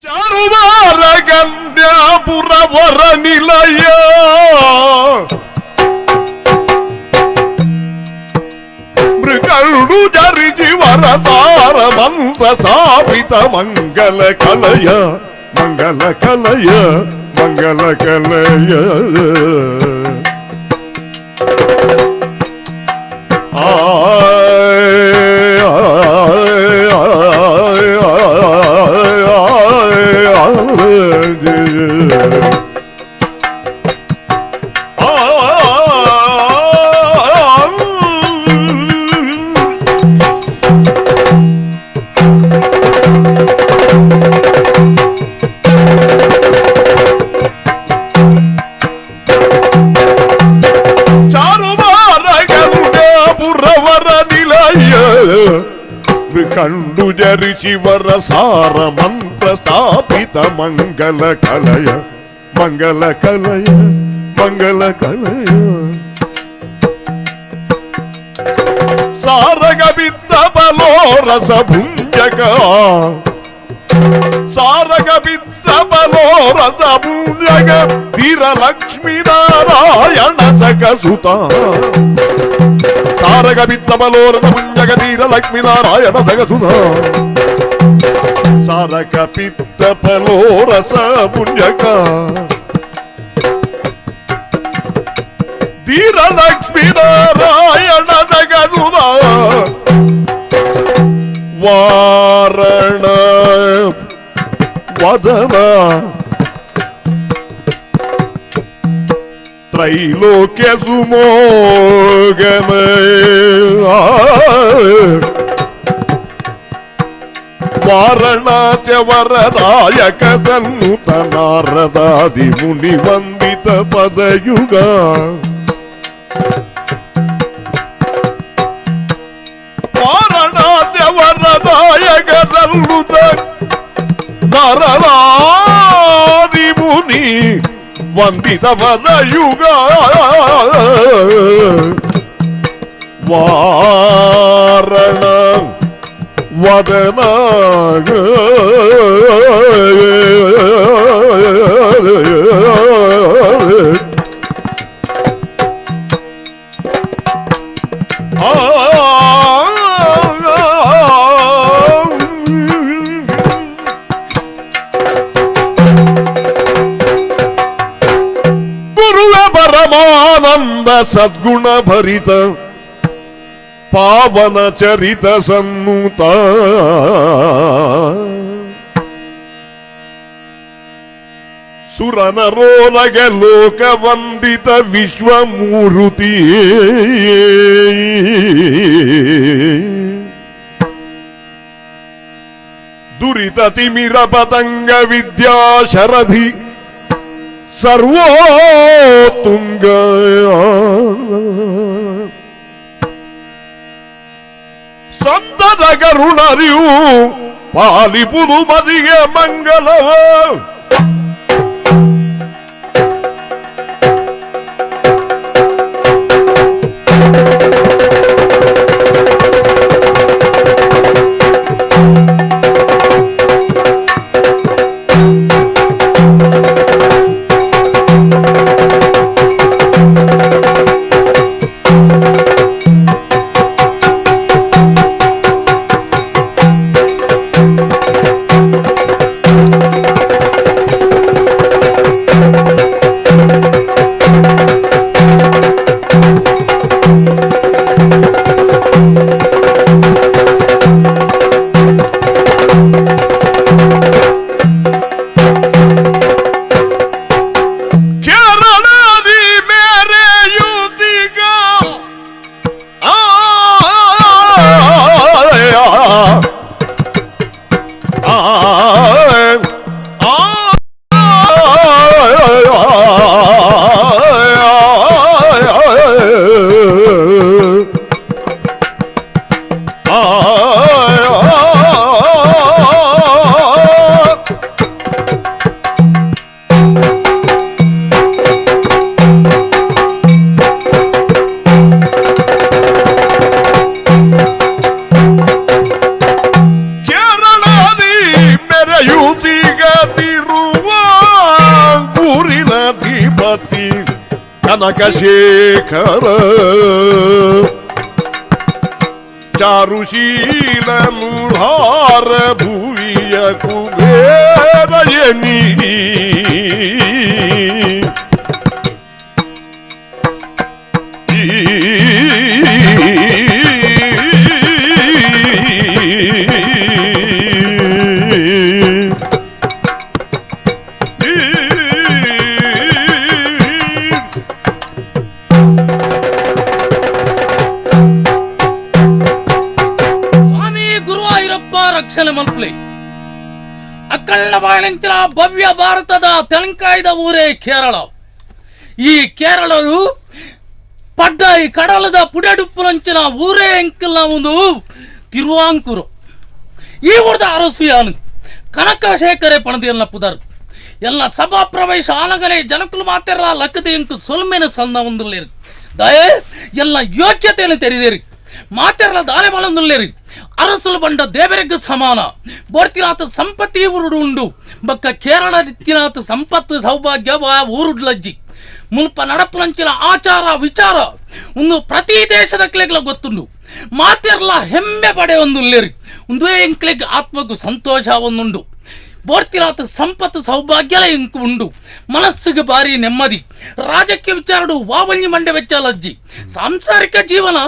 ಚಾರುವಾರ ಕನ್ಯಾಪುರವರ ನಿಲಯ ಮೃಗಂಡು ಜರಿಜಿ ವರಸಾರ ಮಂತ್ರ ಸ್ಥಾಪಿತ ಮಂಗಲ ಕಲಯ ಮಂಗಲ ಕಲಯ ಮಂಗಲ ಕಲಯ. ಕಂಡು ಜರಿಶಿವರ ಸಾರ ಮಂತ್ರ ಸ್ಥಾಪಿತ ಮಂಗಲ ಕಲಯ ಮಂಗಲ ಕಲಯ ಮಂಗಲ ಕಲಯ. ಸಾರಗ ಬಿದ್ದ ಬಲೋ ರಸ ಭುಂಜಕ ಸಾರಗ ಬಿದ್ದ ಬಲೋ ರಸ ಭುಂಜಕ ಧೀರ ಲಕ್ಷ್ಮೀ ನಾರಾಯಣ ಸಕಸುತ ಸಾರಗ ಬಿದ್ದ ಬಲೋ ರಸ ಭುಂಜಕ ಧೀರ ಲಕ್ಷ್ಮೀ ನಾರಾಯಣ ಸಕಸುತ ಸಾರಗ ಪಿತ್ತ ಬಲೋ ರಸ ಭುಂಜಕ ಧೀರ ಲಕ್ಷ್ಮೀ ನಾರಾಯಣ ಸಕಸುತ ವಾರಣ ವದನ ತ್ರೈಲೋಕ್ಯ ಸುಮೋಗಮ ವಾರಣಾಚವರದಾಯಕ ಸನ್ನುತ ನಾರದಾದಿ ಮುನಿ ವಂದಿತ ಪದಯುಗ ವಾರಣಾಚವರದಾಯಕ ಸನ್ನುತ ನಾರದಾದಿ ಮುನಿ ವಂದಿತ ಪದಯುಗ ವಾರಣ ವದನ ಗುರುವ ಪರಮಾನಂದ ಸದ್ಗುಣ ಭರಿತ ಪಾವನ ಚರಿತ ಸನ್ನುತ ಸುರನರೋರಗ ಲೋಕ ವಂದಿತ ವಿಶ್ವಮೂರ್ತಿ ದುರಿತ ತಿಮಿರ ಪತಂಗ ವಿದ್ಯಾ ಶರಧಿ ಸರ್ವೋತ್ತುಂಗ ಸಂತದ ಕರುಣರಿಯು ಪಾಲಿಪುದು ಮದಿಗೆ ಮಂಗಲವ Kanakashekhara Charusheela ಮೂಢಾರ ಭುವಿಯ ಕುಬೇರಯನಿ ಅಕ್ಕಳ್ಳ ಭವ್ಯ ಭಾರತದ ತೆಲಂಕಾಯದ ಊರೇ ಕೇರಳ. ಈ ಕೇರಳರು ಪಡ್ಡ ಈ ಕಡಲದ ಪುಡಡುಪ್ಪುನಂಚಿನ ಊರೇ ಎಂಕಲ್ನ ಒಂದು ತಿರುವಾಂಕೂರು. ಈ ಊರದ ಅರಸು ಯಾನು ಕನಕಶೇಖರೆ ಪಣದಿಯನ್ನ ಪುದರ್ ಎಲ್ಲ ಸಭಾ ಪ್ರವೇಶ ಆನಗಲೇ ಜನಕುಲು ಮಾತೆಲ್ಲ ಲಕ್ಕದ ಎಂಕು ಸೊಲ್ಮೆನ ಸಣ್ಣ ಒಂದುಲ್ಲೇರು ದಯೆ ಎಲ್ಲ ಯೋಗ್ಯತೆಯನ್ನು ತೆರೆದೇರಿ ಮಾತೆರ್ಲ ದಾನೆ ಬಲಂದುಲ್ಲೇರಿ ಅರಸಲು ಬಂಡ ದೇವರಿಗೆ ಸಮಾನ ಬೋರ್ತಿನಾಥ ಸಂಪತ್ತಿ ಊರುಡು ಉಂಡು ಬಕ್ಕ ಕೇರಳ ನಿತ್ಯನಾಥ ಸಂಪತ್ತು ಸೌಭಾಗ್ಯ ಊರುಡ್ಲಜ್ಜಿ ಮುಲ್ಪ ನಡಪುನಂಚಿನ ಆಚಾರ ವಿಚಾರ ಒಂದು ಪ್ರತಿ ದೇಶದ ಕ್ಲೆಗ್ಲ ಗೊತ್ತುಂಡು ಮಾತೆರ್ಲ ಹೆಮ್ಮೆ ಪಡೆ ಒಂದುಲ್ಲೇರಿ ಒಂದೇ ಎಂಕ್ಲೆಗ್ ಆತ್ಮಕ್ಕೂ ಸಂತೋಷ ಒಂದುಂಡು ಬೋರ್ತಿನಾಥ ಸಂಪತ್ತು ಸೌಭಾಗ್ಯಲ ಇಂಕು ಉಂಡು ಮನಸ್ಸಿಗೆ ಭಾರಿ ನೆಮ್ಮದಿ ರಾಜಕೀಯ ವಿಚಾರಡು ವಾವಲ್ಯ ಮಂಡೆ ವೆಚ್ಚಲಜ್ಜಿ ಸಾಂಸಾರಿಕ ಜೀವನ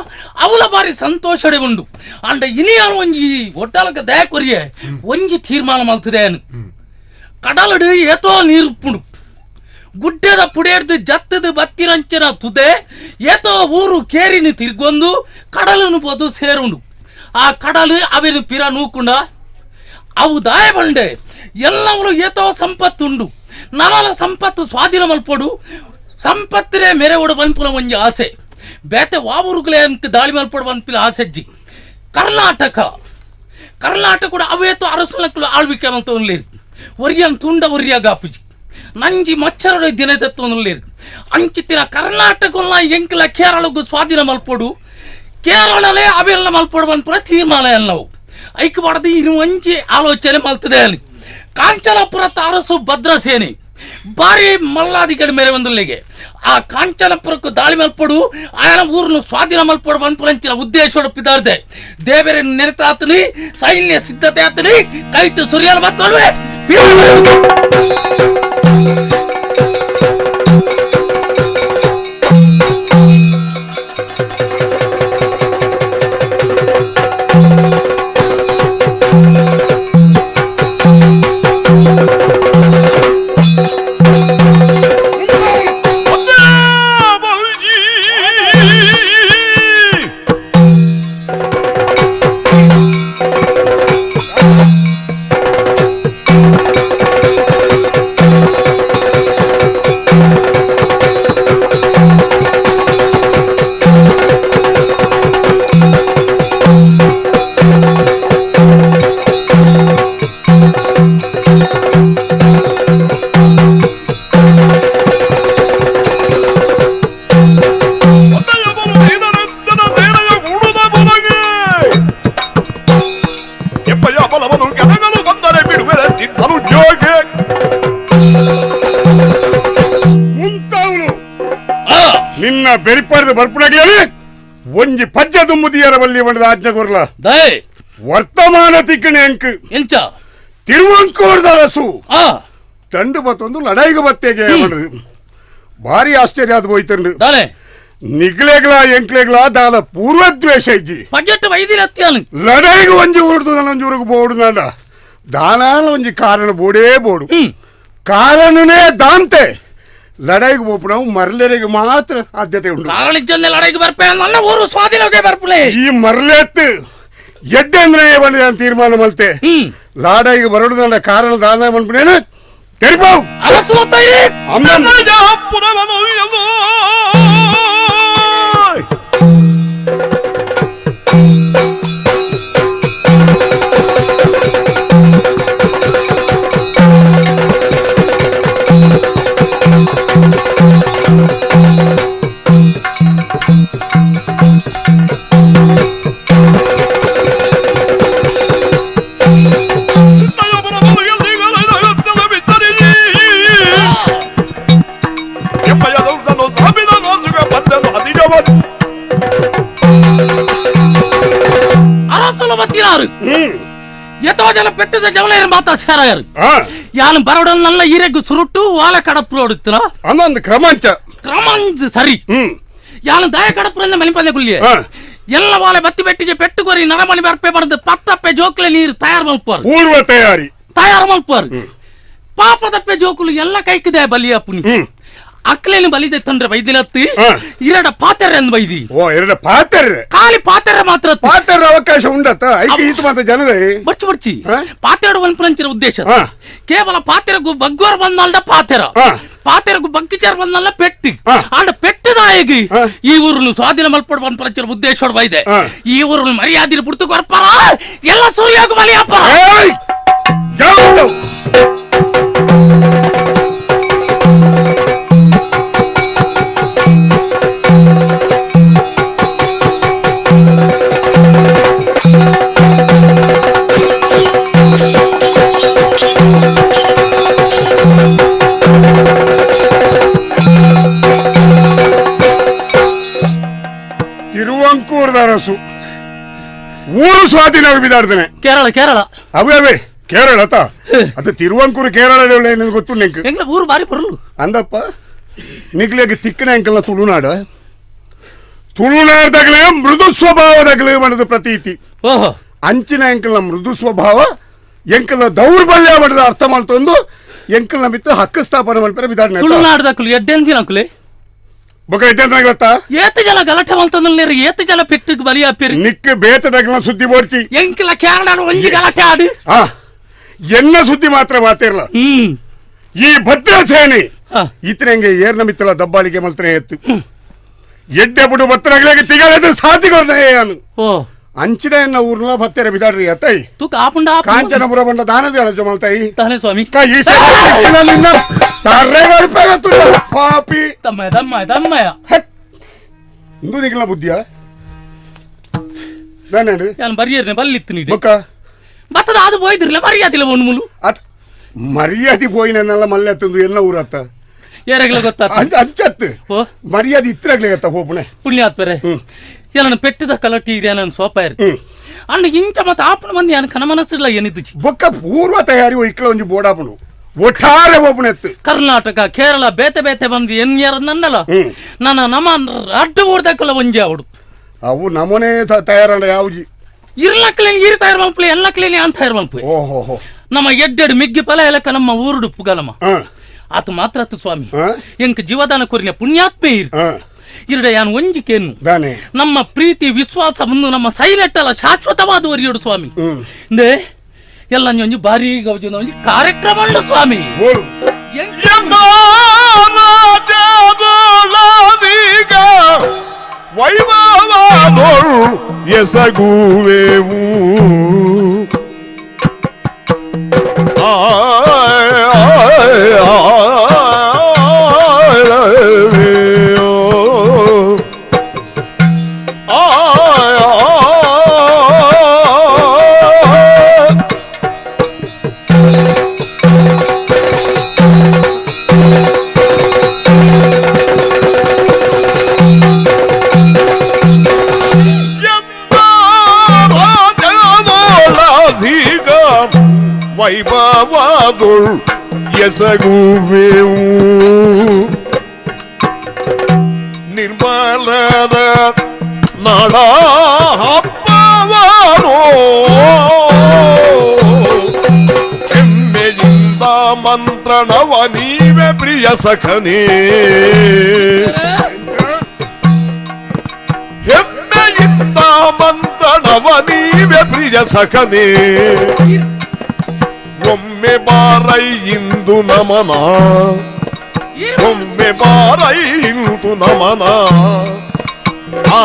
ಅವಲ ಬಾರಿ ಸಂತೋಷಡೆ ಉಂಡು ಅಂಡ ಇನಿಯಾನು ಒಂಜಿ ಒಟ್ಟಾಲಕ ದಯ ಕೊರಿಯೆ ಒಂಜಿ ತೀರ್ಮಾನ ಮಲ್ತದೇನು ಕಡಲಡು ಏತೋ ನೀರುಪ್ಪುಂಡು ಗುಡ್ಡೆದ ಪುಡೇರ್ದು ಜತ್ತದ ಬತ್ತಿರಂಚಿನ ತುದೆ ಏತೋ ಊರು ಕೇರಿನ ತಿರ್ಗೊಂದು ಕಡಲನು ಪೋದು ಸೇರುಂಡು ಆ ಕಡಲು ಅವೇನು ಪಿರ ನೂಕುಂಡ ಅವು ದಾಯ ಬಂಡೆ ಎಲ್ಲವೂ ಏತೋ ಸಂಪತ್ತುಂಡು ನಲನ ಸಂಪತ್ತು ಸ್ವಾಧೀನ ಮಲ್ಪೊಡು ಸಂಪತ್ತಿನೇ ಮೇರೆ ಓಡು ಬನ್ಪುನ ಒಂಜಿ ಆಸೆ ಬೇತೆ ವಾವೂರುಗಳೇ ಅಂಕ ದಾಳಿ ಮಲ್ಪೊಡು ಬನ್ಪಿನ ಆಸೆಜ್ಜಿ ಕರ್ನಾಟಕ ಕರ್ನಾಟಕ ಕೂಡ ಅವೇತೋ ಅರಸುಲಕ್ಕಲು ಆಳ್ವಿಕೆ ಅಂತ ಉಲ್ಲೇರು ಒರಿಯನ್ ತುಂಡ ಒರಿಯ ಗಾಪುಜಿ ನಂಜಿ ಮಚ್ಚರಡು ದಿನದತ್ತೊಂದುಲ್ಲೇರು ಅಂಚಿತ್ತಿನ ಕರ್ನಾಟಕಲ್ಲ ಎಂಕಲ ಕೇರಳಕ್ಕೂ ಸ್ವಾಧೀನ ಮಲ್ಪೊಡು ಕೇರಳಲೇ ಅವೆಲ್ಲ ಮಲ್ಪೊಡು ಬನ್ಪುನ ತೀರ್ಮಾನ ಎಲ್ಲವು ಐಕ್ ಬಡದು ಇನ್ನು ಒಂಜಿ ಆಲೋಚನೆ ಮಲ್ತದೆ ಅಲ್ಲಿ ಕಾಂಚನಪುರ ಅರಸು ಭದ್ರಸೇನೆ ಭಾರಿ ಮಲ್ಲಾದಿಗಡ ಮೇರೆ ಒಂದುಲ್ಲಿಗೆ ಆ ಕಾಂಚನಪುರಕ್ಕೂ ದಾಳಿ ಮಲ್ಪಡು ಆಯನ ಊರನ್ನು ಸ್ವಾಧೀನ ಮಲ್ಪಡು ಬಂಪುರಂಚಿನ ಉದ್ದೇಶ ಪಿದಾರ್ದೆ ದೇವರ ನೆನೆತಾತನಿ ಸೈನ್ಯ ಸಿದ್ಧತೆ ಆತನಿ ಕೈಟು ಸುರಿಯಲು ಬತ್ತೋಡುವೆ. ನಿನ್ನ ಬೆರಿಪಡೆದು ಬರ್ಪುಣಗ್ಲೇನೆ ಒಂಜಿ ಪಜ್ಜ ದುಮ್ಮುದಿಯರ ಬಲ್ಲಿ ಒಂಡದ ಆಜ್ಞೆ ಕೊರ್ಲ ವರ್ತಮಾನ ತಿಕ್ಕಣೆ ಅಂಕ್ ಎಂಚ ತಿರುವಂಕೂರ್ದ ಅರಸು ತಂಡು ಬತ್ತೊಂದು ಲಡಾಯಿಗೆ ಬತ್ತೆಗೆ ಭಾರಿ ಆಶ್ಚರ್ಯ ಅದು ಹೋಯ್ತಂಡು ನಿಗ್ಲೆಗ್ಲ ಎಂಕ್ಲೆಗ್ಲ ದಾದ ಪೂರ್ವದ್ವೇಷ ಇಜ್ಜಿ ಲಡಾಯಿಗೆ ಒಂಜಿ ಊರ್ದು ಒಂಜಿ ಊರಿಗೆ ಬೋಡು ನಾಡ ದಾನ ಒಂಜಿ ಕಾರಣ ಬೋಡೇ ಬೋಡು ಕಾರಣನೇ ದಾಂತೆ ಲಡಾಯಿಗೆ ಹೋಗ್ಬಿಡವು ಮರಲೆರಿಗೆ ಮಾತ್ರ ಸಾಧ್ಯತೆ ಉಂಟು. ಲಡಾಯಿಗೆ ಬರ್ಪೆ ನನ್ನ ಊರು ಸ್ವಾಧೀನಕ್ಕೆ ಬರ್ಪುಲೆ ಈ ಮರಲೆತ್ತು ಎಡ್ಡೆ ಅಂದ್ರೆ ಬಂದ ತೀರ್ಮಾನ ಮಲ್ತೆ ಲಾಡಾಯಿಗೆ ಬರೋದು ಕಾರಣ ದಾನ ಬಂದ್ಬಿಡೇನು ತೆರಿಪಾವು Yapayalım. ಜನ ಪೆಟ್ಟದ ಜವಲೇರು ಮಾತಾ ಸೇರಾಯರು ಯಾನು ಬರೋಡನ್ನೆಲ್ಲ ಈರೆಗು ಸುರುಟು ವಾಲ ಕಡಪು ಹೊಡುತ್ತಿನ ಅನ್ನೊಂದು ಕ್ರಮಾಂಚ ಕ್ರಮಾಂಚ ಸರಿ ಯಾನು ದಾಯ ಕಡಪುರಿಂದ ಮನಿಪಲ್ಲೆ ಗುಲ್ಲಿಯೇ ಎಲ್ಲ ವಾಲೆ ಬತ್ತಿ ಬೆಟ್ಟಿಗೆ ಪೆಟ್ಟುಕೊರಿ ನರಮಣಿ ಬರ್ಪೆ ಬರೆದು ಪತ್ತಪ್ಪೆ ಜೋಕ್ಲೆ ನೀರು ತಯಾರು ಮಲ್ಪಾರು ಪೂರ್ವ ತಯಾರಿ ತಯಾರು ಮಲ್ಪಾರು ಪಾಪದಪ್ಪೆ ಜೋಕುಲು ಎಲ್ಲ ಕೈಕಿದೆ ಬಲಿಯಪ್ಪನಿ ಅಕ್ಲೇನು ಬಲಿದೆ ತಂದ್ರೆ ಬೈದಿನತ್ತಿ ಎರಡ ಪಾತೆರೆ ಅಂದ್ ಬೈದಿ ಓ ಎರಡ ಪಾತೆರೆ ಖಾಲಿ ಪಾತೆರೆ ಮಾತ್ರ ಪಾತೆರೆ ಅವಕಾಶ ಉಂಡತ್ತ ಐಕೆ ಈತ ಮಾತ್ರ ಜನರೇ ಬಚ್ಚು ಬಚ್ಚಿ ಪಾತೆರಡು ಒನ್ಪುರಂಚಿನ ಉದ್ದೇಶ ಕೇವಲ ಪಾತೆರಗು ಬಗ್ಗೋರ್ ಬಂದಲ್ದ ಪಾತೆರ ಪಾತೆರಗು ಬಗ್ಗಿಚಾರ ಬಂದಲ್ಲ ಪೆಟ್ಟಿ ಆಂಡ ಪೆಟ್ಟದಾಯಗಿ ಈ ಊರನ್ನು ಸ್ವಾಧೀನ ಮಲ್ಪಡು ಒನ್ಪುರಂಚಿನ ಉದ್ದೇಶ ಬೈದೆ ಈ ಊರನ್ನು ಮರ್ಯಾದೆ ಬಿಡ್ತು ಕೊರ್ಪಾರ ಎಲ್ಲ ಸೂರ್ಯಾಗು ಬಲಿಯಪ್ಪ ತಿರುವಂಕೂರ್ದರಸು ಊರು ಸ್ವಾಧೀನ ಬಿದಾಡ್ತಾನೆ ಕೇರಳ ಕೇರಳ ಅವೇ ಅವೇ ಕೇರಳ ಅದು ತಿರುವಂಕೂರು ಕೇರಳ ಗೊತ್ತು ನಿಂಗೆ ಎಂಗ್ಲ ಊರು ಬಾರಿ ಬರಲು ಅಂದಪ್ಪ ನಿಗ್ಲೇಗೆ ತಿಕ್ಕನ ಅಂಕಲ್ನ ತುಳುನಾಡು ತುಳುನಾಡ್ದಾಗಲೇ ಮೃದು ಸ್ವಭಾವದಾಗಲೇ ಮಾಡೋದು ಪ್ರತೀತಿ ಓಹೋ ಅಂಚಿನ ಎಂಕಲ್ನ ಮೃದು ಸ್ವಭಾವ ಎಂಕಲ್ನ ದೌರ್ಬಲ್ಯ ಮಾಡಿದ ಅರ್ಥ ಮಾಡ್ತಂದು ಎಂಕಲ್ನ ಬಿತ್ತು ಹಕ್ಕು ಸ್ಥಾಪನೆ ಮಾಡ್ತಾರೆ ಬಿದಾಡ್ನೆ ತುಳುನಾಡ್ದಕ್ಕಲು ಎಡ್ಡೆಂದಿನ ಅಂಕುಲೆ ಬೊಕ ಎಡ್ಡೆಂದ್ರಾಗ್ಲತ್ತ ಏತ ಜನ ಗಲಾಟೆ ಮಾಡ್ತಂದ್ರೆ ಏತ ಜನ ಪೆಟ್ಟಿಗೆ ಬಲಿ ಹಾಪಿರಿ ನಿಕ್ಕ ಬೇತದಾಗಲ ಸುದ್ದಿ ಬೋಡ್ಚಿ ಎಂಕಲ ಕೇರಳ ಒಂಜಿ ಗಲಾಟೆ ಆಡು ಆ ಎನ್ನ ಸುದ್ದಿ ಮಾತ್ರ ಮಾತಿರಲ್ಲ ಈ ಭದ್ರಸೇನೆ ಇತರಂಗೆ ಏರ್ನ ಮಿತ್ತಲ ದಬ್ಬಾಳಿಕೆ ಮಲ್ತನೆ ಎತ್ತು ಎಡ್ಡೆ ಬುಡು ಬತ್ತರಾಗ್ಲಾಗ ತಿಗಳೆದು ಸಾಧಿಗೊರ್ನ ಅಂಚಿನ ಎನ್ನ ಊರ್ನ ಭತ್ತೆರ ಬಿದಾಡ್ರಿ ಅತ್ತೈ ತೂಕ ಆಪುಂಡ ಕಾಂಚನಪುರ ಬಂಡ ದಾನದ ಅಳಜ ಮಲ್ತೈ ತಾನೆ ಸ್ವಾಮಿ ನಿನ್ನ ಪಾಪಿ ತಮ್ಮಯ್ಯ ತಮ್ಮಯ್ಯ ತಮ್ಮಯ್ಯ ಇಂದು ನಿಗ್ಲ ಬುದ್ಧಿಯ ನಾನು ಬರಿಯರ್ನೆ ಬಲ್ಲಿತ್ತು ನೀಡಿ ಬೊಕ್ಕ ಬತ್ತದ ಅದು ಹೋಯ್ದಿರ್ಲ ಮರ್ಯಾದಿಲ್ಲ ಒಂದು ಮುಲು ಅತ್ ಮರ್ಯಾದೆ ಪೋಯಿನೆಲ್ಲ ಮಲ್ಲೆತ್ತಂದು ಎಲ್ಲ ಊರತ್ತ ಏರಾಗ್ಲ ಗೊತ್ತಾತ ಅಂಚತ್ತು ಮರ್ಯಾದೆ ಇತ್ತರಾಗ್ಲೇ ಗತ್ತ ಹೋಪುಣೆ ಪುಣ್ಯಾತ್ಪರೆ ಎಲ್ಲ ಪೆಟ್ಟಿದ ಕಲಟಿ ನಾನು ಸೋಪಾಯರ್ ಅಣ್ಣ ಇಂಚ ಮತ್ತೆ ಆಪಣ ಮಂದಿ ನಾನು ಕನ ಮನಸ್ಸಿಲ್ಲ ಏನಿದ್ದು ಬೊಕ್ಕ ಪೂರ್ವ ತಯಾರಿ ಇಕ್ಕಳ ಒಂಜಿ ಬೋಡಾಪುಣು ಒಟ್ಟಾರೆ ಓಪುಣೆತ್ತು ಕರ್ನಾಟಕ ಕೇರಳ ಬೇತೆ ಬೇತೆ ಬಂದು ಏನ್ ಯಾರ ನನ್ನಲ್ಲ ನನ್ನ ನಮ್ಮ ಅಡ್ಡ ಊರ್ದಕ್ಕಲ್ಲ ಒಂಜಿ ಅವಡು ಅವು ನಮೋನೇ ತಯಾರಣ್ಣ ಯಾವ್ಜಿ ಇರ್ಲಕ್ಲೇನಿ ಇರ್ ತಯಾರು ಮಲ್ಪಲೆ ಎಲ್ಲ ಕ್ಲೇನಿ ಅಂತ ತಯಾರು ಮಲ್ಪೆ ಓಹೋ ನಮ್ಮ ಎಡ್ಡೆಡು ಮಿಗ್ಗಿ ಫಲ ಎಲಕ ನಮ್ಮ ಊರುಡು ಪುಗಲಮ್ಮ ಆತ ಮಾತ್ರ ಆತು ಸ್ವಾಮಿ ಎಂಕ ಜೀವದಾನ ಕೊರಿನ ಪುಣ್ಯಾತ್ಮೆ ಇರು ಇರಡ ಯಾನು ಒಂಜಿಕೇನು ನಮ್ಮ ಪ್ರೀತಿ ವಿಶ್ವಾಸ ಮುಂದೆ ನಮ್ಮ ಸೈಲೆಟ್ಟಲ್ಲ ಶಾಶ್ವತವಾದ ಒರಿಯೋಡು ಸ್ವಾಮಿ ಇಂದೇ ಎಲ್ಲ ಒಂಜಿ ಭಾರಿ ಗೌಜನ ಒಂಜಿ ಕಾರ್ಯಕ್ರಮ ಉಂಡು ಸ್ವಾಮಿ ಎಸಗುವೆವು ವೈಭವದೊಳ್ ಎಸಗುವೆವು ನಿರ್ಮಲದ ನಾಡ ಹಬ್ಬವರೋ ಹೆಮ್ಮೆಯಿಂದ ಮಂತ್ರಣವ ನೀವೇ ಪ್ರಿಯ ಸಖನೇ ಹೆಮ್ಮೆಯಿಂದ ಮಂತ್ರಣವ ನೀವೇ ಪ್ರಿಯ ಸಖನೇ ಒಮ್ಮೆ ಬಾರೈ ಇಂದು ನಮನ ಒಮ್ಮೆ ಬಾರೈ ಇಂದು ನಮನ ಆ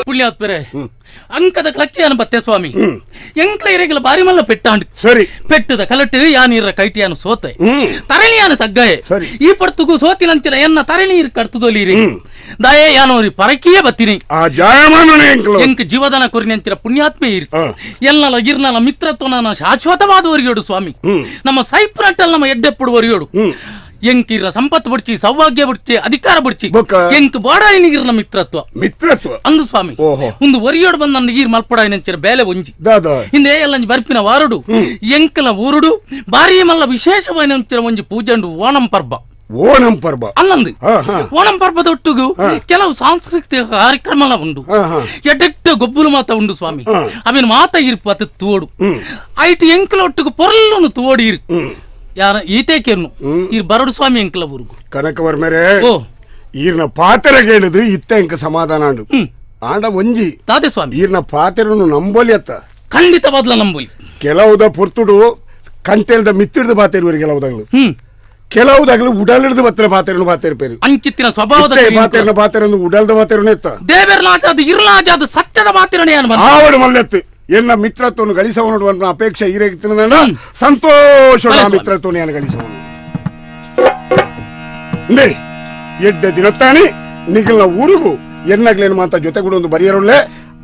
ಪುಣ್ಯಾತ್ಮರೇ ಅಂಕದ ಕಲಕ್ಕಿಯಾನ ಬತ್ತೆ ಸ್ವಾಮಿ ಎಂಕ್ಲ ಇರಗಿಲ್ಲ ಬಾರಿ ಮಲ್ಲ ಪೆಟ್ಟಾಂಡು ಸರಿ ಪೆಟ್ಟದ ಕಲಟ್ಟು ಯಾನೀರ ಕೈಟಿಯಾನು ಸೋತೆ ತರಣಿಯಾನ ತಗ್ಗಾಯೆ ಸರಿ ಈ ಪಡ್ತುಗು ಸೋತಿನಂಚಿನ ಎನ್ನ ತರಣಿ ನೀರು ಕಡ್ತದೋಲಿ ಇರಿ ದಯೆ ಯಾನೋರಿ ಪರಕೀಯ ಬತ್ತೀನಿ ಆ ಜಾಯಮಾನನೆ ಎಂಕ್ಲು ಎಂಕ್ ಜೀವದಾನ ಕೊರಿನಂತಿರ ಪುಣ್ಯಾತ್ಮೆ ಇರು ಎಲ್ಲಲ ಇರ್ನಲ ಮಿತ್ರತ್ವನ ಶಾಶ್ವತವಾದ ಒರಿಯೋಡು ಸ್ವಾಮಿ ನಮ್ಮ ಸೈಪ್ರಟಲ್ ನಮ್ಮ ಎಡ್ಡೆಪ್ಪುಡು ಒರಿಯೋಡು ಎಂಕಿರ ಸಂಪತ್ತು ಬುಡ್ಚಿ ಸೌಭಾಗ್ಯ ಬುಡ್ಚಿ ಅಧಿಕಾರ ಬುಡ್ಚಿ ಎಂಕ್ ಬೋಡಾಯಿನಿಗಿರ್ನ ಮಿತ್ರತ್ವ ಮಿತ್ರತ್ವ ಅಂದು ಸ್ವಾಮಿ ಒಂದು ಒರಿಯೋಡು ಬಂದ ನನ್ನ ಈರ್ ಮಲ್ಪಡಾಯಿನಂಚಿರ ಬೇಲೆ ಒಂಜಿ ಹಿಂದೆ ಎಲ್ಲ ಬರ್ಪಿನ ವಾರುಡು ಎಂಕಲ ಊರುಡು ಬಾರಿ ಮಲ್ಲ ವಿಶೇಷವಾಯಿನಂಚಿರ ಒಂಜಿ ಪೂಜೆಂಡು ಓಣಂ ಪರ್ಬ ಓಣಂ ಪರ್ಬ ಅಲ್ಲಂದು ಓಣಂ ಪರ್ಬದ ಒಟ್ಟುಗು ಕೆಲವು ಸಾಂಸ್ಕೃತಿಕ ಕಾರ್ಯಕ್ರಮ ಉಂಡು ಎಡೆಟ್ಟ ಗೊಬ್ಬುಲು ಮಾತ ಉಂಡು ಸ್ವಾಮಿ ಅವಿನ ಮಾತ ಇರ್ಪ ಅತ ತೋಡು ಐಟ್ ಎಂಕಲ ಒಟ್ಟುಗು ಪೊರ್ಲುನು ತೋಡಿ ಇರು ಯಾರ ಈತೇಕೆನ್ನು ಈ ಬರಡು ಸ್ವಾಮಿ ಎಂಕಲ ಊರುಗು ಕನಕವರ್ಮರೇ ಓ ಈರ್ನ ಪಾತ್ರ ಕೇಳುದು ಇತ್ತ ಎಂಕ ಸಮಾಧಾನ ಅಂಡು ಆಂಡ ಒಂಜಿ ತಾತೆ ಸ್ವಾಮಿ ಈರ್ನ ಪಾತ್ರನು ನಂಬೋಲಿ ಅತ್ತ ಖಂಡಿತವಾದ್ಲ ನಂಬೋಲಿ ಕೆಲವುದ ಪೊರ್ತುಡು ಕಂಟೆಲ್ದ ಮಿತ್ತಿಡ್ದು ಪಾತಿರುವರು ಕೆಲವುದಾಗಲು ಕೆಲವುದಾಗಲು ಉಡಲಿಡ್ದು ಬತ್ತರ ಪಾತೆರನು ಪಾತೆರ್ಪೇರು ಅಂಚಿತ್ತಿನ ಸ್ವಭಾವದ ಪಾತೆರನ ಪಾತೆರನ್ನು ಉಡಲ್ದ ಪಾತೆರನು ಎತ್ತ ದೇವರ್ನಾಜಾದ ಇರ್ಲಾಜಾದ ಸತ್ಯದ ಪಾತಿರಣೆ ಆವಡು ಮಲ್ಲೆತ್ತು ಎನ್ನ ಮಿತ್ರತ್ವವನ್ನು ಗಳಿಸವನು ಅಪೇಕ್ಷೆ ಈರೇಗಿತ್ತಿನ ಸಂತೋಷ ಮಿತ್ರತ್ವವನ್ನು ಗಳಿಸವನು ಎಡ್ಡೆ ದಿನತ್ತಾನೆ ನಿಗಲ್ನ ಊರಿಗೂ ಎನ್ನಗ್ಲೇನು ಮಾತ ಜೊತೆಗೂಡ ಒಂದು ಬರೆಯರುಳ್ಳೆ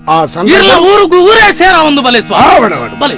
ಆ ಸಂದರ್ಭ ಊರಿಗೂ ಊರೇ ಸೇರ ಒಂದು ಬಲೆ ಬಲೆ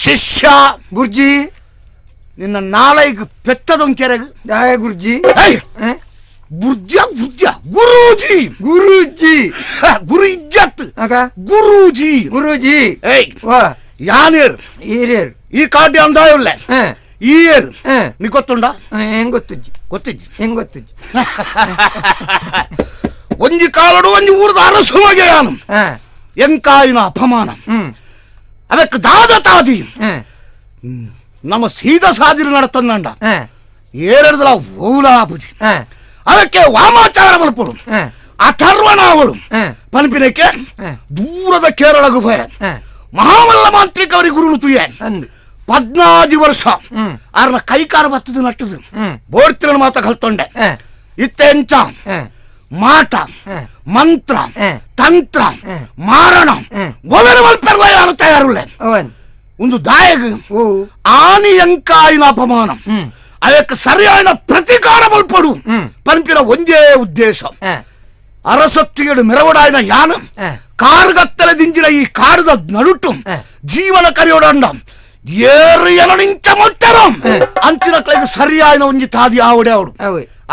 ಶಿಷ್ಯ ಗುರ್ಜಿ ನಿನ್ನ ನಾಳೆಗೆ ಪೆತ್ತದೊಂಕೆರೆಗೆ ದಾಯ ಗುರ್ಜಿ ಬುರ್ಜ ಬುರ್ಜ ಗುರೂಜಿ ಗುರೂಜಿ ಗುರು ಇಜ್ಜತ್ ಗುರೂಜಿ ಗುರೂಜಿ ಏಯ್ ಯಾನೇರ್ ಈರೇರ್ ಈ ಕಾಡ್ಯ ಅಂದಾಯುಳ್ಳೆ ಈ ಏರ್ ನೀ ಗೊತ್ತುಂಡ ಹೆಂಗ್ ಗೊತ್ತುಜ್ಜಿ ಗೊತ್ತಿಜ್ಜಿ ಹೆಂಗ್ ಗೊತ್ತುಜ್ಜಿ ಒಂಜಿ ಕಾಲಡು ಒಂಜಿ ಊರದ ಅರಸುಮಗೆ ಯಾನು ಎಂಕಾಯಿನ ಅಪಮಾನ ಅದಕ್ಕೆ ದಾದ ತಾದಿ ನಮ್ಮ ಸೀದಾ ಸಾದಿರು ನಡತಂದ ಏರೆಡ್ದಲ ಓಲಾಪುಜಿ ಅದಕ್ಕೆ ವಾಮಾಚಾರ ಮಲ್ಪಡು ಅಥರ್ವಣಾವಳು ಪನ್ಪಿನಕ್ಕೆ ದೂರದ ಕೇರಳ ಗುಹೆ ಮಹಾಮಲ್ಲ ಮಾಂತ್ರಿಕ ಅವರಿಗೆ ಗುರುನು ತುಯ್ಯ 14 ವರ್ಷ ಆರ್ನ ಕೈಕಾರ ಬತ್ತದು ನಟ್ಟದು ಬೋಡ್ತಿರನ ಮಾತ ಕಲ್ತೊಂಡೆ ಇತ್ತೆಂಚ ಮಾಟ ಮಂತ್ರ ತಂತ್ರ ಮಾರಣ ಒವೆರ ಮಲ್ಪೆರ್ಲ ಯಾರು ತಯಾರುಳ್ಳೆ ಒಂದು ದಾಯಗ ಆನಿ ಎಂಕಾಯಿನ ಅಪಮಾನ ಅದಕ್ಕೆ ಸರಿಯಾದ ಪ್ರತಿಕಾರ ಮಲ್ಪಡು ಪನ್ಪಿನ ಒಂದೇ ಉದ್ದೇಶ ಅರಸತ್ತಿಗಳು ಮೆರವಡಾಯಿನ ಯಾನು ಕಾರುಗತ್ತಲೆ ದಿಂಜಿನ ಈ ಕಾರದ ನಡುಟು ಜೀವನ ಕರಿಯೋಡಂಡ ಏರು ಎನನಿಂಚ ಮುಟ್ಟರು ಅಂಚಿನ ಕಡೆಗೆ ಸರಿಯಾಯಿನ ಒಂಜಿ ತಾದಿ ಆವಡೆ ಅವಡು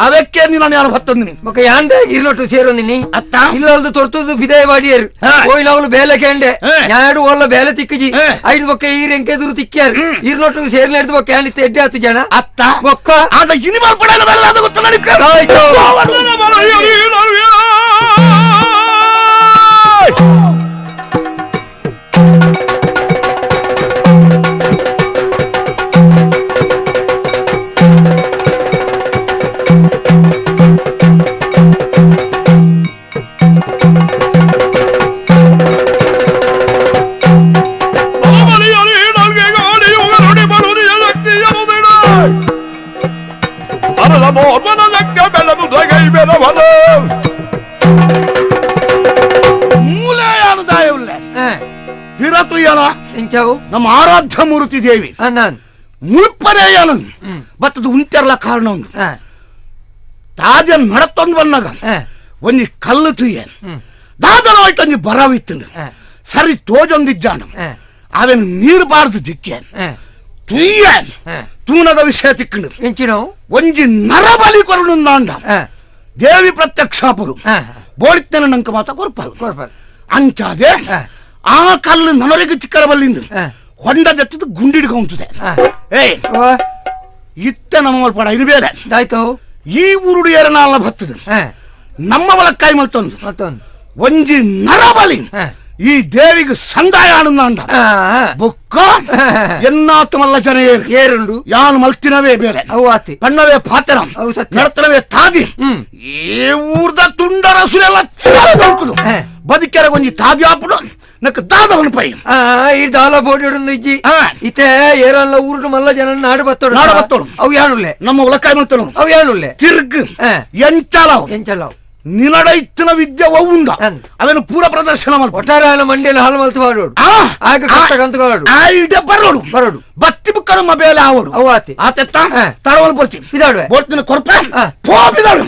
ಅದಕ್ಕೆ ನೀನು ಯಾರು ಹೊತ್ತಂದಿನಿ ಮಕ್ಕ ಯಾಂದ ಇರ್ನೊಟ್ಟು ಸೇರೋಂದಿನಿ ಅತ್ತ ಇಲ್ಲಲ್ದು ತೊರ್ತದ್ದು ಬಿದಾಯ ಬಾಡಿಯರು ಹೋಯ್ನವಳು ಬೇಲೆ ಕೇಂಡೆ ಯಾಡು ಒಲ್ಲ ಬೇಲೆ ತಿಕ್ಕಿಜಿ ಐದು ಬೊಕ್ಕ ಈರ್ ಎಂಕೆದುರು ತಿಕ್ಕಿಯಾರು ಇರ್ನೊಟ್ಟು ಸೇರ್ನ ಹಿಡ್ದು ಬೊಕ್ಕ ಯಾಂಡಿತ್ತ ಎಡ್ಡೆ ಹತ್ತು ಜನ ಅತ್ತ ಬೊಕ್ಕ ಆದ ಇನಿಮಲ್ ಪಡೆಯಲು ಬೆಲ್ಲ ಅದು ಗೊತ್ತು ನನಗೆ ನಮ್ಮ ಆರಾಧ್ಯ ಮೂರ್ತಿ ದೇವಿ ಮುಲ್ಪನೆಯನು ಬತ್ತದ ಉಂತೆರ್ಲ ಕಾರಣ ಉಂಡು ತಾಜ ನಡತ್ತೊಂದು ಬಂದಾಗ ಒಂಜಿ ಕಲ್ಲು ತುಯ್ಯ ದಾದನ ಹೋಯ್ತು ಒಂಜಿ ಬರವಿತ್ತು ಸರಿ ತೋಜೊಂದಿಜ್ಜಾನು ಅವೇನು ನೀರು ಬಾರದು ದಿಕ್ಕೆ ತುಯ್ಯ ತೂನದ ವಿಷಯ ತಿಕ್ಕಂಡು ಒಂಜಿ ನರಬಲಿ ಕೊರಡು ಅಂದ ದೇವಿ ಪ್ರತ್ಯಕ್ಷಾಪರು ಬೋಳಿತ್ತನ ನಂಕ ಮಾತ ಕೊರ್ಪಲ್ ಕೊರ್ಪಲ್ ಅಂಚಾದೆ ಆ ಕಲ್ಲು ನನರಿಗೆ ಚಿಕ್ಕರ ಬಲ್ಲಿಂದು ಹೊಂಡ ದತ್ತದ ಗುಂಡಿಡ್ಕೊಂತದೆ. ಏಯ್ ಇತ್ತ ನಮ್ಮ ಪಡ ಇದು ಬೇರೆ ಆಯ್ತು. ಈ ಊರುಡು ಏರನಾಲ ಬರ್ತದೆ ನಮ್ಮ ಒಳಕ್ಕಾಯಿ ಮಲ್ತೊಂದು ಮತ್ತೊಂದು ಒಂಜಿ ನರಬಲಿ ಈ ದೇವಿಗೆ ಸಂದಾಯ ಆನಂದ ಬುಕ್ಕ ಎನ್ನಾತು ಮಲ್ಲ ಜನ ಏರುಂಡು ಯಾನು ಮಲ್ತಿನವೇ ಬೇರೆ ಅವು ಆತಿ ಪಣ್ಣವೇ ಪಾತ್ರ ನಡತನವೇ ತಾದಿ ಈ ಊರ್ದ ತುಂಡರ ಸುರೆಲ್ಲ ಬದುಕೆರ ಒಂಜಿ ತಾದಿ ಆಪುಡು ನಕ್ಕ ದಾದವನ ಪೈ ಈ ದಾಲ ಬೋಡಿ ಇಜ್ಜಿ ಇತ್ತೆ ಏರಲ್ಲ ಊರುಡು ಮಲ್ಲ ಜನ ನಾಡು ಬತ್ತೋಡು ನಾಡು ಬತ್ತೋಡು ಅವು ಯಾನುಲ್ಲೆ ನಮ್ಮ ಉಲಕಾಯಿ ಮಲ್ತೋಡು ಅವು ಯಾನುಲ್ಲೆ ತಿರ್ಗ್ ಎಂಚಾಲ ಎಂಚಾಲ ನಿನಡೈತಿನ ವಿದ್ಯೆ ಉಂಡ ಅದನ್ನು ಪೂರ ಪ್ರದರ್ಶನ ಒಟ್ಟಾರೆ ಮಂಡಿಯಲ್ಲಿ ಹಾಲು ಮಲ್ತು ಮಾಡೋಡು ಆಗ ಕಷ್ಟ ಕಂತುಕೊಳ್ಳೋಡು ಬರೋಡು ಬರೋಡು ಬತ್ತಿ ಬುಕ್ಕ ನಮ್ಮ ಬೇಲೆ ಆವಡು ಅವು ಆತಿ ಆತೆತ್ತ ತಡವಲ್ ಬರ್ತಿ ಇದಾಡುವೆ ಬೋರ್ತಿನ ಕೊರ್ಪೆ ಪೋಪಿದಾಡು.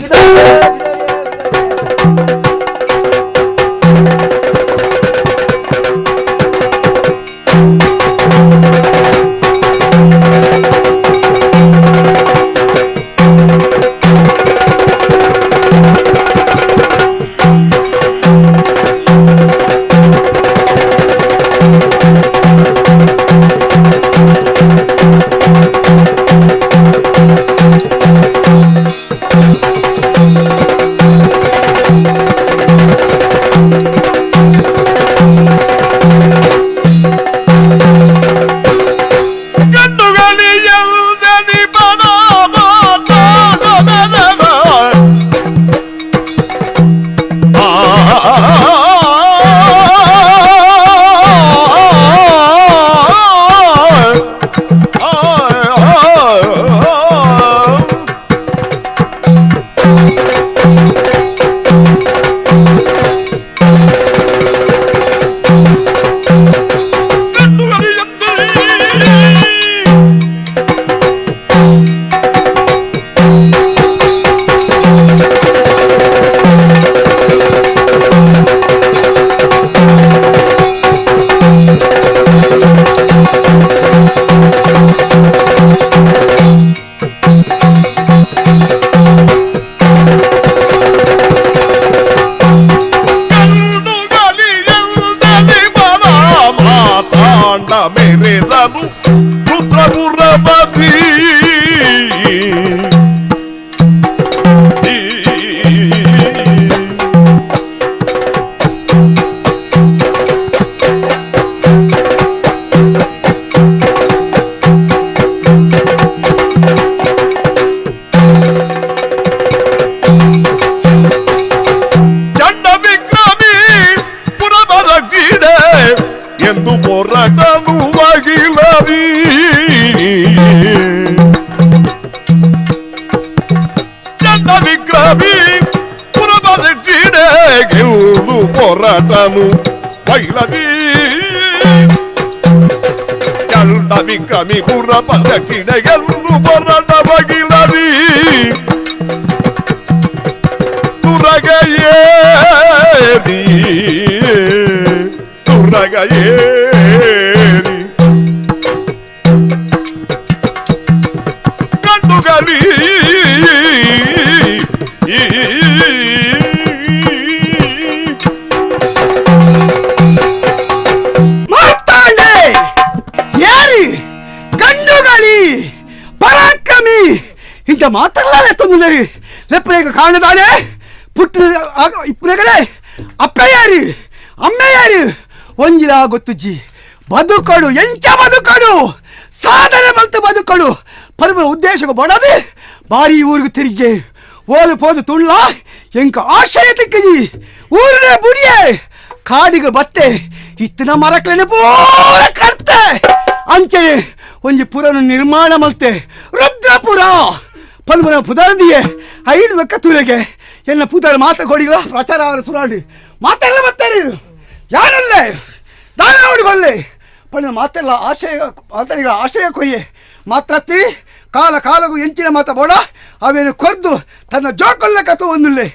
ಕಾಣದಾನೆ ಪುಟ್ಟ ಇಪ್ಪನೆಗಡೆ ಅಪ್ಪಯ್ಯಾರು ಅಮ್ಮಯ್ಯಾರು ಒಂಜಿಲ ಗೊತ್ತುಜ್ಜಿ ಬದುಕಡು ಎಂಚ ಬದುಕಡು ಸಾಧನೆ ಬಂತು ಬದುಕಡು ಪರಮ ಉದ್ದೇಶಕ್ಕೆ ಬಡದು ಬಾರಿ ಊರಿಗೆ ತಿರುಗಿ ಓಲು ಪೋದು ತುಳ್ಳ ಎಂಕ ಆಶಯ ತಿಕ್ಕಿ ಊರಿನ ಬುಡಿಯೇ ಕಾಡಿಗೆ ಬತ್ತೆ ಇತ್ತಿನ ಮರಕ್ಲೇನೆ ಪೂರ ಕರ್ತೆ ಅಂಚೆ ಒಂಜಿ ಪುರನು ನಿರ್ಮಾಣ ಮಲ್ತೆ ರುದ್ರಪುರ ಪಲ್ಮನ ಪುದರದಿಯೇ ಐದು ಬೆಕ್ಕ ತುಲೆಗೆ ಎನ್ನ ಪುದರ ಮಾತ ಕೊಡಿಲ್ಲ ಪ್ರಚಾರ ಅವರ ಸುರಾಡಿ ಮಾತೆಲ್ಲ ಬರ್ತಾರೆ ಯಾರಲ್ಲೇ ದಾನ ಪಣ್ಣ ಮಾತೆಲ್ಲ ಆಶಯ ಮಾತನಿಗಳ ಆಶಯ ಕೊಯ್ಯೆ ಮಾತ್ರತ್ತಿ ಕಾಲ ಕಾಲಗೂ ಎಂಚಿನ ಮಾತ ಬೋಡ ಅವೇನು ಕೊರ್ದು ತನ್ನ ಜೋಕೊಲ್ಲ ಕತು ಒಂದುಲ್ಲೆ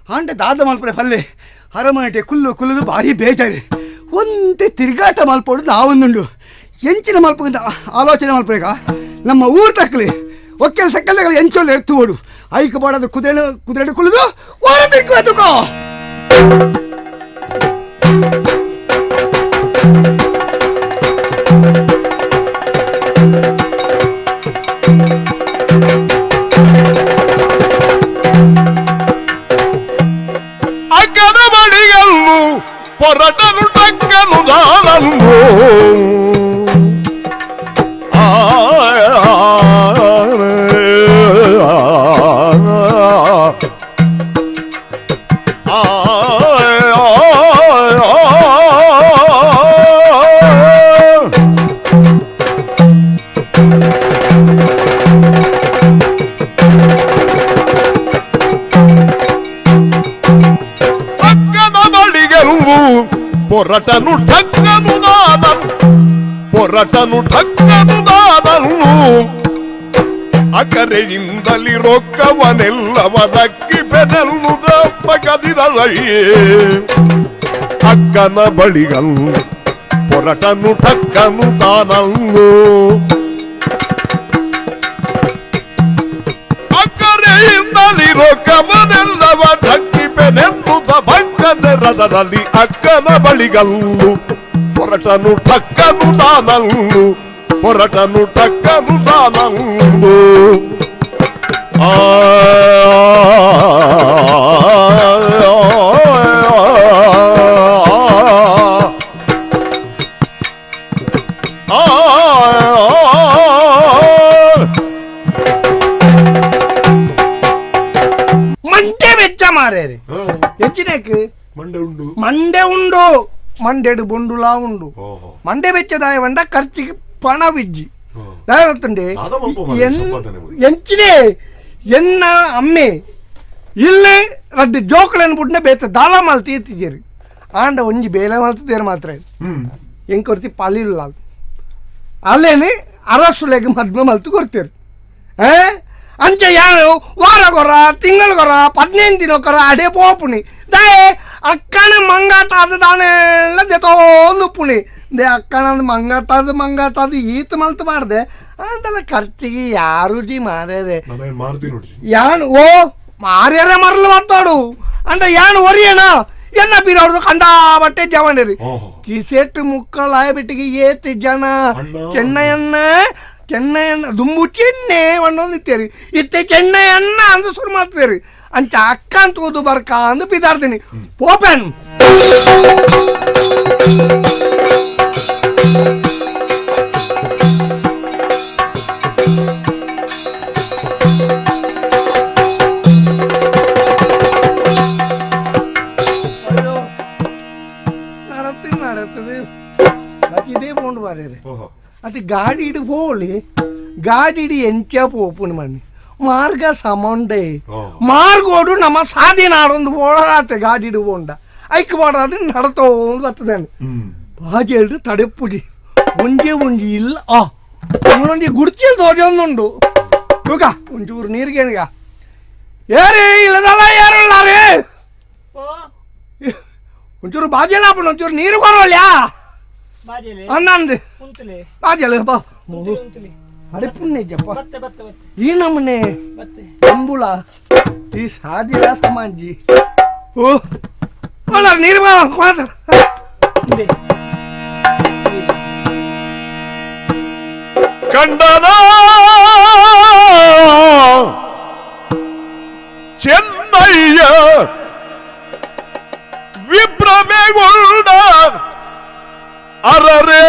ಆಂಡೆ ದಾದ ಮಲ್ಪಡೆ ಪಲ್ಲೆ ಅರಮನೆಟೆ ಕುಲ್ಲು ಕುಲ್ಲುದು ಭಾರಿ ಬೇಜಾರು ಒಂತೆ ತಿರುಗಾಟ ಮಲ್ಪೋಡು ನಾವೊಂದುಂಡು ಎಂಚಿನ ಮಲ್ಪಗಿಂತ ಆಲೋಚನೆ ಮಲ್ಪಬೇಕ ನಮ್ಮ ಊರು ತಕ್ಕಲಿ ಒಕ್ಕೆಲ್ ಸಕ್ಕಲೆಗಳು ಎಂಚೋಲ್ ಎರ್ತು ಓಡು ಐಕ್ ಬೋಡದು ಕುದುರೆ ಕುದುರೆ ಕುಲ್ಲುದು ಓಡ ತಿರ್ಕು ಎತ್ತುಕೋ. ಪೊರಟನು ಠಕ್ಕನು ದಾನನು ಪೊರಟನು ಠಕ್ಕನು ದಾನನು ಅಕರೆಯಿಂದಲಿ ರೊಕ್ಕವನೆಲ್ಲವದಕ್ಕಿ ಬೆನಲ್ಲು ಪಗದಿರಲಯ್ಯೇ ಅಕ್ಕನ ಬಳಿಗಲ್ಲು ಪೊರಟನು ಠಕ್ಕನು ತಾನಲ್ಲು ಅಕ್ಕರೆಯಿಂದಲಿ ರೊಕ್ಕವನೆಲ್ಲವ ಠಕ್ಕಿ ಬೆನೆನ್ನುತ್ತ ಭಕ್ಕನ ರಥದಲ್ಲಿ ಅಕ್ಕನ ಬಳಿಗಲ್ಲು ಪೊರಟನು ಠಕ್ಕನು ತಾನಲ್ಲು ಪೊರಟನು ಠಕ್ಕನು ತಾನಲ್ಲು ಆ ಮಂಡೆ ವೆಚ್ಚ ಮಾರೇರಿ ಹೆಚ್ಚಿನಕ್ಕೆ ಮಂಡೆ ಉಂಡು ಮಂಡೆ ಉಂಡು ಮಂಡೆಡು ಬೊಂಡುಲಾ ಉಂಡು ಮಂಡೆ ವೆಚ್ಚದಾಯ ವಂಡ ಖರ್ಚಿಗೆ ಪಣ ಬಿಜ್ಜಿ ದಾಯತ್ತುಂಡೆ ಎಂಚಿನೇ ಎನ್ನ ಅಮ್ಮೆ ಇಲ್ಲೇ ರಡ್ಡು ಜೋಕುలను ಬುಡ್ನ ಬೇತ ದಾಲ ಮಾಲ್ತಿ ಎತ್ತಿಜೇರಿ ಆಂಡ ಒಂಜಿ ಬೇಲೆ ಮಾಲ್ತಿದ್ದೇರು ಮಾತ್ರ ಎಂಕ್ ಕೊರ್ತಿ ಪಲಿಲ್ಲ ಅಲ್ಲೇನೆ ಅರಸುಲೆಗ್ ಮದ್ಮೆ ಮಲ್ತು ಕೊಡ್ತೇರು ಅಂಚೆ ಯಾರು ವಾರ ಕೊರ ತಿಂಗಳು ಕೊರ 15 ದಿನ ಕೊರ ಅಡೆ ಪೋಪುಣಿ ದಾಯೆ ಅಕ್ಕನ ಮಂಗಾಟ ಅದು ದಾನೆಲ್ಲ ದೆತೋಂದು ಉಪ್ಪುಣಿ they ಅಕ್ಕನ ಮಂಗಾಟದು ಮಂಗಾಟದು ಈತ ಮಲ್ತು ಮಾಡ್ದೆ ಆಂಡಲ ಖರ್ಚಿಗೆ ಯಾರು ಜಿ ಮಾರೇರೆ ಯಾನು ಓ ಮಾರ್ಯಾರೆ ಮರಲು ಮಾತಾಡು ಅಂಡ ಯಾನು ಒರಿಯಣ ಎನ್ನ ಬೀರಾಡ್ದು ಕಂಡ ಬಟ್ಟೆ ಜವನರಿ ಕಿಸೆಟ್ಟು ಮುಕ್ಕಲಾಯ ಬಿಟ್ಟಿಗೆ ಏತಿ ಜನ ಚೆನ್ನಯ್ಯಣ್ಣ ಚೆನ್ನಯ್ಯಣ್ಣ ದುಂಬು ಚೆನ್ನೆ ಒಂದೊಂದು ಇತ್ತೇರಿ ಇತ್ತೆ ಚೆನ್ನಯ್ಯಣ್ಣ ಅಂದು ಶುರು ಮಾಡ್ತೀರಿ ಅಂಚ ಅಕ್ಕ ಅಂತ ಓದು ಬರ್ಕ ಅಂದು ಬಿದಾಡ್ತೀನಿ ಪೋಪೆನ್ നടത്തത് ಇದೇ ಬೋಂಡು ಬಾರೇರೆ ಅದು ಗಾಡಿ ಇಡು ಪೋಲಿ ಗಾಡಿ ಇಡು ಎಂಚ ಪೋಪುನು ಮಣ್ಣಿ ಮಾರ್ಗ ಸಮಂಡೆ ಮಾರ್ಗೋಡು ನಮ್ಮ ಸಾಧಿ ನಾಡೊಂದು ಬೋಡಾತೆ ಗಾಡಿ ಇಡು ಬೋಂಡ ಐಕ್ ಬೋಡಾದ ನಡತೋ ಬರ್ತದಾನೆ ಬಾಜಿ ಹೇಳ್ದು ತಡೆಪುಡಿ ಒಂಜೆ ಒಂಜಿ ಇಲ್ಲ ಆ ಒಂಜಿ ಗುಡ್ಚಿಲ್ ದೋಜೊಂದುಂಡು ತೂಕ ಒಂಚೂರು ನೀರಿಗೇನಿಗ ಏರಿ ಇಲ್ಲದಲ್ಲ ಏರಲ್ಲ ರೇ ಒಂಚೂರು ಬಾಜೆಲ್ಲ ಹಾಪುಂಡು ಒಂಚೂರು ನೀರು ಕೊರೋಲ್ಯಾ ಅನ್ನಂದು ಬಾಜೆಲ್ಲ ಬಾ ಅಡೆ ಪುಣ್ಯಜಪ್ಪ ಈ ನಮ್ಮನೆ ಅಂಬುಳ ಈ ಸಾದಿಲ ಸಮಾಜಿ ಓ ಅಲ್ಲ ನೀರು ಬಾ ಕೊಡ್ತಾರ ಕಂಡನ ಚೆನ್ನಯ್ಯ ವಿಭ್ರಮೆಗೊಂಡ ಅರರೇ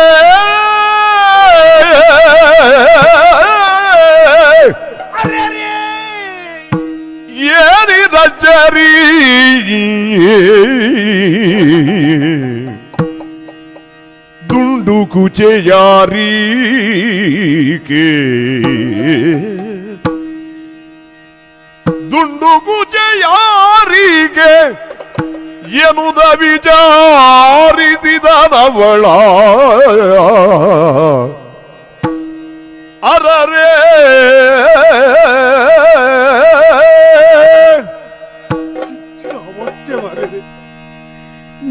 ಏನಿದ ಜರಿ ದುಂಡು ಕುಚೆಯಾರೀಕೆ ದುಂಡು ಕುಚೆಯಾರಿಗೆ ಎನ್ನುದ ವಿಚಾರಿಸಿದನವಳ ಅರರೇ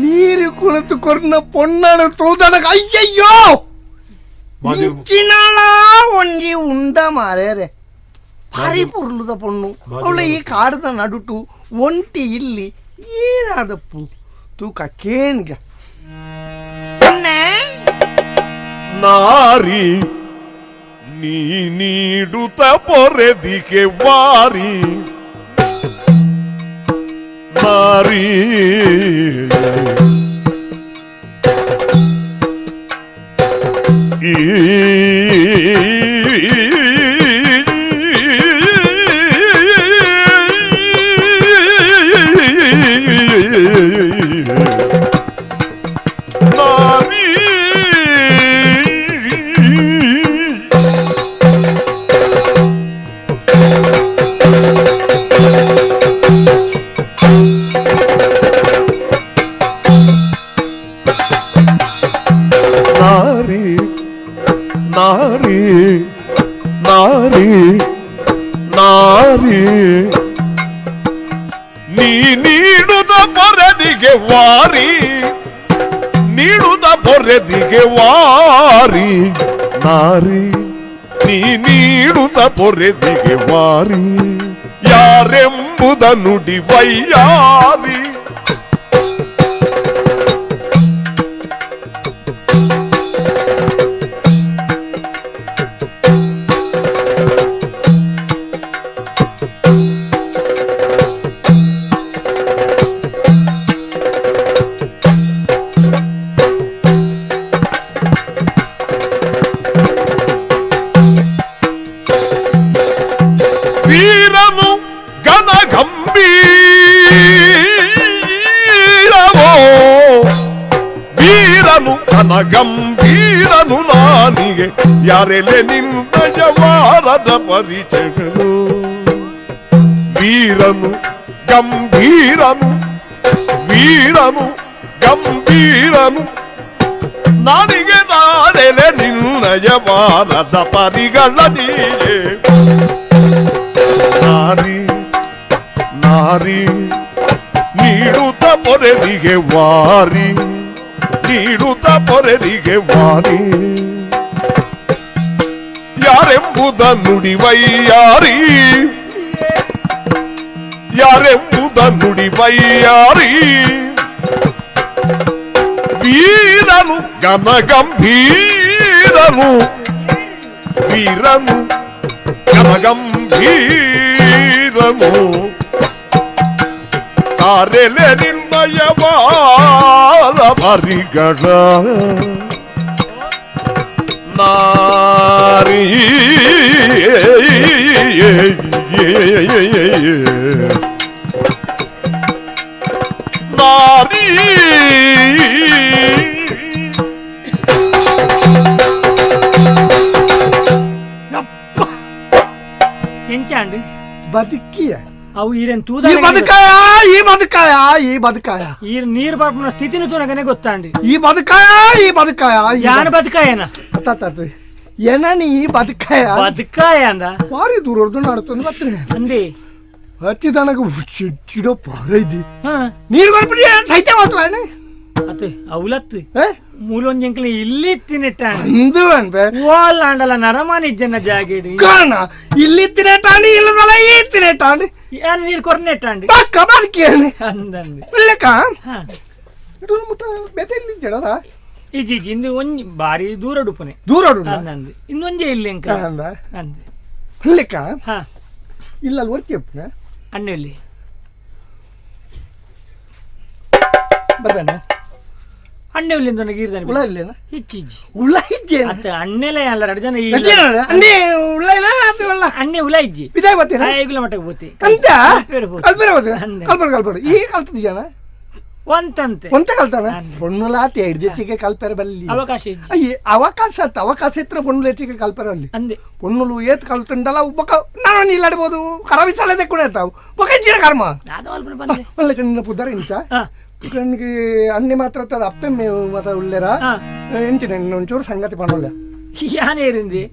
ನೀರು ಕುಳಿತು ಕೊರ್ನ ಪೊನ್ನಣ ತೂದನಗ ಅಯ್ಯಯ್ಯೋ ಇಂಚಿನಾಳ ಒಂಜಿ ಉಂಡ ಮಾರೇರೆ ಭಾರಿ ಪುರ್ಲುದ ಪೊಣ್ಣು ಅವಳ ಈ ಕಾಡದ ನಡುಟು ಒಂಟಿ ಇಲ್ಲಿ ಏನಾದಪ್ಪು ತೂಕ ಕೇಣ್ಗ ನಾರಿ ನೀ ನೀಡುತ್ತ ಪೊರೆದಿಗೆ ವಾರಿ ನಾರಿ ನಾರಿ ನೀ ನೀಡುದ ಪೊರೆದಿಗೆ ವಾರಿ, ನೀಡುದ ಪೊರೆದಿಗೆ ವಾರಿ ನಾರಿ, ನೀ ನೀಡುದ ಪೊರೆದಿಗೆ ವಾರಿ, ಯಾರೆಂಬುದ ನುಡಿ ವೈಯಾರಿ. ವೀರನು ಗನ ಗಂಭೀರವೋ, ವೀರನು ಘನ ಗಂಭೀರನು ನಾನಿಗೆ ಯಾರೆಲೆ ನಿನ್ನ ಜವಾರದ ಪರಿಚಯಗಳು. ವೀರನು ಗಂಭೀರನು, ವೀರನು ಗಂಭೀರನು ನಾನಿಗೆ ನಾರೆಲೆ ನಿನ್ನ ಜವಾರದ ಪರಿಗಳ ನೀಯೇ. ನಾರಿ ನಾರಿ ನೀಡುತ್ತ ಪೊರೆದಿಗೆ ವಾರಿ, ನೀಡುತ್ತ ಪೊರೆದಿಗೆ ವಾರಿ, ಯಾರೆಂಬುದ ನುಡಿವೈಯಾರಿ, ಯಾರೆಂಬುದ ನುಡಿವೈಯಾರಿ. ವೀರನು ಘನ ಗಂಭೀರನು, ವೀರನು ಘನ ಗಂಭೀರನು, ಕಾರೆಲೆ ನಿರ್ಣಯವಾದ ಪರಿಗಳ ನಾರಿ. ನಾರಿ ಎಂಚಾಂಡ್ ಬದುಕಿಯ ಅವು ಈರೇನ್ ತೂದ ಈ ಬದುಕಾಯ, ಈ ಬದುಕಾಯ, ಈ ಬದುಕಾಯ, ಈ ನೀರ್ ಪಾಪನ ಸ್ಥಿತಿನೂ ತೂನಗನೆ ಗೊತ್ತಾಂಡಿ. ಈ ಬದುಕಾಯ, ಈ ಬದುಕಾಯ, ಯಾನ್ ಬದುಕಾಯನ ಏನನಿ ಈ ಬದುಕಾಯ ಬದುಕಾಯ ಅಂದ ಭಾರಿ ದೂರ ನಡ್ತಂದು ಬರ್ತೇನೆ ಅಂದಿ ಹತ್ತಿದನಗ ಚಿಡೋ ಪಾರೈದಿ ನೀರು ಕೊಡ್ಬಿಡಿ ಸೈತ್ಯ ಮಾತ್ರ ಅತ್ತೆ ಅವಲತ್ತು ಮೂಲೊಂದು ಎಂಕಲೆ ಇಲ್ಲಿ ತಿನ್ನಿಟ್ಟಾಣ ಅಂದು ಅನ್ಬೆ ಓಲ್ ಆಂಡಲ ನರಮಾನಿ ಜನ ಜಾಗಿಡಿ ಕಾರಣ ಇಲ್ಲಿ ತಿನ್ನಿಟ್ಟಾಂಡಿ ಇಲ್ಲದಲ್ಲ ಈ ತಿನ್ನಿಟ್ಟಾಂಡಿ ಯಾನ್ ನೀರು ಕೊರ್ನೆಟ್ಟಾಂಡಿ ಪಕ್ಕ ಬದುಕೇನೆ ಅಂದಂದು ಇಲ್ಲಕ್ಕ ಇದು ಮುಟ್ಟ ಬೇತೆ ಇಲ್ಲಿ ಜಡದ ಇಜಿ ಇಂದು ಒಂಜಿ ಬಾರಿ ದೂರ ಉಡುಪನೆ ದೂರ ಅಂದಂದು ಇನ್ನೊಂಜೆ ಇಲ್ಲಿ ಎಂಕ ಅಂದ ಅಂದೆ ಇಲ್ಲಕ್ಕ ಹಾ ಇಲ್ಲ ಅಲ್ಲಿ ವರ್ತಿಯಪ್ಪನ ಅಣ್ಣ ಇಲ್ಲಿ ಬರ್ಬೇನ ಅಣ್ಣೆ ಇಲ್ಲಿ ನನಗೆ ಇರ್ದಾನೆ ಉಳ ಇಲ್ಲೇನ ಇಚ್ಚಿಜ್ಜಿ ಉಳ ಇಜ್ಜಿ ಅತ್ತ ಅಣ್ಣೆಲೆ ಅಲ್ಲ ಎರಡು ಜನ ಅಣ್ಣೆ ಉಳ್ಳ ಇಲ್ಲ ಅದು ಉಳ್ಳ ಅಣ್ಣೆ ಉಳ ಇಜ್ಜಿ ಇದೇ ಬರ್ತೀನ ಈಗಲ ಮಟ್ಟಕ್ಕೆ ಬೋತಿ ಅಂತ ಕಲ್ಪೇರ ಬರ್ತೀನ ಕಲ್ಪೇರ ಕಲ್ಪೇರ ಈ ಕಲ್ತಿದ್ಯಾನ ಒಂತಂತೆ ಒಂತ ಕಲ್ತಾನ ಪೊಣ್ಣುಲಾತಿ ಹಿಡ್ದೆಚ್ಚಿಗೆ ಕಲ್ಪೇರ ಬಲ್ಲಿ ಅವಕಾಶ ಅಯ್ಯ ಅವಕಾಶ ಆತ ಅವಕಾಶ ಇತ್ರ ಪೊಣ್ಣುಲು ಹೆಚ್ಚಿಗೆ ಕಲ್ಪೇರ ಅಲ್ಲಿ ಅಂದೆ ಪೊಣ್ಣುಲು ಏತ್ ಕಲ್ತುಂಡಲ್ಲ ಒಬ್ಬಕ ನಾನು ನೀಲಾಡ್ಬೋದು ಕರವಿಸಾಲದೆ ಕೂಡ ಇರ್ತಾವ ಬೊಕ ಜೀರ ಕರ್ಮ ಒಳ್ಳೆ ಕಣ್ಣಿನ ಪುದರ ಇಂಚ ಕಣ್ಣಿಗೆ ಅಣ್ಣೆ ಮಾತ್ರ ತದ ಅಪ್ಪೆ ಮಾತ್ರ ಉಳ್ಳೇರ ಎಂಚಿನ ಒಂಚೂರು ಸಂಗತಿ ಪಣ್ಣುಲ್ಲ ಯಾನೇರಿಂದಿ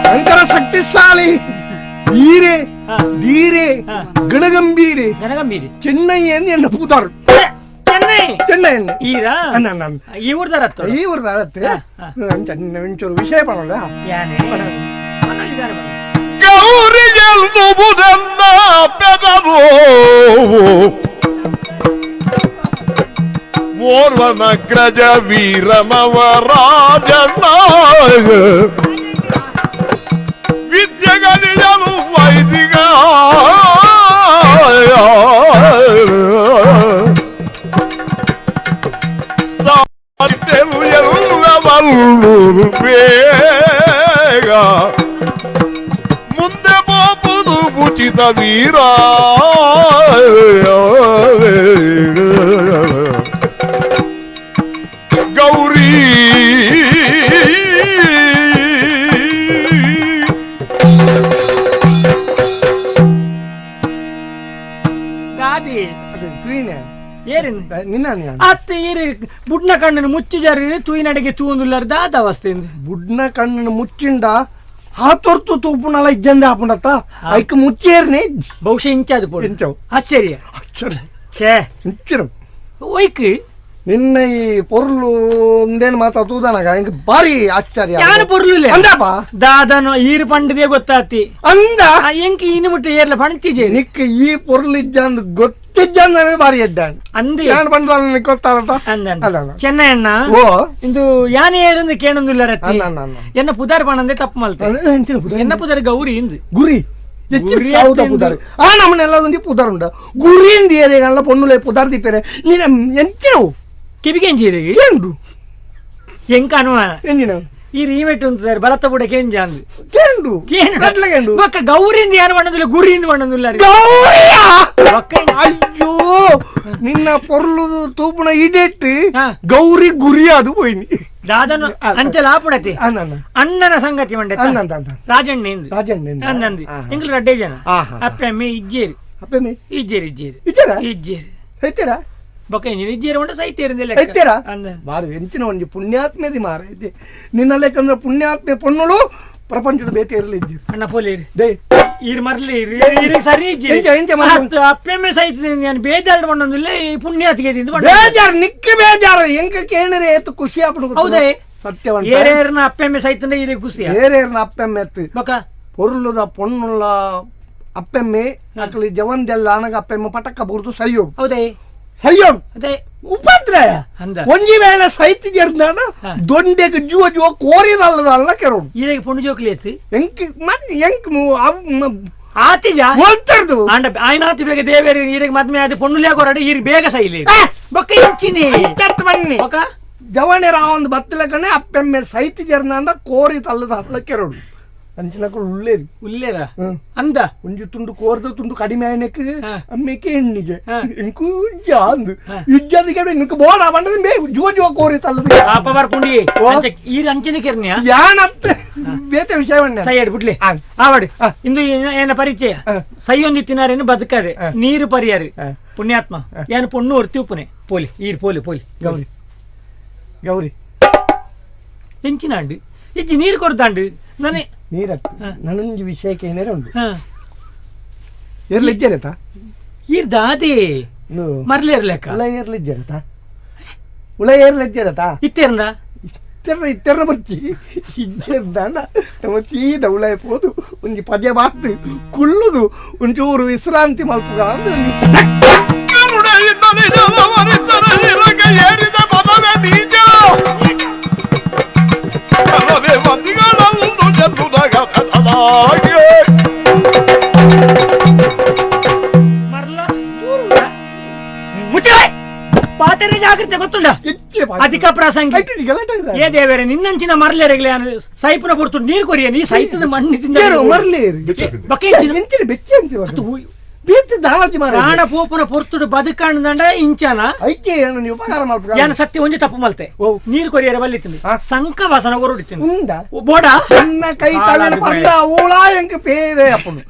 ಶಂಕರ ಶಕ್ತಿಶಾಲಿ ಧೀರೆ ಧೀರೆ ಗಣಗಂಭೀರೆ ಗಣಗಂಭೀರಿ ಚೆನ್ನೈ ಎನ್ನ ಪೂತಾರು ಚೆನ್ನೈ ಚೆನ್ನೈ ಈರಾ ಈ ಊರ್ದಾರತ್ತ ಈ ಊರ್ದಾರತ್ತೆ ಒಂಚೂರು ವಿಷಯ ಪಣ್ಣುಲ್ಲ ಯಾನೇ ಗೌರಿಗೆಲ್ಲುವುದನ್ನ ಬೆದರು ಓರ್ವನ ಗ್ರಜ ವೀರನವರಾಜನ ವಿದ್ಯೆಗಳಿಯಲು ವೈದಿಗ ಎಲ್ಲವಲ್ಲೂ ಬೇಗ ಮುಂದೆ ಹೋಗುವುದು ಉಚಿತ ವೀರ ಗೌರಿ ದಾದಿ ಅತ್ತೆ ಈರು ಬುಡ್ನ ಕಣ್ಣನ್ನು ಮುಚ್ಚಿ ಜಾರಿ ತೂಯಿನಡೆಗೆ ತೂಂದುಲ್ಲಾರ ದಾದ ಅವಸ್ಥೆ ಬುಡ್ನ ಕಣ್ಣನ್ನು ಮುಚ್ಚಿಂಡ ಆತೊರ್ತು ತೂಪುನಲ ಇಜ್ಜಂದೆ ಆಪುಂಡತ್ತ ಐಕ್ ಮುಚ್ಚೇರ್ನೆ ಬಹುಶಃ ಇಂಚಾದು ಪೋಡು ಇಂಚವು ಆಶ್ಚರ್ಯ ಆಶ್ಚರ್ಯ ಛೇ ಇಂಚಿನ ಒಯ್ಕ್ ನಿನ್ನ ಈ ಪೊರ್ಲು ಒಂದೇನು ಮಾತಾ ತೂದನಾಗ ಇಂಕ್ ಬಾರಿ ಆಶ್ಚರ್ಯ ಯಾರು ಪೊರ್ಲು ಅಂದಪ್ಪ ದಾದನು ಈರು ಪಂಡದೇ ಗೊತ್ತಾತಿ ಅಂದ ಎಂಕ್ ಇನ್ನು ಮುಟ್ಟ ಏರ್ಲ ಪಣತಿಜೆ ನಿಕ್ ಈ ಪೊರ್ಲು ಇಜ್ಜಂದ್ ಗೊತ್ತಿಜ್ಜಂದ ಬಾರಿ ಎಡ್ಡಾನ್ ಅಂದೆ ಯಾನ್ ಪಂಡ ನಿಕ್ ಗೊತ್ತಾರತ ಅಂದ ಚೆನ್ನೈ ಅಣ್ಣ ಓ ಇಂದು ಯಾನೆ ಏರಂದು ಕೇಣೊಂದಿಲ್ಲ ರತ್ತಿ ಎನ್ನ ಪುದಾರ್ ಪಣಂದೆ ತಪ್ಪು ಮಲ್ತೆ ಎನ್ನ ಪುದಾರ್ ಗೌರಿ ಇಂದು ಗುರಿ ಆ ನಮ್ಮನೆಲ್ಲ ಪುದಾರ್ ಉಂಡ ಗುರಿಯಿಂದ ಏರಿಯಲ್ಲ ಪೊನ್ನುಲೆ ಪುದಾರ್ ದಿಪ್ಪೇರೆ ನೀನ ಎಂಚಿನವು ಕಿವಿಗೆಂಜೀರಿಗೆ ಏಂಡು ಎಂಕ ಅನುಮಾನ ಎಂಜಿನ ಈ ರೀಮೆಟ್ ಉಂಟು ಬಲತ್ತ ಬುಡ ಕೆಂಜ ಅಂದು ಕೇಂಡು ಕೇಂಡು ಬೊಕ್ಕ ಗೌರಿಂದ ಯಾರು ಬಣ್ಣದಿಲ್ಲ ಗುರಿಯಿಂದ ಬಣ್ಣದಿಲ್ಲ ಗೌರಿಯ ಅಯ್ಯೋ ನಿನ್ನ ಪೊರ್ಲು ತೂಪುನ ಇಡೆಟ್ಟು ಗೌರಿ ಗುರಿ ಅದು ಪೋಯಿನಿ ದಾದನು ಅಂಚಲ ಆಪುಡತಿ ಅಣ್ಣನ ಸಂಗತಿ ಮಂಡೆ ರಾಜಣ್ಣ ರಾಜಣ್ಣ ಅಂದಂದು ಎಂಗ್ಲು ರಡ್ಡೆ ಜನ ಅಪ್ಪೆ ಅಮ್ಮೆ ಇಜ್ಜೇರಿ ಅಪ್ಪೆ ಇಜ್ಜೇರಿ ಇಜ್ಜೇರಿ ಇಜ್ಜೇರ ಇಜ್ಜೇರಿ ಐತೇರಾ ಬೊಕ್ಕ ಇಜ್ಜೇರಿ ಉಂಡ ಸೈತೇರಿಂದಿಲ್ಲ ಐತೇರಾ ಬಾರಿ ಎಂಚಿನ ಒಂಜಿ ಪುಣ್ಯಾತ್ಮೆದಿ ಮಾರ ಐತೆ ನಿನ್ನ ಲೆಕ್ಕಂದ್ರೆ ಪುಣ್ಯಾತ್ಮೆ ಪೊಣ್ಣುಳು ಪ್ರಪಂಚದ ಬೇತೆ ಇರಲಿ ಇಜ್ಜಿ ಅಣ್ಣ ಪೋಲೇರಿ they ಈರ್ ಮರ್ಲಿ ಈರ್ ಸರಿ ಇಜ್ಜಿ ಅಪ್ಪೆಮ್ಮೆ ಸೈತ ನಾನು ಬೇಜಾರು ಪಣ್ಣೊಂದಿಲ್ಲ ಈ ಪುಣ್ಯಾತಿಗೆ ಬೇಜಾರು ನಿಕ್ಕ ಬೇಜಾರು ಎಂಕ ಕೇಣರೆ ಏತು ಖುಷಿ ಆಪುಂಡು ಹೌದೇ ಸತ್ಯವಂತ ಏರೇರ್ನ ಅಪ್ಪೆಮ್ಮೆ ಸೈತಂದ್ರೆ ಈರಿಗೆ ಖುಷಿ ಏರೇರ್ನ ಅಪ್ಪೆಮ್ಮೆ ಎತ್ತು ಬೊಕ್ಕ ಪೊರ್ಲುದ ಪೊಣ್ಣುള്ള ಅಪ್ಪೆಮ್ಮೆ ಅಕ್ಲಿ ಜವಂದೆಲ್ಲ ಅನಗ ಅಪ್ಪೆಮ್ಮೆ ಪಟಕ್ಕ ಬುರ್ದು ಸೈಯೋಡು ಹೌದೇ ಸೈಯೋಡು ಅದೇ ಉಪದ್ರಯ ಒಂಜಿ ವೇಳೆ ಸೈತಿ ಜರ್ದಾನ ದೊಂಡೆಗೆ ಜುವ ಜುವ ಕೋರಿದಲ್ಲದಲ್ಲ ಕೆರೋಡು ಈರಿಗೆ ಪೊಣ್ಣು ಜೋಕ್ಲಿ ಎತ್ತು ಎಂಕ್ ಮತ್ ಎಂಕ್ ಆತಿಜ ಒಲ್ತರ್ದು ಅಂಡ ಆಯ್ನ ಆತಿ ಬೇಗ ದೇವೇರಿ ಈರಿಗೆ ಮದ್ಮೆ ಆದ ಪೊಣ್ಣು ಲೇಕೊರಡೆ ಈರಿಗೆ ಬೇಗ ಸೈಲಿ ಬೊಕ್ಕ ಇಂಚಿನಿ ಬನ್ನಿ ಬೊಕ್ಕ ಜವಣೆ ರಾವೊಂದು ಬತ್ತಲಕಣೆ ಅಪ್ಪೆಮ್ಮೆ ಸೈತಿ ಜರ್ನಾಂದ ಕೋರಿ ತಲ್ಲದ ಕೆರೋಡು ಅಂಚಿನಕುಲು ಉಲ್ಲೇರಿ ಉಲ್ಲೇರ ಅಂದ ಒಂಜಿ ತುಂಡು ಕೋರ್ದ ತುಂಡು ಕಡಿಮೆ ಆಯ್ನಕ್ ಅಮ್ಮೆಕೆ ಎಣ್ಣಿಗೆ ಇಂಕು ಅಂದು ಇಜ್ಜಂದಿಗೆ ನಿಂಕು ಬೋಡ ಬಂಡದ ಮೇ ಜುವ ಜುವ ಕೋರಿ ತಲ್ಲದ ಪಾಪ ಬರ್ಪುಂಡಿ ಈರು ಅಂಚಿನ ಕೆರ್ನಿಯ ಯಾನತ್ ಬೇತೆ ವಿಷಯವನ್ನ ಸೈಯಡ್ ಬಿಡ್ಲಿ ಆವಡಿ ಇಂದು ಏನ ಪರಿಚಯ ಸೈಯೊಂದಿತ್ತಿನಾರೇನು ಬದುಕದೆ ನೀರು ಪರಿಯಾರಿ ಪುಣ್ಯಾತ್ಮ ಏನು ಪೊಣ್ಣು ಒರ್ತಿ ಉಪ್ಪುನೆ ಪೋಲಿ ಈರು ಪೋಲಿ ಪೋಲಿ ಗೌರಿ ಗೌರಿ ಎಂಚಿನಾಂಡು ಇಜ್ಜಿ ನೀರು ಕೊಡ್ತಾಂಡು ನಾನೇ ನೀರತ್ತು ನನ್ನೊಂದು ವಿಷಯಕ್ಕೆ ಏನಾರ ಉಂಟು ಏರ್ಲಿಜ್ಜಾರತ ಈರ್ ದಾದಿ ಮರ್ಲಿ ಇರ್ಲೆಕ್ಕ ಉಳ ಏರ್ಲಿಜ್ಜಾರತ ಉಳ ಏರ್ಲಿಜ್ಜಾರತ ಇತ್ತೇರ್ನ ಇತ್ತೆರ್ನ ಇತ್ತೆರ್ನ ಬರ್ಚಿ ಇಜ್ಜೇರ್ದಾಂಡ ನಮ್ಮ ಸೀದ ಉಳ ಪೋದು ಒಂಜಿ ಪದ್ಯ ಬಾತು ಕುಳ್ಳುದು ಒಂಚೂರು ವಿಶ್ರಾಂತಿ ಮಲ್ಪುಗ ಪಾತ್ರೆ ಜಾಗ್ರತೆ ಗೊತ್ತುಂಡ ಅಧಿಕ ಪ್ರಾಸಂಗ ಏ ದೇವರೇ ನಿನ್ನಂಚಿನ ಮರ್ಲೇರಗ್ಲೆ ಸೈಪುನ ಪುರ್ತು ನೀರು ಕೊರಿಯ ನೀ ಸೈತದ ಮಣ್ಣು ಮರ್ಲಿ ಪ್ರಾಣ ಪೋಪುನ ಪೊರ್ತುಡು ಬದುಕಾಣದಂಡ ಇಂಚಾನ ಯಾನ ಸತ್ಯ ಒಂಜಿ ತಪ್ಪು ಮಲ್ತೆ ನೀರು ಕೊರಿಯರ ಬಲ್ಲಿತ್ತಿಂದು ಸಂಕ ವಾಸನ ಹೊರಡಿತೀನಿ ಬೋಡ ಕೈ ಪೇರೆ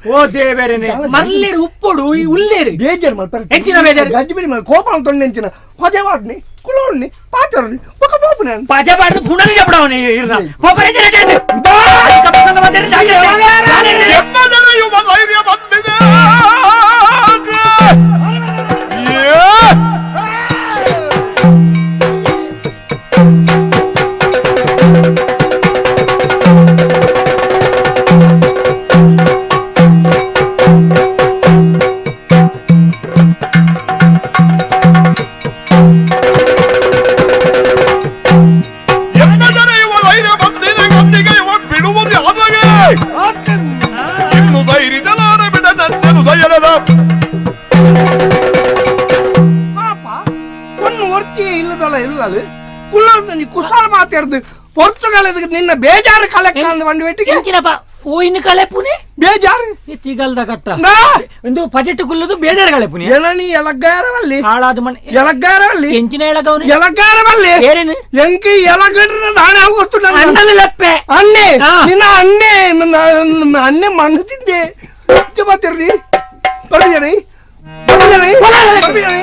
ಓ ದೇವರೇನೆ ಮರ್ಲೇರು ಉಪ್ಪೊಡು ಈ ಉಲ್ಲೇರು ಬೇಜಾರು ಮಲ್ಪರೆ ಎಂಚಿನ ಬೇಜಾರು ಗಜ್ಜಿಬಿಡಿ ಮಲ್ ಕೋಪ ತೊಂಡೆ ಎಂಚಿನ ಪಜೆ ವಾಡ್ನಿ ಕುಲೋಣ್ಣಿ ಪಾಚರ್ನಿ ఒక పోపునే ಪಜೆ ಬಾಡ್ದು ಪುಣನಿ ಜಪಡವನಿ ಇರ್ನ ಪೋಪರೆ ಧೈರ್ಯ ಬಂದಿದೆ. ಕುಸಾಲ್ ಮಾತಾಡ್ದು ಪೋರ್ಚುಗಲ್ ನಿನ್ನ ಬೇಜಾರು ಕಲೆಕ್ಕ ಅಂದ್ ಬಂದು ಬೆಟ್ಟಿಗೆ ಎಂಚಿನಪ್ಪ ಓ ಇನ್ನು ಕಲೆಪುನೆ ಬೇಜಾರು ತಿಗಲ್ದ ಕಟ್ಟ ಒಂದು ಪಜೆಟ್ ಕುಲ್ಲದು ಬೇಜಾರು ಕಲೆಪುನೆ ಎಳನಿ ಎಲಗ್ಗಾರವಲ್ಲಿ ಹಾಳಾದ ಮಣ್ಣು ಎಲಗ್ಗಾರವಲ್ಲಿ ಎಂಚಿನ ಎಳಗವನು ಎಲಗ್ಗಾರವಲ್ಲಿ ಏರೇನು ಎಂಕಿ ಎಲಗಡ್ರ ದಾಣೆ ಗೊತ್ತು ಅಣ್ಣನ ಲಪ್ಪೆ ಅಣ್ಣೆ ನಿನ್ನ ಅಣ್ಣೆ ಅಣ್ಣೆ ಮಣ್ಣು ತಿಂದೆ ಮಾತಿರ್ರಿ ಬರ್ಬಿಡಿ ಬರ್ಬಿಡಿ ಬರ್ಬಿಡಿ.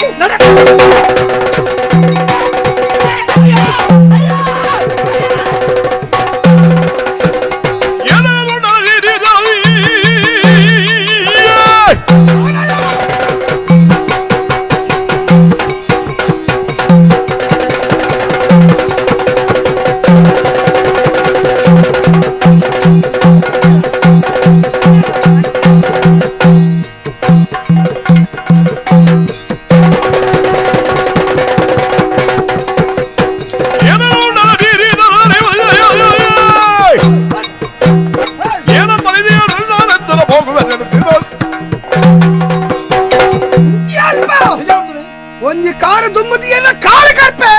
ಒಂಜಿ ಕಾರು ದುಮ್ಮದಿಯಲ್ಲ ಕಾರು ಕರ್ಪೆ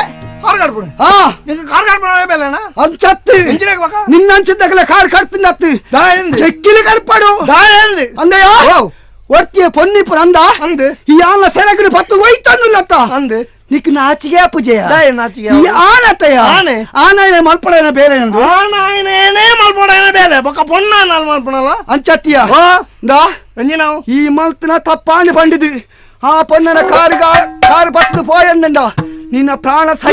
ನಿನ್ನಂಚಿದ್ದಾಗಲೇ ಕಾರ್ ಕಡ್ಪಿಂದತ್ತು ಚೆಕ್ಕಿಲಿ ಕಡ್ಪಾಡು ಅಂದಯ್ಯ ಒರ್ತಿಯ ಪೊನ್ನಿಪುರ ಅಂದ ಈ ಆನ ಸೆರಗಿನ ಪತ್ತು ಒಯ್ತನ್ನುಲ್ಲತ್ತ ಅಂದೆ ನಿಕ್ ನಾಚಿಗೆ ಪೂಜೆಯ ಈ ಆನತ್ತಯ್ಯ ಆನಾಯನೆ ಮಲ್ಪಡೇನ ಬೇರೆ ಆನಾಯನೇ ಮಲ್ಪಡೇನ ಬೇರೆ ಬೊಕ್ಕ ಪೊನ್ನ ಮಲ್ಪಣಲ್ಲ ಅಂಚತ್ತಿಯ ಈ ಮಲ್ತನ ತಪ್ಪಾಂಡಿ ಪಂಡಿದು ಆ ಪೊನ್ನನ ಕಾರು ಕಾರು ಪತ್ತು ಪೋಯಂದಂಡ ನಿನ್ನ ಪ್ರಾಣ ಸಹ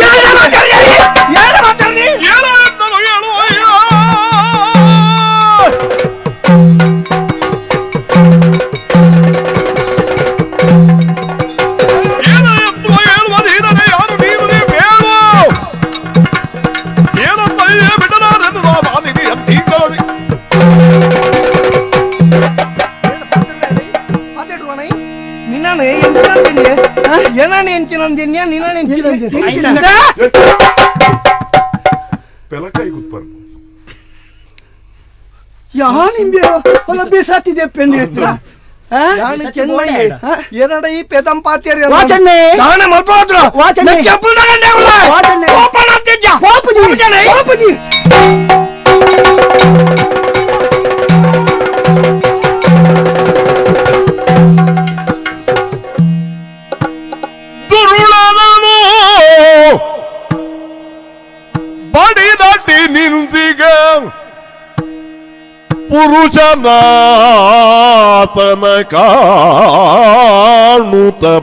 ಪುರುಷನಾತನ ಕಾಣುತ್ತ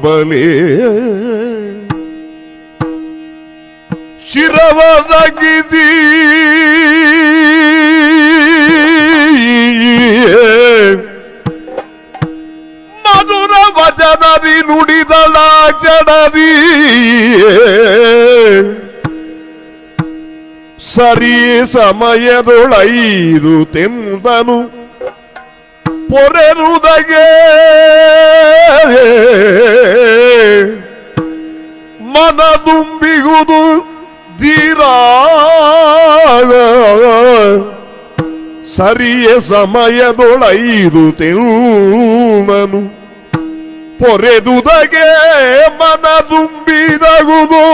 ಬಲಿ ಶಿರವದಗಿದಿ ಮಧುರ ವಚನದಿ ನುಡಿದಳ ಜಡದಿ ಸರಿ ಸಮಯದೊಳೈದು ತೆಂದನು ಪೊರೆರುದಗೆ ಮನದುಂಬಿಗುದು ಧೀರಾ ಸರಿಯ ಸಮಯದೊಳೈದು ತೆಂದನು ಪೊರೆದುದಗೆ ಮನದುಂಬಿದಗುದು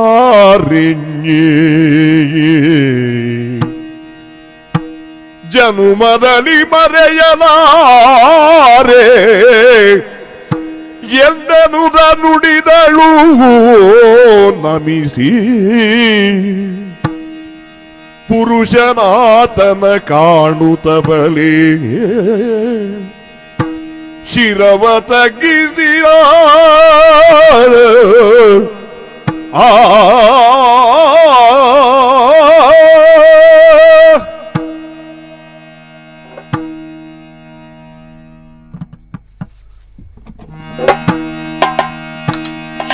ಮರೆಯಲಾರಿഞ്ഞಿ ಜನುಮದಲ್ಲಿ ಮರೆಯಲಾರೆ ಎಂದನುದ ನುಡಿದಳು ನಮಿಸಿ ಪುರುಷನಾತನ ಕಾಣುತ್ತ ಬಲಿ ಶಿರವ ತಗ್ಗಿಸಿಯ ಆ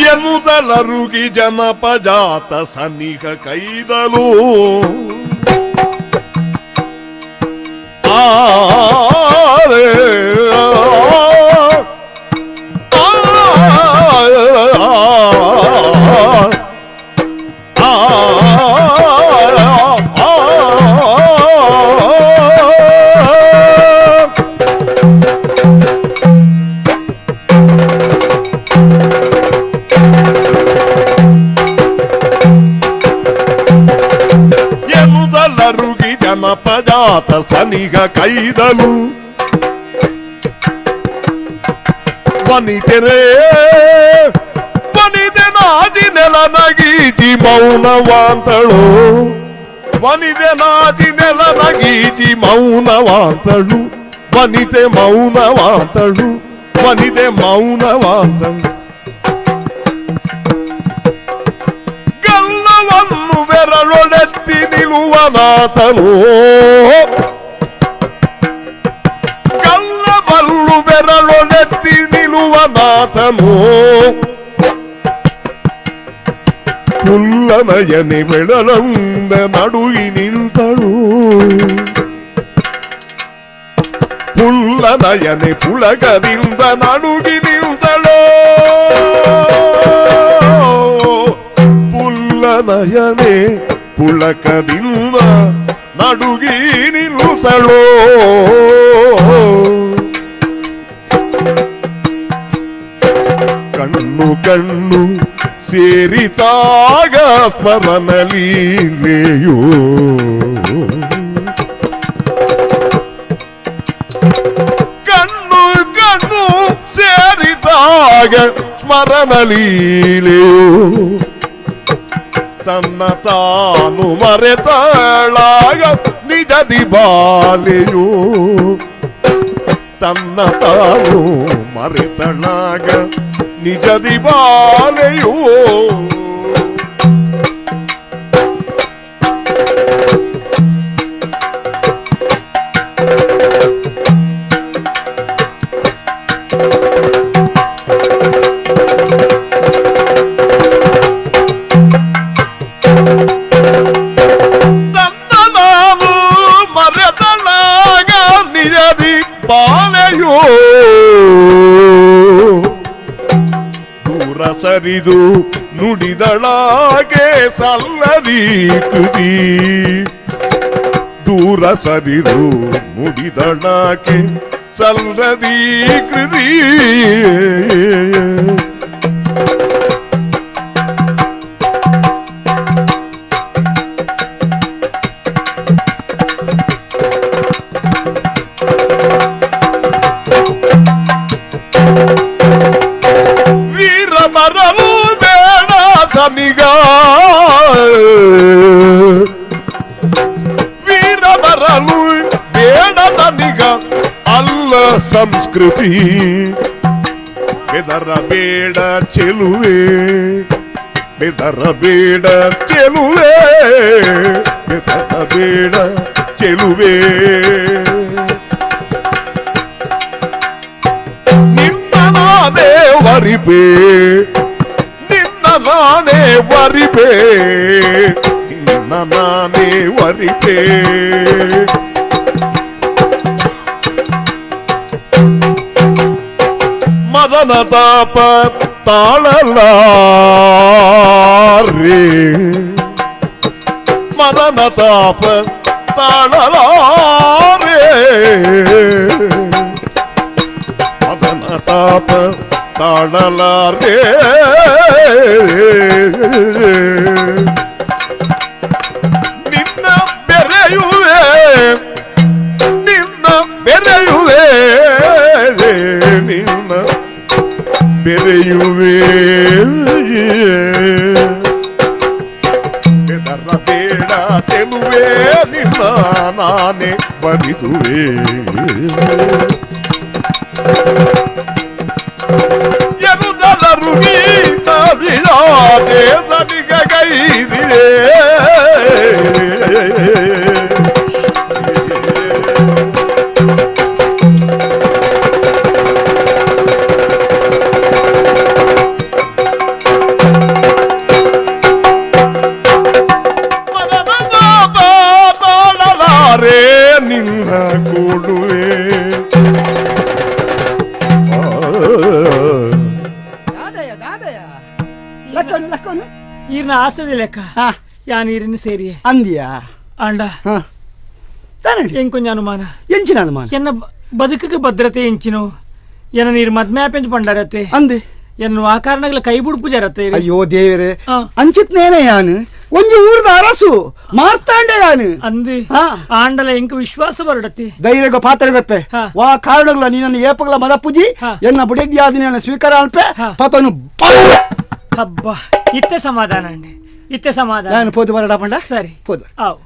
ಎನ್ನುತ್ತಲರುಗಿ ಜನಪಜಾತ ಸನ್ನಿಹ ಕೈದಲು ಆರೇ ಜನಪಜಾತ ಸನಿಗ ಕೈದಲು ವನಿತೆರೇ ವನಿತೆ ನಾದಿ ನೆಲನಗೀತಿ ಮೌನವಾಂತಳು ವನಿತೆ ನಾದಿ ನೆಲನಗೀತಿ ಮೌನವಾಂತಳು ವನಿತೆ ಮೌನವಾಂತಳು ವನಿತೆ ಮೌನವಾಂತಳು ಗಲ್ಲವನ್ನು ಬೆರಳೊಡೆತ್ತಿ ನಿಲುವನಾತನು ಗಲ್ಲವಲ್ಲು ಬೆರಳೊಡೆತ್ತಿ ನಿಲುವನಾತನು ಕುಲ್ಲನಯನಿ ಬೆಳಲಂ ಪುಳಕದಿಂದ ನಡುಗಿ ನಿಂತಳು. ಪುಲ್ಲ ನಯನೆ ಪುಳಕದಿಂದ ನಡುಗಿ ನಿಂತಳು. ಪುಲ್ಲ ನಯನೆ ಪುಳಕದಿಂದ ನಡುಗಿ ನಿಲ್ಲುತ್ತಳೋ. ಕಣ್ಣು ಕಣ್ಣು ಸೇರಿದಾಗ ಸ್ಮರಣಲೀಲೆಯೋ. ಕಣ್ಣು ಕಣ್ಣು ಸೇರಿದಾಗ ಸ್ಮರಣಲೀಲೆಯೋ. ತನ್ನ ತಾನು ಮರೆತಳಾಗ ನಿಜದಿ ಬಾಲೆಯೋ. ತನ್ನ ತಾನು ಮರೆತಳಾಗ ನಿಜದಿ ಬಾಲೆಯೋ. ತನ್ನ ನಾನು ಮರೆತಳಾಗ ನಿಜದಿ ಬಾಲೆಯೋ. ದೂರ ಸರಿದು ನುಡಿದಳಾಗೆ ಸಲ್ಲದಿ ಕೃತಿ. ದೂರ ಸರಿದು ನುಡಿದಳಾಗೆ ಸಲ್ಲದಿ ಕೃತಿ. ವೀರಮರವು ಬೇಡ ಸನಿಗ. ವೀರಮರಲು ಬೇಡ ತನಿಗ ಅಲ್ಲ ಸಂಸ್ಕೃತಿ. ಬೆದರಬೇಡ ಚೆಲುವೆ, ಬೆದರಬೇಡ ಚೆಲುವೆ, ಬೆದರಬೇಡ ಚೆಲುವೆ. ನಿನ್ನ ನಾನೇ ವರಿಪೆ, ನಿನ್ನ ನಾನೇ ವರಿಪೆ, ನಿನ್ನ ನಾನೇ ವರಿಪೆ. ಮದನ ತಾಪ ತಾಳಲಾರೆ, ಮದನ ತಾಪ ತಾಳಲಾರೆ, ಮದನ ತಾಪ ತಾಳಲಾರೆ. ನಿನ್ನ ಬೆರೆಯುವೆ, ನಿನ್ನ ಬೆರೆಯುವೆ, ನಿನ್ನ ಬೆರೆಯುವೆ. ಬೆದರಬೇಡ ಚೆಲುವೆ, ನಿನ್ನ ನಾನೇ ಬರಿದುವೆ. ಎರುದಲರು ಗೀತಾದೆ ಸನಿಗ ಗೈದಿದೆ. ನಿನ್ನ ಕೊಡುವೆ. ಈರ್ನ ಆಸದೆ ಲೆಕ್ಕ ಯಾನ್ ಈರಿನ ಸೇರಿಯೇ ಅಂದಿಯಾ ಅಂಡ ಎಂಕೊಂಜ ಅನುಮಾನ ಎಂಚಿನ ಅನುಮಾನ. ಎನ್ನ ಬದುಕಿಗೆ ಭದ್ರತೆ ಎಂಚಿನೋ ಎನ್ನ ನೀರು ಮದ್ಮೆ ಆಪೆಂಚು ಪಂಡರತ್ತೆ ಅಂದೆ ಎನ್ನು ಆ ಕಾರಣಗಳ ಕೈ ಬುಡುಪು ಜರತ್ತೆ. ಅಯ್ಯೋ ದೇವರೇ, ಅಂಚಿತ್ನೇನೆ ಯಾನು ಒಂಜಿ ಊರದ ಅರಸು ಮಾರ್ತಾಂಡೆ ಯಾನು ಅಂದು ಆಂಡಲ ಎಂಕ ವಿಶ್ವಾಸ ಬರಡತ್ತೆ. ಧೈರ್ಯಗ ಪಾತ್ರಗಪ್ಪೆ ವಾ ಕಾರಣಗಳ ನೀನನ್ನು ಏಪಗಳ ಮದಪುಜಿ ಎನ್ನ ಬುಡಿದ್ಯಾದಿನ ಸ್ವೀಕಾರ ಅಲ್ಪೆ ಪತನು. ಹಬ್ಬ ಇತ್ತೆ ಸಮಾಧಾನ ಅಂಡೆ, ಇತ್ತೆ ಸಮಾಧಾನ. ನಾನು ಪೋದು ಬರಡ ಪಂಡ. ಸರಿ ಪೋದು. ಆವ್.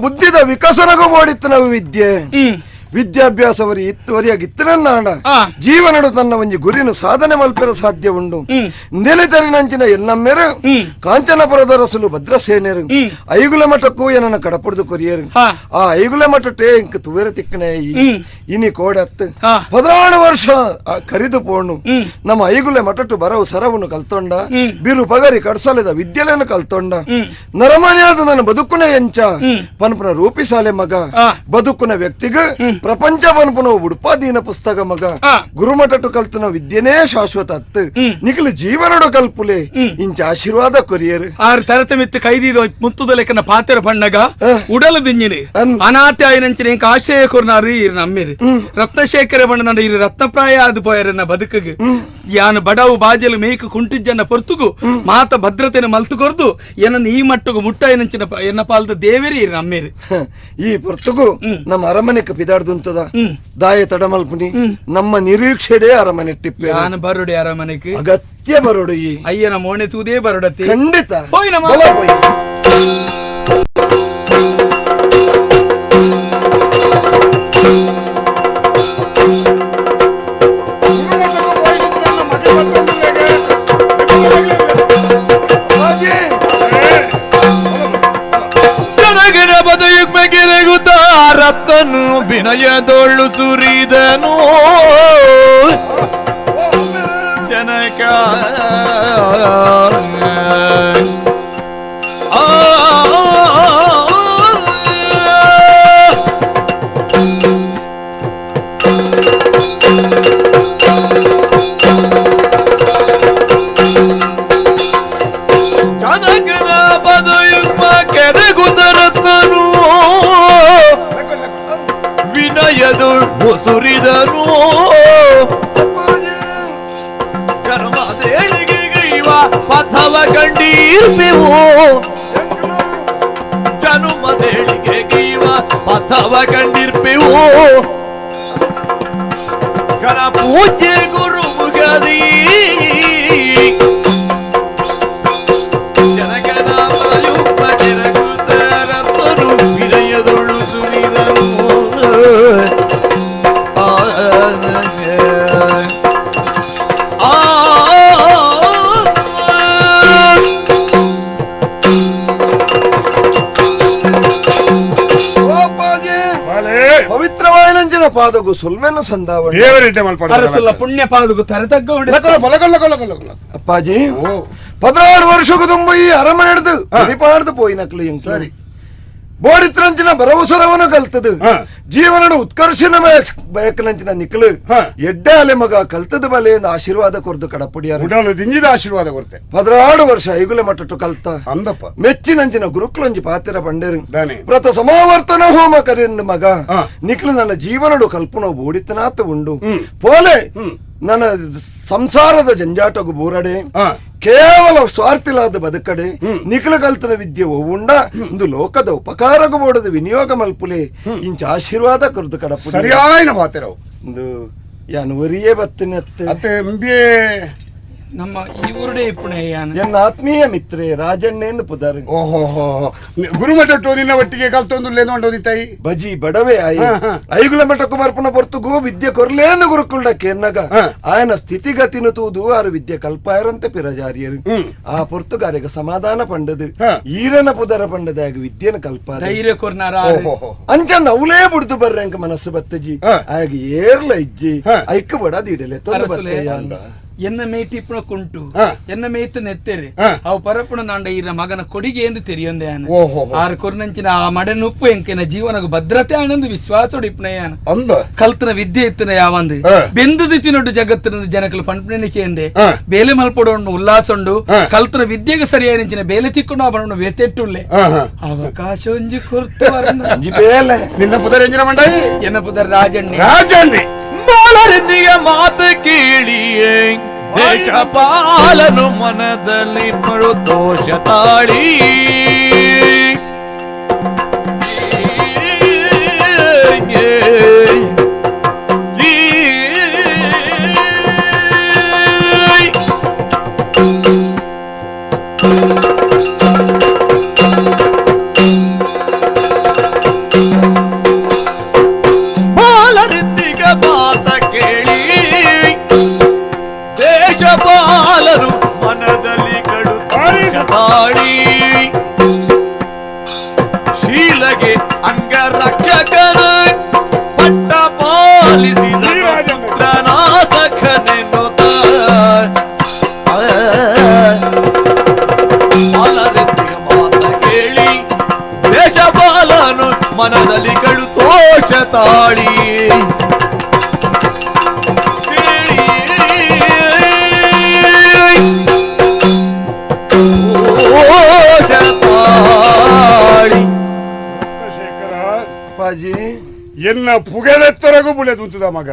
ಬುದ್ಧಿದ ವಿಕಸನಗೂ ಬೋಡಿತ್ತು ನಾವು ವಿದ್ಯೆ ವಿದ್ಯಾಭ್ಯಾಸವರಿ ಇತ್ತುವರಿಯಾಗಿತ್ತನನ್ನಾಡ ಜೀವನಡು ತನ್ನ ಒಂಜಿ ಗುರಿನು ಸಾಧನೆ ಮಲ್ಪೆರ ಸಾಧ್ಯ ಉಂಡು ನೆಲೆತರಿನಂಚಿನ ಎನ್ನಮ್ಮೆರು ಕಾಂಚನಪುರದ ರಸಲು ಭದ್ರಸೇನೆರು ಐಗುಲ ಮಠಕ್ಕೂ ಏನನ್ನ ಕಡಪುಡ್ದು ಕೊರಿಯರು ಆ ಐಗುಲ ಮಠಟೇ ಇಂಕ ತುವೆರ ತಿಕ್ಕನೆ ಇನಿ ಕೋಡತ್ತು 16 ವರ್ಷ ಕರಿದು ಪೋಣು ನಮ್ಮ ಐಗುಲೆ ಮಠಟ್ಟು ಬರವು ಸರವನ್ನು ಕಲ್ತೊಂಡ ಬಿರು ಪಗರಿ ಕಡ್ಸಲೆದ ವಿದ್ಯೆలను ಕಲ್ತೊಂಡ ನರಮಾನ್ಯಾದ ನನ್ನ ಬದುಕುನ ಎಂಚ ಪನ್ಪುನ ರೂಪಿಸಾಲೆ ಮಗ ಬದುಕುನ ವ್ಯಕ್ತಿಗ ಪ್ರಪಂಚ ಪನ್ಪುನ ಉಡುಪಾದೀನ ಪುಸ್ತಕ ಮಗ ಗುರುಮಠಟ್ಟು ಕಲ್ತನ ವಿದ್ಯೆನೇ ಶಾಶ್ವತ ಅತ್ತು ನಿಖಲು ಜೀವನಡು ಕಲ್ಪುಲೆ ಇಂಚ ಆಶೀರ್ವಾದ ಕೊರಿಯರು ಆರು ತರತಮಿತ್ತು ಕೈದಿದ ಮುತ್ತುದ ಲೆಕ್ಕನ ಪಾತೆರ ಬಣ್ಣಗ ಉಡಲು ದಿಂಜಿನಿ ಅನಾಥ ಆಯಿನಂಚಿನ ಇಂಕ ಆಶ್ರಯ ಕೊರ್ನಾರು ಇರು ನಮ್ಮಿರಿ ರತ್ನಶೇಖರ ಬಣ್ಣ ಇರು ರತ್ನಪ್ರಾಯ ಆದ ಪೋಯರನ್ನ ಬದುಕಗೆ ಯಾನು ಬಡವು ಬಾಜಲು ಮೇಯ್ಕು ಕುಂಟಿಜ್ಜನ್ನ ಪೊರ್ತುಗು ಮಾತ ಭದ್ರತೆನ ಮಲ್ತು ಕೊರ್ದು ಏನನ್ನ ಈ ಮಟ್ಟಗು ಮುಟ್ಟಾಯಿನಂಚಿನ ಎನ್ನ ಪಾಲ್ದ ದೇವೇರಿ ಇರು ನಮ್ಮಿರಿ ಈ ಪೊರ್ತುಗು ನಮ್ಮ ಅರಮನೆಗೆ ಪಿದಾಡ್ದುಂತದ ದಾಯ ತಡಮಲ್ಪುನಿ ನಮ್ಮ ನಿರೀಕ್ಷೆಡೇ ಅರಮನೆ ಟಿಪ್ಪೆ ಯಾನು ಬರುಡೆ ಅರಮನೆಗೆ ಅಗತ್ಯ ಬರುಡು ಈ ಅಯ್ಯನ ಮೋಣೆ ತೂದೇ ಬರುಡತಿ ಖಂಡಿತ ಹೋಯ್ ನಮ್ಮ ರತ್ನನು ವಿನಯದೊಳ್ಳು ಸುರಿದನು ಜನಕ ಜನಕನ ಪದಯುಗ್ಮ ಕೆರಗುತ್ತ ರತ್ನನು ವಿನಯದೊಳು ಸುರಿದನು ಕರ್ಮದೇಳಿಗೆಗೈವ ಪಥವ ಕಂಡೀರ್ಪಿವು ಜನುಮದೇಳಿಗೆಗೈವ ಪಥವ ಕಂಡಿರ್ಪಿವು ಕರ ಪೂಜೆ ಗುರು ಮುಗದಿ ಜನಕನ ಪದಯುಗ್ಮ ಕೆರಗುತ್ತ ರತ್ನನು ವಿನಯದೊಳು ಸುರಿದನು ಪವಿತ್ರವಾಯಿನಂಚಿನ ಪಾದಗು ಸುಲ್ಮೆನ್ನು ಸಂದಾವಣ ಪುಣ್ಯ ಪಾದಗು ತರತಗ್ಗ ಅಪ್ಪಾಜಿ 16 ವರ್ಷಕ್ಕೂ ತುಂಬ ಈ ಅರಮನೆ ಹಿಡಿದು ಪಾಡ್ದು ಪೋಯಿನಕ್ಲು ಸರಿ ಬೋಡಿತ್ರಂಚಿನ ಬರವಸರವನ್ನು ಕಲ್ತದು ಜೀವನದ ಉತ್ಕರ್ಷಣ ಬಯಕನಂಚಿನ ನಿಖಲು ಎಡ್ಡೆ ಅಲೆ ಮಗ ಕಲ್ತದ ಬಲೆ ಆಶೀರ್ವಾದ ಕೊರ್ದು ಕಡಪುಡಿಯಾರು ದಿಂಜಿದ ಆಶೀರ್ವಾದ ಕೊರ್ತೆ 16 ವರ್ಷ ಐಗುಲೆ ಮಟ್ಟಟ್ಟು ಕಲ್ತ ಅಂದಪ್ಪ ಮೆಚ್ಚಿನಂಚಿನ ಗುರುಕುಲಂಜಿ ಪಾತಿರ ಪಂಡೇರು ವ್ರತ ಸಮಾವರ್ತನ ಹೋಮ ಕರೆಯನ್ನು ಮಗ ನಿಖಲು ನನ್ನ ಜೀವನಡು ಕಲ್ಪನ ಬೋಡಿತನಾತ ಉಂಡು ಪೋಲೆ ನನ್ನ ಸಂಸಾರದ ಜಂಜಾಟಗು ಬೂರಡೆ ಕೇವಲ ಸ್ವಾರ್ಥಿಲಾದ ಬದುಕಡೆ ನಿಖಲ ಕಲ್ತನ ವಿದ್ಯೆ ಉಂಡ ಇಂದು ಲೋಕದ ಉಪಕಾರಗು ಬೋಡದ ವಿನಿಯೋಗ ಮಲ್ಪುಲೆ ಇಂಚ ಆಶೀರ್ವಾದ ಕರೆದು ಕಡಪು ಸರಿಯಾಯಿನ ಮಾತಿರವು ಇಂದು ಯಾನು ಒರಿಯೇ ಬತ್ತಿನತ್ತೆ ನಮ್ಮ ಈ ಊರುಡೆ ಇಪ್ಪುಣೆ ಎನ್ನ ಆತ್ಮೀಯ ಮಿತ್ರೆ ರಾಜಣ್ಣೆಂದು ಪುದಾರು ಓಹೋ ಗುರುಮಠಟ್ಟು ನಿನ್ನ ಒಟ್ಟಿಗೆ ಕಲ್ತೊಂದು ನೋಡೋದಿ ತಾಯಿ ಬಜಿ ಬಡವೆ ಆಯಿ ಐಗುಲ ಮಠ ಕುಮಾರ್ಪುನ ಪೊರ್ತುಗು ವಿದ್ಯೆ ಕೊರ್ಲೇನು ಗುರುಕುಲ್ಡ ಕೆನ್ನಗ ಆಯನ ಸ್ಥಿತಿಗತಿನ ತೂದು ಆರು ವಿದ್ಯೆ ಕಲ್ಪಾಯರಂತೆ ಪಿರಜಾರಿಯರು ಆ ಪೊರ್ತುಗಾರಿಗ ಸಮಾಧಾನ ಪಂಡದು ಈರನ ಪುದರ ಪಂಡದಾಗ ವಿದ್ಯೆನ ಕಲ್ಪ ಧೈರ್ಯ ಕೊರ್ನಾರ ಅಂಚಂದ ಅವಲೇ ಬುಡ್ದು ಬರ್ರಂಕ ಮನಸ್ಸು ಬತ್ತಜಿ ಆಗ ಏರ್ಲ ಇಜ್ಜಿ ಐಕ್ಕ ಬಡ ದೀಡಲೆ ತೊಂದು ಬತ್ತಯ್ಯ ಎನ್ನ ಮೇಟಿಪ್ಪುಣ ಕುಂಟು ಎನ್ನ ಮೇಯ್ತು ನೆತ್ತೆರೆ ಅವು ಪರಪುಣ ನಾಂಡ ಈರ ಮಗನ ಕೊಡಿಗೆ ಎಂದು ತೆರಿಯೊಂದೆ ಆರು ಕೊರ್ನಂಚಿನ ಆ ಮಡನುಪ್ಪು ಎಂಕಿನ ಜೀವನకు ಭದ್ರತೆ ಆನಂದ್ ವಿಶ್ವಾಸೋಡು ಇಪ್ಪುಣಯ್ಯಾನ ಕಲ್ತನ ವಿದ್ಯೆ ಇತ್ತನ ಯಾವಂದು ಬೆಂದದು ತಿನ್ನೊಡ್ಡು ಜಗತ್ತಿನ ಜನಕಲು ಪಂಪಣಿಕೆ ಎಂದೆ ಬೇಲೆ ಮಲ್ಪಡೋಂಡು ಉಲ್ಲಾಸೊಂಡು ಕಲ್ತನ ವಿದ್ಯೆಗೆ ಸರಿಯಾದ ಬೇಲೆ ತಿಕ್ಕೊಂಡು ಆ ಬಣ್ಣ ವ್ಯತೆಟ್ಟುಳ್ಳೆ ಅವಕಾಶ ಒಂಜಿ ಕೊರ್ತು ಬೇಲೆ ನಿನ್ನ ಪುದರ್ ಎಂಜಿನ ಮಂಡಾಯಿ ಎನ್ನ ಪುದರ್ ರಾಜಣ್ಣೆ ರಾಜಣ್ಣೆ ಬಾಲರಿಂದಿಯ ಮಾತು ಕೇಳಿಯೇ ದೇಶ ಪಾಲನು ಮನದಲ್ಲಿ ಮರು ದೋಷ ತಾಳಿ ದೇಶಪಾಲರು ಮನದಲ್ಲಿ ಕಡು ತಾಳಿ ಶೀಲಗೆ ಅಂಗರಕ್ಷಕನ ಪಟ್ಟ ಪಾಲಿಸಿದ ಪುತ್ರನಾಸಖನೆನ್ನುತ್ತ ಬಾಲರೆತ್ತಿಗ ಮಾತ ಕೇಳಿ ದೇಶಪಾಲನು ಮನದಲ್ಲಿ ಕಡು ತೋಷ ತಾಳಿ ಎನ್ನ ಪುಗೆಲೆತ್ತರಗೂ ಬುಳೆದುಂತದ ಮಗ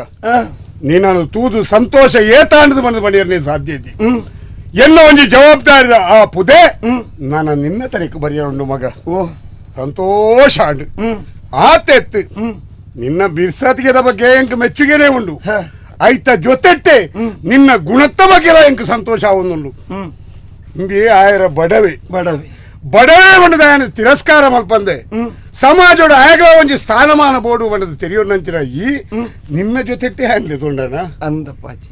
ನೀನನ್ನು ತೂದು ಸಂತೋಷ ಏತಾಂಡದ ಬಂದು ಬಣಿಯರ್ನೇ ಸಾಧ್ಯ ಇದ್ದಿ ಎನ್ನ ಒಂಜಿ ಜವಾಬ್ದಾರಿ ಆ ಪುದೆ ನಾನು ನಿನ್ನ ತರೀಕು ಬರೆಯರುಂಡು ಮಗ. ಓ ಸಂತೋಷ ಅಂಡು ಆತೆತ್ತು ನಿನ್ನ ಬಿರ್ಸಾತಿಗೆದ ಬಗ್ಗೆ ಎಂಕ್ ಮೆಚ್ಚುಗೆನೇ ಉಂಡು ಐತ ಜೊತೆಟ್ಟೆ ನಿನ್ನ ಗುಣತ್ತ ಬಗ್ಗೆ ಎಂಕ್ ಸಂತೋಷ ಆವೊಂದುಂಡು. ಇಂಬಿ ಆಯರ ಬಡವೆ ಬಡವೆ ಬಡವೇ ಬಂಡದ ತಿರಸ್ಕಾರ ಮಲ್ಪಂದೆ ಸಮಾಜೋಡ ಆಗ ಒಂಜಿ ಸ್ಥಾನಮಾನ ಬೋಡು ಬಂಡದ ತೆರಿಯೋನಂಚಿನ ಈ ನಿನ್ನ ಜೊತೆಟ್ಟೆ ಹ್ಯಾಂಗ್ಲಿ ತೊಂಡನ ಅಂದಪ್ಪಾಜಿ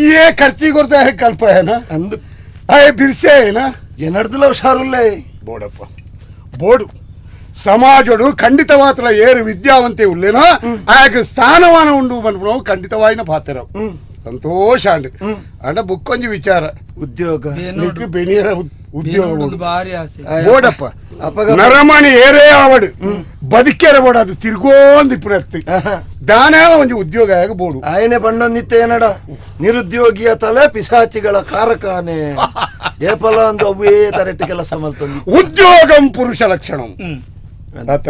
ಈಯೇ ಖರ್ಚಿ ಕೊಡ್ತಾ ಕಲ್ಪ ಏನ ಅಂದ ಆಯ್ ಬಿರ್ಸೆ ಏನ ಏನಡ್ದಲ್ಲ ಹುಷಾರುಲ್ಲೇ ಬೋಡಪ್ಪ ಬೋಡು ಸಮಾಜೋಡು ಖಂಡಿತವಾತಲ ಏರು ವಿದ್ಯಾವಂತೆ ಉಲ್ಲೇನ ಆಗ ಸ್ಥಾನಮಾನ ಉಂಡು ಬಂದ್ಬಿಡು ಖಂಡಿತವಾಯಿನ ಪಾತ್ರ ಸಂತೋಷ ಅಂಡ್ ಅಂಡ ಬುಕ್ಕೊಂಜಿ ವಿಚಾರ ಉದ್ಯೋಗ ನಿಕ್ಕು ಬೆನಿಯರ ಉದ್ಯೋಗ ಬೋಡಪ್ಪ ನರಮಣಿ ಏರೇ ಆವಡು ಬದುಕೇರ ಬೋಡ ಅದು ತಿರ್ಗೋಂದು ಇಪ್ಪು ದಾನ ಒಂಜಿ ಉದ್ಯೋಗ ಆಗ ಬೋಡು ಆಯನೆ ಬಂಡೊಂದಿತ್ತೆ ಏನಡ ನಿರುದ್ಯೋಗಿಯ ತಲೆ ಪಿಸಾಚಿಗಳ ಕಾರಕಾನೆ ಏಪಲ ಒಂದು ಅವೇ ತರೆಟ್ಟು ಕೆಲಸ ಮಲ್ತಂದು ಉದ್ಯೋಗಂ ಪುರುಷ ಲಕ್ಷಣಂ ಆತ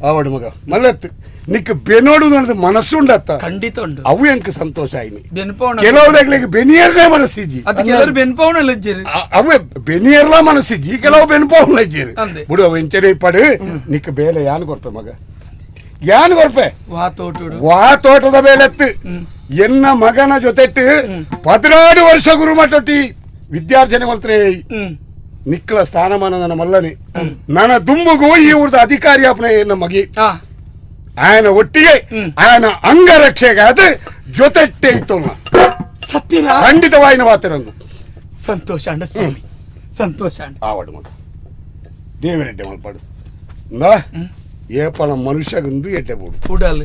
ಆವಡು ಮಗ ಮಲ್ಲತ್ತು ನಿಕ್ ಬೆನೋಡು ನನದು ಮನಸ್ಸುಂಡತ್ತ ಖಂಡಿತ ಉಂಡು ಅವು ಎಂಕ್ ಸಂತೋಷ ಆಯ್ನಿ ಕೆಲವುದಾಗ್ಲಿಗೆ ಬೆನಿಯರ್ನೇ ಮನಸ್ಸಿಜ್ಜಿ ಕೆಲವರು ಬೆನ್ಪೌನಲ್ಲ ಇಜ್ಜಿರಿ ಅವೇ ಬೆನಿಯರ್ಲ ಮನಸ್ಸಿಜ್ಜಿ ಕೆಲವು ಬೆನ್ಪೌನಲ್ಲ ಇಜ್ಜಿರಿ ಬಿಡು ಅವು ಎಂಚನೆ ಪಡು ನಿಕ್ ಬೇಲೆ ಯಾನ್ ಕೊರ್ಪೆ ಮಗ ಯಾನ್ ಕೊರ್ಪೆ ವಾ ತೋಟಡು ವಾ ತೋಟದ ಬೇಲೆತ್ತು ಎನ್ನ ಮಗನ ಜೊತೆಟ್ಟು 14 ವರ್ಷ ಗುರುಮಠೊಟ್ಟಿ ವಿದ್ಯಾರ್ಜನೆ ಮಾಡ್ತಾರೆ ನಿಕ್ಕಲ ಸ್ಥಾನಮಾನ ನನ್ನ ಮಲ್ಲನೆ ನನ್ನ ದುಂಬುಗೂ ಈ ಊರ್ದ ಅಧಿಕಾರಿ ಅಪ್ಪನ ಎನ್ನ ಮಗಿ ಆಯನ ಒಟ್ಟಿಗೆ ಆಯನ ಅಂಗರಕ್ಷೆಗಾದ ಜೊತೆಟ್ಟೆ ಇತ್ತು ಸತ್ಯನ ಖಂಡಿತವಾಯಿನ ಮಾತಿರಂದು ಸಂತೋಷ ಅಂಡ ಸ್ವಾಮಿ ಸಂತೋಷ ಅಂಡ ಆವಡು ಮಗ ದೇವರೆಡ್ಡೆ ಮಲ್ಪಾಡು ಏಪನ ಮನುಷ್ಯಗಂದು ಎಡ್ಡೆ ಬೋಡು ಉಡಲ್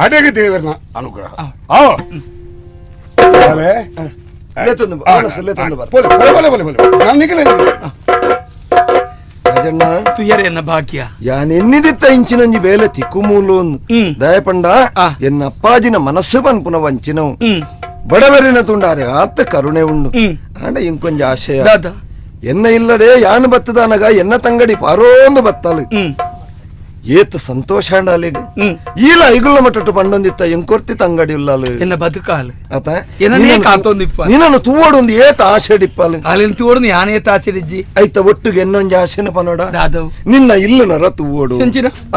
ಅಡೆಗೆ ದೇವರನ ಅನುಗ್ರಹ ಭಾಗ್ಯ ಯಾನೆನ್ನಿದಿತ್ತ ಇಂಚಿನೊಂಜಿ ಬೇಲೆ ತಿಕ್ಕುಮೂಲು ದಯಪಂಡ ಎನ್ನ ಅಪ್ಪಾಜಿನ ಮನಸ್ಸು ಪನ್ಪುನ ವಂಚಿನವು ಬಡವರಿನ ತುಂಡಾರೆ ಆತ ಕರುಣೆ ಉಂಡು ಆಂಡ ಇಂಕೊಂಜ ಆಶಯ ಎನ್ನ ಇಲ್ಲಡೆ ಯಾನು ಬತ್ತದಾನಗ ಎನ್ನ ತಂಗಡಿ ಪಾರೋಂದು ಬತ್ತಾಲು ಏತ ಸಂತೋಷ ಅಂಡಾಲಿಗೆ ಈಲ ಐಗುಲ್ಲ ಮಟ್ಟಟ್ಟು ಪಂಡೊಂದಿತ್ತ ಎಂಕೊರ್ತಿ ತಂಗಡಿ ಉಲ್ಲಾಲು ಎನ್ನ ಬದುಕಾಲು ಆತ ಏನನ್ನೇ ಕಾತೊಂದಿಪ್ಪ ನಿನ್ನನ್ನು ತೂವಡು ಒಂದು ಏತ ಆಶೆ ಡಿಪ್ಪಾಲು ಅಲ್ಲಿನ ತೂವಡು ಯಾನೇತ ಆಸೆ ಡಿಜ್ಜಿ ಐತ ಒಟ್ಟಿಗೆ ಎನ್ನೊಂಜಿ ಆಶೆನ ಪನೋಡ ದಾದವು ನಿನ್ನ ಇಲ್ಲು ನರ ತೂವಡು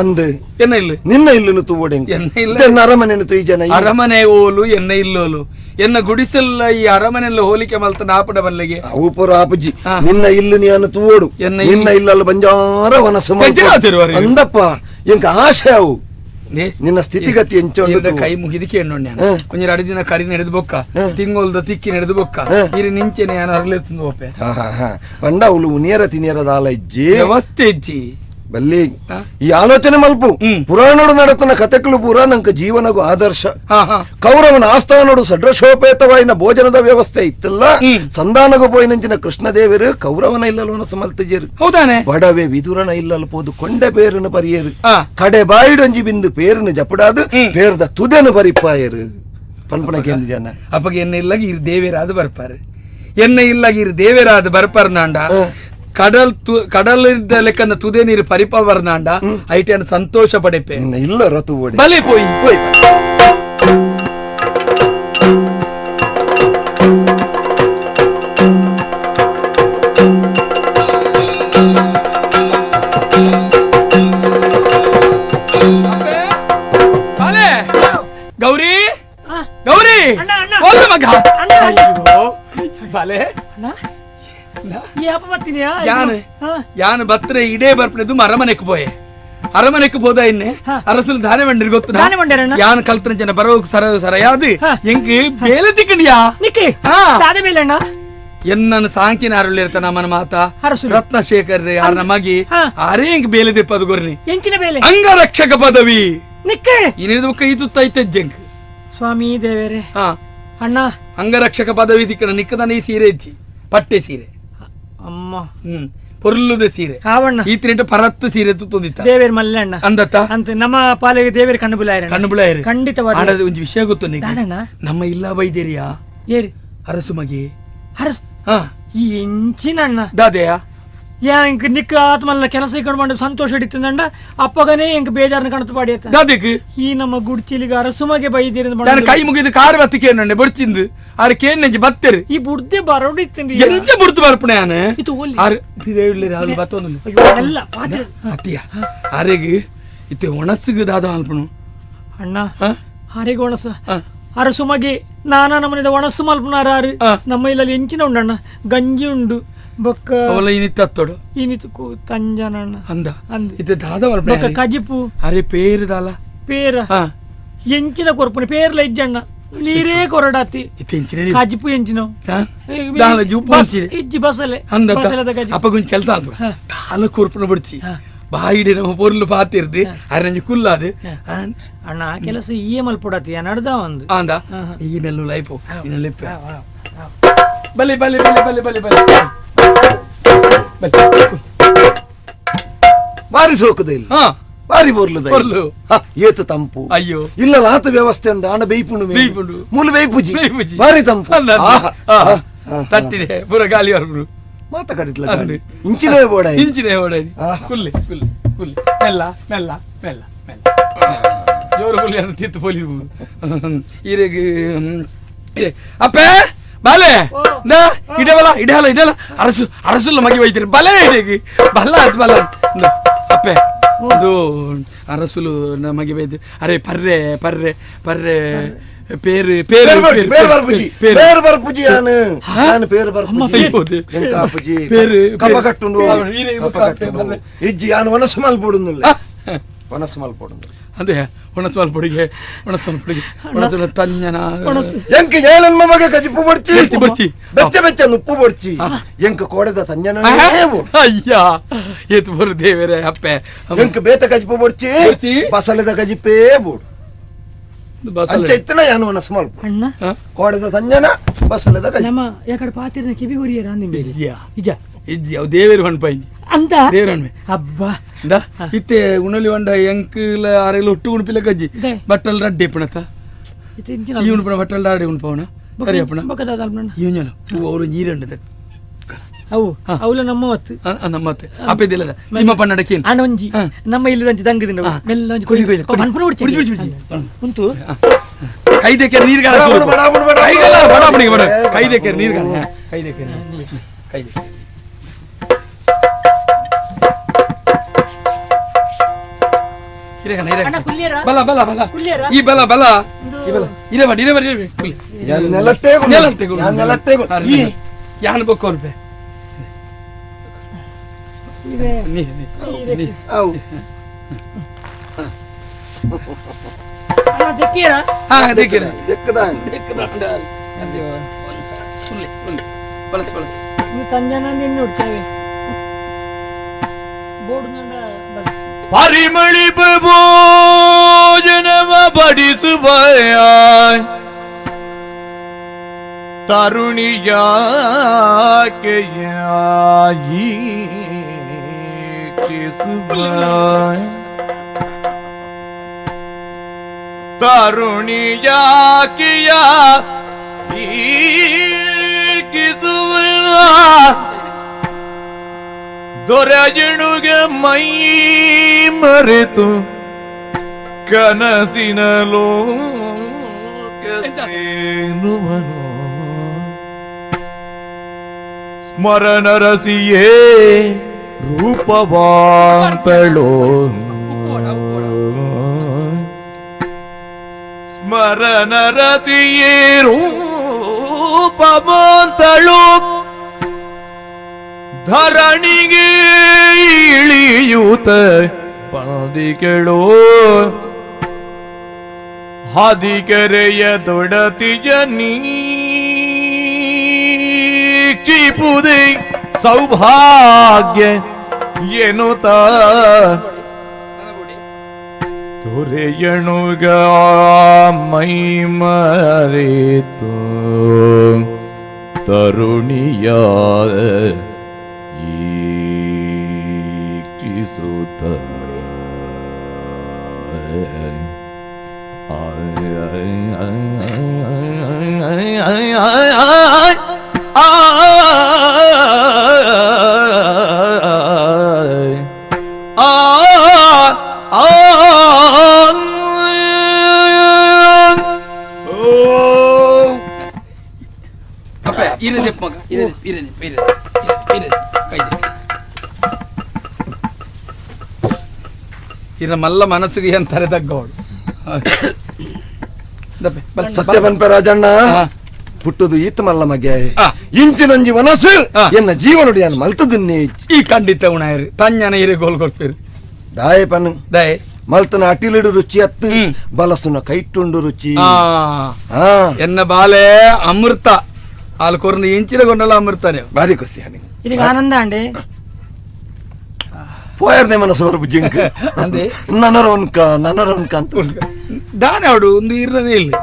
ಅಂದು ಎನ್ನ ಇಲ್ಲು ನಿನ್ನ ಇಲ್ಲುನು ತೂವಡು ಎನ್ನ ಇಲ್ಲ ಎನ್ನ ಅರಮನೆನು ತುಯ್ಜನ ಅರಮನೆ ಓಲು ಎನ್ನ ಇಲ್ಲೋಲು ಎನ್ನ ಗುಡಿಸೆಲ್ಲ ಈ ಅರಮನೆಲ್ಲ ಹೋಲಿಕೆ ಮಲ್ತ ನಾಪಡ ಬಲ್ಲೆಗೆ ಅವು ಪೂರ ಆಪುಜಿ ನಿನ್ನ ಇಲ್ಲು ನೀನು ತೂವಡು ನಿನ್ನ ಇಲ್ಲಲ್ಲ ಬಂಜಾರ ವನಸು ಅಂದಪ್ಪ ಎಂಕ ಆಶೆ ಅವು ನಿನ್ನ ಸ್ಥಿತಿಗತಿ ಎಂಚ ಕೈ ಮುಗಿದಿಕೆ ಎಣ್ಣೊಣ್ಣೆ ಒಂಜಿ ಎರಡು ದಿನ ಕರಿ ನಡೆದು ಬೊಕ್ಕ ತಿಂಗೊಲ್ದ ತಿಕ್ಕಿ ನಡೆದು ಬೊಕ್ಕ ಇರಿ ನಿಂಚೆನೆ ಯಾನು ಅರಲೆ ತಿಂದು ಒಪ್ಪೆ ಪಂಡ ಅವಳು ಉನಿಯರ ತಿನಿಯರ ಇಜ್ಜಿ ವ್ಯವಸ್ಥೆ ಇಜ್ಜಿ ಬಲ್ಲಿ ಈ ಆಲೋಚನೆ ಮಲ್ಪು ಪುರಾಣೋಡು ನಡತನ ಕತೆಕಲು ಪೂರ ನಂಕ ಜೀವನಗೂ ಆದರ್ಶ. ಕೌರವನ ಆಸ್ಥಾನೋಡು ಸಡ್ರಶೋಪೇತವಾಯಿನ ಭೋಜನದ ವ್ಯವಸ್ಥೆ ಇತ್ತಲ್ಲ. ಸಂಧಾನಗೂ ಪೋಯಿನಂಚಿನ ಕೃಷ್ಣದೇವರು ಕೌರವನ ಇಲ್ಲಲ್ವನ ಸಮಲ್ತಜೇರು. ಹೌದಾನೆ? ಬಡವೆ ವಿದುರನ ಇಲ್ಲಲ್ ಪೋದು ಕೊಂಡೆ ಪೇರನ್ನು ಪರಿಯೇರು, ಕಡೆ ಬಾಯಿಡೊಂಜಿ ಬಿಂದು ಪೇರನ್ನು ಜಪಡಾದು ಪೇರ್ದ ತುದೆನು ಪರಿಪಾಯರು. ಪನ್ಪನ ಕೇಂದ್ರ ಜನ ಅಪ್ಪಗೆ ಎನ್ನ ಇಲ್ಲಾಗಿ ಇರು ದೇವೇರಾದ ಬರ್ಪಾರೆ, ಎನ್ನ ಇಲ್ಲಾಗಿ ಇರು ದೇವೇರಾದ ಬರ್ಪಾರ್ನಾಂಡ ಕಡಲ್ ಕಡಲ್ ಇದ್ದ ಲೆಕ್ಕನ ತುದೆ ನೀರು ಪರಿಪ ಬರ್ನಾಂಡ ಐಟಿಯನ್ನು ಸಂತೋಷ ಪಡೆಪೆ ಇಲ್ಲ ರತು ಬಲೆ ಪೋಯಿ ಪೋಯ್. ಗೌರಿ ಗೌರಿ ಒಂದು ಮಗ ಬಲೆ ಯಾನ್ ಯಾನ್ ಬತ್ರೆ ಇಡೇ ಬರ್ಪಣೆದು ಅರಮನೆಕ್ ಪೋಯೆ. ಅರಮನೆಗೆ ಹೋದ ಇನ್ನೆ ಅರಸುಲು ದಾನೆ ಮಂಡಿರ್ ಗೊತ್ತು ಯಾನ್ ಕಲ್ತನ ಜನ ಬರೋ ಸರ ಸರ ಯಾವ್ದು ಎಂಕ್ ಬೇಲೆ ತಿಕ್ಕಣಿಯಾ ದಾನೆ ಬೇಲೆ ಅಣ್ಣ ಎನ್ನನ್ನು ಸಾಂಕಿನ ಅರುಳಿರ್ತ ನಮ್ಮನ ಮಾತ ರತ್ನಶೇಖರ್ ಯಾರ ಮಗಿ ಅರೇ ಎಂಕ್ ಬೇಲೆ ದಿಪ್ಪದು ಗೊರ್ನಿ ಎಂಚಿನ ಬೇಲೆ ಅಂಗರಕ್ಷಕ ಪದವಿ ನಿಕ್ಕೆ ಇನ್ನಿದ ಕೈ ತುತ್ತೈತೆ ಜಂಕ್ ಸ್ವಾಮಿ ದೇವರೇ ಅಣ್ಣ ಅಂಗರಕ್ಷಕ ಪದವಿ ತಿಕ್ಕಣ ನಿಕ್ಕದಾನ ಈ ಸೀರೆ ಇಜ್ಜಿ ಪಟ್ಟೆ ಸೀರೆ ಅಮ್ಮ ಪೊರ್ಲುದ ಸೀರೆ ಈ ತಿಂಟ ಪರತ್ತು ಸೀರೆ ತುತ್ತೊಂದಿತ್ತ ದೇವೇರ್ ಮಲ್ಲೆ ಅಣ್ಣ ಅಂದತ್ತ ಅಂತ ನಮ್ಮ ಪಾಲಿಗೆ ದೇವೇರ್ ಕಣ್ಣು ಬುಲಾಯರ ಕಣ್ಣು ಬುಲಾಯರ ಖಂಡಿತವಾದ ಒಂಜಿ ವಿಷಯ ಗೊತ್ತು ನಿಂಗೆ ನಮ್ಮ ಇಲ್ಲ ಬೈದೇರಿಯಾ ಏರಿ ಅರಸು ಮಗಿ ಅರಸು ಈ ಎಂಚಿನ ಅಣ್ಣ ದಾದೆಯ ಯಾಂಕ್ ನಿಕ್ಕ ಆತ್ಮಲ್ಲ ಕೆಲಸ ಇಕೊಂಡು ಮಾಡಿ ಸಂತೋಷ ಹಿಡಿತಂಡ ಅಪ್ಪಗನೇ ಎಂಕ್ ಬೇಜಾರನ್ನ ಕಣತು ಪಾಡಿ ದಾದೆಕ್ ಈ ನಮ್ಮ ಗುಡ್ಚಿಲಿಗೆ ಅರಸುಮಗೆ ಬೈದಿರ ನಾನು ಕೈ ಮುಗಿದು ಕಾರ್ ಬತ್ತಿ ಕೇಣ್ಣೆ ಬೊಡ್ಚಿಂದು ಆರು ಕೇಣ್ಣಂಜಿ ಬತ್ತೆರು ಈ ಬುಡ್ದೆ ಬರೋಡಿತ್ತಂಡಿ ಎಂಚ ಬುಡ್ದು ಬರ್ಪಣೆ ಆನೆ ಇದು ಒಲ್ಲಿ ಆರು ಬಿದೇವಿಲ್ಲ ಅದು ಬತ್ತೊಂದು ಎಲ್ಲ ಪಾತ್ರೆ ಅತ್ತಿಯ ಆರೆಗ್ ಇತ್ತೆ ಒಣಸುಗು ದಾದ ಅನ್ಪಣು ಅಣ್ಣ ಆರೆಗೆ ಒಣಸು ಅರಸುಮಗೆ ನಾನಾ ನಮ್ಮನಿದ ಒಣಸು ಮಲ್ಪನಾರ ಆರು ನಮ್ಮ ಇಲ್ಲಲ್ಲಿ ಎಂಚಿನ ಉಂಡಣ್ಣ ಗಂಜಿ ಉಂಡು ಬೊಕ್ಕ ಅವಲ ಇನಿತ್ತ ಅತ್ತೋಡು ಇನಿತ ತಂಜನಣ್ಣ ಅಂದ ಇತ್ತೆ ದಾದ ಬೊಕ್ಕ ಕಜಿಪು ಅರೆ ಪೇರು ದಾಲ ಪೇರ ಎಂಚಿನ ಕೊರ್ಪುನಿ ಪೇರ್ಲ ಇಜ್ಜಣ್ಣ ನೀರೇ ಕೊರಡಾತಿ ಕಜಿಪು ಎಂಚಿನ ಇಜ್ಜಿ ಬಸಲೆ ಅಂದ ಅಪ್ಪ ಗೊಂಜಿ ಕೆಲಸ ಆತು ದಾಲ ಕೊರ್ಪುನ ಬಿಡ್ಚಿ ಬಾಯಿಡೆ ನಮ್ಮ ಪೊರ್ಲು ಪಾತಿರ್ದು ಅರೆ ನಂಜಿ ಕುಲ್ಲಾದು ಅಣ್ಣ ಕೆಲಸ ಈ ಮಲ್ಪೊಡಾತಿ ನಡ್ದ ಒಂದು ಅಂದ ಈ ಮೆಲ್ಲು ಲೈಪು ಇನ್ನೆಲ್ಲಿಪ್ಪ ಬಲೆ ಬಲೆ ಬಲೆ ಬಲೆ ಬಲೆ ಬಲೆ ಬಾರಿ ಸೋಕುದ ಇಲ್ಲ ಬಾರಿ ಬೋರ್ಲು ಏತು ತಂಪು ಅಯ್ಯೋ ಇಲ್ಲ ಲಾತ ವ್ಯವಸ್ಥೆ ಉಂಟು ಆಣ ಬೇಯ್ಪುಂಡು ಬೇಯ್ಪುಂಡು ಮೂಲು ಬೇಯ್ಪುಜಿ ಬಾರಿ ತಂಪು ತಟ್ಟಿದೆ ಪೂರ ಗಾಲಿ ಬರ್ಪುಂಡು ಮಾತ ಕಡಿಟ್ಲ ಇಂಚಿನೇ ಬೋಡ ಇಂಚಿನೇ ಬೋಡ ಕುಲ್ಲೆ ಕುಲ್ಲೆ ಕುಲ್ಲೆ ಮೆಲ್ಲ ಮೆಲ್ಲ ಮೆಲ್ಲ ಮೆಲ್ಲ ಜೋರು ಕುಲ್ಲಿ ಅಂತ ತಿತ್ತು ಪೊಲೀಸ್ ಈರೆಗ್ ಅಪ್ಪೇ ಬಾಲೆ ನಾ ಇಡವಲ್ಲ ಇಡಲ್ಲ ಇಡಲ್ಲ ಅರಸು ಅರಸುಲ್ಲ ಮಗಿ ಬೈತೀರಿ ಬಲೆ ಇಡೇಗಿ ಬಲ್ಲ ಅದು ಬಲ್ಲ ಅಪ್ಪೆ ಅದು ಅರಸುಲು ಮಗಿ ಬೈದು ಅರೆ ಪರ್ರೆ ಪರ್ರೆ ಪರ್ರೆ ಪೇರು ಪೇರು ಪೇರು ಬರ್ಪುಜಿ ಪೇರು ಬರ್ಪುಜಿ ಯಾನು ನಾನು ಪೇರು ಬರ್ಪುಜಿ ಎಂಕಾಪುಜಿ ಪೇರು ಕಪ ಕಟ್ಟುಂಡು ಕಪ ಕಟ್ಟುಂಡು ಇಜ್ಜಿ ಯಾನು ಒನಸು ಮಲ್ಪೊಡುಂದಿಲ್ಲ ಒನಸು ಮಲ್ಪೊಡುಂದು ಅದೇ ಒಣಸು ಮಲ್ಪೊಡಿಗೆ ಒಣಸು ಮಲ್ಪೊಡಿಗೆ ಒಣಸು ತಂಜನ ಎಂಕ ಏಳನ್ ಮಗ ಕಜಿಪು ಬೊಡ್ಚಿ ಬೊಡ್ಚಿ ಬೆಚ್ಚ ಬೆಚ್ಚ ನುಪ್ಪು ಬೊಡ್ಚಿ ಎಂಕ ಕೋಡೆದ ತಂಜನ ಅಯ್ಯ ಏತು ಬರು ದೇವರೇ ಅಪ್ಪೆ ಎಂಕ ಬೇತ ಕಜಿಪು ಬೊಡ್ಚಿ ಬಸಲೆದ ಕಜಿಪೇ ಬೋಡು ಅಂಚ ಇತ್ತನ ಯಾನು ಒನಸು ಮಲ್ಪ ಅಣ್ಣ ಕೋಡೆದ ತಂಜನ ಬಸಲೆದ ಕಜಿಪು ನಮ್ಮ ಯಾಕಡೆ ಪಾತಿರನ ಕಿವಿ ಹೊರಿಯರ ನಿಂಬೆ ಇಜ್ಜಿಯಾ ಇಜ್ಜಿ ಅವು ದೇವೇರು ಹಣ್ಪಾಯಿ ಅಂತ ದೇವೇರು ಹಣ್ಮೆ ಅಬ್ಬಾ ಇತ್ತೆ ಉಣಲಿ వంಡ ಎಂಕಲ ಆರೆಲ್ಲ ಒಟ್ಟು ಉಣಪಿಲ್ಲ ಗಜ್ಜಿ ಬಟ್ಟಲ್ ರಡ್ಡಿ ಪಣತ ಈ ಉಣಪಣ ಬಟ್ಟಲ್ ರಡ್ಡಿ ಉಣಪವಣ ಸರಿ ಅಪ್ಪಣ ಇವನಲ್ಲ ಅವರು ನೀರಂಡದ ಅವು ಅವಲ ನಮ್ಮ ಹೊತ್ತು ನಮ್ಮ ಹೊತ್ತು ಅಪ್ಪದಿಲ್ಲದ ನಿಮ್ಮ ಪನ್ನಡಕ್ಕೆ ಅಣ್ಣ ಒಂಜಿ ನಮ್ಮ ಇಲ್ಲದಂಚಿ ದಂಗದಿಂದ ಮೆಲ್ಲ ಒಂಜಿ ಕೊಡಿ ಕೊಡಿ ಉಂಟು ಕೈದಕ್ಕೆ ನೀರ್ಗಾಲ ಕೈಗಲ್ಲ ಬಡ ಬಡ ಕೈದಕ್ಕೆ ನೀರ್ಗಾಲ ಕೈದಕ್ಕೆ ಕೈದಕ್ಕೆ ಬಲ ಬಲ ಬಲ ಈ ಬಲ ಬಲ ಈ ಬಲ ಇರೇ ಬಡಿ ಇರೇ ಬಡಿ ಯಾನ್ ಬೊಕ್ಕ ರೂಪಾಯಿ ಪರಿಮಳಿ ಭೋಜನವ ಬಡಿಸುವ ತರುಣಿಯಾಕೆಯಾಯಿ ತರುಣಿಯಾಕಿಯ ದೊರೆಜಿಣುಗೆ ಮೈ ಮರೆತು ಕನಸಿನ ಲೋಕ ಸೇರುವನು ಸ್ಮರಣರಸಿಯೇ ರೂಪವಾಂತಳೋ ಸ್ಮರಣರಸಿಯೇ ರೂಪವಾಂತಳೋ ಧರಣಿಗೆ ಇಳಿಯೂತ ಪಂದಿಕೆಳು ಹಾದಿಕೆರೆಯ ದೊಡತಿಯ ನೀಕ್ಷಿಪುದೆ ಸೌಭಾಗ್ಯ ಎನ್ನುತ್ತ ದೊರೆಯಣುಗ ಮೈ ಮರೆತು ತರುಣಿಯ ಈಕ್ಷಿಸುತ್ತ ಮಲ್ಲ ಮನಸ್ಸಿಗೆ ಅಂತಾರೆ ತಗ್ಗವಳು. ಸತ್ಯ ಬನ್ಪೆ ರಾಜಣ್ಣ ಪುಟ್ಟುದು ಈತ ಮಲ್ಲ ಮಗೆ ಇಂಚಿನಂಜಿ ಮನಸ್ಸು ಎನ್ನ ಜೀವನುಡಿ ಮಲ್ತದನ್ನೇ ಈ ಖಂಡಿತ ಉಣಾಯರು ತಂಜನ ಇರೆ ಗೋಲ್ ಕೊಡ್ಪೇರು ದಾಯೆ ಪನ್ ದಾಯೆ ಮಲ್ತನ ಅಟಿಲಿಡು ರುಚಿ ಅತ್ತು ಬಲಸುನ ಕೈಟುಂಡು ರುಚಿ ಎನ್ನ ಬಾಲೆ ಅಮೃತ ಹಾಲು ಕೊರ್ನ ಇಂಚಿನ ಗೊಂಡಲ ಅಮೃತನೇ ಭಾರಿ ಖುಷಿ ಇದೀಗ ಆನಂದ ಅಂಡಿ ಪೋಯರ್ನೆ ಮನಸ್ಸು ಬರಬು ಜಿಂಕ್ ಅಂದೆ ನನರೊನ್ಕ ನನರೊನ್ಕ ಅಂತ ದಾನೆ ಅವಡು ಒಂದು ಇರನೇ ಇಲ್ಲ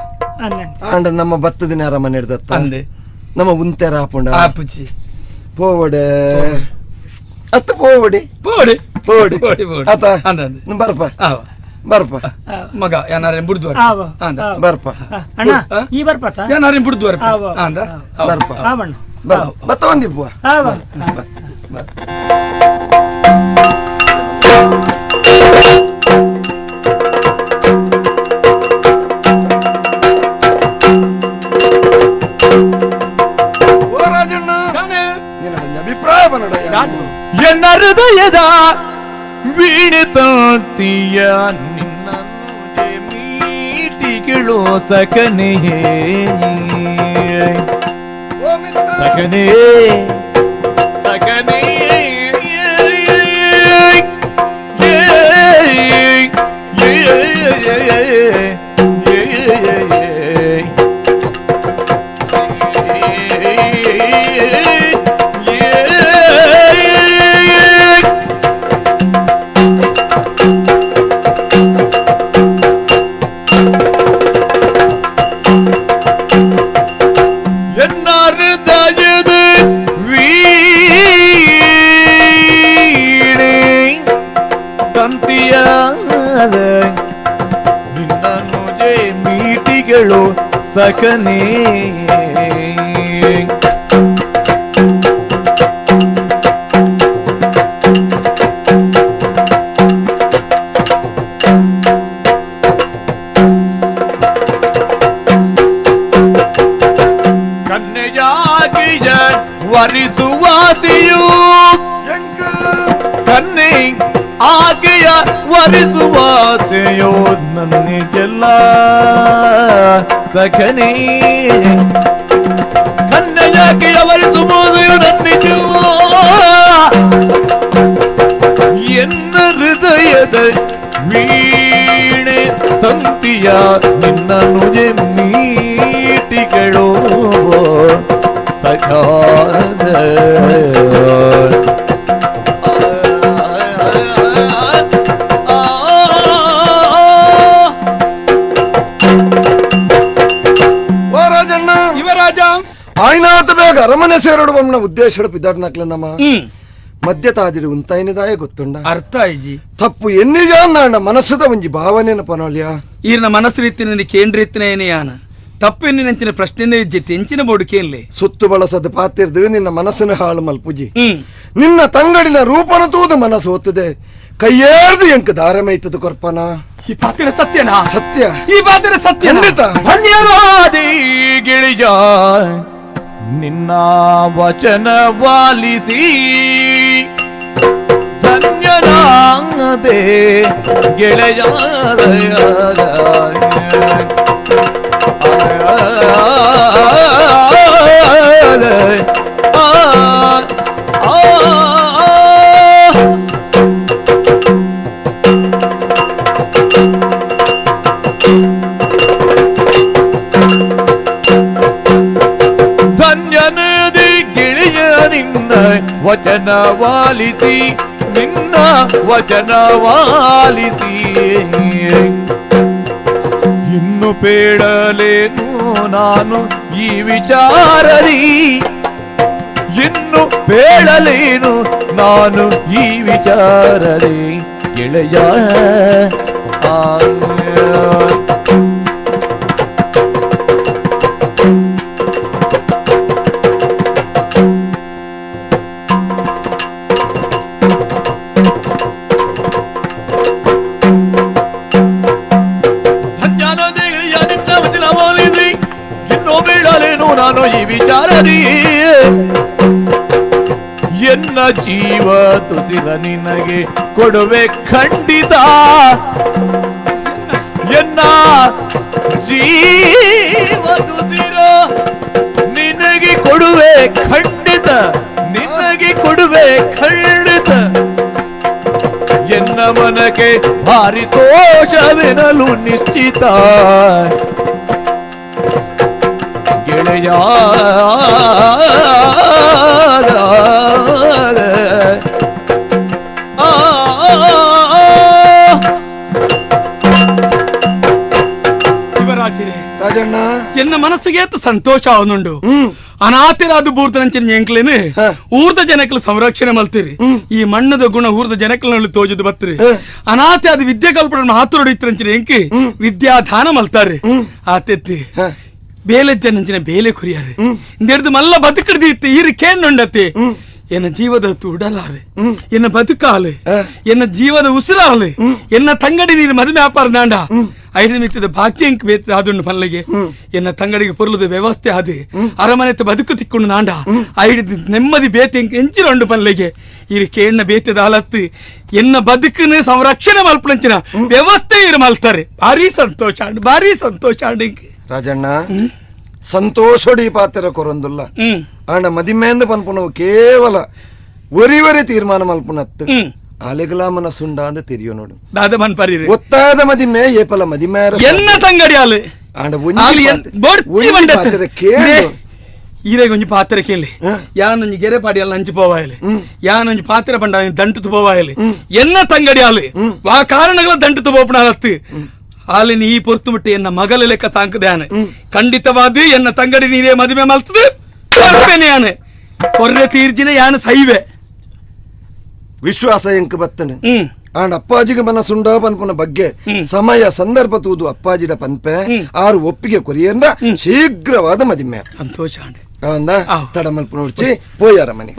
ಅಂಡ ನಮ್ಮ ಬತ್ತದಿನ ಅರಮನೆ ಹಿಡ್ದತ್ತ ಅಂದೆ ನಮ್ಮ ಉಂತೆರ ಆಪುಂಡ ಆಪುಚಿ ಪೋವಡೆ ಅತ್ತ ಪೋವಡೆ ಪೋವಡೆ ಪೋವಡೆ ಆತ ಅಂದ ಬರ್ಪ ಬರ್ಪ ಮಗ ಏನಾರ ಬುಡ್ದು ಬರ್ಪ ಅಣ್ಣ ಈ ಬರ್ಪ ಏನಾರ ಬುಡ್ದು ಅಂದ ಬರ್ಪ ಬತ್ತ ಒಂದಿಪ್ಪ ಓ ರಾಜಣ್ಣ ನಿನ್ನ ಅಭಿಪ್ರಾಯ ಬನ್ನಡ ಎನ್ನ ಹೃದಯದ ವೀಣೆ ತಾಳ್ತೀಯ ನಿನ್ನ ಮೀಟಿಗಳು ಸಕನೆಯೇ ಸಕನೇ ಸಕನೇ ಸಕನೇ ಕನ್ನೆಯಾಗಿಯ ವರಿಸುವಾಸಿಯು ಕನ್ನೆ ಆಕೆಯ ವರಿಸುವಾಸೆಯೋ ನನ್ನಿಗೆಲ್ಲ ಸಖನೇ ಕನ್ನೆಯಾಕೆಯ ವರಿಸುವುದೆಯು ನನ್ನಿಗೆಲ್ಲ ಎನ್ನ ಹೃದಯದ ವೀಣೆ ತಂತಿಯ ನಿನ್ನ ನುಜೆ ಮೀಟಿಗಳು ಸಖಾದ ಆಯ್ನಾತ ಬೇಗ ಅರಮನೆ ಸೇರಡುವಮ್ಮನ ಉದ್ದೇಶ ಪಿದಾಡ್ನಾಕ್ಲ ನಮ್ಮ ಮಧ್ಯ ತಾದಿಡು ಉಂತಾಯಿನದಾಯ ಗೊತ್ತುಂಡ ಅರ್ಥ ಆಯ್ಜಿ ತಪ್ಪು ಎನ್ನಿಜ ಮನಸ್ಸದ ಒಂಜಿ ಭಾವನೆನ ಪನೋಲ್ಯ ಈರ್ನ ಮನಸ್ಸು ರೀತಿನ ಕೇಂದ್ರೀತಿನ ಯಾನ ತಪ್ಪು ಎನ್ನಿನಂಚಿನ ಪ್ರಶ್ನೆನೇ ಇಜ್ಜಿತ್ತು ಎಂಚಿನ ಬೋಡು ಕೇನ್ಲೆ ಸುತ್ತು ಬಳಸದ ಪಾತಿರ್ದು ನಿನ್ನ ಮನಸ್ಸಿನ ಹಾಳು ಮಲ್ಪುಜಿ ನಿನ್ನ ತಂಗಡಿನ ರೂಪನ ತೂದು ಮನಸ್ಸು ಒತ್ತದೆ ಕೈಯೇರ್ದು ಎಂಕ ದಾರಮೈತದ ಕೊರ್ಪನ ಈ ಪಾತಿರ ಸತ್ಯನಾ ಸತ್ಯ ಈ ಪಾತಿರ ಸತ್ಯ ಖಂಡಿತ ಧನ್ಯವಾದಿ ಗಿಳಿಜ ನಿನ್ನ ವಚನ ವಾಲಿಸಿ ಧನ್ಯನಾದೆ ಗೆಳೆಯ ವಚನವಾಲಿಸಿ ನಿನ್ನ ವಚನವಾಲಿಸಿ ಇನ್ನು ಬೇಡಲೇನು ನಾನು ಈ ವಿಚಾರದಿ ಇನ್ನು ಬೇಡಲೇನು ನಾನು ಈ ವಿಚಾರದಿ ಗೆಳೆಯ ನಾನು ಈ ವಿಚಾರದಿ ಎನ್ನ ಜೀವ ತುಸಿದ ನಿನಗೆ ಕೊಡುವೆ ಖಂಡಿತ ಎನ್ನ ಜೀವ ತುಸಿರ ನಿನಗೆ ಕೊಡುವೆ ಖಂಡಿತ ನಿನಗೆ ಕೊಡುವೆ ಖಂಡಿತ ಎನ್ನ ಮನಕ್ಕೆ ಭಾರಿ ದೋಷವೆನಲು ನಿಶ್ಚಿತ ಗೆಳೆಯ ರಾಜಣ್ಣ ಎನ್ನ ಮನಸ್ಸಿಗೆ ಸಂತೋಷ ಅವನುಂಡು ಅನಾಥರಾದ ಬೂರ್ದನಂಚಿನ ಎಂಕ್ಲೇನೆ ಊರ್ದ ಜನಕ್ಕಲು ಸಂರಕ್ಷಣೆ ಮಲ್ತೀರಿ ಈ ಮಣ್ಣದ ಗುಣ ಊರ್ದ ಜನಕ್ಕಲಲ್ಲಿ ತೋಜದು ಬತ್ರಿ ಅನಾಥ ಅದು ವಿದ್ಯೆ ಕಲ್ಪನೆ ಮಾತುರಡು ಇತ್ತರಂಚಿನ ಎಂಕಿ ವಿದ್ಯಾದಾನ ಮಲ್ತಾರೆ ಆತೆತ್ತಿ ಬೇಲೆ ಜನಂಚಿನ ಬೇಲೆ ಕುರಿಯಾರೆ ಇಂದೆಡ್ದು ಮಲ್ಲ ಬದುಕಡ್ದಿತ್ತು ಈರು ಕೇಣ್ಣುಂಡತ್ತೆ ಎನ್ನ ಜೀವದ ಉಡಲಾರೆ ಎನ್ನ ಬದುಕಾಲೆ ಎನ್ನ ಜೀವದ ಉಸಿರಾಲೆ ಎನ್ನ ತಂಗಡಿ ನೀರು ಮದುವೆ ವ್ಯಾಪಾರ ದಾಂಡ ಐದು ಮಿತ್ತದ ಭಾಗ್ಯ ಬೇತ ಆದುಂಡು ಪಲ್ಲಿಗೆ ಎನ್ನ ತಂಗಡಿಗೆ ಪೊರ್ಲದ ವ್ಯವಸ್ಥೆ ಆದ ಅರಮನೆ ಬದುಕು ತಿಕ್ಕೊಂಡು ನಾಂಡ ಐದು ನೆಮ್ಮದಿ ಬೇತೆ ಎಂಚಿರುಂಡು ಪಲ್ಲಿಗೆ ಇರು ಕೇಣ್ಣ ಬೇತೆದ ಅಲತ್ತು ಎನ್ನ ಬದುಕನ್ನು ಸಂರಕ್ಷಣೆ ಮಲ್ಪಣಂಚಿನ ವ್ಯವಸ್ಥೆ ಇರು ಮಲ್ತಾರೆ ಭಾರಿ ಸಂತೋಷ ಭಾರಿ ಸಂತೋಷ. ರಾಜಣ್ಣ ಸಂತೋಷಡಿ ಪಾತ್ರ ಕೊರೊಂದುಲ್ಲ ಆಂಡ ಮದಿಮೆಂದ ಪನ್ಪುನವು ಕೇವಲ ಒರಿವರಿ ತೀರ್ಮಾನ ಮಲ್ಪುನತ್ತು ಆಲೆಗಲ ಮನಸುಂಡ ಅಂತ ತೆರಿಯೋ ನೋಡು ದಾದ ಮನ್ಪರಿ ಒತ್ತಾದ ಮದಿಮೆ ಏಪಲ ಮದಿಮೆ ಎನ್ನ ತಂಗಡಿ ಆಲೆ ಆಂಡ ಈರೆಗೆ ಒಂಜಿ ಪಾತ್ರೆ ಕೇಳಿ ಯಾನೊಂಜಿ ಗೆರೆ ಪಾಡಿ ಅಲ್ಲ ಅಂಚು ಪೋವಾಯಲೆ ಯಾನೊಂಜಿ ಪಾತ್ರೆ ಪಂಡ ದಂಟು ಪೋವಾಯಲೆ ಎನ್ನ ತಂಗಡಿ ಆಲೆ ಆ ಕಾರಣಗಳ ದಂಟು ಪೋಪಣತ್ತು ಆಲಿನ ಈ ಪೊರ್ತು ಬಿಟ್ಟು ಎನ್ನ ಮಗಲ ಲೆಕ್ಕ ಸಾಂಕದಾನೆ ಖಂಡಿತವಾದ ಎನ್ನ ತಂಗಡಿ ನೀರೇ ಮದುವೆ ಮಲ್ತದೆ ಯಾನೆ ಕೊರ್ರೆ ತೀರ್ಜಿನ ಯಾನ ಸೈವೆ ವಿಶ್ವಾಸ ಎಂಕ್ ಬತ್ತನೆ ಆಂಡ ಅಪ್ಪಾಜಿಗೆ ಮನಸ್ಸುಂಡ ಪನ್ಪುನ ಬಗ್ಗೆ ಸಮಯ ಸಂದರ್ಭ ತೂದು ಅಪ್ಪಾಜಿಡ ಪನ್ಪೆ ಆರು ಒಪ್ಪಿಗೆ ಕೊರಿಯಂದ ಶೀಘ್ರವಾದ ಮದಿಮೆ ಸಂತೋಷ ತಡಮಲ್ಪು ನೋಡ್ಚಿ ಪೋಯಾರ ಮನೆ.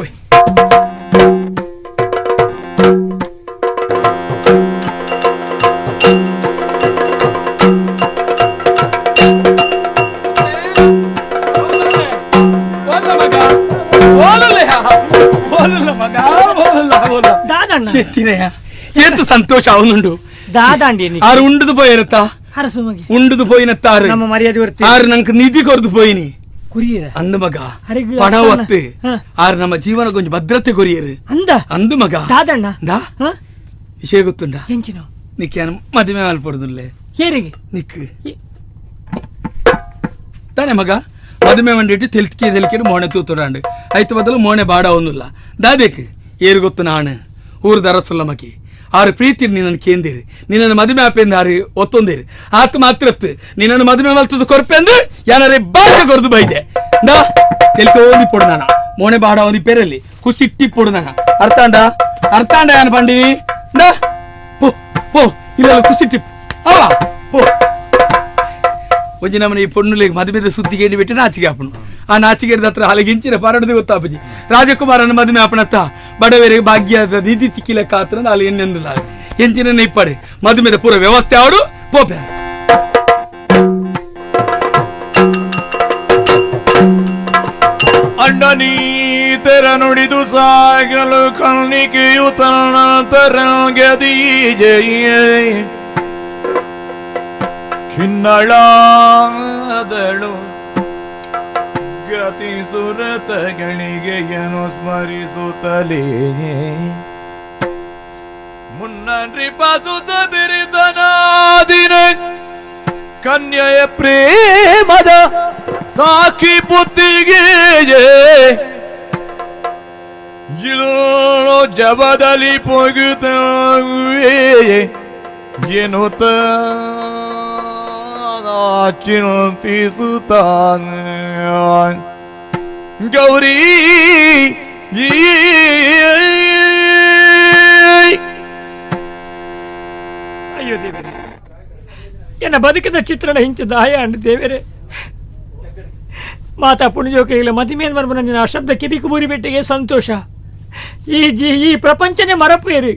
ಏತು ಸಂತೋಷ ಅವನುಂಡು ದಾದಾಂಡಿ ಆರು ಉಂಡುದು ಪೋಯಿರತ್ತ ಉಂಡುದು ಪೋಯಿನತ್ತಾರು ನಮ್ಮ ಮರ್ಯಾದೆ ಆರು ನಂಗೆ ನಿಧಿ ಕೊರದು ಪೋಯಿನಿ ಕುರಿಯರ ಅಂದು ಮಗ ಪಣ ಒತ್ತು ಆರು ನಮ್ಮ ಜೀವನ ಕೊಂಚ ಭದ್ರತೆ ಕೊರಿಯರು ಅಂದ ಅಂದು ಮಗ ದಾದಣ್ಣ ದಾ ವಿಷಯ ಗೊತ್ತುಂಡ ಎಂಚಿನ ನಿಕ್ಕೆ ಮದುವೆ ಮಲ್ಪೊಡುದಿಲ್ಲ ಏರಿಗೆ ನಿಕ್ ತಾನೆ ಮಗ ಮದುವೆ ಮಂಡಿಟ್ಟು ತೆಲ್ಕಿ ತೆಲ್ಕಿಡು ಮೋಣೆ ತೂತುಡಾಂಡು ಐತು ಬದಲು ಮೋಣೆ ಬಾಡ ಒಂದಿಲ್ಲ ದಾದೇಕ್ ಏರು ಗೊತ್ತು ನಾನು ಊರು ದರಸುಲ್ಲ ಮಗಿ ಆರು ಪ್ರೀತಿ ನಿನ್ನನ್ನು ಕೇಂದಿರಿ ನಿನ್ನನ್ನು ಮದುವೆ ಆಪೆಂದು ಆರು ಒತ್ತೊಂದಿರಿ ಆತ ಮಾತ್ರತ್ತು ನಿನ್ನನ್ನು ಮದುವೆ ಮಲ್ತದ್ದು ಕೊರ್ಪೆಂದು ಯಾನಾರೆ ಭಾಷೆ ಕೊರ್ದು ಬೈದೆ ದಾ ತೆಲ್ಕೋದಿ ಪೊಡು ನಾನ ಮೋಣೆ ಬಾಡ ಒಂದು ಪೆರಲ್ಲಿ ಕುಸಿಟ್ಟಿ ಪೊಡು ನಾನ ಅರ್ಥಾಂಡ ಅರ್ಥಾಂಡ ಯಾನು ಪಂಡಿನಿ ದಾ ಪೋ ಪೋ ಇಲ್ಲ ಕುಸಿಟ್ಟಿ ಅವ ಪೋ ಒಂಜಿ ನಮ್ಮನೆ ಈ ಪೊಣ್ಣುಲೆಗ್ ಮದುವೆದ ಸುದ್ದಿ ಕೇಳಿ ಬಿಟ್ಟು ನಾಚಿಗೆ ಆಪನು ಆ ನಾಚಿಗೆ ಹತ್ರ ಹಾಲಿಗೆ ಇಂಚಿನ ಪಾರಡದೆ ಗೊತ್ತಾಪಜಿ ರಾಜಕುಮಾರನ ಮದುವೆ ಆಪಣತ್ತ ಬಡವರಿಗೆ ಭಾಗ್ಯದ ನಿಧಿ ತಿಕ್ಕಿಲೆಕ್ಕ ಆತ್ರ ಅಲ್ಲಿ ಎನ್ನೆಂದಿಲ್ಲ ಎಂಚಿನ ಇಪ್ಪಡೆ ಮದುವೆದ ಪೂರ ವ್ಯವಸ್ಥೆ ಆಡು ಪೋಪೆ ಅಣ್ಣನೀ ತೆರ ನುಡಿದು ಸಾಗಲು ಕಣ್ಣಿಕೆಯು ತನ್ನ ತರಂಗದೀಜೆಯೇ ಚಿನ್ನಳಾದಳು ಗತಿ ಸುರತಗಳಿಗೆಯನು ಸ್ಮರಿಸುತ್ತಲೇ ಮುನ್ನ ನೃಪಸುತ ಬಿರಿದನಾದಿನ ಕನ್ಯೆಯ ಪ್ರೇಮದ ಸಾಕ್ಷಿ ಬುದ್ಧಿಗೆ ಜವದಲ್ಲಿ ಪೊಗುತ್ತವೆ ಎನ್ನುತ್ತ ಚಿಂತಿಸುತ್ತಾನ ಗೌರಿ. ಅಯ್ಯೋ ದೇವರೇ, ಎನ್ನ ಬದುಕಿದ ಚಿತ್ರಣ ಹಿಂಚು ದಾಯ ಅಂಡು ದೇವರೇ. ಮಾತಾ ಪುಣ್ಯೋಕಿಲ್ಲ ಮದಿಮೇನ್ ಮರ್ಮನಂಜನ ಆ ಶಬ್ದ ಕಿವಿಕು ಬೂರಿ ಬೆಟ್ಟಿಗೆ ಸಂತೋಷ. ಈ ಜೀ ಈ ಪ್ರಪಂಚನೇ ಮರಪೇರಿ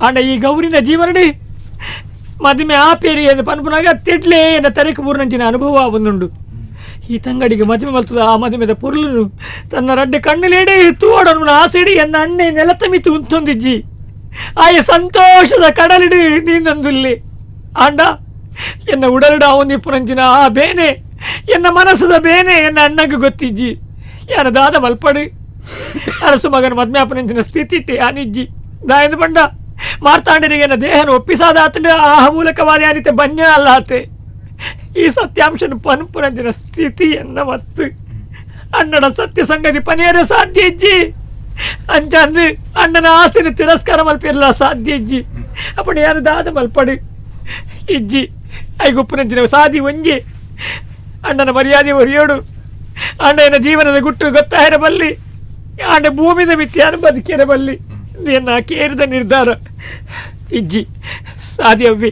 ಅಂಡ ಈ ಗೌರಿನ ಜೀವನಡಿ ಮದಿಮೆ ಆ ಪೇರಿ ಎಂದು ಪನ್ಪುನಾಗ ತಿಡ್ಲೇ ಎನ್ನ ತರೆಕು ಬೂರಿನಂಚಿನ ಅನುಭವ ಒಂದುಂಡು. ಈ ತಂಗಡಿಗೆ ಮದುವೆ ಮಲ್ತದ ಆ ಮದುಮೆದ ಪೊರ್ಲುನು ತನ್ನ ರಡ್ಡೆ ಕಣ್ಣುಲೇಡೆ ತೂವಡನು ಆಸೆಡಿ ಎನ್ನ ಅಣ್ಣೆ ನೆಲತ ಮಿತ್ತು ಉಂತೊಂದಿಜ್ಜಿ ಆಯ ಸಂತೋಷದ ಕಡಲಿಡು ನೀನಂದುಲ್ಲಿ ಆಂಡ ಎನ್ನ ಉಡಲಿಡ ಅವನಿಪ್ಪುನಂಚಿನ ಆ ಬೇನೆ ಎನ್ನ ಮನಸ್ಸದ ಬೇನೆ ಎನ್ನ ಅಣ್ಣಗೆ ಗೊತ್ತಿಜ್ಜಿ. ಯಾರ ದಾದ ಮಲ್ಪಡು ಅರಸು ಮಗನ ಮದ್ಮ್ಯಾಪನಂಚಿನ ಸ್ಥಿತಿಟ್ಟಿ ಆನಿಜ್ಜಿ ದಾಯಂದು ಬಂಡ ಮಾರ್ತಾಂಡರಿಗೆ ಎನ್ನ ದೇಹನ ಒಪ್ಪಿಸಾದಾತಂಡ ಆ ಮೂಲಕವಾದ ಯಾನಿತೆ ಬನ್ಯ ಅಲ್ಲ ಆತೆ. ಈ ಸತ್ಯಾಂಶನ ಪನ್ಪುನಂಚಿನ ಸ್ಥಿತಿ ಎನ್ನ ಮತ್ತು ಅಣ್ಣನ ಸತ್ಯ ಸಂಗತಿ ಪನಿಯರ ಸಾಧ್ಯ ಇಜ್ಜಿ ಅಂಚಂದು ಅಣ್ಣನ ಆಸೆನ ತಿರಸ್ಕಾರ ಮಲ್ಪಿರಲ್ಲ ಸಾಧ್ಯ ಇಜ್ಜಿ. ಅಪ್ಪಣ ಯಾರು ದಾದ ಮಲ್ಪಡು ಇಜ್ಜಿ ಐಗುಪ್ಪುನಂಚಿನ ಸಾದಿ ಒಂಜಿ ಅಣ್ಣನ ಮರ್ಯಾದೆ ಒರಿಯೋಡು ಅಣ್ಣನ ಜೀವನದ ಗುಟ್ಟು ಗೊತ್ತಾಯಿರ ಬಲ್ಲಿ ಅಣ್ಣ ಭೂಮಿದ ಮಿಥ್ಯಾನ ಬದುಕಿರ ಬಲ್ಲಿ ಎನ್ನ ಕೇರಿದ ನಿರ್ಧಾರ ಇಜ್ಜಿ ಸಾದಿ ಅವ್ವಿ.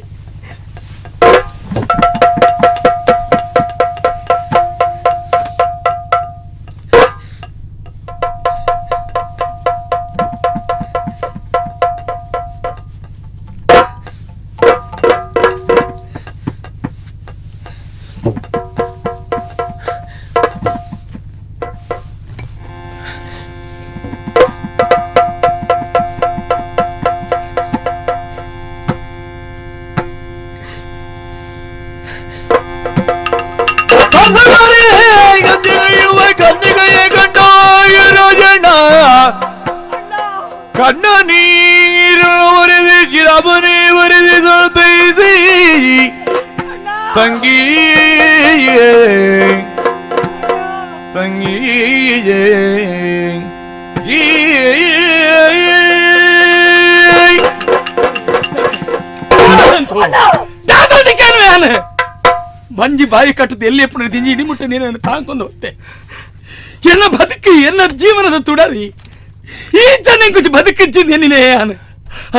ಕಣ್ಣ ನೀರು ಒರೆದಿ ಶಿರಬನೆ ಒರೆದಿ ತೈಸಿ ತಂಗಿಯೇ ತಂಗಿಯೇ. ಬಂಜಿ ಬಾಯಿ ಕಟ್ಟದ ಎಲ್ಲಿ ಎಪ್ಪು ದಿಂಜಿ ಇಡಿಮುಟ್ಟ ನೀನು ತಾಂಕೊಂಡು ಹೋಗ್ತೆ. ಎನ್ನ ಬದುಕಿ ಎನ್ನ ಜೀವನದ ತುಡರಿ ಈ ಜನ ಕೊಂಚ ಬದುಕಿಜ್ಜಿಂದ ನೀನೇ ಯಾನು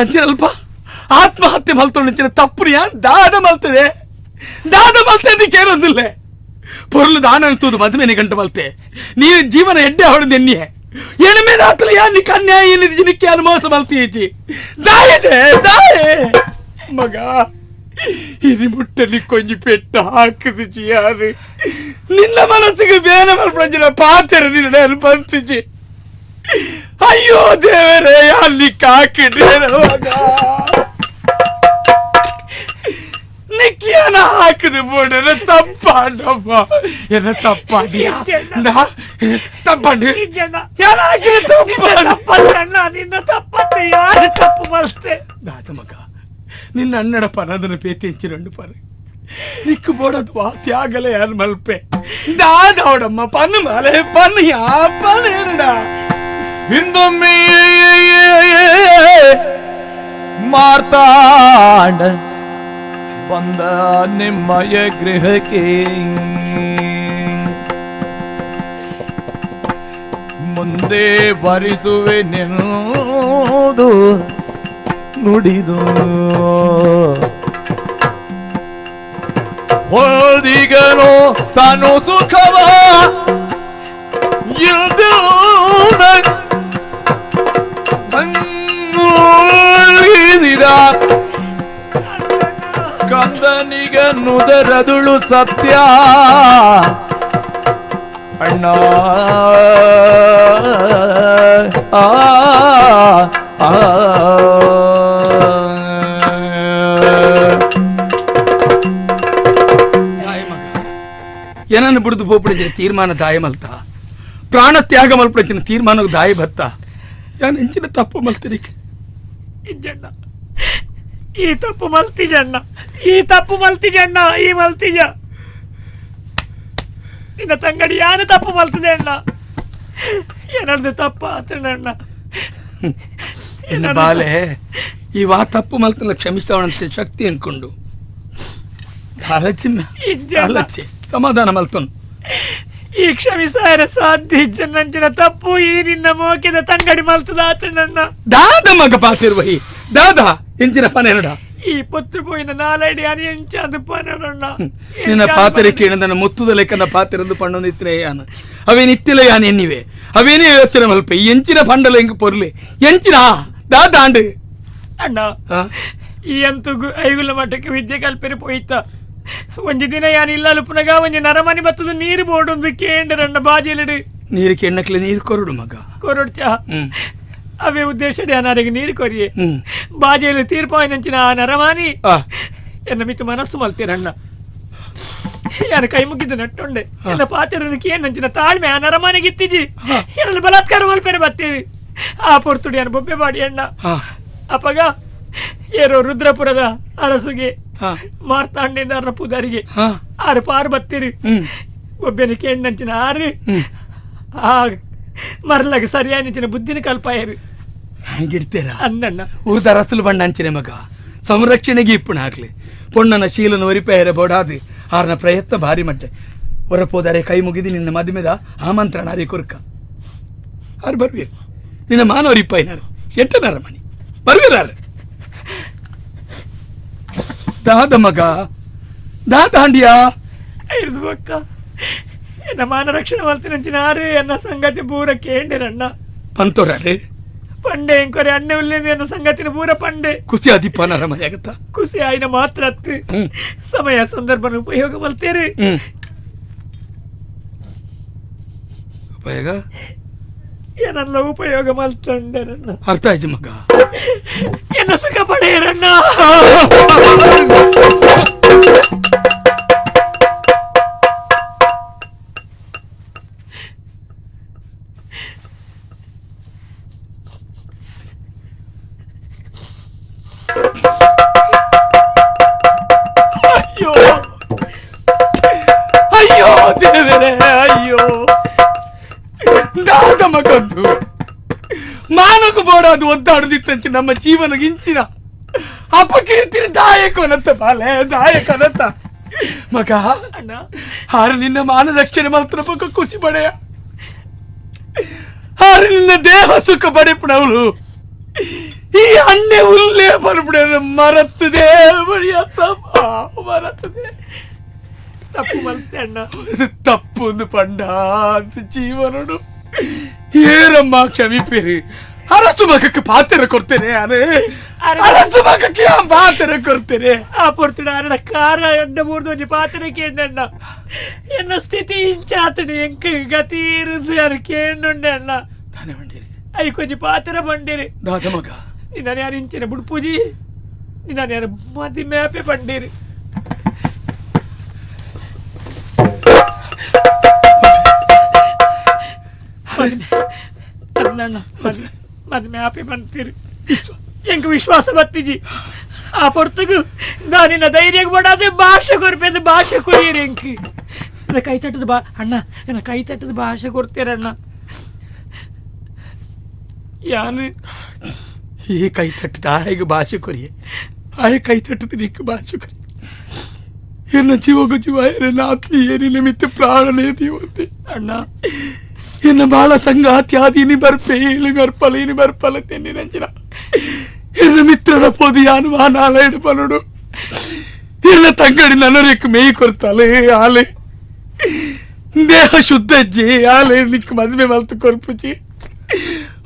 ಅಂಚಿನಲ್ಪ ಆತ್ಮಹತ್ಯೆ ಮಲ್ತೊಂಡಿನ ತಪ್ಪು ಯಾನ್ ದಾದ ಮಲ್ತದೆ ದಾದ ಮಲ್ತೆ ಅದಕ್ಕೆ ಪೊರ್ಲು ದಾನ ಅಂತೂದು ಮದುವೆನೆ ಗಂಟು ಮಲ್ತೆ ನೀನು ಜೀವನ ಎಡ್ಡೆ ಹೊಡೆದು ಎನ್ನಿಯೆ ಎಣಮೆ ದಾತಲ ಯಾನ್ ನಿಕ್ಕ ಅನ್ಯಾಯ ಏನಿದೆ ನಿಕ್ಕೆ ಯಾನು ಮೋಸ ಮಲ್ತೀಚಿ ದಾಯದೆ ದಾಯೆ ಮಗ ಇನಿ ಮುಟ್ಟಲಿ ಕೊಂಜಿ ಪೆಟ್ಟ ಹಾಕಿದಿಚಿ ಯಾರು ನಿನ್ನ ಮನಸ್ಸಿಗೆ ಬೇನೆ ಮಲ್ಪಂಜಿನ ಪಾತೆರ ನಿನ್ನ ಬಂತಿಚಿ. ಅಯ್ಯೋ ದೇವರೇ ಅಲ್ಲಿ ಕಾಕಿಡ್ರೆ ಮಗ ನಿಕ್ಕಿಯನ ಹಾಕಿದ ಬೋಡನ ತಪ್ಪಾಂಡಮ್ಮ ಎನ್ನ ತಪ್ಪಾಡಿ ತಪ್ಪಾಂಡಿ ಯಾರ ಹಾಕಿದ ತಪ್ಪಣ್ಣ ನಿನ್ನ ತಪ್ಪತ್ತೆ ಯಾರು ತಪ್ಪು ಮಲ್ತೆ ದಾದ ಮಗ ನಿನ್ನ ಅಣ್ಣಡ ಪನದನ ಪೇತಿ ಪರ ನಿಕ್ಕು ಬೋಡದು ಆ ತ್ಯಾಗಲ ಯಾರು ಮಲ್ಪೆ ದಾದವಡಮ್ಮ ಪನ್ನು ಮಲೆ ಪನ್ನು ಯಾ ಪನ್ನು ಏನಡ ಹಿಂದೊಮ್ಮೆ ಮಾರ್ತಾಂಡ ಬಂದ ನಿಮ್ಮಯ ಗೃಹಕ್ಕೆ ಮುಂದೆ ಬರಿಸುವೆ ನೆನದು ನುಡಿದು ಹೊಳ್ದಿಗನು ತಾನು ಸುಖವ ಇಲ್ದ ಕಂದನಿಗ ನುದರದುಳು ಸತ್ಯ ಅಣ್ಣ ಆ ಆ ಏನನ್ನು ಬಿಡುದು ಪೋಪಡಿನ ತೀರ್ಮಾನ ದಾಯ ಮಲ್ತ ಪ್ರಾಣ ತ್ಯಾಗ ಮಲ್ಪಡಿನ ತೀರ್ಮಾನ ದಾಯ ಬತ್ತ ಯಾನ್ ಎಂಚಿನ ತಪ್ಪು ಮಲ್ತಿರಿ ಇಜ್ಜಣ್ಣ ಈ ತಪ್ಪು ಮಲ್ತಿಜಣ್ಣ ಈ ತಪ್ಪು ಮಲ್ತಿಜಣ್ಣ ಈ ಮಲ್ತಿಜ ನಿನ್ನ ತಂಗಡಿ ಯಾನು ತಪ್ಪು ಮಲ್ತಿದೆ ಅಣ್ಣ ಏನಂದು ತಪ್ಪ ಆತಣ್ಣ ಎನ್ನ ಬಾಲೆ ಈ ವಾ ತಪ್ಪು ಮಲ್ತಲ್ಲ ಕ್ಷಮಿಸ್ತಾವಣಂತೆ ಶಕ್ತಿ ಅನ್ಕೊಂಡು ದಾಲಚಿನ್ನ ದಾಲಚೆ ಸಮಾಧಾನ ಮಲ್ತನು. ಈ ಕ್ಷಮಿಸಾರ ಸಾಧ್ಯ ಇಜ್ಜನ್ನಂಚಿನ ತಪ್ಪು ಈ ನಿನ್ನ ಮೋಕಿದ ತಂಗಡಿ ಮಲ್ತದ ಆತನನ್ನ ದಾದ ಮಗ ಪಾತಿರುವಹಿ ದಾದಾ ಎಂಚಿನ ಪನೆರಡ ಈ ಪೊತ್ತು ಪೋಯಿನ ನಾಲೈಡಿ ಅನಿ ಎಂಚಾಂದು ಪನೆರಣ್ಣ ನಿನ್ನ ಪಾತ್ರೆ ಕೇಳಿದನ ಮುತ್ತುದ ಲೆಕ್ಕನ ಪಾತಿರಂದು ಪಣ್ಣೊಂದಿತ್ತಲೇ ಯಾನು ಅವೇನು ಇತ್ತಿಲ್ಲ ಯಾನು ಎನ್ನಿವೆ ಅವೇನೇ ಯೋಚನೆ ಮಲ್ಪ ಈ ಎಂಚಿನ ಪಂಡಲ ಹೆಂಗ್ ಪೊರ್ಲಿ ಎಂಚಿನ ದಾದಾಂಡು ಅಣ್ಣ ಈ ಅಂತೂ ಐಗುಲ ಮಠಕ್ಕೆ ವಿದ್ಯೆ ಕಲ್ಪೆರೆ ಪೋಯ್ತ ಒಂಜಿ ದಿನ ಯಾನ್ ಇಲ್ಲ ಪುನಗ ಒಂಜಿ ನರಮನಿ ಬತ್ತದ ನೀರು ಬೋಡೊಂದು ಕೇಂದ್ರಣ್ಣ ಬಾಜಿಲಿಡು ನೀರು ಕೆಣ್ಣಕ್ಲೆ ನೀರು ಕೊರಡು ಮಗ ಕೊರಡು ಚಾ ಅವೇ ಉದ್ದೇಶ ಅನಾರಿಗೆ ನೀರು ಕೊರಿಯೆ ಬಾಜಿಯಲ್ಲಿ ತೀರ್ಪಾಯಿನಂಚಿನ ಆ ನರಮಾನಿ ಎನ್ನ ಮಿತ್ತು ಮನಸ್ಸು ಮಲ್ತೀರಣ್ಣ ಯಾರು ಕೈ ಮುಗಿದ್ದು ನಟ್ಟೊಂಡೆ ಎನ್ನ ಪಾತಿರದಕ್ಕೆ ಏನಂಚಿನ ತಾಳ್ಮೆ ಆ ನರಮಾನಿಗೆ ಇತ್ತಿಜಿ ಎನ್ನ ಬಲಾತ್ಕಾರ ಮಲ್ಪೆರೆ ಬತ್ತೀರಿ ಆ ಪೊರ್ತುಡಿ ಯಾನು ಬೊಬ್ಬೆ ಬಾಡಿ ಅಣ್ಣ ಅಪಗ ಏರೋ ರುದ್ರಪುರದ ಅರಸುಗೆ ಮಾರ್ತಾಂಡೇಂದಾರನ ಪೂಜಾರಿಗೆ ಆರು ಪಾರು ಬತ್ತೀರಿ ಒಬ್ಬನ ಕೇಂಡಂಚಿನ ಆರು ಆ ಮರ್ಲಾಗ ಸರಿಯಾನಿಂಚಿನ ಬುದ್ಧಿನ ಕಲ್ಪಾಯರು ಹಂಗಿಡ್ತೀರ ಅನ್ನಣ್ಣ ಊರ್ದ ರಸಲು ಬಣ್ಣ ಅಂಚಿನ ಮಗ ಸಂರಕ್ಷಣೆಗೆ ಇಪ್ಪಣ ಹಾಕ್ಲಿ ಪೊಣ್ಣನ ಶೀಲನ ಒರಿಪೇರೆ ಬೋಡಾದು ಆರ್ನ ಪ್ರಯತ್ನ ಭಾರಿ ಮಟ್ಟೆ ಹೊರಪೋದರೆ ಕೈ ಮುಗಿದು ನಿನ್ನ ಮದುಮೆದ ಆಮಂತ್ರಣ ಅರಿ ಕೊರ್ಕ ಆರು ಬರ್ವೀರ್ ನಿನ್ನ ಮಾನವರಿಪ್ಪ ಏನಾರು ಎಟ್ಟನಾರ ಮನಿ ಬರ್ವೀರಾರು ದಾದ ಮಗ ದಾದಾಂಡಿಯಾ ಹಿಡಿದು ಬಕ್ಕ ಎನ್ನ ಮಾನ ರಕ್ಷಣೆ ಮಲ್ತಿನಂಚಿನ ಆರು ಎನ್ನ ಸಂಗತಿ ಪೂರ ಕೇಂಡಿರಣ್ಣ ಪಂತೋರಾರೆ ಪಂಡೆ ಎಂಕೊರೆ ಅಣ್ಣೆ ಉಲ್ಲೇಂದು ಎನ್ನ ಸಂಗತಿನ ಪೂರ ಪಂಡೆ ಖುಷಿ ಆದಿಪ್ಪ ನರಮನೆ ಆಗತ್ತಾ ಖುಷಿ ಆಯ್ನ ಮಾತ್ರ ಅತ್ತು ಸಮಯ ಸಂದರ್ಭನ ಉಪಯೋಗ ಮಲ್ತೇರಿ ಉಪಯೋಗ ಏನಲ್ಲ ಉಪಯೋಗ ಮಲ್ತೊಂಡೆ ಅರ್ಥ ಆಯ್ತು ಮಗ ಎನ್ನ ಸುಖ ಪಡೆಯರಣ್ಣ ಅಯ್ಯೋ ಅಯ್ಯೋ ದೇವರೇ ಅಯ್ಯೋ ದಾದ ಮಗಂದು ಮಾನಕು ಬೋಡಾದು ಒದ್ದಾಡುದಿತ್ತಂಚು ನಮ್ಮ ಜೀವನ ಇಂಚಿನ ಅಪಕೀರ್ತಿನ ದಾಯಕನತ್ತ ಬಾಲೆ ದಾಯಕನತ್ತ ಮಗ ಹಾರು ನಿನ್ನ ಮಾನ ರಕ್ಷಣೆ ಮಾತ್ರ ಪಕ್ಕ ಖುಷಿ ಪಡೆಯ ಹಾರು ನಿನ್ನ ದೇಹ ಸುಖ ಪಡೆಪಡವಳು ಈ ಅಣ್ಣೆ ಉಲ್ಲೇ ಬರ್ಬಿಡ ಮರತ್ತದೆ ಬಡಿಯತ್ತ ಮರತ್ತದೆ ತಪ್ಪು ಮಲ್ತೆ ಅಣ್ಣ ತಪ್ಪು ಒಂದು ಪಂಡ ಅಂತ ಜೀವನಡು ಏರಮ್ಮ ಕ್ಷಮಿಪಿರಿ ಅರಸು ಮಗಕ್ಕೆ ಪಾತ್ರ ಕೊಡ್ತೇನೆ ಅರೆ ಅರಸು ಮಗಕ್ಕೆ ಪಾತ್ರ ಕೊಡ್ತೇನೆ ಆ ಪೊರ್ತುಡ ಅರಣ ಕಾರ ಎಡ್ಡ ಮೂರ್ದು ಒಂಜಿ ಪಾತ್ರ ಕೇಂಡಣ್ಣ ಎನ್ನ ಸ್ಥಿತಿ ಇಂಚಾತಡಿ ಎಂಕ್ ಗತಿ ಇರುದು ಯಾರು ಕೇಂಡುಂಡೆ ಅಣ್ಣ ತಾನೇ ಬಂಡೀರಿ I ಕೊಂಜಿ ಪಾತ್ರ ಬಂಡೀರಿ ದಾದ ಮಗ ನಿನ್ನ ಯಾರು ಇಂಚಿನ ಬುಡ್ಪೂಜಿ ನಿನ್ನ ಯಾರು ಮದಿ ಮೇಪೆ ಬಂಡೀರಿ ಮದ್ಮೆ ಆಪಿ ಬಂತೀರಿ ಎಂಕ್ ವಿಶ್ವಾಸ ಬತ್ತಿಜಿ ಆ ಪೊರ್ತುಗು ನಾನಿನ್ನ ಧೈರ್ಯಕ್ಕೆ ಬಡಾದೆ ಭಾಷೆ ಕೊರ್ಪೆಂದು ಭಾಷೆ ಕೊರಿಯರಿ ಎಂಕ್ ನನ್ನ ಕೈ ತಟ್ಟದ ಬಾ ಅಣ್ಣ ನನ್ನ ಕೈ ತಟ್ಟದ ಭಾಷೆ ಕೊಡ್ತೀರಣ್ಣ ಯಾನು ಈ ಕೈ ತಟ್ಟದ ಹೇಗೆ ಭಾಷೆ ಕೊರಿಯೆ ಆಯ್ ಕೈ ತಟ್ಟದ ನಿಕ್ಕ ಭಾಷೆ ಕೊರಿ ಎನ್ನ ಜೀವಗೂ ಜೀವ ಎನ್ನ ಆತ್ಮೀಯ ನಿಮಿತ್ತ ಪ್ರಾಣನೇ ದೀವಂತೆ ಅಣ್ಣ ಎನ್ನ ಬಾಳ ಸಂಗಾತಿ ಆದಿ ಬರ್ಪೆ ಇಲ್ಲಿ ಬರ್ಪಲ ಇನಿ ಬರ್ಪಲ ತೆನ್ನಿ ನಂಜಿನ ಎನ್ನ ಮಿತ್ರನ ಪೋದು ಯಾನು ಮಾನಾಲ ಎಡುಪನುಡು ಎನ್ನ ತಂಗಡಿ ನನ್ನೊರೆಕ್ ಮೇಯ್ ಕೊರ್ತಾಲೆ ಆಲೆ ದೇಹ ಶುದ್ಧಜ್ಜಿ ಆಲೆ ನಿಕ್ ಮದುವೆ ಮಲ್ತು ಕೊರ್ಪುಜಿ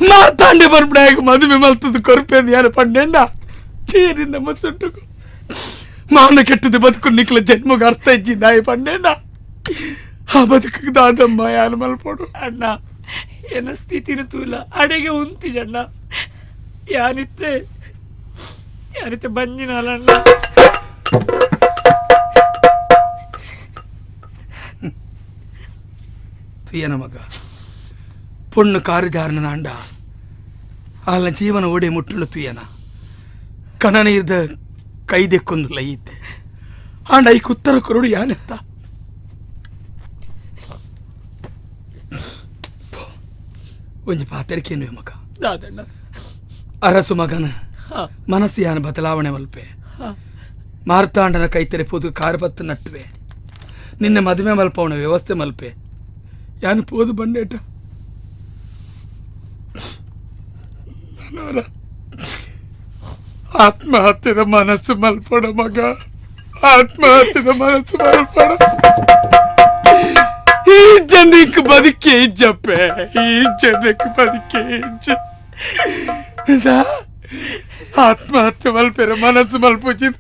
ಮಾರ್ತಾಂಡೆ ಬರ್ಬಿಡಾಗ ಮದುವೆ ಮಲ್ತದ್ದು ಕೊರ್ಪೆ ಯಾರು ಪಂಡೆಂಡ ಚೇರಿ ನಮ್ಮ ಸುಟ್ಟುಕು ಮಾನ ಕೆಟ್ಟದ್ದು ಬದುಕು ನಿಕ್ಲ ಜನ್ಮಗ ಅರ್ಥ ಇಜ್ಜಿ ನಾಯಿ ಪಂಡೆಂಡ ಆ ಬದುಕು ದಾದಮ್ಮ ಯಾರು ಮಲ್ಪೋಡು ಅಣ್ಣ ಎನ್ನ ಸ್ಥಿತಿನ ತೂಲ ಅಡೆಗೆ ಉಂತಿಜಣ್ಣ ಯಾನಿತ್ತೆ ಯಾನಿತ್ತೆ ಬಂಜಿನಲ್ಲ ತುಯ್ಯನ ಮಗ ಪೊಣ್ಣು ಕಾರು ಜಾರನ ಅಂಡ ಆಲ್ನ ಜೀವನ ಓಡೆ ಮುಟ್ಟಲು ತುಯ್ಯನ ಕಣನ ಇರ್ದ ಕೈದೆಕ್ಕೊಂದು ಲೈತೆ ಆಂಡ ಐಕ್ ಉತ್ತರ ಕೊರಡು ಯಾನೆತ್ತ ಒಂಜಿ ಪಾತೆರಿಕೇನು ಮಗ ದಾದಣ್ಣ Arasu ಮಗನ ಮನಸ್ಸಿಯಾನ ಬದಲಾವಣೆ ಮಲ್ಪೆ ಮಾರ್ತಾಂಡನ ಕೈತರೆ ಪೋದು ಕಾರುಬತ್ತು ನಟ್ಟುವೆ ನಿನ್ನ ಮದುವೆ ಮಲ್ಪವನ ವ್ಯವಸ್ಥೆ ಮಲ್ಪೆ ಯಾನು ಪೋದು ಬಂಡೇಟ ಆತ್ಮಹತ್ಯದ ಮನಸ್ಸು ಮಲ್ಪಡ ಮಗ, ಆತ್ಮಹತ್ಯದ ಮನಸ್ಸು ಮಲ್ಪಡ. ಈ ಜನಕ್ಕೆ ಬದುಕೆ ಇಜ್ಜಪ್ಪೆ, ಈ ಜನಕ್ಕೆ ಬದುಕೆ ಇಜ್ಜ. ಆತ್ಮಹತ್ಯೆ ಮಲ್ಪೆರ ಮನಸ್ಸು ಮಲ್ಪುಚಿದ್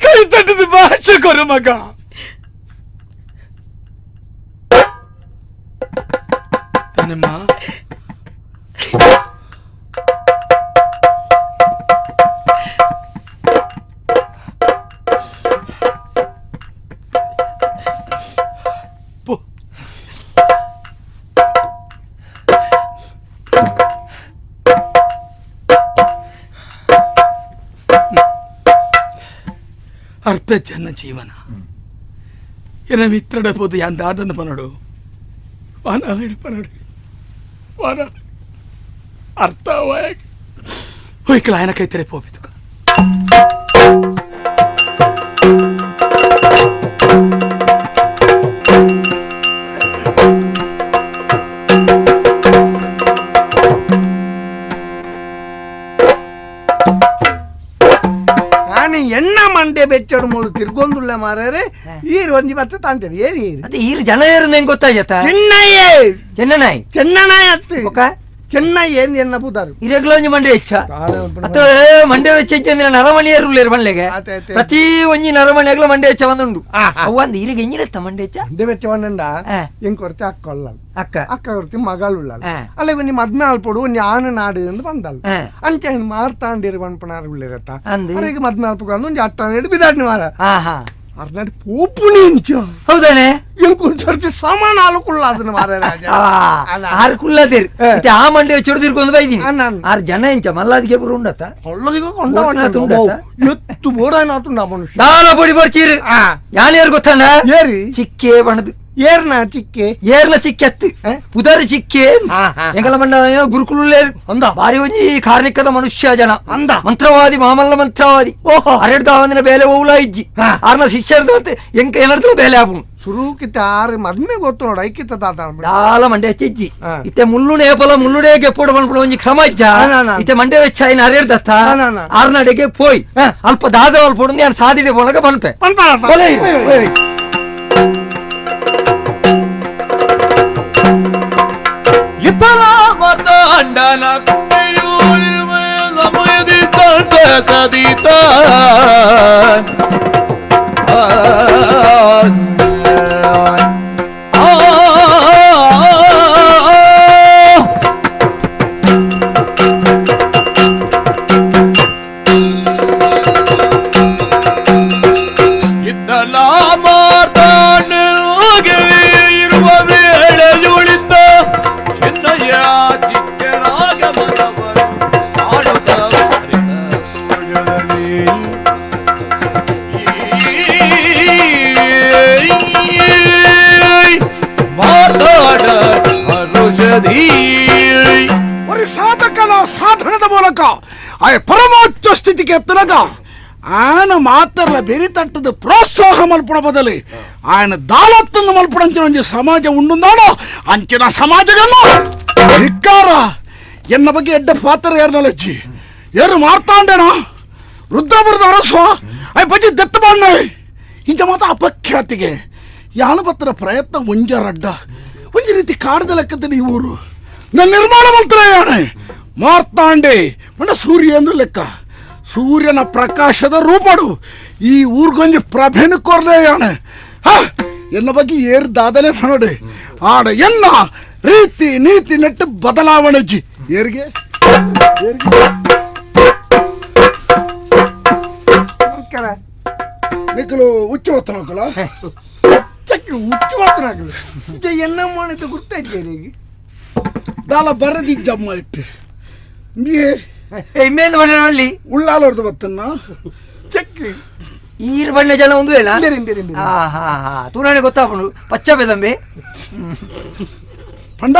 ಕೈ ತಟ್ಟದ ಭಾಷೆ ಕೊರು ಮಗ. ತಾನಮ್ಮ ಅರ್ಧ ಜನ ಜೀವನ ಎನ್ನ ಮಿತ್ರಡ ಪೋದು ಯಾಂದಾದನ ಪನಡು ವಾನ ಪನಡು ವಾನ ಅರ್ಥ ಹೋಯ್ಕಲ ಆಯನ ಕೈತರೆ ಪೋಬಿತು. ಎಣ್ಣ ಮಂಡೆ ಬೆಚ್ಚಡು ಮೂಳು ತಿರ್ಗೊಂದುಳ್ಳ ಮಾರರೆ ಈರು ಒಂಜಿ ಬತ್ತ ತಾಂತೇವೆ ಏರಿ ಏರಿ ಅದೇ ಈರು ಜನ ಏರು ಹೆಂಗ್ ಗೊತ್ತಾಯ್ತ? ಚೆನ್ನಯ್ಯೇ ಚೆನ್ನನಾಯ್ ಚೆನ್ನನಾಯ್ ಅತ್ತು ಚೆನ್ನೈ ಏನ್ ಎನ್ನ ಪುದಾರು ಇರಗ್ಲ ಒಂಜಿ ಮಂಡೆ ಹೆಚ್ಚ ಅತ್ತ ಮಂಡೆ ಹೆಚ್ಚ ಹೆಚ್ಚಂದ್ರೆ ನರಮಣಿ ಏರುಳ್ಳೇರು ಬಣ್ಲೆಗೆ ಪ್ರತಿ ಒಂಜಿ ನರಮಣಿ ಮಂಡೆ ಹೆಚ್ಚ ಒಂದುಂಡು. ಅವ್ ಈರಿಗೆ ಎಂಜಿನತ್ತ ಮಂಡೆ ಹೆಚ್ಚ ಮಂಡೆ ಬೆಚ್ಚ ಒಂದಂಡ ಹೆಂಗ್ ಕೊರತೆ ಅಕ್ಕೊಲ್ಲ ಅಕ್ಕ ಅಕ್ಕ ಕೊರತೆ ಮಗಳುಳ್ಳ ಅಲ್ಲ ಒಂಜಿ ಮದ್ಮೆ ಆಲ್ಪೊಡು ಒಂಜಿ ಆನು ನಾಡು ಎಂದು ಬಂದಲ್ಲ ಅಂಚೆ ಮಾರ್ತಾಂಡಿರು ಪನ್ಪನಾರು ಉಳ್ಳೇರತ್ತ ಅವ್ರಿಗೆ ಮದ್ಮೆ ಆಲ್ಪು ಒಂಜಿ ಅಟ್ಟ ಬಿದಾಡ್ನಿ ಮಾರ ಅರ್ನಾಡಿ ಪೋಪುನಿ ಇಂಚ ಹೌದಾನೆ ಎಂಕೊಂಚರ್ತಿ ಸಮಾನ ಆಲುಕುಳ್ಳ ಅದನ್ನ ಮಾರ ರಾಜ ಆರು ಕುಲ್ಲದೇರು ಮತ್ತೆ ಆ ಮಂಡೆ ಚೊಡ್ದಿರ್ಕೊಂಡು ಬೈದಿನಿ ಆರು ಜನ ಎಂಚ ಮಲ್ಲಾದಿಗೆ ಪೂರ ಉಂಡತ್ತ ಒಳ್ಳದಿಗ ಕೊಂಡ ಎತ್ತು ಬೋಡಾಯ್ನಾತುಂಡ ಮನುಷ್ಯ ದಾಲ ಪೊಡಿ ಪೊಡ್ಚೀರು ಯಾನೇರು ಗೊತ್ತಣ್ಣ ಏರಿ ಚಿಕ್ಕೆ ಬಣದು ಏರ್ನ ಚಿಕ್ಕೆ ಏರ್ನ ಚಿಕ್ಕೆ ಅತ್ತು ಪುದರ್ ಚಿಕ್ಕೆ ಎಂಗಲ ಮಂಡ ಗುರುಕುಲ ಬಾರಿ ಒಂಜಿ ಕಾರ್ಣಿಕದ ಮನುಷ್ಯ ಜನ ಅಂದ ಮಂತ್ರವಾದಿ ಮಾಮಲ್ಲ ಮಂತ್ರವಾದಿ ಅರೆಡ್ದಾವಂದಿನ ಬೇಲೆ ಓಲ ಇಜ್ಜಿ ಆರ್ನ ಶಿಷ್ಯರ್ದ ಎಂಕ ಏನರ್ದ ಬೇಲೆ ಆಪು ಸುರುಕಿತ ಆರು ಮದ್ಮೆ ಗೊತ್ತು ನೋಡ ಐಕಿತ ತಾತ ದಾಲ ಮಂಡೆ ಹೆಚ್ಚಿಜ್ಜಿ ಇತ್ತೆ ಮುಳ್ಳು ನೇಪಲ ಮುಳ್ಳುಡೇ ಗೆಪ್ಪೋಡು ಬಂದ್ಬಿಡು ಒಂಜಿ ಕ್ರಮ ಇಜ್ಜ ಇತ್ತೆ ಮಂಡೆ ವೆಚ್ಚ ಇನ್ ಅರೆಡ್ದತ್ತ ಆರ್ನಡೆಗೆ ಪೋಯ್ ಅಲ್ಪ ದಾದ ಅಲ್ಪ ಯಾನ್ ಸಾದಿಡೆ ಪೋಣಗ ಬನ್ಪೆ ಇತರ ಮರ್ದಾಂಡನ ಸದಿತ ಇದ್ದಲ ಮಾರ್ದಾಂಡ ಇರುವ ವೇಳೆಯುಳಿತ ಚಿನ್ನಯ್ಯ ಚಿಕ್ಕರಾಗಮನವರು ಆಡುತ್ತ ಮಾತಾಡ ஒரு ಸಾಧಕನ ಸಾಧನದ ಮೂಲಕ ಆ ಪರಮೋಚ್ಚ ಸ್ಥಿತಿಗೆ ಎತ್ತನಗ ಆನ ಮಾತ್ರಲ ಬೆರಿ ತಟ್ಟದ ಪ್ರೋತ್ಸಾಹ ಮಲ್ಪುಣ ಬದಲಿ ఆయన దాలత్తంగా మల్పడంచిన ಒಂಜಿ ಸಮಾಜ ಉಂಡುಂದಾನೋ ಅಂಚಿನ ಸಮಾಜಗನ್ನು ಧಿಕ್ಕಾರ. ಎನ್ನ ಬಗ್ಗೆ ಎಡ್ಡ ಪಾತ್ರ ಏರ್ನಲಜ್ಜಿ ಏರು ಮಾರ್ತಾಂಡೇನಾ ರುದ್ರಬುರದ ಅರಸು I ಬಜ್ಜಿ ದತ್ತ ಬಾಣ್ಣ ಇಂಚ ಮಾತ್ರ ಅಪಖ್ಯಾತಿಗೆ ಯಾನು ಪತ್ರ ಪ್ರಯತ್ನ ಒಂಜರಡ್ಡ ಒಂಜಿ ರೀತಿ ಕಾಡದ ಲೆಕ್ಕದ ಈ ಊರು ನನ್ನ ನಿರ್ಮಾಣ ಮಲ್ತಾರೆ ಯಾನೆ ಮಾರ್ತಾಂಡೆ ಮಂಡ ಸೂರ್ಯ ಅಂದ್ರೆ ಲೆಕ್ಕ ಸೂರ್ಯನ ಪ್ರಕಾಶದ ರೂಪಡು ಈ ಊರ್ಗೊಂಜಿ ಪ್ರಭೆನ ಕೊರ್ಲೆ ಯಾನೆ ಹಾ ಎನ್ನ ಬಗ್ಗೆ ಏರ್ ದಾದಲೆ ಮಾಡೋಡಿ ಆಡ ಎನ್ನ ರೀತಿ ನೀತಿ ನೆಟ್ಟು ಬದಲಾವಣೆ ಜಿ ಏರ್ಗೆ ನಿಕ್ಕಲು ಹುಚ್ಚು ಒತ್ತನಕ್ಕಲ ಹುಚ್ಚು ಒತ್ತನಾಗಲು ಎನ್ನ ಮಾಡಿದ್ದು ಗುರ್ತಾಯ್ತು ದಾಲ ಬರದಿಜ್ಜಮ್ಮ ಇಟ್ಟು ಇಮ್ಮೇನು ಬಣ್ಣ ಉಳ್ಳಾಲೋರ್ದು ಬತ್ತನ್ನ ಚಕ್ರಿ ಈರ್ ಬಣ್ಣ ಜನ ಒಂದು ಏನ ಹಾ ಹಾ ಹಾ ತೂನಾನೆ ಗೊತ್ತಾಪುಂಡು ಪಚ್ಚ ಬೆದಂಬೆ ಪಂಡ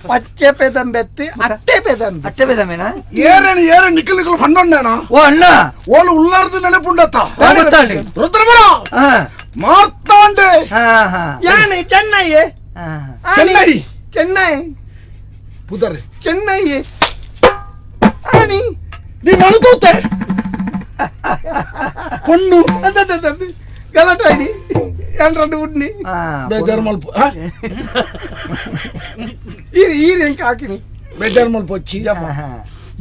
ಪಚ್ಚೆ ಪೆದಂಬೆತ್ತಿ ಅಟ್ಟೆ ಪೆದಂಬೆ ಅಟ್ಟೆ ಪೆದಂಬೆನಾ ಏರೇನು ಏರ ನಿಖಲ್ ನಿಖಲ್ ಹಣ್ಣೊಣ್ಣೇನಾ ಓ ಅಣ್ಣ ಓಲು ಉಲ್ಲಾರ್ದು ನೆನಪುಂಡತ್ತ ಗೊತ್ತಾಳಿ ರುದ್ರಬರ ಮಾರ್ತಾಂಡೆ ಯಾನೆ ಚೆನ್ನೈ ಚೆನ್ನೈ ಚೆನ್ನೈ ಪುದರ್ ಚೆನ್ನೈ ಆಣಿ ನೀನು ಅನುತೂತೆ ಪೊಣ್ಣು ಗಲಾಟಾಡಿ ಏನ್ರಡ್ಡು ಉಡ್ನಿ ಬೇಜಾರು ಮಲ್ಪ ಈರು ಈರು ಹೆಂಗೆ ಹಾಕಿನಿ ಬೇಜಾರು ಮಲ್ಪ వచ్చి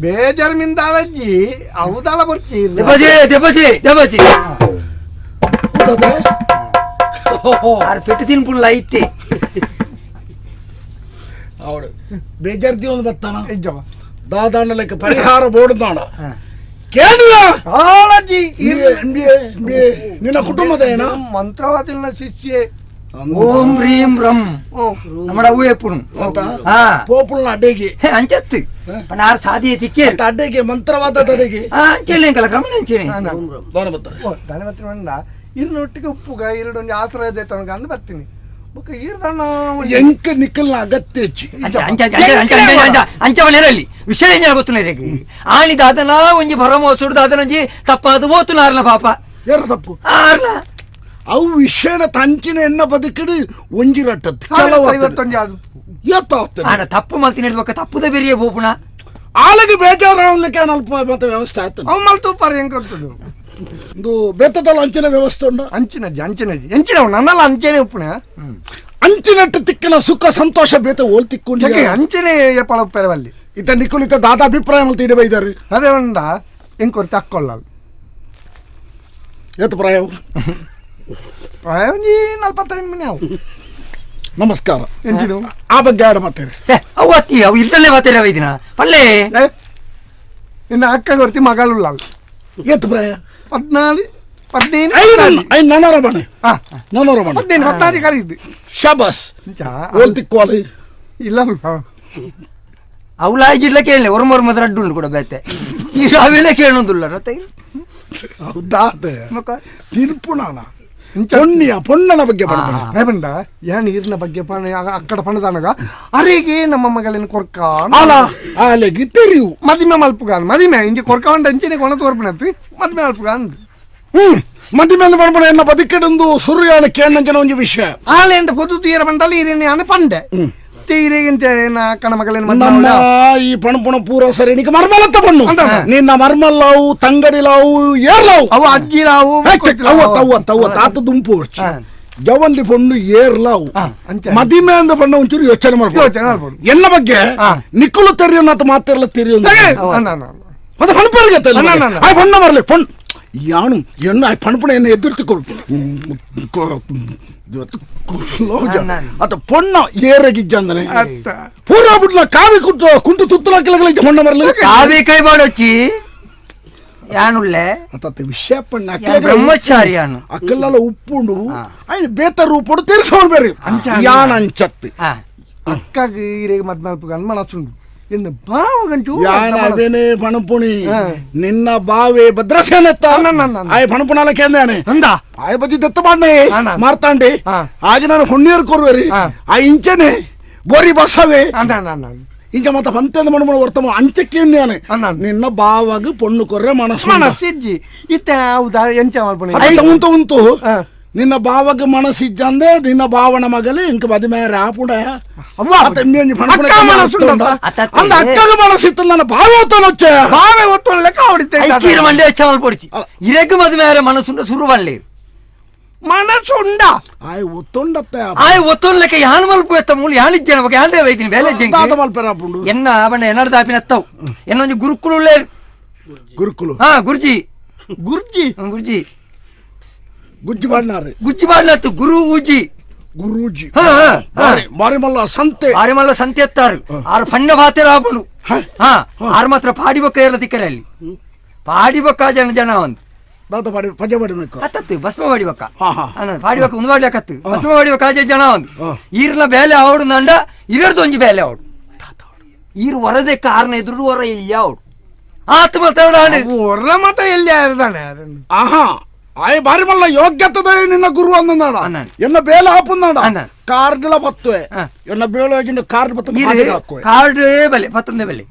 ಬೇಜಾರು ಮಿಂದಾಳಜ್ಜಿ అవుదాల ಬರ್ಚಿ ದೆಬ್ಬಜಿ ದೆಬ್ಬಜಿ ದೆಬ್ಬಜಿ ಆರು ಪೆಟ್ಟು ತಿನ್ಪುಲ್ಲ ಲೈಟ್ ಅವಳು ಬೇಜಾರ್ದಿ ಒಂದು ಬತ್ತಾನ ದಾದಾಂಡಲಕ್ಕೆ ಪರಿಹಾರ ಬೋರ್ಡ್ದಾಣ ಕೇಳಿಲ್ಲ ನಿನ್ನ ಕುಟುಂಬದ ಏನ ಮಂತ್ರವಾದಿನ ಶಿಷ್ಯೆ ಓಂ ಹ್ರೀಂ ರಂ ನಮ್ಮ ಅವು ಎಪ್ಪುನು ಪೋಪುಲ್ನ ಅಡ್ಡೆಗೆ ಅಂಚತ್ತು ಆರು ಸಾದಿಯ ತಿಕ್ಕೆ ಅಡ್ಡೆಗೆ ಮಂತ್ರವಾದ ಅಡೆಗೆ ಅಂಚೆಲ್ಲ ಎಂಕಲ ಕ್ರಮ ಅಂಚೆನೆ ದಾನ ಬರ್ತಾರೆ ದಾನ ಬರ್ತಾರೆ ಇರ್ನೊಟ್ಟಿಗೆ ಉಪ್ಪುಗ ಇರಡೊಂದು ಆಶ್ರಯ ತನಕ ಅಂದು ಬರ್ತೀನಿ ಎಂಕ ನಿಕ್ಕಲ್ನ ಅಗತ್ಯ ಹೆಚ್ಚು ಅಂಚವನೇರಲ್ಲಿ ವಿಷಯ ಎಂಜನ ಗೊತ್ತುಲ್ಲ ಆಣಿ ದಾದನ ಒಂಜಿ ಭರಮ ಸುಡು ದಾದನಂಜಿ ತಪ್ಪಾದ ಓತುನಾರ್ನ ಪಾಪ ಏರ ತಪ್ಪು ಆರ್ನ ಅವು ವಿಷಯನ ತಂಚಿನ ಎಣ್ಣ ಬದುಕಿಡು ಒಂಜಿ ರಟ್ಟದ್ದು ಆಣ ತಪ್ಪು ಮಲ್ತಿನ ಹಿಡ್ಬೇಕ ತಪ್ಪುದ ಬೇರೆ ಬೋಪುಣ ಆಲಗೆ ಬೇಜಾರಾಗ್ಲಿಕ್ಕೆ ಅಲ್ಪ ಮತ್ತೆ ವ್ಯವಸ್ಥೆ ಆಯ್ತು ಅವು ಮಲ್ತುಪಾರ ಹೆಂಗ್ ಕೊಡ್ತದೆ ಇದು ಬೇತದಲ್ಲ ಅಂಚಿನ ವ್ಯವಸ್ಥೆ ಉಂಟು ಅಂಚಿನ ಅಂಚಿನ ಎಂಚಿನ ನನ್ನಲ್ಲ ಅಂಚೆನೆ ಉಪ್ಪುಣ ಅಂಚಿನಟ್ಟು ತಿಕ್ಕನ ಸುಖ ಸಂತೋಷ ಬೇತ ಓಲ್ ತಿಕ್ಕೊಂಡು ಅಂಚನೆ ಎಪ್ಪಳ ಉಪ್ಪೆರವಲ್ಲಿ ಇತ ನಿಕ್ಕುಲಿತ ದಾದ ಅಭಿಪ್ರಾಯ ಮಲ್ತ ಇಡಬ ಇದ್ದಾರೆ ಅದೇ ಉಂಡ ಹೆಂಗ್ ಕೊರ್ತೆ ಅಕ್ಕೊಳ್ಳ ಏತ ಪ್ರಾಯ ಪ್ರಾಯ ಒಂಜಿ ನಲ್ವತ್ತೈದು ಮನೆ ಅವು ನಮಸ್ಕಾರ ಎಂಚಿನ ಆ ಬಗ್ಗೆ ಆಡ ಮಾತಾಡಿ ಅವು ಅತ್ತಿ ಅವು ಇಲ್ಲಲ್ಲೇ ಮಾತಾಡ ಇದೀನ ಪಲ್ಲೆ ಇನ್ನು ಅಕ್ಕ ಕೊರ್ತಿ ಮಗಳುಳ್ಳ ಏತ ಪ್ರಾಯ 14 15 ಐದು ನಾನೂರ ಬಣ್ಣ ನಾನೂರ ಬಣ್ಣ 15 16 ಕರೀದು ಶಬಾಸ್ ಓಲ್ ತಿಕ್ಕೋಲಿ ಇಲ್ಲ ಅವಳ ಜಿಲ್ಲ ಕೇಳಲೆ ಒರ್ಮೊರ್ ಮಾತ್ರ ಅಡ್ಡು ಉಂಟು ಕೂಡ ಬೇತೆ ಈ ಅವೆಲ್ಲ ಕೇಳೋದಿಲ್ಲ ರೊತ್ತ ಹೌದಾ ತಿನ್ಪುಣಾನ ಪೊಣ್ಣಿಯ ಪೊಣ್ಣನ ಬಗ್ಗೆ ಬಂದ ಏನ್ ನೀರಿನ ಬಗ್ಗೆ ಅಕ್ಕಡ ಪಣದಾನಗ ಅರೆಗೆ ನಮ್ಮ ಮಗಳನ್ನ ಕೊರ್ಕ ಆಲೆಗೆ ತೆರಿಯು ಮದಿಮೆ ಮಲ್ಪುಗಾನ್ ಮದಿಮೆ ಇಂಜೆ ಕೊರ್ಕ ಉಂಡು ಅಂಚೆನೆ ಕೊಣ ತೋರ್ಪಣತ್ತು ಮದಿಮೆ ಮಲ್ಪುಗಾನ್ ಮದಿಮೆ ಪಣಪಣ ಎನ್ನ ಬದುಕಿಡೊಂದು ಸುರುಯಾನ ಕೇಳಂಜನ ಒಂಜಿ ವಿಷಯ ಆಲೆಂಡ ಪೊದು ತೀರ ಬಂಡಲ್ಲಿ ಈರೇನೆ ಅನ ಪಂಡೆ ತೀರೆಗಿಂತ ಅಕ್ಕನ ಮಗಳನ್ನ ನಮ್ಮ ಈ ಪಣಪುಣ ಪೂರ ಸರಿ ನಿಕ ಮರ್ಮಲತ್ತ ಪಣ್ಣು ನಿನ್ನ ಮರ್ಮಲ್ಲಾವು ತಂಗಡಿಲಾವು ಏರ್ಲಾವು ಅವು ಅಜ್ಜಿಲಾವು ಅವ್ವ ತವ್ವ ತಾತ ದುಂಪು ಜವಂದಿ ಪಣ್ಣು ಏರ್ಲಾವು ಮದಿಮೆ ಅಂದ ಪಣ್ಣ ಒಂಚೂರು ಯೋಚನೆ ಮಾಡ್ಬೋದು ಎಲ್ಲ ಬಗ್ಗೆ ನಿಕ್ಕಲು ತೆರಿಯೋನಂತ ಮಾತೆಲ್ಲ ತೆರಿಯೋ ಅದು ಪಣಪರಿಗೆ ಆ ಪಣ್ಣ ಬರಲಿ ಪಣ್ ಯಾನು ಎಣ್ಣು ಆ ಪಣಪುಣ ಎನ್ನ ಎದುರ್ತಿಕೊಡು ಅತ ಪೊಣ್ಣ ಏರಗಿಜ್ಜಂದನೆ ಪೂರ ಬಿಡ್ಲ ಕಾವಿ ಕುಟ್ಟು ಕುಂಟು ತುತ್ತಲ ಕಿಲಗಲ ಹೊಣ್ಣ ಮರಲ ಕಾವಿ ಕೈ ಬಾಡೊಚ್ಚಿ ಯಾನುಳ್ಳೆ ಅತ್ತ ವಿಷಯ ಪಣ್ಣ ಬ್ರಹ್ಮಚಾರಿ ಯಾನು ಅಕ್ಕಲ್ಲೆಲ್ಲ ಉಪ್ಪುಂಡು ಆಯ್ನ ಬೇತ ರೂಪುಡು ತೀರ್ಸೋಣ ಬೇರೆ ಯಾನ ಅಂಚತ್ತಿ ಅಕ್ಕಗೆ ಈರೆಗೆ ಮದ್ಮೆ ಮಲ್ಪುಗನ್ ಮನಸ್ಸುಂಡು ಇನ್ನು ಬಾವಗಂಚು ಯಾನ ಅವೇನೆ ಪಣಪುಣಿ ನಿನ್ನ ಬಾವೆ ಭದ್ರಸೇನತ್ತ ಆಯ್ ಪಣಪುಣಾಲ ಕೇಂದಾನೆ ಅಂದ ಆಯ್ ಬಜ್ಜಿ ದತ್ತ ಮಾಡ್ನೆ ಮಾರ್ತಾಂಡೆ ಆಗ ನಾನು ಹೊಣ್ಣೀರ್ ಕೊರುವರಿ ಆ ಇಂಚನೆ ಬೋರಿ ಬಸವೆ ಇಂಚ ಮತ್ತ ಪಂತಂದ ಮಣ ವರ್ತಮ ಅಂಚಕ್ಕೆ ನಿನ್ನ ಬಾವಾಗ ಪೊಣ್ಣು ಕೊರ್ರೆ ಮನಸ್ಸು ಮನಸ್ಸಿಜ್ಜಿ ಇತ್ತ ಹೌದಾ ಎಂಚ ಮಲ್ಪುಣಿ ಉಂಟು ಉಂಟು ನಿನ್ನ ಬಾವಾಗ ಮನಸ್ಸಿಜ್ಜಂದೆ ನಿನ್ನ ಬಾವನ ಮಗಲಿ ಇಂಕ ಮದುವೆ ರಾಪುಡ ಅಂದ ಅಕ್ಕಗ ಮನಸ್ಸಿತ್ತು ನನ್ನ ಬಾವೆ ಒತ್ತೊಚ್ಚ ಬಾವೆ ಒತ್ತೊಣ ಲೆಕ್ಕ ಹೊಡಿತೆ ಐಕೀರ ಮಂಡೆ ಚಮಲ್ ಪೊಡಿಚಿ ಇರೆಗ್ ಮದುವೆ ಮನಸ್ಸುಂಡ ಸುರು ಬಲ್ಲೆ ಮನಸ್ಸುಂಡ ಆಯ್ ಒತ್ತೊಂಡತ್ತ ಆಯ್ ಒತ್ತೊಂಡ ಲೆಕ್ಕ ಯಾನ್ ಮಲ್ಪು ಎತ್ತ ಮೂಲು ಯಾನ್ ಇಜ್ಜನ ಬೊಕ ಯಾನ್ ದೇವ ಐತಿನಿ ಬೇಲೆ ದಾದ ಮಲ್ಪೆರಾಪುಂಡು ಎನ್ನ ಬಣ್ಣ ಎನ್ನಡ ದಾಪಿನ ಅತ್ತವು ಎನ್ನೊಂಜಿ ಗುರುಕುಲು ಉಳ್ಳೇರು ಗುರುಕುಲು ಹಾ ಗುರುಜಿ ಗುರ್ಜಿ ಗುರುಜಿ ಗುಜ್ಜಿ ಬಾಡ್ನಾರು ಗುಜ್ಜಿ ಬಾಡ್ನಾತು ಗುರುಜಿ ಗುರೂಜಿ ಬಾರಿ ಮಲ್ಲ ಸಂತೆ ಬಾರಿ ಮಲ್ಲ ಸಂತೆ ಎತ್ತಾರು ಆರು ಪಣ್ಣ ಬಾತೆರ ಆಪುಂಡು ಹಾ ಆರು ಮಾತ್ರ ಪಾಡಿ ಬೊಕ್ಕ ಏರ್ಲ ತಿಕ್ಕರೆ ಅಲ್ಲಿ ಪಾಡಿ ಬೊಕ್ಕ ಜನ ಜನ ಒಂದು ದಾದ ಪಾಡಿ ಪಜೆ ಪಾಡಿ ಅತ್ತತ್ತು ಭಸ್ಮ ಮಾಡಿ ಬೊಕ್ಕ ಪಾಡಿ ಬೊಕ್ಕ ಒಂದು ಮಾಡ್ಲಿಕ್ಕತ್ತು ಭಸ್ಮ ಮಾಡಿ ಬೊಕ್ಕ ಜನ ಒಂದು ಈರ್ನ ಬೇಲೆ ಅವಡು ನಂಡ ಇರರ್ದು ಒಂಜಿ ಬೇಲೆ ಅವಡು ಈರು ಹೊರದೆಕ್ಕ ಆರ್ನ ಎದುರು ಹೊರ ಇಲ್ಲ ಅವಡು ಆತ್ಮ ಹೊರ ಮಾತ್ರ ಎಲ್ಲಿ ಆರ್ದಾನೆ ಆಹಾ ಆಯ್ ಬಾರಿ ಮಲ್ಲ ಯೋಗ್ಯತದ ನಿನ್ನ ಗುರು ಅಂದನಾಡ ಎನ್ನ ಬೇಲೆ ಹಾಪುನಾಡ ಕಾರ್ಡ್ಲ ಬತ್ತುವೆ ಎನ್ನ ಬೇಳೆ ಕಾರ್ಡ್ ಬತ್ತ ಕಾರ್ಡ್ ಬಲೆ ಪತ್ತೊಂದೇ ಬಲೆ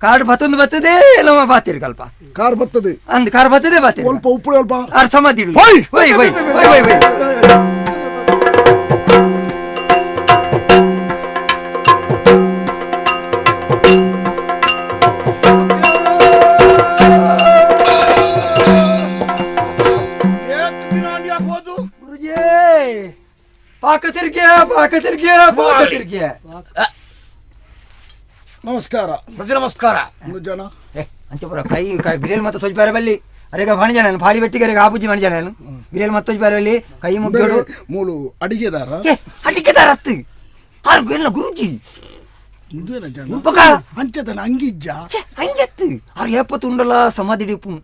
ಕಾರ್ಡ್ ಬತ್ತೊಂದು ಬರ್ತದೆ ನಮ್ಮ ಬಾತಿರ್ ಕಲ್ಪ ಕಾರ್ ಬರ್ತದೆ ಅಂದ್ ಕಾರ್ ಬರ್ತದೆ ಬಾತಿರ್ ಸ್ವಲ್ಪ ಉಪ್ಪು ಅಲ್ಪ ಆರ್ ಸಮಾಧಿ ಹೋಯ್ ಹೋಯ್ ಹೋಯ್ ಹೋಯ್ ಹೋಯ್ ಪಾಕ ತಿರ್ಗೆ ನಮಸ್ಕಾರ ಪ್ರತಿ ನಮಸ್ಕಾರ ಜನ ಅಂಚೆ ಪೂರ ಕೈ ಕೈ ಬಿರಿಯಾನಿ ಮತ್ತೆ ತೊಜ್ ಬಾರೆ ಬಲ್ಲಿ ಅರೆಗ ಭಾಣಿ ಜನ ಪಾಡಿ ಬೆಟ್ಟಿಗೆ ಆಪುಜಿ ಮಣಿ ಜನ ಬಿರಿಯಾನಿ ಮತ್ತೆ ತೊಜ್ ಬಾರೆ ಬಲ್ಲಿ ಕೈ ಮುಗ್ದೋಡು ಮೂಲು ಅಡಿಗೆದಾರ ಅಡಿಗೆದಾರ ಅತ್ತು ಆರು ಎಲ್ಲ ಗುರುಜಿ ಅಂಚೆತನ ಅಂಗಿಜ್ಜ ಅಂಗೆತ್ತು ಆರು ಏಪತ್ತು ಉಂಡಲ್ಲ ಸಮಾಧಿ ಡಿಪ್ಪು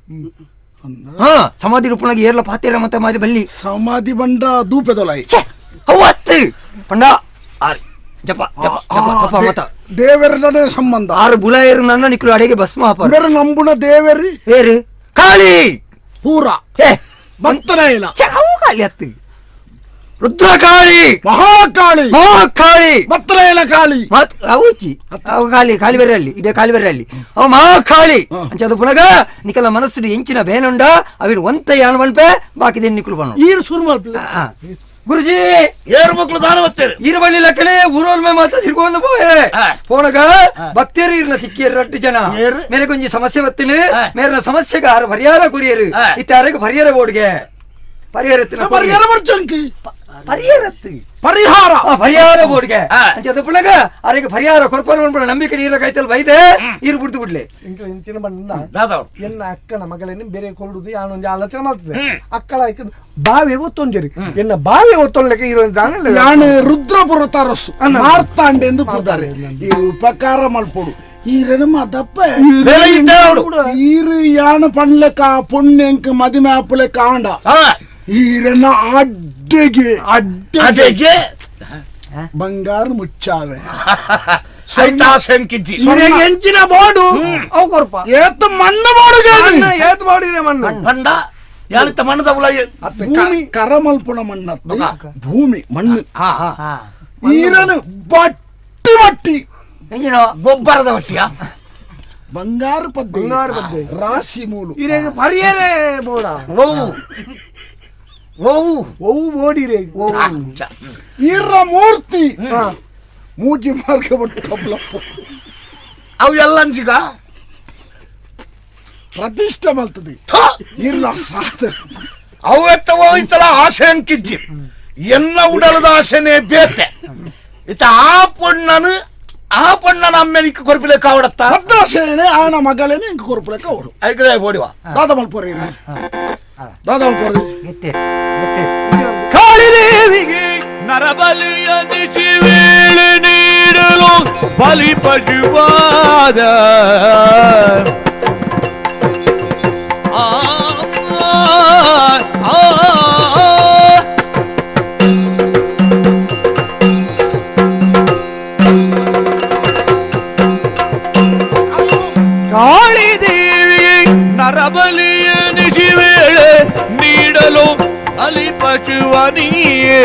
ಹಾ ಸಮಾಧಿ ಡಿಪ್ಪುನಾಗ ಏರ್ಲ ಪಾತೇರ ಮತ್ತೆ ಮಾರಿ ಬಲ್ಲಿ ಸಮಾಧಿ ಬಂಡ ದೂಪೆದೊಲಾಯಿ ಅವು ಅತ್ತು ಪಂಡ ಆರು ಜಪ ಜಪ ಜಪ ಜಪ ಮತ ದೇವರನೇ ಸಂಬಂಧ ಆರು ಬುಲಾಯರು ನನ್ನ ನಿಕ್ಲು ಅಡಿಗೆ ಭಸ್ಮ ಹಾಪ ಬೇರೆ ನಂಬುಣ ದೇವರಿ ಬೇರೆ ಕಾಳಿ ಪೂರ ಏ ಭಕ್ತನ ಇಲ್ಲ ಅವು ಕಾಳಿ ಅತ್ತು ರುದ್ರಕಾಳಿ ಮಹಾಕಾಳಿ ಮಹಾಕಾಳಿ ಭಕ್ತನ ಕಾಳಿ ಮತ್ ಅವುಚಿ ಅವು ಕಾಳಿ ಕಾಳಿ ಬೇರೆ ಅಲ್ಲಿ ಇದೇ ಕಾಳಿ ಬೇರೆ ಅಲ್ಲಿ ಅವು ಮಹಾಕಾಳಿ ಅಂಚ ಅದು ಪುನಗ ನಿಕಲ ಮನಸ್ಸು ಎಂಚಿನ ಬೇನುಂಡ ಅವಿನ ಒಂತ ಯಾನ್ ಮನ್ಪೆ ಬಾಕಿದೆ ನಿಕ್ಲು ಬಣ್ಣ ಈರು ಸುರು ಮಲ್ಪೆ ಗುರುಜಿ ಏರು ಮಕ್ಕಳು ದಾನ ಬರ್ತೇವೆ ಈರು ಬಳ್ಳಿ ಲಕ್ಕಣೆ ಊರೋಲ್ ಮೇ ಮಾತ್ರ ತಿರ್ಕೊಂಡು ಪೋಯೆ ಪೋಣಗ ಭಕ್ತರು ಇರ್ನ ತಿಕ್ಕಿಯರು ರಟ್ಟು ಜನ ಮೇರೆ ಕೊಂಚ ಸಮಸ್ಯೆ ಬತ್ತಿನ ಮೇರಿನ ಸಮಸ್ಯೆಗೆ ಆರು ಪರಿಹಾರ ಕುರಿಯರು ಇತ್ತಾರಿಗೆ ಪರಿಹಾರ ಬೋರ್ಡ್ಗೆ ಪರಿಹಾರ ಪರಿಹಾರ ಬರ್ಚಂಕಿ ಪರಿಹಾರ ಪರಿಹಾರ ಪರಿಹಾರ ಬೋರ್ಡ್ಗೆ ಅಂಚ ಪುನಗ ಆರಿಗೆ ಪರಿಹಾರ ಕೊರ್ಪರ್ ಮನ್ಪುಣ ನಂಬಿಕೆ ನೀರ ಕೈತಲ್ ಬೈದೆ ಈರು ಬಿಡ್ತು ಬಿಡ್ಲೆ ಇಂಚಿನ ಬಣ್ಣ ಎನ್ನ ಅಕ್ಕನ ಮಗಳನ್ನ ಬೇರೆ ಕೊಡುದು ಯಾನೊಂದು ಆಲೋಚನೆ ಮಾಡ್ತದೆ ಅಕ್ಕಳ ಬಾವೆ ಒತ್ತೊಂಜರಿ ಎನ್ನ ಬಾವೆ ಒತ್ತೊಂಡ್ಲೆಕ್ಕ ಇರೋ ಯಾನು ರುದ್ರಪುರ ತರಸು ಮಾರ್ತಾಂಡೆ ಎಂದು ಪುದಾರೆ ಈ ಉಪಕಾರ ಮಲ್ಪೊಡು ಈರನು ಮದಪ್ಪ ಈರು ಯಾನ ಪಣ್ಲೆಕ ಪುಣ್ಯಂಕ ಮದಿಮೆ ಆಪುಲೆ ಕಾಂಡ ಈರನ್ನ ಅಡ್ಡೆಗೆ ಅಡ್ಡೆಗೆ ಬಂಗಾರ ಮುಚ್ಚಾವೆ ಎಂಚಿನ ಬೋರ್ಡು ಅವು ಕೊರ್ಪ ಏತ್ ಮಣ್ಣು ಬೋರ್ಡು ಏತ್ ಮಾಡಿದ್ರೆ ಮಣ್ಣು ಬಂಡ ಯಾರಿತ್ತ ಮಣ್ಣು ಭೂಮಿ ಕರಮಲ್ಪುಣ ಮಣ್ಣ ಭೂಮಿ ಮಣ್ಣು ಈರನು ಬಟ್ಟಿ ಬಟ್ಟಿ ಗೊಬ್ಬರದ ಬಟ್ಟಿಯ ಬಂಗಾರ ಪದ್ದೆ ಬಂಗಾರ ಪದ್ದೆ ರಾಶಿ ಮೂಲು ಪರಿಯರೇ ಬೋಡ ಓವು ಓವು ಓವು ಬೋಡಿರೇ ಈರ ಮೂರ್ತಿ ಮೂಜಿ ಮಾರ್ಗ ಬಟ್ಟು ಅವು ಎಲ್ಲ ಅಂಜಿಗ ಪ್ರತಿಷ್ಠೆ ಮಾಡ್ತದೆ ಇಲ್ಲ ಸಾಧನೆ ಅವು ಎತ್ತವೋ ಇತ್ತಲ ಆಸೆ ಅಂಕಿಜ್ಜಿ ಎಲ್ಲ ಉಡಲದ ಆಸೆನೇ ಬೇತೆ ಇತ್ತ ಆ ಪೊಣ್ಣನು ಆ ಪಣ್ಣನ ಅಮ್ಮೆನಿಕ್ ಕೊರ್ಪಿಲೆ ಕಾವಡತ್ತ ಭದ್ರಸೇನೆ ಆನ ಮಗಲೇನೆ ಇಂಕ ಕೊರ್ಪಿಲೆ ಕಾವಡು ಐಕದೇ ಬೋಡಿವ ದಾದ ಮಲ್ಪೊರಿ ದಾದ ಮಲ್ಪೊರಿ ಕಾಳಿದೇವಿಗೆ ನರಬಲಿಯ ನಿಶಿವೇಳೆ ನೀಡಲು ಬಲಿ ಪಶುವಾದ ಆ ಆ ಕಾಳಿದೇವಿ ನರಬಲಿಯ ನಿಶಿವೇಳೆ ನೀಡಲು ಅಲಿ ಪಶುವನಿಯೇ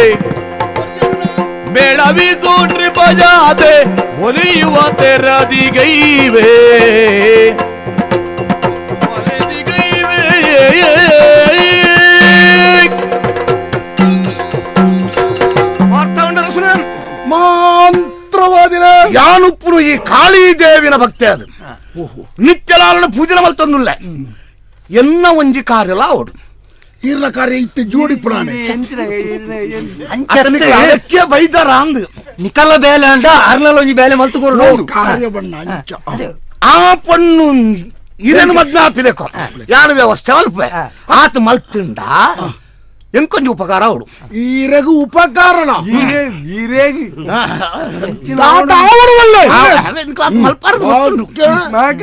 ಮೇಳವಿಸು ನೃಪಜಾತೆ ಒಲಿಯುವ ತೆರದಿಗೈವೆ ಒಲಿದಿಗೈವೆ ಮಂತ್ರವಾದಿನ ಯಾನುಪ್ಪುನು ಈ ಕಾಳಿದೇವಿನ ಭಕ್ತಿ ಅದು ನಿತ್ಯಲಾಲನ ಪೂಜೆ ಮಲ್ತೊಂದುಲ್ಲ ಎನ್ನ ಒಂಜಿ ಕಾರ್ಯಲ ಅವಡು ಈರ್ನ ಕಾರ್ಯ ಇತ್ತು ಜೋಡಿ ಪುರಾಣೆ ಅದಕ್ಕೆ ಬೈದಾರ ಅಂದು ನಿಕಲ ಬೇಲೆ ಅಂಡ ಅರ್ನಲ್ ಒಂಜಿ ಬೇಲೆ ಮಲ್ತುಕೊಡು ಕಾರ್ಯ ಬಣ್ಣ ಅಂಚ ಆ ಪಣ್ಣು ಇದನ್ನು ಮದ್ನ ಆಪಿಲೆಕೊ ಯಾನು ವ್ಯವಸ್ಥೆ ಅಲ್ಪ ಆತ ಮಲ್ತಿಂಡ ಎಂಕೊಂಜಿ ಉಪಕಾರ ಅವಡು ಈರೆಗು ಉಪಕಾರಣ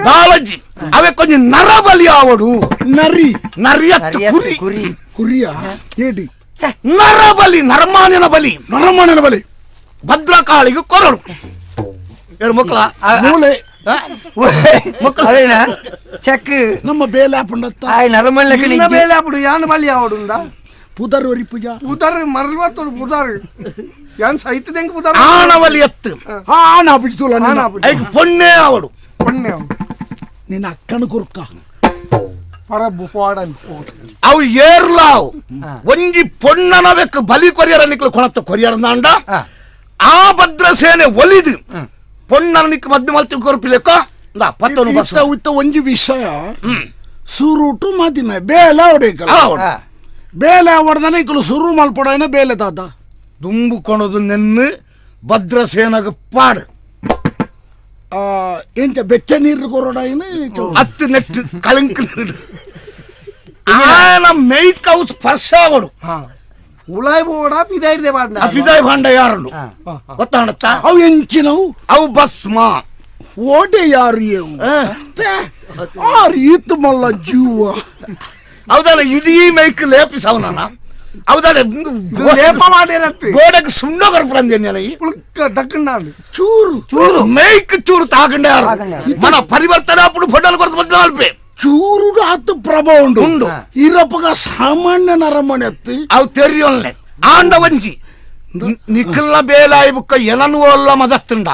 ಬಾಲಜಿ ಅವೆ ಕೊಂಚ ನರಬಲಿ ಆವಡು ನರಿ ನರಿಯತ್ತು ಕುರಿ ಕುರಿ ಕುರಿಯ ಏಡಿ ನರಬಲಿ ನರಮಾನ್ಯನ ಬಲಿ ನರಮಾನ್ಯನ ಬಲಿ ಭದ್ರಕಾಳಿಗೆ ಕೊರಡು ಎರಡು ಮಕ್ಕಳ ಮೂಲೆ ಅದೇನಾ ಚೆಕ್ ನಮ್ಮ ಬೇಲೆ ಆಪುಂಡತ್ತ ಆಯ್ ನರಮಲ್ಲಕ್ಕೆ ನಿನ್ನ ಬೇಲೆ ಆಪುಡು ಯಾನ್ ಬಲಿ ಆವಡುಂದ ಪುದರ್ ಒರಿ ಪೂಜಾ ಪುದರ್ ಮರಲ್ವತ್ತೊಡು ಪುದರ್ ಯಾನ್ ಸೈತದೆಂಕ್ ಪುದರ್ ಆಣವಲಿ ಎತ್ತು ಆಣ ಆಪಿಡ್ತುಲ ಆಣ ಆಪಿಡ್ತು. ಐಕ್ ಪೊಣ್ಣೆ ಆವಡು ಪೊಣ್ಣೆ ಆವಡು. ನಿನ್ನ ಅಕ್ಕನ ಕುರ್ಕ ಪರಬು ಪೋಡನ್ ಅವು ಏರ್ಲಾವ್ ಒಂಜಿ ಪೊಣ್ಣನ ಬೆಕ್ಕ ಬಲಿ ಕೊರಿಯರ ನಿಕ್ಲು ಕೊಣತ್ತ ಕೊರಿಯರ ನಾಂಡ ಆ ಭದ್ರಸೇನೆ ಒಲಿದು ಪೊಣ್ಣನ ನಿಕ್ ಮದ್ದೆ ಮಲ್ತಿ ಕೊರ್ಪಿಲೆಕ್ಕ ಇಂದಾ ಪತ್ತೊನು ಬಸ್ ಇತ್ತ ಇತ್ತ ಒಂಜಿ ವಿಷಯ ಸುರುಟು ಮದಿಮೆ ಬೇಲೆ ಅವಡೇಕಲ್ಲ ಬೇಲೆ ಅವಡ್ದನೆ ಇಕ್ಕಲು ಸುರು ಮಲ್ಪಡೋನ ಬೇಲೆ ದಾದ ದುಂಬು ಕೊಣದು ನೆನ್ನು ಭದ್ರಸೇನಗ ಪಾಡು ಎಂಚ ಬೆಚ್ಚ ನೀರು ಕೊರಡಾಯಿನ ಹತ್ತು ನೆಟ್ಟು ಕಳಂಕ ನೀರು ಆನ ಮೇಕ್ ಅವು ಸ್ಪರ್ಶ ಅವಡು ಉಳಾಯ್ ಬೋಡ ಪಿದಾಯಿದೆ ಬಾಂಡ ಪಿದಾಯ್ ಬಾಂಡ ಯಾರುಂಡು ಗೊತ್ತಾಣತ್ತ ಅವು ಎಂಚಿನವು ಅವು ಭಸ್ಮ ಓಡೆ ಯಾರು ಏವು ಆರು ಈತು ಮಲ್ಲ ಜೀವ ಹೌದಲ್ಲ ಇಡೀ ಮೈಕ್ ಲೇಪಿಸವನ ಹೌದಲ್ಲ ಲೇಪ ಮಾಡಿರತ್ತೆ ಗೋಡೆಗೆ ಸುಣ್ಣ ಕೊರ್ಪುರಂದೆ ಪುಳುಕ್ಕ ದಕ್ಕಂಡ ಚೂರು ಚೂರು ಮೈಕ್ ಚೂರು ತಾಗಂಡ ಯಾರು మన ಪರಿವರ್ತನೆ ಅప్పుడు ಫೊಡಲ್ ಕೊರತು ಬಂದ ಅಲ್ಪೆ ಚೂರು ಆತು ಪ್ರಭಾವ ಉಂಡು ಉಂಡು. ಇರಪಗ ಸಾಮಾನ್ಯ ನರಮಣೆ ಅತ್ತಿ ಅವು ತೆರಿಯೊಲ್ನೆ ಆಂಡ ವಂಜಿ ನಿಖಲ್ನ ಬೇಲಾಯಿ ಬುಕ್ಕ ಎನನು ಅಲ್ಲ ಮದತ್ತುಂಡ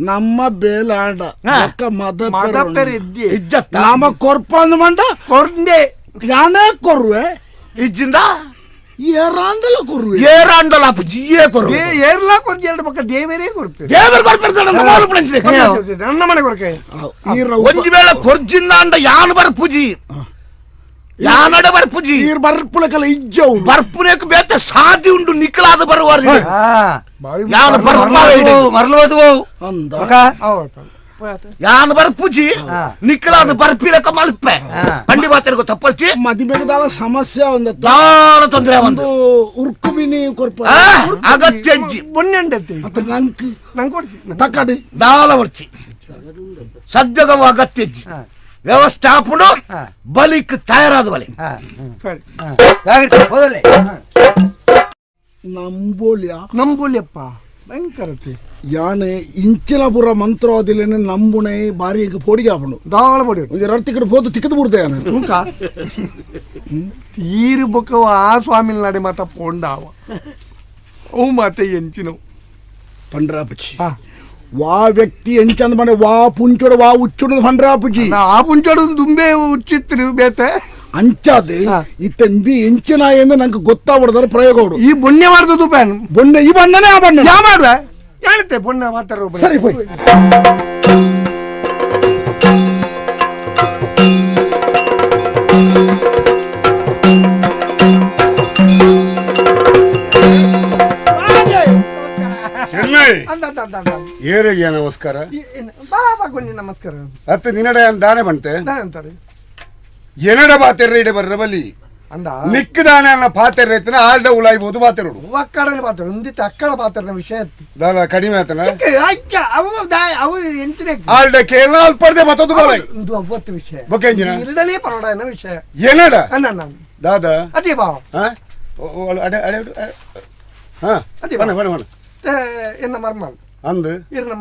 ನಮ್ಮ ಬೇಲಾಂಡ ಬೊಕ್ಕ ಮದ ಮದಪ್ಪೆರ್ ಇದ್ದಿ. ಇಜ್ಜತ್ತ ನಮ್ಮ ಕೊರ್ಪ ಅಂದ ಮಂಡ ಕೊರ್ಂಡೆ ಯಾನೇ ಕೊರ್ವೆ ಇಜ್ಜಿಂದ ಏರಾಂಡಲ ಕೊರ್ವೆ ಏರಾಂಡಲ ಅಪ್ಪು ಜಿಯೇ ಕೊರ್ವೆ ಏರ್ಲಾ ಕೊರ್ಜಿ ಎರಡು ಪಕ್ಕ ದೇವರೇ ಕೊರ್ಪೆ ದೇವರು ಕೊರ್ಪೆರ್ತಾನೆ ನಮ್ಮ ಮಾಲು ಪುಣಂಚಿದೆ. ನನ್ನ ಮನೆ ಕೊರ್ಕೆ ಒಂಜಿ ವೇಳೆ ಕೊರ್ಜಿಂದ ಅಂಡ ಯಾನು ಬರ್ಪುಜಿ ಯಾನಡ ಬರ್ಪುಜಿ ಈರ್ ಬರ್ಪುಲಕಲ ಇಜ್ಜವು ಬರ್ಪುನೇಕ್ ಬೇತೆ ಸಾದಿ ಉಂಡು ನಿಕ್ಕಲಾದ ಬರುವಾರು ಯಾನು ಬರ್ಪ ಮರಳುವುದು ಅಂದ ಯಾನು ಬರ್ಪುಜಿ ನಿಕ್ಕಲಾದ ಬರ್ಪಿಲಕ ಮಲ್ಪೆ ಪಂಡಿ ಮಾತರಿಗೂ ತಪ್ಪಚ್ಚಿ ಮದಿಮೆಗದಾಲ ಸಮಸ್ಯೆ ಒಂದ ದಾಳ ತೊಂದರೆ ಒಂದು ಉರ್ಕುಬಿನಿ ಕೊರ್ಪ ಅಗತ್ಯ ಅಜ್ಜಿ ಬೊಣ್ಣೆಂಡತ್ತೆ ಅತ್ತ ನಂಕ್ ನಂಗೆ ಕೊಡ್ತಿ ತಕಡಿ ದಾಳ ವರ್ಚಿ ಸದ್ಯಗವ ಅಗತ್ಯ ಅಜ್ಜಿ ವ್ಯವಸ್ಥಾಪನು ಬಲಿಕ್ ತಯಾರಾದ ಬಲಿ ಜಾಗ್ರತೆ ಹೋದಲ್ಲೇ ನಂಬೋಲ್ಯ ನಂಬೋಲ್ಯಪ್ಪ ಭಯಂಕರತೆ ಯಾನೆ ಇಂಚಿನಪುರ ಮಂತ್ರೋದಿಲೇನೆ ನಂಬುಣೆ ಬಾರಿ ಪೊಡಿಗೆ ಆಪುಂಡು ದಾಳ ಪೊಡಿ ಒಂಜಿ ರಡ್ತಿಕಡೆ ಪೋದು ತಿಕ್ಕದು ಬುಡ್ದೆ ಯಾನೆ ಉಂಕ ತೀರು ಬೊಕ್ಕವ ಆ ಸ್ವಾಮಿ ನಡೆ ಮಾತ ಪೋಂಡಾವ ಅವು ಮಾತೆ ಎಂಚಿನವು ಪಂಡ್ರಾಪುಚಿ ವಾ ವ್ಯಕ್ತಿ ಎಂಚಂದ ಮನೆ ವಾ ಪುಂಚೋಡು ವಾ ಉಚ್ಚುಡು ಪಂಡ್ರಾಪುಜಿ ಆ ಪುಂಚೋಡು ದುಂಬೆ ಉಚ್ಚಿತ್ರು ಬೇತೆ ಅಂಚಾದ ಇತ್ತೆಂಬಿ ಎಂಚಿನ ಎಂದು ನಂಗೆ ಗೊತ್ತಾಗ್ಬಿಡ್ದಾರೆ ಪ್ರಯೋಗ ಈ ಬೊಣ್ಣೆ ಮಾಡ್ದದು ಪ್ಯಾನ್ ಬೊಣ್ಣೆ ಈ ಬಣ್ಣನೇ ಆ ಬಣ್ಣ ಯಾವ ಮಾಡುವೆ ಹೇಳುತ್ತೆ ಬೊಣ್ಣೆ ಮಾತಾಡೋ ಸರಿ ಹೋಯ್ ಚೆನ್ನೈ ಅಂದ ಅಂದ ಅಂದ ಅಂದ ಏರಿಗೆ ನಮಸ್ಕಾರ ಬಾಬಾ ಗೊಂಜಿ ನಮಸ್ಕಾರ ಅತ್ತ ನಿನ್ನಡೆ ದಾನೆ ಬಂತೆ ದಾನೆ ಅಂತಾರೆ ಎನಡ ಬಾತೆರ್ರೆ ಇಡೆ ಬರ್ರ ಬಲಿ ಅಂದ ನಿಕ್ಕದಾನೆ ಅನ್ನ ಪಾತೆರ್ರೆ ಎತ್ತನ ಆಲ್ಡ ಉಲಾಯ್ಬೋದು ಬಾತೆರುಡು ಅಕ್ಕಡನ ಪಾತ್ರ ಒಂದಿತ್ತ ಅಕ್ಕಡ ಪಾತ್ರನ ವಿಷಯ ದಾಲ ಕಡಿಮೆ ಆತನ ಅವು ಅವು ಎಂಚಿನ ಆಲ್ಡ ಕೇಳನ ಅಲ್ಪರ್ದೆ ಮತ್ತೊಂದು ಬೋಲಾಯ್ ಒಂದು ಅವ್ವತ್ತು ವಿಷಯ ಬೊಕೆಂಜಿನ ಇರಡಲೇ ಪರೋಡ ವಿಷಯ ಏನಡ ಅಂದ ಅಂದ ದಾದಾ ಅದೇ ಬಾವ ಅಡೆ ಅಡೆ ಹಾ ಅದೇ ಬಣ ಬಣ ಬಣ ಎನ್ನ ಮರ್ಮಲ್ ಅಂದು ಇರನ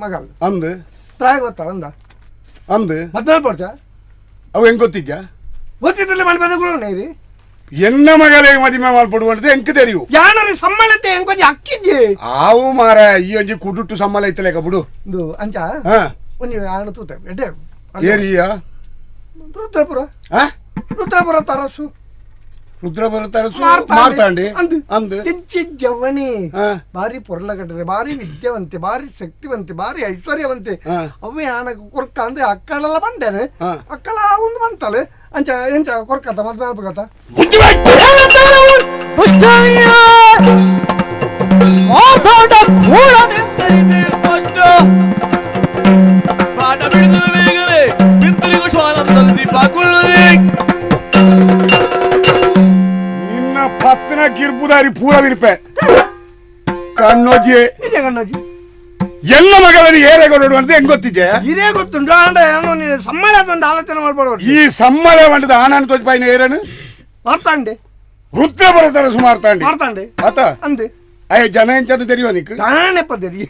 ಮಗಲ್ ಅಂದು ಪ್ರಾಯ ಗೊತ್ತ ಅಂದ ಅಂದು ಮತ್ತೆ ಪಡ್ತ ಅವು ಹೆಂಗ್ ಗೊತ್ತಿದ್ಯಾ ಗೊತ್ತಿದ್ದಲ್ಲ ಮಲ್ಪದಗಳು ಎನ್ನ ಮಗಲೇ ಮದಿಮೆ ಮಲ್ಪಡುವಂಟದ್ದು ಎಂಕ್ ತೆರಿಯು ಯಾನರಿ ಸಮ್ಮಳತೆ ಎಂಕೊಂಜಿ ಅಕ್ಕಿದ್ಯೆ ಆವು ಮಾರ ಈ ಒಂಜಿ ಕುಡುಟ್ಟು ಸಮ್ಮಲ ಇತ್ತಲೇಕ ಬಿಡು ಇಂದು ಅಂಚ ಒಂಜಿ ಆಣ ತೂತೆ ಎಡ್ಡೆ ಏರಿಯ ರುದ್ರಪುರ ರುದ್ರಪುರ ತರಸು ರುದ್ರಪುರ ತರಸು ಮಾರ್ತಾಂಡಿ ಅಂದು ಅಂದು ಎಂಚಿ ಜವನಿ ಭಾರಿ ಪೊರ್ಲಗಟ್ಟದೆ ಭಾರಿ ವಿದ್ಯಾವಂತೆ ಭಾರಿ ಶಕ್ತಿವಂತೆ ಭಾರಿ ಐಶ್ವರ್ಯವಂತೆ ಅವೇ ಆನಗ ಕೊರ್ಕ ಅಂದ್ರೆ ಅಕ್ಕಳೆಲ್ಲ ಬಂಡೇನೆ ಅಕ್ಕಳ ಒಂದು ಬಂತಾಳೆ ಅಂಚ ಎಂಚ ಕೊರ್ಕತ್ತ ಮದ್ವೆ ಆಗ್ಬೇಕತ್ತ ನಿನ್ನ ಪತ್ತನ ಗಿರ್ಬುದಾರಿ ಪೂರ ವಿರ್ಪೆ ಕಣ್ಣೋಜಿ ಕಣ್ಣೋಜಿ ಎಲ್ಲ ಮಗలని ಏರೆಗೊಡು ಅಂತ ಹೆಂಗ್ ಗೊತ್ತಿದ್ಯಾ ಇದೇ ಗೊತ್ತುಂಟು ಆಂಡ ಸಮ್ಮಳ ಒಂದು ಆಲೋಚನೆ ಮಾಡ್ಬಾರ್ದು ಈ ಸಮ್ಮಳ వంటದ ಆನಂದ ತೋಜ್ ಪೈನ ಏರನು ಮಾರ್ತಾಂಡೆ ರುದ್ರ ಬರತಾರ ಸುಮಾರ್ತಾಂಡಿ ಮಾರ್ತಾಂಡೆ ಆತ ಅಂದೆ ಅಯ್ಯ ಜನ ಎಂಚಂತ ತೆರಿಯುವ ನಿಕ್ ತಾನೇ ಪದ್ಧತಿ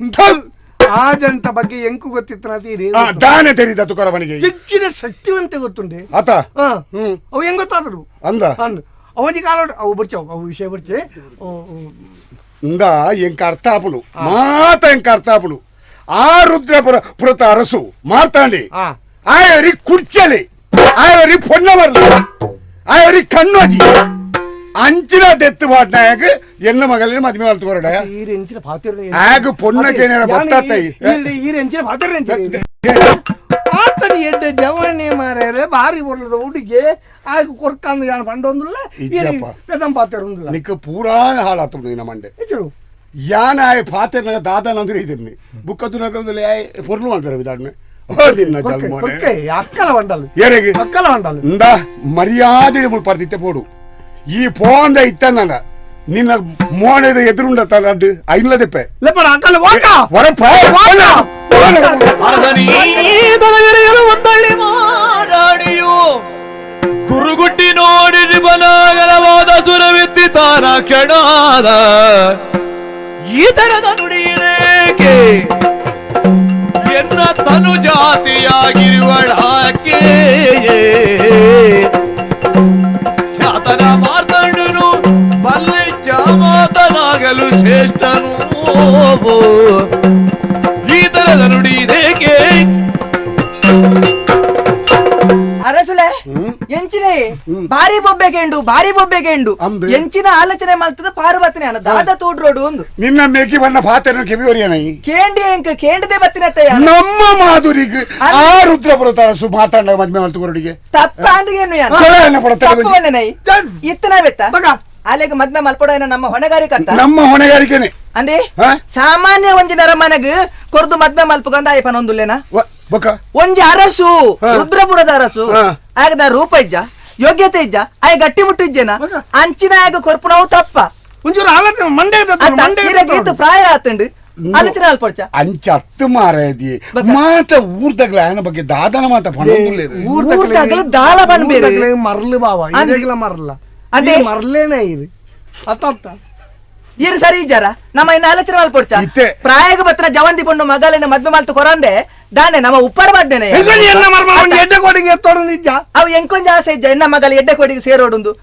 ಆ ಜನತ ಬಗ್ಗೆ ಎಂಕು ಗೊತ್ತಿತ್ತು ದಾನೆ ತೆರೀದ ತುಕಾರಾಮನಿಗೆ ಹೆಚ್ಚಿನ ಶಕ್ತಿವಂತೆ ಗೊತ್ತುಂಡೆ ಆತ ಅವು ಹೆಂಗ್ ಗೊತ್ತಾದ್ರು ಅಂದ ಅವನಿಗೆ ಕಾಲ ಅವು ಬರ್ಚಾವು ಅವು ವಿಷಯ ಬರ್ಚೆ ಇಂದ ಎಂಕ ಅರ್ಥ ಆಪುಡು ಮಾತ ಎಂಕ ಅರ್ಥ ಆಪುಡು ಆ ರುದ್ರಪುರ ಪುರತ ಅರಸು ಮಾರ್ತಾಂಡಿ ಆಯರಿ ಕುರ್ಚಲಿ ಆಯರಿ ಪೊನ್ನವರ್ಲ ಆಯರಿ ಕಣ್ಣೋಜಿ ಅಂಚಿನ ದೆತ್ತು ಪಾಟ್ನಾಯಕ್ ಎನ್ನ ಮಗಲಿನ ಮದುವೆ ಮಲ್ತು ಬರಡ ಆಗ ಪೊನ್ನಕೇನಾರ ಬತ್ತಾತೈ ಆತನ ಎಡ್ಡೆ ಜವಣಿ ಮಾರ್ಯಾರೆ ಬಾರಿ ಬರಲದ ಹುಡುಗಿ ಆಗ ಕೊರ್ಕಂದು ಯಾನ್ ಪಂಡೊಂದುಲ್ಲ ಪೆದಂ ಪಾತೆರೊಂದುಲ್ಲ ನಿಕ್ಕ ಪೂರಾ ಹಾಳಾತು ನಿನ್ನ ಮಂಡೆ ಯಾನ ಆಯ್ ಪಾತೆರ್ನಾಗ ದಾದನ ಅಂದ್ರೆ ಇದಿರ್ನಿ ಬುಕ್ಕ ತುನಕಂದುಲ್ಲ ಆಯ್ ಪೊರ್ಲು ಮಾಡ್ತಾರೆ ವಿದಾಡ್ನೆ ಅಕ್ಕಲ వంಡಲು ಏರೆಗೆ ಅಕ್ಕಲ వంಡಲು ಇಂದ ಮರ್ಯಾದೆ ಮುಳ್ಪಾರ್ದಿತ್ತೆ ಪೋಡು ಈ ಪೋಂದ ಇತ್ತನ್ನ ನಿನ್ನ ಮೋಣದ ಎದುರುಂಡ ತಲಡ್ ಐನ್ಲದೆಪ್ಪೆ ಲೆಪ್ಪಡ ಅಕ್ಕಲ ವಾಕ ವರಪ್ಪ ಒಂದಳ್ಳಿ ಮಾರಾಣಿಯು ಗುರುಗುಟ್ಟಿ ನೋಡಿ ಬಲಗಲವಾದ ಸುರವಿತ್ತಿ ತಾನ ಕ್ಷಣಾದ ಈ ತರದ ನುಡಿಯಿದೇಕೆ ಎನ್ನ ತನು ಜಾತಿಯಾಗಿರುವಳಾಕೆ ಖ್ಯಾತನ ಮಾರ್ತಂಡನು ಬಲ್ಲೆ ಚಾಮಾತನಾಗಲು ಶ್ರೇಷ್ಠನು ಈ ತರದ ನುಡಿಯಿದೇಕೆ ಅರಸುಲೆ ಎಂಚಿನೇ ಭಾರಿ ಬೊಬ್ಬೆ ಗೆಂಡು ಭಾರಿ ಬೊಬ್ಬೆ ಗೆಂಡು ಎಂಚಿನ ಆಲೋಚನೆ ಮಾಡ್ತದ ಪಾರ್ವತನೆ ಅನ್ನ ದಾದ ತೋಡ್ ರೋಡು ಒಂದು ನಿನ್ನ ಮೇಕಿ ಬಣ್ಣ ಪಾತೆನ ಕಿವಿಯೋರಿಯನ ಕೇಂಡಿ ಎಂಕ ಕೇಂಡದೆ ಬತ್ತಿನತ್ತಯ್ಯ ನಮ್ಮ ಮಾಧುರಿಗೆ ಆ ರುದ್ರಪುರ ತರಸು ಮಾತಾಡ ಮದ್ಮೆ ಮಾಡ್ತು ಕೊರಡಿಗೆ ತಪ್ಪ ಅಂದಿಗೇನು ಯಾನ ಇತ್ತನ ಬೆತ್ತ ಅಲೆಗೆ ಮದ್ಮೆ ಮಲ್ಪಡ ನಮ್ಮ ಹೊಣೆಗಾರಿಕೆ ಅಂತ ನಮ್ಮ ಹೊಣೆಗಾರಿಕೆನೆ ಅಂದೆ ಸಾಮಾನ್ಯ ಒಂಜಿ ನರಮನಗ್ ಕೊರ್ದು ಮದ್ಮೆ ಮಲ್ಪಗಂದ ಆಯ್ಪನೊಂದುಲ್ಲೇನಾ ಒಂಜಿ ಅರಸು ರುದ್ರಪುರದ ಅರಸು ಆಗದ ರೂಪ ಇಜ್ಜ ಯೋಗ್ಯತೆ ಇಜ್ಜ ಆಯ್ ಗಟ್ಟಿ ಮುಟ್ಟು ಇಜ್ಜೇನ ಅಂಚಿನ ಆಗ ಕೊರ್ಪುನವು ತಪ್ಪ ಪ್ರಾಯ ಆತಂಡು ಆಲೋಚನೆ ಅಲ್ಪಡ್ಚ ಅಂಚ ಅತ್ತು ಮಾರಾಯದಿ ಮಾತ ಊರ್ದಗ್ಲ ಆಯನ ಬಗ್ಗೆ ದಾದನ ಮಾತ ಊರ್ದಗ್ಲ ದಾಳ ಬನ್ಬೇರು ಮರ್ಲು ಬಾವ ಮರಲ್ಲ ಅದೇ ಮರ್ಲೇನೆ ಇದು ಅತ್ತ ಇರು ಸರಿ ಇಜ್ಜಾರ ನಮ್ಮ ಇನ್ನ ಆಲೋಚನೆ ಮಲ್ಪೊಡ್ಚ ಪ್ರಾಯಗ ಬತ್ರ ಜವಂತಿ ಪೊಣ್ಣು ಮಗಲಿನ ಮದ್ವೆ ಮಲ್ತು ಕೊರಂದೆ ದಾನೆ ನಮ್ಮ ಉಪ್ಪರ ಮಾಡ್ದೇನೆ ಅವು ಎಂಕೊಂಜ ಆಸೆ ಇಜ್ಜ ಎನ್ನ ಮಗಲ ಎಡ್ಡೆ ಕೋಡಿಗೆ ಸೇರೋಡುಂದು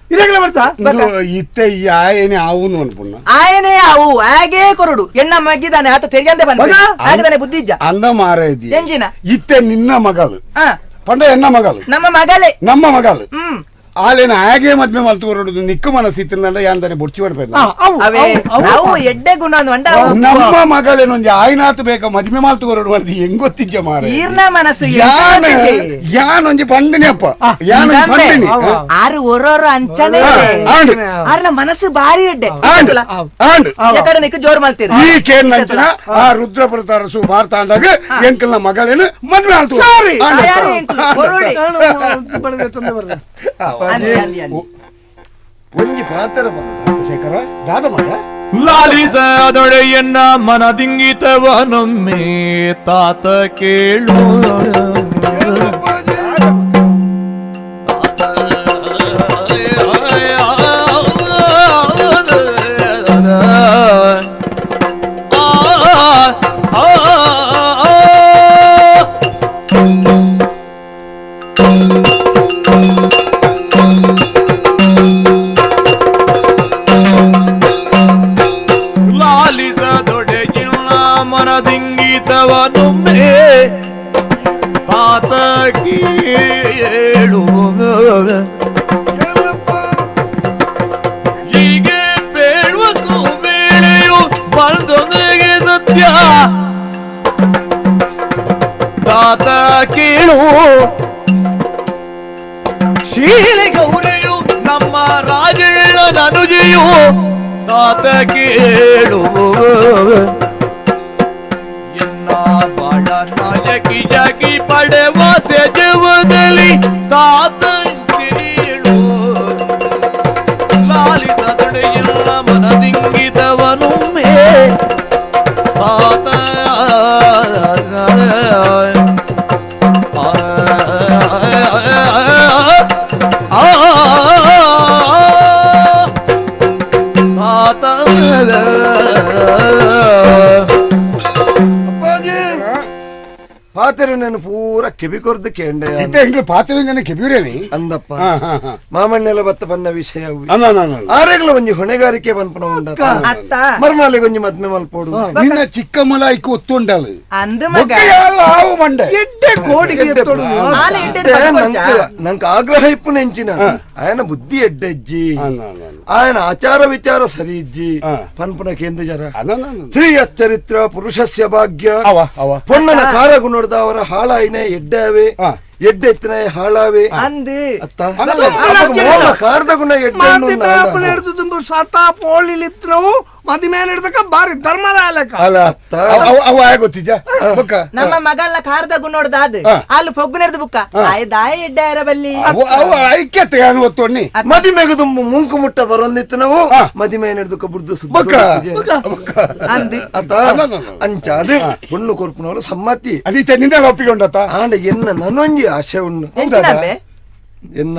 ಇತ್ತೆ ಈ ಆಯನೆ ಆವುನು ಅನ್ಪುಣ್ಣ ಆಯನೆ ಆವು ಹಾಗೇ ಕೊರಡು ಎಣ್ಣ ಮಗ್ಗಿದಾನೆ ಆತ ತೆರಿಯಂದೆ ಬಂದ ಹಾಗದಾನೆ ಬುದ್ಧಿ ಇಜ್ಜ ಅಂದ ಮಾರಾಯದಿ ಎಂಜಿನ ಇತ್ತೆ ನಿನ್ನ ಮಗಳು ಪಂಡ ಎನ್ನ ಮಗಳು ನಮ್ಮ ಮಗಲೇ ನಮ್ಮ ಮಗಳು ಆಲೇನ ಹಾಗೆ ಮದ್ವೆ ಮಲ್ತು ಹೊರಡುದು ನಿಕ್ಕ ಮನಸ್ಸಿತ್ತಿಂದ ಯಾಂದಾನೆ ಬೊಡ್ಚಿ ಮಾಡ್ಬೇಕು ಅವು ಎಡ್ಡೆ ಗುಣ ನಮ್ಮ ಮಗಳೇನೊಂದು ಆಯ್ನಾತು ಬೇಕ ಮದ್ವೆ ಮಲ್ತು ಹೊರಡು ಮಾಡ್ದಿ ಹೆಂಗ್ ಗೊತ್ತಿದ್ಯ ಮಾರ ಈರ್ನ ಮನಸ್ಸು ಯಾನೊಂಜಿ ಪಂಡಿನಿ ಅಪ್ಪ ಯಾನೊಂಜಿ ಪಂಡಿನಿ ಆರು ಒರೋರು ಅಂಚನೆ ಆರ್ನ ಮನಸ್ಸು ಭಾರಿ ಎಡ್ಡೆ ಯಾಕಂದ್ರೆ ಜೋರ್ ಮಾಡ್ತೀರಿ ಈ ಕೇನ್ ಆ ರುದ್ರಪುರ ಅರಸು ಮಾರ್ತಾಂಡಾಗ ಎಂಕಲ್ನ ಮಗಳೇನು ಮದ್ವೆ ಆಲ್ತು ಒಂಜಿ ಪಾತ್ರ ಶೇಖರ ದಾದ ಮಾಡ ಲಾಲಿಸದೊಡೆಯನ್ನ ಮನದಿಂಗಿತವನೊಮ್ಮೆ ತಾತ ಕೇಳು ಮನದಿಂಗಿತವನೊಮ್ಮೆ ತಾತ ಕೇಳು ಹೀಗೆ ಬೇಳುವಕ್ಕೂ ಬೇಳೆಯು ಬಂದೊಂದಿಗೆ ಸತ್ಯ ತಾತ ಕೇಳು ಶೀಲೆ ಗೌರಿಯು ನಮ್ಮ ರಾಜಣ್ಣ ನನುಜೆಯು ತಾತ ಕೇಳು ಎನ್ನ ಬಾಳ ನಾಯಕಿ ಜಾಗಿ ಪಡೆವ ಸೆಜುವುದಲ್ಲಿ ತಾತ ಕೇಳು ಲಾಲಿತ ದೊಡೆಯನ್ನ ಮನದಿಂಗಿದವನೊಮ್ಮೆ ತಾತ ಆ ಪಾತೆರನನ್ನು ಪೂರ ಕಿವಿ ಕೊರ್ದು ಕೇಂಡೆ ಪಾತ್ರೆ ಕೆಬಿರೇನಿ ಅಂದಪ್ಪ ಮಾಮಣ್ಣೆಲ್ಲ ಬತ್ತ ಬನ್ನ ವಿಷಯ ಆರೆಗ್ಲ ಒಂಜಿ ಹೊಣೆಗಾರಿಕೆ ಬನ್ಪನ ಉಂಡ ಮರ್ಮಾಲೆಗೆ ಒಂಜಿ ಮದ್ಮೆ ಮಲ್ಪೋಡು ನಿನ್ನ ಚಿಕ್ಕ ಮಲಾಯ್ಕು ಒತ್ತುಂಡಲು ನಂಗೆ ಆಗ್ರಹ ಇಪ್ಪು ನೆಂಚಿನ ಆಯನ ಬುದ್ಧಿ ಎಡ್ಡೆಜ್ಜಿ ಆಯನ ಆಚಾರ ವಿಚಾರ ಸರಿ ಇಜ್ಜಿ ಪನ್ಪುನ ಕೇಂದ್ರ ಜರ ಸ್ತ್ರೀಯ ಚರಿತ್ರ ಪುರುಷಸ್ಯ ಭಾಗ್ಯ ಪೊಣ್ಣನ ಕಾರ ಗುಣದ ಅವರ ಹಾಳಾಯಿನ ಎಡ್ಡಾವೆ ಎಡ್ಡೆ ಎತ್ತಿನ ಹಾಳಾವೆ ಕಾರದ ಗುಣ ಎಡ್ಡೆ ಸತಾ ಪೋಳಿಲಿತ್ರವು ಮದಿಮೇಲೆ ಹಿಡ್ದಕ್ಕ ಬಾರಿ ಧರ್ಮದ ಆಲಕ ಗೊತ್ತಿದ್ಯಾ ನಮ್ಮ ಮಗಲ್ಲ ಕಾರದ ಗುಣೋಡ್ದ ಅದು ಅಲ್ಲಿ ಪೊಗ್ಗು ನೆಡ್ದು ಬುಕ್ಕ ದಾಯ ಎಡ್ಡೆ ಬಲ್ಲಿ ಐಕ್ಯತೆ ಒತ್ತೊಣ್ಣಿ ಮದಿಮೆಗೆ ದುಂಬು ಮುಂಕು ಮುಟ್ಟ ಬರೊಂದಿತ್ತು ನಾವು ಮದಿಮೆ ನೆಡ್ದುಕ ಬುಡ್ದು ಅಂಚಾದ ಪೊಣ್ಣು ಕೊರ್ಪುನವಳು ಸಮ್ಮತಿ ಅದೀಚೆ ನಿನ್ನೆ ಒಪ್ಪಿಕೊಂಡತ್ತ ಆಂಡ ಎನ್ನ ನನೊಂಜಿ ಆಶೆ ಉಂಡು ಎನ್ನ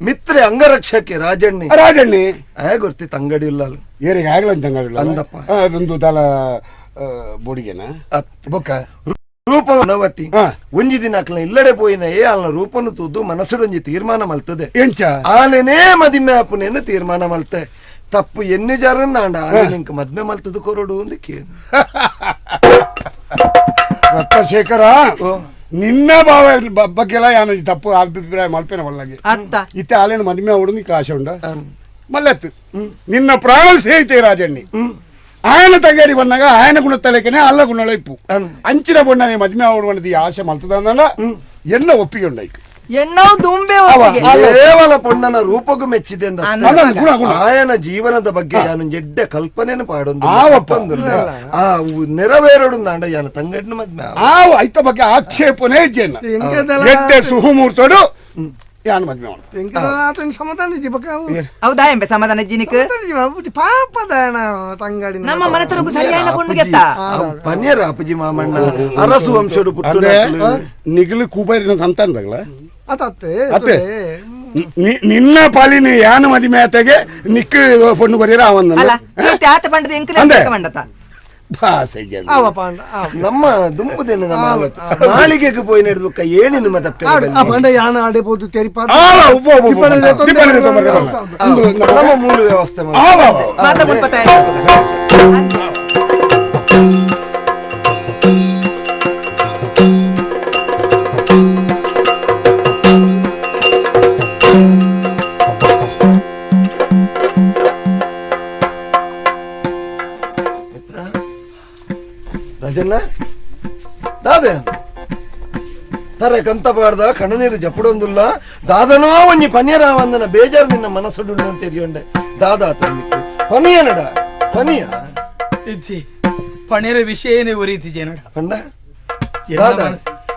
ಮಿತ್ರೆ ಅಂಗರಕ್ಷಕೆ ರಾಜಣ್ಣಿ ರಾಜಣ್ಣಿ ಹೇಗೊರ್ತಿ ತಂಗಡಿ ಇಲ್ಲ ಏರಿಗೆ ಆಗಲ ತಂಗಡಿ ಇಲ್ಲ ಅಂದಪ್ಪ ಅದೊಂದು ದಲ ಬೊಡಿಗೆನ ಬೊಕ್ಕ ರೂಪ ನವತಿ ಒಂಜಿ ದಿನ ಅಕ್ಲ ಇಲ್ಲಡೆ ಪೋಯಿನ ಏ ಅಲ್ನ ರೂಪನು ತೂದು ಮನಸ್ಸುಡೊಂಜಿ ತೀರ್ಮಾನ ಮಲ್ತದೆ ಎಂಚ ಆಲೆನೇ ಮದಿಮೆ ಆಪುನೇನು ತೀರ್ಮಾನ ಮಲ್ತೆ ತಪ್ಪು ಎಣ್ಣೆ ಜಾರಂದಾಂಡ ಆಲೆ ನಿಂಕ ಮದ್ಮೆ ಮಲ್ತದ ಕೊರಡು ಒಂದು ಕೇಳು ರತ್ನಶೇಖರ ನಿನ್ನ ಭಾವ ಬಗ್ಗೆಲ್ಲ ಯಾನು ತಪ್ಪು ಅಭಿಪ್ರಾಯ ಮಲ್ಪೇನ ಒಳ್ಳಗೆ ಇತ್ತೆ ಆಲೇನು ಮದುವೆ ಅವಡು ನೀ ಕಾಶ ಉಂಡ ಮಲ್ಲತ್ತು ನಿನ್ನ ಪ್ರಾಣ ಸ್ನೇಹಿತೆ ರಾಜಣ್ಣಿ ఆయన ತಂಗಡಿ ಬಂದಾಗ ఆయన ಗುಣ ತಲೆಕೆನೆ ಅಲ್ಲ ಗುಣಳ ಇಪ್ಪು ಅಂಚಿನ ಬೊಣ್ಣನೆ ಮದುವೆ ಅವಡು ಅನ್ನೋದು ಆಶೆ ಮಲ್ತದ ಎನ್ನ ಒಪ್ಪಿಗೆ ಉಂಡಾಯ್ತು ಎಣ್ಣೋ ದುಂಬೆ ಕೇವಲ ಪೊಣ್ಣನ ರೂಪಕ್ಕೂ ಮೆಚ್ಚಿದೆ ಆಯನ ಜೀವನದ ಬಗ್ಗೆ ಯಾನು ಎಡ್ಡೆ ಕಲ್ಪನೆಯನ್ನು ಪಾಡೊಂದು ಆ ನೆರವೇರಡು ನಾಂಡ ಯಾನು ತಂಗಡಿನ ಮದ್ಮೆ ಆ ಐತ ಬಗ್ಗೆ ಆಕ್ಷೇಪನೇ ಇಜ್ಜೆನ್ನ ಎಡ್ಡೆ ಸುಹುಮೂರ್ತಡು ಯಾನು ಮದ್ಮೆ ಸಮಾಧಾನ ಹೌದಾ ಎಂಬೆ ಸಮಾಧಾನ ಜಿನಿಕ್ ಪಾಪದ ತಂಗಡಿ ನಮ್ಮ ಮನೆತನಕ್ಕೂ ಸರಿಯಾದ ಕೊಂಡು ಗೆತ್ತ ಪನ್ಯರ ಅಪ್ಪಜಿ ಮಾಮಣ್ಣ ಅರಸು ವಂಶಡು ಪುಟ್ಟು ನಿಗಲು ಕೂಬೈರಿನ ಸಂತಾನದಾಗಲ ಅತ್ತೆ ನಿನ್ನ ಪಾಲಿನ ಯಾನು ಮದಿಮೆ ಆತೆಗೆ ನಿಕ್ಕ ಪೊಣ್ಣು ಕೊರಿಯರ ಅವಂದ ಆತ ಪಂಡದ ಎಂಕಲ ಮಂಡತ ನಮ್ಮ ದುಂಬುದೇನು ನಮ್ಮ ನಾಳಿಗೆಗೆ ಪೋಯಿ ನಡೆದು ಏನಿನ ಮದಪ್ಪೆ ನಮ್ಮ ಮೂಲ ವ್ಯವಸ್ಥೆ ರಾಜಣ್ಣ ದಾದೆ ತರೆ ಕಂತ ಬಾರ್ದ ಕಣ್ಣನೀರು ಜಪ್ಪಡೊಂದುಲ್ಲ ದಾದನೋ ಒಂಜಿ ಪನಿಯರಾವಂದನ ಬೇಜಾರು ನಿನ್ನ ಮನಸ್ಸುಡುಂಡು ಅಂತ ಎರಿಯೊಂಡೆ ದಾದಾ ತಂದಿತ್ತು ಪನಿಯ ನಡ ಪನಿಯ ಇಜ್ಜಿ ಪಣಿಯರ ವಿಷಯನೇ ಒರೀತಿಜೆ ನಡ ಪಂಡ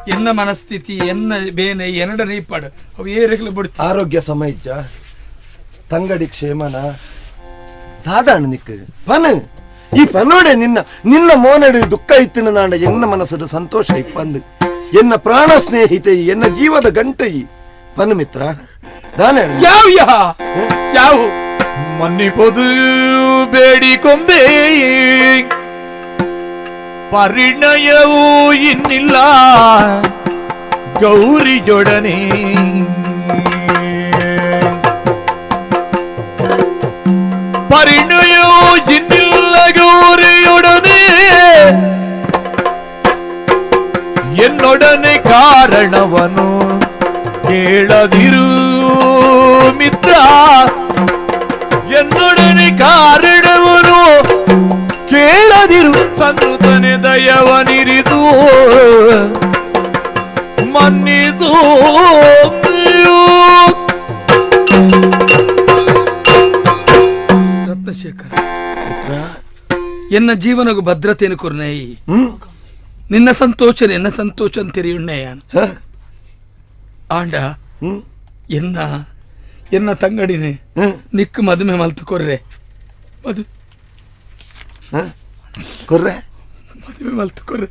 ಎನ್ನ ಮನಸ್ಥಿತಿ ಎನ್ನ ಬೇನೆ ಎನ್ನಡ ನೀಪಾಡು ಅವು ಏರಿಗಲು ಬಿಡ್ತು ಆರೋಗ್ಯ ಸಮಯಜ್ಜ ತಂಗಡಿ ಕ್ಷೇಮನ ದಾದಾಣು ನಿಕ್ಕ ಪನ ಈ ಪನೋಡೆ ನಿನ್ನ ನಿನ್ನ ಮೋನಡು ದುಃಖ ಇತ್ತಿನ ನಾಡ ಎನ್ನ ಮನಸ್ಸು ಸಂತೋಷ ಇಪ್ಪಂದು ಎನ್ನ ಪ್ರಾಣ ಸ್ನೇಹಿತೆ ಎನ್ನ ಜೀವದ ಗಂಟೆ ಪನು ಮಿತ್ರ ದಾನೆ ಯಾವ ಯಾವ ಮನ್ನಿಪದು ಬೇಡಿಕೊಂಬೆ ಪರಿಣಯವೂ ಇನ್ನಿಲ್ಲ ಗೌರಿಯೊಡನೆ ಪರಿಣಯವೂ ಇನ್ನಿಲ್ಲ ಗೌರಿಯೊಡನೆ என்னೊಡನೆ ಕಾರಣವನು ಕೇಳದಿರು ಮಿತ್ರ என்னೊಡನೆ ಕಾರಣವನು ಕೇಳದಿರು ಸನ್ನುತನೆ ದಯವನಿರಿದು ಮನ್ನಿದು ರತ್ನಶೇಖರ ಎನ್ನ ಜೀವನಗೂ ಭದ್ರತೆಯನ್ನು ಕೊರ್ನೈ ನಿನ್ನ ಸಂತೋಷ ಎನ್ನ ಸಂತೋಷ ಅಂತಿರಿಯುಣ್ಣಯ್ಯ ಆಂಡ ಎನ್ನ ಎನ್ನ ತಂಗಡಿನೇ ನಿಕ್ಕು ಮದುವೆ ಮಲ್ತು ಕೊರ್ರೆ ಮದು ಕೊರ್ರೆ ಮದುವೆ ಮಲ್ತು ಕೊರ್ರೆ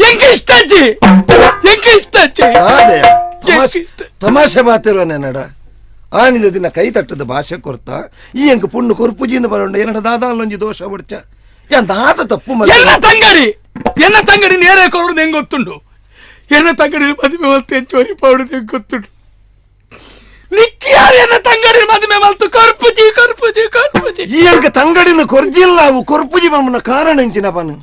ಎಂಕೆ ಇಷ್ಟ ಅಜ್ಜಿ ಎಂಕೆ ಇಷ್ಟ ಅಜ್ಜಿ ತಮಾಷೆ ಮಾತಿರುವ ನೆನಡ ಆನಿದ ದಿನ ಕೈ ತಟ್ಟದ ಭಾಷೆ ಕೊರ್ತ ಈ ಎಂಕ ಪುಣ್ಣು ಕೊರ್ಪುಜಿಯಿಂದ ಬರೋಣ ಏನಡ ದಾದಾ ಅಲ್ಲೊಂಜಿ ದೋಷ ಬಡ್ಚ ದಾದ ತಪ್ಪು ಎನ್ನ ತಂಗಡಿ ಎನ್ನ ತಂಗಡಿ ನೇರ ಕೊರಡು ಹೆಂಗ್ ಗೊತ್ತುಂಡು ಎನ್ನ ತಂಗಡಿ ಮದುವೆ ಮಲ್ತು ಚೋರಿ ಪೌಡದೆ ಗೊತ್ತುಂಟು ನಿಕ್ಕಿ ಯಾರು ಎನ್ನ ತಂಗಡಿ ಮದುವೆ ಮಲ್ತು ಕರ್ಪುಜಿ ಕರ್ಪುಜಿ ಕರ್ಪುಜಿ ಈ ಅಂಕ ತಂಗಡಿನ ಕೊರ್ಜಿಲ್ಲ ಅವು ಕೊರ್ಪುಜಿ ಮಮ್ಮನ ಕಾರಣ ಎಂಚಿನ ಪನು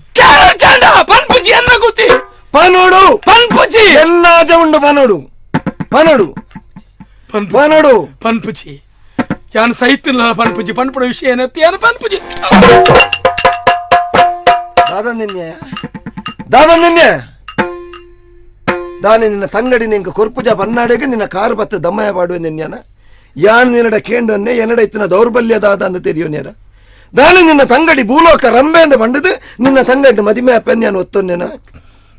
ಚಾಂಡ ಪನ್ಪುಜಿ ಎನ್ನ ಗುತಿ ಪನೋಡು ಪನ್ಪುಜಿ ಎನ್ನಾಜ ಉಂಡು ಪನೋಡು ಪನೋಡು ಪನೋಡು ಪನ್ಪುಜಿ ಯಾನು ಸಹಿತಿಲ್ಲ ಪನ್ಪುಜಿ ಪನ್ಪುಡ ವಿಷಯ ಏನತ್ತೆ ಯಾನು ಪನ್ಪುಜಿ ದಾದ ನಿನ್ನೆ ದಾದ ನಿನ್ನೆ ದಾನೆ ನಿನ್ನ ತಂಗಡಿ ನಿಂಕ ಕೊರ್ಪುಜ ಬನ್ನಾಡೆಗೆ ನಿನ್ನ ಕಾರು ಬತ್ತ ದಮ್ಮಯ ಪಾಡುವೆ ನಿನ್ಯಾನ ಯಾನ್ ನಿನ್ನಡ ಕೇಂಡನ್ನೇ ಎನ್ನಡ ಇತ್ತಿನ ದೌರ್ಬಲ್ಯ ದಾದ ಅಂತ ತೆರಿಯೋನ್ಯಾರ ದಾನೆ ನಿನ್ನ ತಂಗಡಿ ಭೂಲೋಕ ರಂಬೆ ಅಂದ ಬಂಡದು ನಿನ್ನ ತಂಗಡಿ ಮದಿಮೆ ಅಪ್ಪನ್ಯಾನ ಒತ್ತೊನ್ನೇನ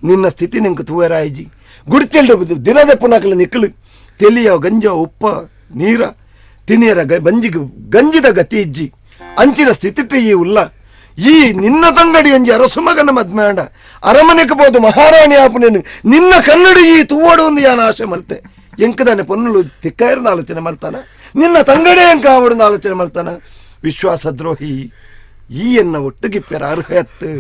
ನಿನ್ನ ಸ್ಥಿತಿ ನಿಂಕ ತೂವೆರಾಯಿಜಿ ಗುಡಿಚೆಲ್ಡು ದಿನದ ಪುನಕಲ ನಿಕ್ಕಲು ತೆಲಿಯ ಗಂಜ ಉಪ್ಪ ನೀರ ತಿನಿಯರ ಬಂಜಿಗೆ ಗಂಜಿದ ಗತಿ ಇಜ್ಜಿ ಅಂಚಿನ ಸ್ಥಿತಿಟ್ಟು ಈ ಉಲ್ಲ ಈ ನಿನ್ನ ತಂಗಡಿ ಒಂಜಿ ಅರಸುಮಗನ ಮದ್ಮೇಡ ಅರಮನೆಗೆ ಬೋದು ಮಹಾರಾಣಿ ಆಪುನೇನು ನಿನ್ನ ಕನ್ನಡ ಈ ತೂವಡು ಒಂದು ಯಾನ ಆಶೆ ಮಲ್ತೆ ಎಂಕದಾನೆ ಪೊನ್ನುಲು ತಿಕ್ಕಾಯರ್ನ ಆಲೋಚನೆ ಮಲ್ತಾನ ನಿನ್ನ ತಂಗಡಿ ಎಂಕ ಆವಡು ಆಲೋಚನೆ ಮಲ್ತಾನ ವಿಶ್ವಾಸದ್ರೋಹಿ ಈ ಎನ್ನ ಒಟ್ಟುಗಿಪ್ಪೆರ ಅರ್ಹತ್ತು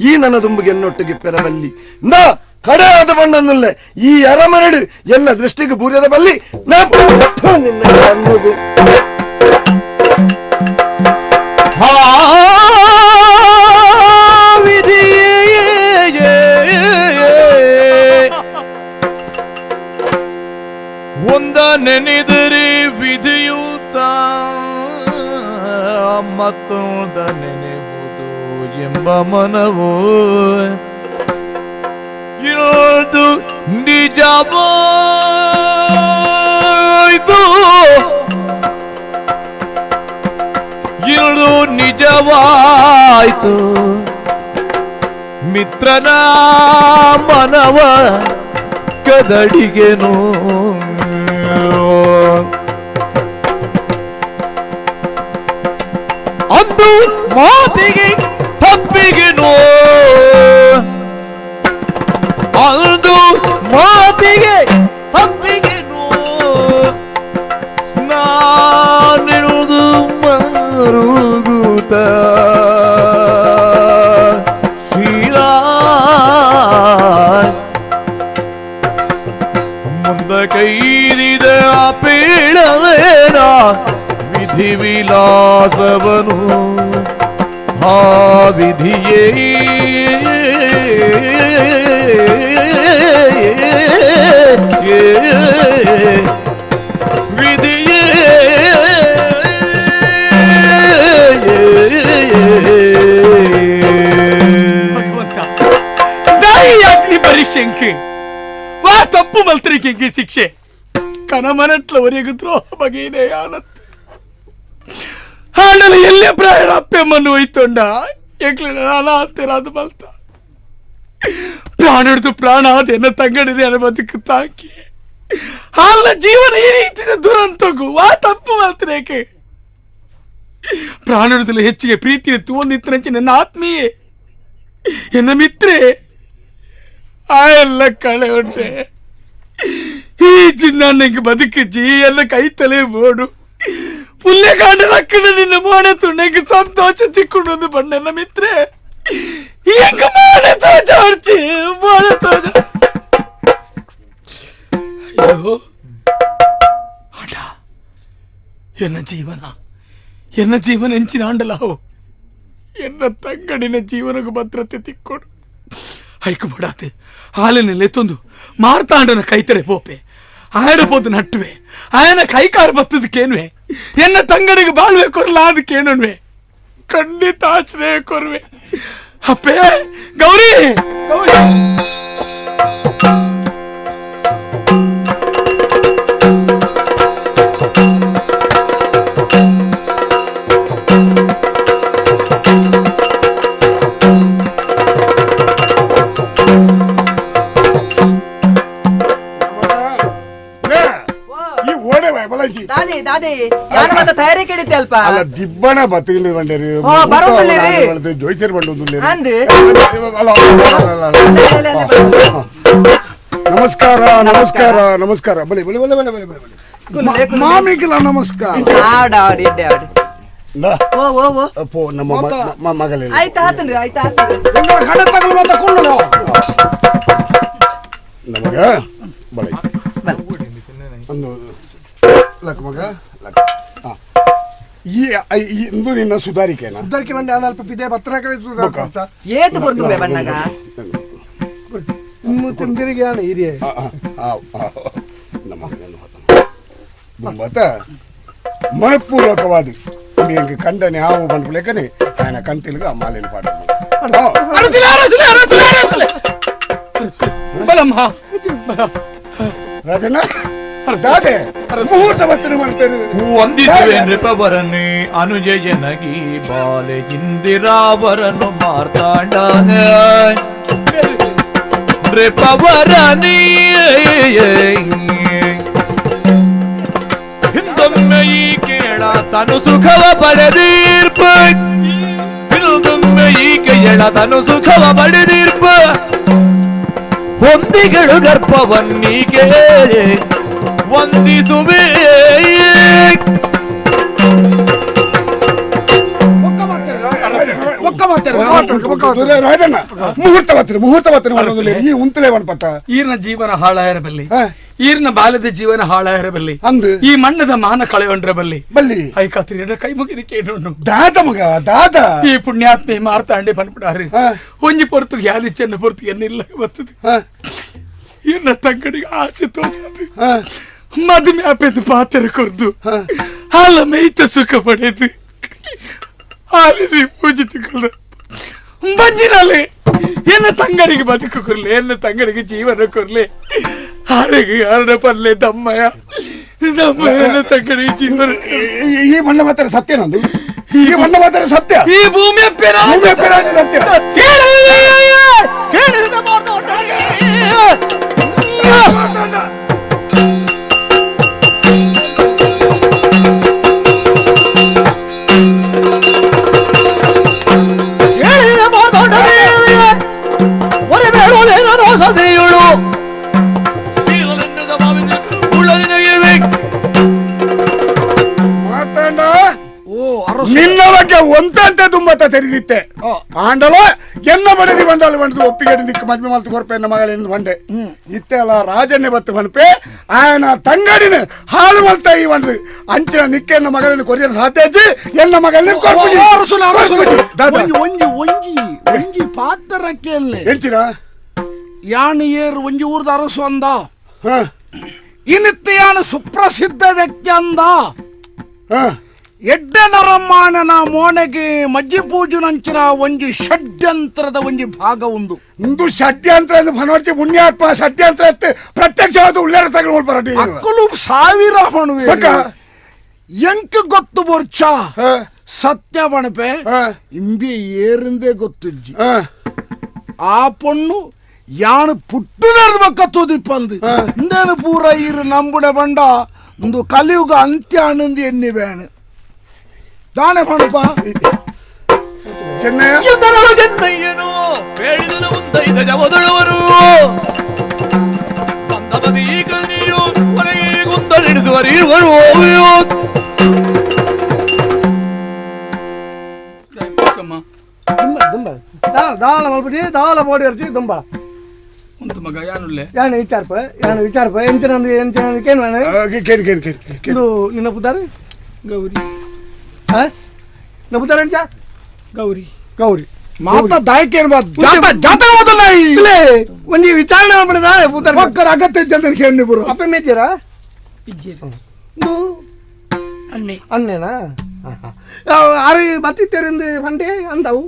ಈ ನನ್ನ ದುಂಬುಗೆ ಎನ್ನೊಟ್ಟುಗಿಪ್ಪೆರ ಬಲ್ಲಿ ನಾ ಕಡೆ ಆದ ಬಣ್ಣನ್ನುಲ್ಲೆ ಈ ಅರಮನೆಡು ಎಲ್ಲ ದೃಷ್ಟಿಗೆ ಬೂರ್ಯರ ಬಲ್ಲಿ ನಾ ನಿನ್ನ ಕಣ್ಣುಗು ಒಂದ ನೆನೆದರೆ ವಿಧಿಯೂತ ಮತ್ತೊಂದ ನೆನೆವುದು ಎಂಬ ಮನವು ಇರೋದು ನಿಜವಾಯ್ತು ಇರುಳು ನಿಜವಾಯ್ತು ಮಿತ್ರನ ಮನವ ಕದಡಿಗೆನು ಅಂದು ಮಾತಿಗೆ ತಪ್ಪಿಗೆನು ಅಂದು ಮಾತಿಗೆ ತಪ್ಪಿಗೆನು ನಾನಿರುವುದು ಮರುಗುತ ಶೀಲಾ ಮುಂದ ಕೈದಿದ ಪೀಳವೇನ ವಿಧಿ ವಿಲಾಸವನು ಹಾ ವಿಧಿಯೇ ವಿಧಿಯೇ ಭಗವಂತ ನಾಯಿ ಯಾಕ್ಲಿ ಪರೀಕ್ಷೆಂಕ್ ವಾ ತಪ್ಪು ಮಲ್ತ್ರಿಕೆಂಗೆ ಶಿಕ್ಷೆ ಕನಮನಟ್ಲವರೆಗೂ ದ್ರೋಹ ಬಗೆಯಿದೆ ಆನತ್ ಹಾಡಲು ಎಲ್ಲೇ ಪ್ರಾಯಣ ಅಪ್ಪೆಮ್ಮನ್ನು ಹೋಯ್ತೊಂಡ ಎಂಕ್ಲೆ ನಾನು ಅಂತೀರ ಅದು ಮಲ್ತ ಪ್ರಾಣ ಹಿಡಿದು ಪ್ರಾಣ ಅದೇನ ತಂಗಡಿದೆ ಅನ್ನ ಬದುಕು ತಾಕಿ ಹಾಲ ಜೀವನ ಈ ರೀತಿಯ ದುರಂತಗು ವಾ ತಪ್ಪು ಮಲ್ತ್ರೇಕೆ ಪ್ರಾಣ ಹಿಡಿದಲು ಹೆಚ್ಚಿಗೆ ಪ್ರೀತಿ ತೂವೊಂದಿತ್ತನಂಚೆ ನನ್ನ ಆತ್ಮೀಯೇ ಎನ್ನ ಮಿತ್ರೆ ಆ ಎಲ್ಲ ಕಳೆ ಉಂಟೆ ಈ ಚಿನ್ನ ನಂಗೆ ಬದುಕಿಜ್ಜಿ ಎಲ್ಲ ಕೈ ತಲೆ ಬೋಡು ಪುಲ್ಲೆಗಾಂಡ ರಕ್ಕಣ ನಿನ್ನ ಮೋಣೆ ತುಂಡೆಂಗೆ ಸಂತೋಷ ತಿಕ್ಕೊಂಡು ಬಣ್ಣನ ಮಿತ್ರೆ ಎಂಗ ಮೋಣೆ ತೋಜ ಹೊರ್ಚಿ ಮೋಣೆ ತೋಜ ಅಯ್ಯೋ ಆಂಡ ಎನ್ನ ಜೀವನ ಎನ್ನ ಜೀವನ ಎಂಚಿನ ಆಂಡಲಾವು ಎನ್ನ ತಂಗಡಿನ ಜೀವನಗೂ ಭದ್ರತೆ ತಿಕ್ಕೊಡು ಐಕು ಬಡಾತೆ ಹಾಲಿನಲ್ಲಿ ಎತ್ತೊಂದು ಮಾರ್ತಾಂಡನ ಕೈತಡೆ ಪೋಪೆ ಆಯನ ಪೋದು ನಟ್ಟುವೆ ಆಯನ ಕೈಕಾರು ಬತ್ತದಕ್ಕೇನ್ವೆ ಎನ್ನ ತಂಗಡಿಗೆ ಬಾಳ್ವೆ ಕೊರಲ ಅದಕ್ಕೇನನ್ವೆ ಖಂಡಿತ ಆಶ್ರಯ ಕೊರುವೆ ಅಪ್ಪೇ ಗೌರಿ ಗೌರಿ ದಾದಿ ದಾದಿ ಯಾನ ಮತ್ತೆ ತಯಾರಿ ಕೆಡಿತೆ ಅಲ್ಪ ಅಲ್ಲ ದಿಬ್ಬಣ ಬತ್ತಿಗೆ ಬಂಡೇರಿ ಓ, ಬರೋದಿಲ್ಲ ರೀ. ಜೋಯ್ಸರ್ ಬಂಡೋದಿಲ್ಲ ಅಂದು ನಮಸ್ಕಾರ ನಮಸ್ಕಾರ ನಮಸ್ಕಾರ ಬಲಿ ಬಲಿ ಬಲಿ ಬಲಿ ಬಲಿ ಬಲಿ ಮಾಮಿಗಿಲ್ಲ ನಮಸ್ಕಾರ ಆಡ ಆಡಿ ಇಡ್ಡೆ ಆಡಿ ಓ ಓ ಓ ಅಪ್ಪೋ ನಮ್ಮ ಮಗಲಿಲ್ಲ ಆಯ್ತು ಆತನ್ರಿ ಆಯ್ತು ಆತನ್ರಿ ಕಡೆ ತಗಲ್ ಮಾತ ಕೊಳ್ಳಲು ನಮ್ಮ ಬಳೆ ಒಂದು ಲಕ್ ಮಗ ಲಕ್. ಈ ಇಂದು ನಿನ್ನ ಸುಧಾರಿಕೆನಾ? ಸುಧಾರಿಕೆ ಬಂದೆ ಅಲ್ಪ ಪಿದೆ ಬತ್ತನ ಏತು ಕೊಡ್ತು ಬಣ್ಣಗ ತಿಂದಿರಿಗೆ ಹಿರಿಯ ನಮ್ಮ ಮನಪೂರ್ವಕವಾದ మీకు కండని ఆవు పండుగ లేకని ఆయన కంతిలుగా మాలిన పాట. ವಂದಿಸುವೆ ನೃಪವರನೇ ಅನುಜಯನಗಿ ಬಾಲೆ ಇಂದಿರಾವರನು ಮಾರ್ತಾಂಡ ನೃಪವರನೇ ಹಿಂದೊಮ್ಮೆ ಈ ಕೇಳ ತನು ಸುಖವ ಪಡೆದೀರ್ಪ ಹಿಂದೊಮ್ಮೆ ಈ ಕೇಳ ತನು ಸುಖವ ಪಡೆದೀರ್ಪ ಹೊಂದಿಗಳು ಗರ್ಭವನ್ನೀಗೆ ವಂದಿಸುವೆ. ಈರ್ನ ಜೀವನ ಹಾಳಾಯಿರಬಲ್ಲಿ, ಈರ್ನ ಬಾಲ್ಯದ ಜೀವನ ಹಾಳಾಯಿರಬಲ್ಲಿ, ಈ ಮಣ್ಣದ ಮಾನ ಕಳೆಯೊಂಡ್ರಬಲ್ಲಿ ಬಲ್ಲಿ ಐಕಾತ್ರಿ ಕೈ ಮುಗಿದ ಕೇಳೋಣ ದಾದ ಮಗ ದಾದ. ಈ ಪುಣ್ಯಾತ್ಮೆ ಮಾರ್ತಾಂಡೆ ಬಂದ್ಬಿಡಾರಿ ಒಂಜಿ ಪೊರ್ತು ಯಾಲಿ ಚೆನ್ನ ಪೊರ್ತು ಎನ್ನಿಲ್ಲ ಬರ್ತದೆ. ಈರ್ನ ತಂಗಡಿಗೆ ಆಸೆ ತೋಜಾದು ಮದುವೆ ಆಪೆದು ಪಾತ್ರ ಕೊರ್ದು ಹಾಲ ಮೇಯ್ತ ಸುಖ ಪಡೆದು ಹಾಲಿನ ಪೂಜಿತುಕೊಳ್ಳ ಬಂಜಿನಲ್ಲಿ ಎನ್ನ ತಂಗಡಿಗೆ ಬದುಕು ಕೊರ್ಲಿ, ಎನ್ನ ತಂಗಡಿಗೆ ಜೀವನ ಕೊರ್ಲಿ, ಆರೆಗೆ ಅರಣ ಪಲ್ಲೆ ದಮ್ಮಯ್ಯ ದಮ್ಮಯ್ಯ ಎನ್ನ ತಂಗಡಿಗೆ ಜೀವನ. ಈ ಬಣ್ಣ ಮಾತ್ರ ಸತ್ಯ ನಂದು, ಈ ಬಣ್ಣ ಮಾತ್ರ ಸತ್ಯ, ಈ ಭೂಮಿ ಸತ್ಯ. ನಿನ್ನ ಬಗ್ಗೆ ಒಂತಂತೆ ತುಂಬತ್ತ ತೆರೆದಿತ್ತೆ ಆಂಡಲೋ ಎನ್ನ ಬಡದಿ ಬಂಡಾಲು ಬಂದು ಒಪ್ಪಿಗೆ ನಿಕ್ಕ ಮದ್ವೆ ಮಲ್ತು ಕೊರ್ಪೆ ಎನ್ನ ಮಗಳೆಂದು ಬಂಡೆ ಇತ್ತೆಲ್ಲ ರಾಜನ್ನೇ ಬತ್ತು ಬನ್ಪೆ ಆಯನ ತಂಗಡಿನ ಹಾಳು ಮಲ್ತ ಈ ಬಂದು ಅಂಚಿನ ನಿಕ್ಕ ಎನ್ನ ಮಗಳನ್ನು ಕೊರಿಯಲು ಸಾಧ್ಯ ಎನ್ನ ಮಗಳನ್ನ ಒಂಜಿ ಪಾತ್ರಕ್ಕೆ ಎಂಚಿನ ಯಾನು ಏರು ಒಂಜಿ ಊರ್ದ ಅರಸು ಅಂದ ಇನ್ನಿತ್ತ ಸುಪ್ರಸಿದ್ಧ ವ್ಯಕ್ತಿ ಅಂದ ಎಡ್ಡೆ ನರಮಾನನ ಮೋನೆಗೆ ಮಜ್ಜಿ ಪೂಜುನಂಚಿನ ಒಂಜಿ ಷಡ್ಯಂತ್ರದ ಒಂಜಿ ಭಾಗ ಉಂದು. ಇಂದು ಷಡ್ಯಂತ್ರ ಎಂದು ಭನೋರ್ಜಿ ಪುಣ್ಯಾತ್ಮ ಷಡ್ಯಂತ್ರ ಪ್ರತ್ಯಕ್ಷವಾದ ಉಳ್ಳೇರ ತಗೊಂಡು ಅಕ್ಕಲು ಸಾವಿರ ಪಣುವೆ ಎಂಕ್ ಗೊತ್ತು ಬೊರ್ಚ ಸತ್ಯ ಬಣಪೆ ಇಂಬಿ ಏರಿಂದೇ ಗೊತ್ತುಜ್ಜಿ ಆ ಪೊಣ್ಣು ಯಾನು ಪುಟ್ಟುನರ್ದ ಬಕ್ಕ ತೂದಿಪ್ಪಂದು ಇಂದೇನು ಪೂರ ಇರು ನಂಬುಡ ಬಂಡ ಇಂದು ಕಲಿಯುಗ ಅಂತ್ಯ ಆನಂದಿ ಎನ್ನಿ ಬೇಣ தானே பணப்பா. ಚೆನ್ನಯ್ಯನು ಬೇಡಿದನು ಮುಂದೈದ ಜವದೊಳವರು ಬಂದಮದಿ ಕನ್ನಿಯು ಕೊನೆಗೆ ಗುಂದಲಿಡಿದು ಅರಿಯುವರು. ದಾಲ ಮಲ್ಪಡಿ ದಾಲ ಬೋಡಿ ಇರ್ತಿ ದುಂಬ ಉಂಟು ಮಗ ಯಾನುಲ್ಲೆ ಯಾನು ವಿಚಾರಪ ಯಾನು ವಿಚಾರಪ ಎಂಚಿನ ಎಂಚಿನ ಕೇನು ಕೇನು ಕೇನು ಕೇನು ಇದು ನಿನ್ನ ಪುದಾರು ಗೌರಿ ನಬುದಾರಂಚ ಗೌರಿ ಗೌರಿ ಮಾತಾ ದಾಯಕೇನು ಜಾತ ಜಾತ ಹೋದಲ್ಲ ಇಲ್ಲೇ ಒಂಜಿ ವಿಚಾರಣೆ ಮಾಡ್ಬಿಡದ ಪುತಾರ ಮಕ್ಕಳ ಅಗತ್ಯ ಜನರಿಗೆ ಕೇಳಿ ಬರು ಅಪ್ಪ ಮೇತೀರಾ ಇಜ್ಜೇರು ಇಂದು ಅಣ್ಣೆ ಅಣ್ಣೇನಾ ಆರು ಬತ್ತಿತ್ತೇರಿಂದ ಪಂಡೆ ಅಂದವು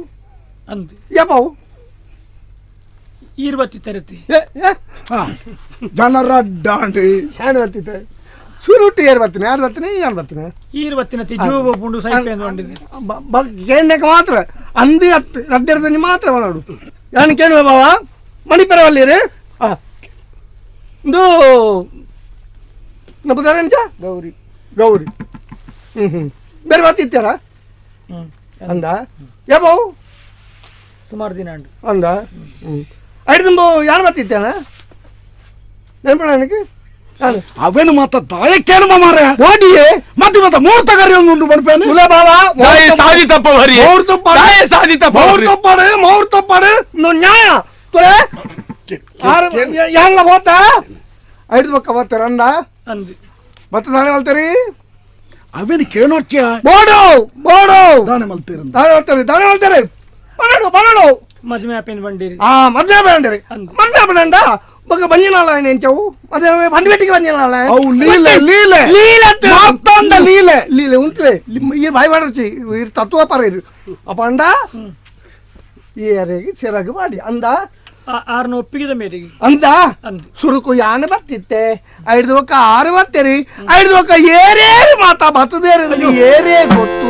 ಅಂದು ಯಾಪವು ಈರು ಬತ್ತಿತ್ತರತಿ ಜನರ ಅಡ್ಡಾಂಡಿ ಹ್ಯಾಂಡ್ ಬತ್ತಿತ್ತೆ ಸುರುಟಿ ಏರು ಬರ್ತೀನಿ ಯಾರು ಬರ್ತೀನಿ ಯಾರು ಬರ್ತೀನಿ ಈರು ಬರ್ತೀನಿ ಜೀವ ಪುಂಡು ಸೈಪೆ ಕೇಳಕ್ಕೆ ಮಾತ್ರ ಅಂದು ಹತ್ತು ರಡ್ಡೆರ್ದಲ್ಲಿ ಮಾತ್ರ ಮಾಡೋಡು ಯಾನು ಕೇಳುವ ಬಾವ ಮಣಿಪರವಲ್ಲಿರಿ ಹಾಂ ಇಂದು ನಬುದಾರಂಚ ಗೌರಿ ಗೌರಿ ಹ್ಞೂ ಹ್ಞೂ ಬೇರೆ ಬರ್ತಿತ್ತಾರ ಅಂದ ಯಾಪವು ಸುಮಾರು ದಿನ ಅಂಡು ಅಂದ ಹ್ಞೂ ಐದು ತುಂಬ ಯಾರು ಬರ್ತಿತ್ತೇನ ನೆನಪಣ ನನಗೆ ಅವೇನು ಮಾತ ದಾಯಕ್ಕೇನು ಮಾರ್ರೆ ಓಡಿಯೇ ಮತ್ತೆ ಮತ್ತೆ ಮೂರ್ತ ಕರಿ ಒಂದು ಉಂಟು ಬಣ್ಪೇನು ಇಲ್ಲ ಬಾಬಾ ಸಾಧಿ ತಪ್ಪ ಹರಿ ಮೌರ್ತಪ್ಪಾಡು ಸಾಧಿ ತಪ್ಪ ಮೌರ್ತಪ್ಪಾಡು ಮೌರ್ತಪ್ಪಾಡು ನ್ಯಾಯ ತುರೆ ಯಾರಲ್ಲ ಹೋತ ಐದು ಬೊಕ್ಕ ಬರ್ತಾರ ಅಂದ ಮತ್ತೆ ನಾಳೆ ಮಲ್ತೀರಿ ಅವೇನು ಕೇಳೋರ್ಚ ಬೋಡು ಬೋಡು ದಾನೆ ಮಲ್ತೀರಿ ದಾನೆ ಮಲ್ತೀರಿ ದಾನೆ ಮಲ್ತೀರಿ ಬರಡು ಬರಡು ಮದುವೆ ಆಪೇನು ಬಂಡಿರಿ ಆ ಮದುವೆ ಬಂಡಿರಿ ಮದುವೆ ಬಂಡ ಬೊಕ್ಕ ಬಂಜಿನಾಳ ಎಂಚವು ಮದುವೆ ಬಂಡ್ಬೆಟ್ಟಿಗೆ ಬಂಜಿನಾಳ ಅವು ಲೀಲೆ ಲೀಲೆ ಲೀಲೆ ಮಾರ್ತಾಂಡ ಲೀಲೆ ಲೀಲೆ ಉಂತ್ಲೆ ಈ ಬಾಯಿ ಮಾಡರ್ಚಿ ಈ ತತ್ವ ಪರ ಇದು ಅಪಂಡ ಈ ಅರೆಗೆ ಸಿರಗು ಮಾಡಿ ಅಂದ ಆರ್ನ ಒಪ್ಪಿಗೆದ ಮೇರೆಗೆ ಅಂದ ಸುರುಕು ಯಾನ ಬರ್ತಿತ್ತೆ ಐದು ಒಕ್ಕ ಆರು ಬರ್ತೀರಿ ಐದು ಒಕ್ಕ ಏರೇರಿ ಮಾತಾ ಬತ್ತದೇರಿ ಏರೇ ಗೊತ್ತು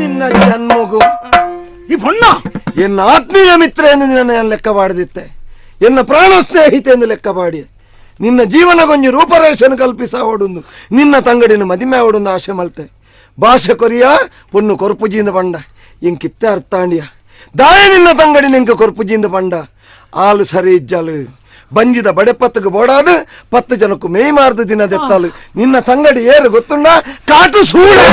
ನಿನ್ನ ಜನ್ಮಗು ಈ ಪೊಣ್ಣ ಎನ್ನ ಆತ್ಮೀಯ ಮಿತ್ರ ಎಂದು ನಿನ್ನ ಲೆಕ್ಕ ಮಾಡದಿತ್ತೆ, ಎನ್ನ ಪ್ರಾಣ ಸ್ನೇಹಿತೆ ಎಂದು ಲೆಕ್ಕ ಮಾಡಿ ನಿನ್ನ ಜೀವನಗೊಂಜಿ ರೂಪರೇಷನ್ ಕಲ್ಪಿಸ ಓಡುಂದು ನಿನ್ನ ತಂಗಡಿನ ಮದಿಮೆ ಓಡೊಂದು ಆಶೆ ಮಲ್ತೆ ಭಾಷೆ ಕೊರಿಯ ಪೊಣ್ಣು ಕೊರ್ಪುಜಿಯಿಂದ ಬಂಡ ಇಂಕಿತ್ತೆ ಅರ್ಥಾಂಡಿಯ ದಾಯ ನಿನ್ನ ತಂಗಡಿ ನಿಂಕ ಕೊರ್ಪುಜಿಯಿಂದ ಬಂಡ ಆಲು ಸರಿ ಇಜ್ಜಾಲು ಬಂಜಿದ ಬಡೆಪತ್ತకు ಬೋಡಾದು ಪತ್ತು ಜನಕ್ಕೂ ಮೇಯ್ ಮಾರ್ದ ದಿನ ದೆತ್ತಾಲು ನಿನ್ನ ತಂಗಡಿ ಏರು ಗೊತ್ತುಂಡ ಕಾಟು ಸೂಳೆ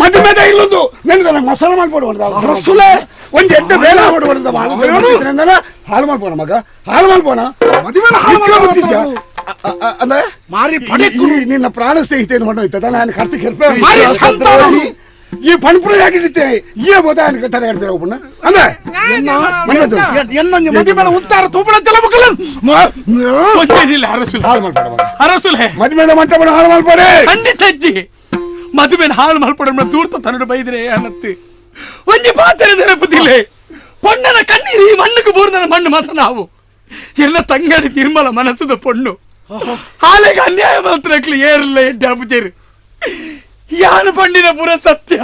ಮದುವೆ ಇಲ್ಲೊಂದು ನೆನದ ಮಸಾಲ ಮಾಡ್ಬೋದು ರಸುಲೆ ಒಂದು ಎಡ್ಡೆ ಬೇಳೆ ಹೊಡುವಂತ ಹಾಳು ಮಾಡ್ಬೋಣ ಮಗ, ಹಾಳು ಮಾಡ್ಬೋಣ ಮದುವೆ ಅಂದ್ರೆ ಮಾರಿ ನಿನ್ನ ಪ್ರಾಣ ಸ್ನೇಹಿತೆಯನ್ನು ಹೊಂಡೋಯ್ತದ ನಾನು ಖರ್ಚಿಗೆ ಹೆಲ್ಪ್ ಈ ಪಣಪುರ ಯಾಕಿಡುತ್ತೆ ಈ ಬೋದ ತಲೆ ಕಟ್ತೀರ ಒಬ್ಬನ ಅಂದ್ರೆ ಮದುವೆ ಮೇಲೆ ಉತ್ತಾರ ತೂಪಣ ಚಲಬುಕಲ್ಲ ಹಾಳು ಮಾಡ್ಬೇಡ ಮಗ, ಅರಸುಲೆ ಮದುವೆ ಮಂಟಪನ ಹಾಳು ಮಾಡ್ಬೇಡಿ ಖಂಡಿತ ಅಜ್ಜಿ ಮದುವೆ ಹಾಳು ಮಲ್ಪಡ ದೂರ್ತ ತನ್ನಡು ಬೈದ್ರೆ ಅನ್ನತ್ತಿ ಒಂಜಿ ಪಾತ್ರೆ ನೆನಪುದಿಲ್ಲ ಪೊಣ್ಣನ ಕಣ್ಣೀರು ಈ ಮಣ್ಣುக்கு ಬೂರ್ದನ ಮಣ್ಣು ಮಸ ನಾವು ಎಲ್ಲ ತಂಗಡಿ ನಿರ್ಮಲ ಮನಸ್ಸದ ಪೊಣ್ಣು ಹಾಲೆಗೆ ಅನ್ಯಾಯ ಮಾತ್ರಕ್ಲಿ ಏರ್ಲ ಎಡ್ಡೆ ಅಪುಜೇರು ಯಾನು ಪಂಡಿನ ಪುರ ಸತ್ಯ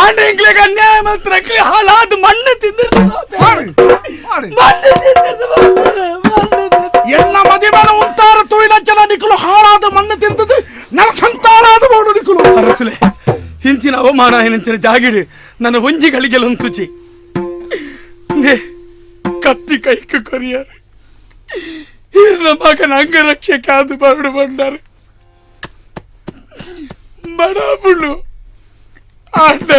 ಆಂಡೆಂಗ್ಲೆಗೆ ಅನ್ಯಾಯ ಮಾತ್ರಕ್ಲಿ ಹಾಳಾದ ಮಣ್ಣು ತಿಂದು ಎನ್ನ ಮದುವೆ ಉಂತಾರ ತುಯಿಲ ಜನ ನಿಕ್ಕಲು ಹಾಳಾದ ಮಣ್ಣು ತಿಂದದ್ದು ನರಸಂತಾಳಾದ ಬೋಡು ನಿಕ್ಕಲು ಅರಸುಲೆ ಹಿಂಚಿನ ಅವಮಾನ ಹಿಂಚಿನ ಜಾಗಿಡು ನನ್ನ ಒಂಜಿಗಳಿಗೆ ಲೊಂತುಚಿ ಕತ್ತಿ ಕೈக்கு ಕೊರಿಯಾರು ಇರ್ನ ಮಗನ ಅಂಗರಕ್ಷೆ ಕಾದು ಬರಡು ಬಂಡಾರು ಬಡಬುಳು ಆಂಡ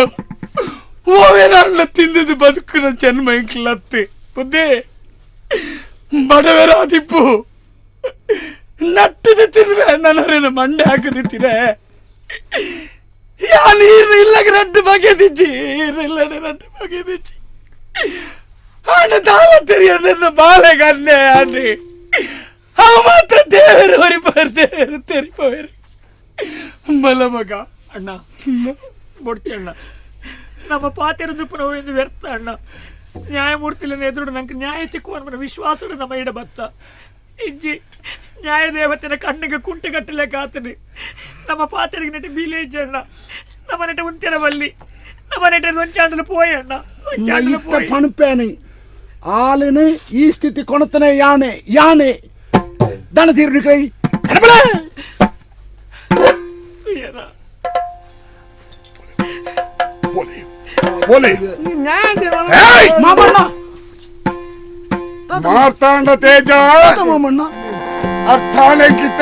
ಓವೇನ ಅಣ್ಣ ತಿಂದದ್ದು ಬದುಕಿನ ಜನ್ಮ ಇಂಕ್ಲತ್ತಿ ಬುದ್ಧಿ ಬಡವರಾದಿಪ್ಪು ನಟ್ಟದು ತಿನ್ವೆ ನನ್ನವರೇನು ಮಂಡೆ ಹಾಕದಿತ್ತಿದೆ ಯಾ ನೀರು ಇಲ್ಲಗ ರಡ್ಡು ಬಗೆದಿಜ್ಜಿ ಇಲ್ಲ ರಡ್ಡು ಬಗೆದಿಜ್ಜಿ ಆಂಡ ದಾವ ತೆರಿಯ ಬಾಲೆಗೆ ಅನ್ನೆ ಆಂಡಿ ಅವ ಮಾತ್ರ ದೇವರು ಹೊರಿಪೋರು ದೇವರು ತೆರಿಪೋರು ಮಲ ಮಗ ಅಣ್ಣ ಬೊಡ್ಚಣ್ಣ ನಮ್ಮ ಪಾತಿರದು ಪುನಃ ವ್ಯರ್ಥ ಅಣ್ಣ ನ್ಯಾಯಮೂರ್ತಿಲಿಂದ ಎದುರು ನಂಗೆ ನ್ಯಾಯ ತಿಕ್ಕುವ ವಿಶ್ವಾಸಡು ನಮ್ಮ ಇಡ ಬತ್ತ ಇಜ್ಜಿ ನ್ಯಾಯದೇವತೆನ ಕಣ್ಣಿಗೆ ಕುಂಟೆ ಕಟ್ಟಲೆಕ್ಕ ಆತನಿ ನಮ್ಮ ಪಾತೆರಿಗೆ ನೆಟ್ಟು ಬೀಲೆ ಇಜ್ಜಣ್ಣ ನಮ್ಮ ನೆಟ್ಟ ಉಂತೆರ ಬಲ್ಲಿ ಮನೆಟೆ ಪೋಯಣ್ಣ. ಇತ್ತ ಪಣಪೇನೆ ಆಲನು ಈ ಸ್ಥಿತಿ ಕೊಣತನೆ ಯಾನೆ ಯಾನೆ ದನ ತೀರ್ನಿ ಕೈ ಮಾರ್ತಾಂಡ ತೇಜ ಅರ್ಥಾನೆ ಕಿತ್ತ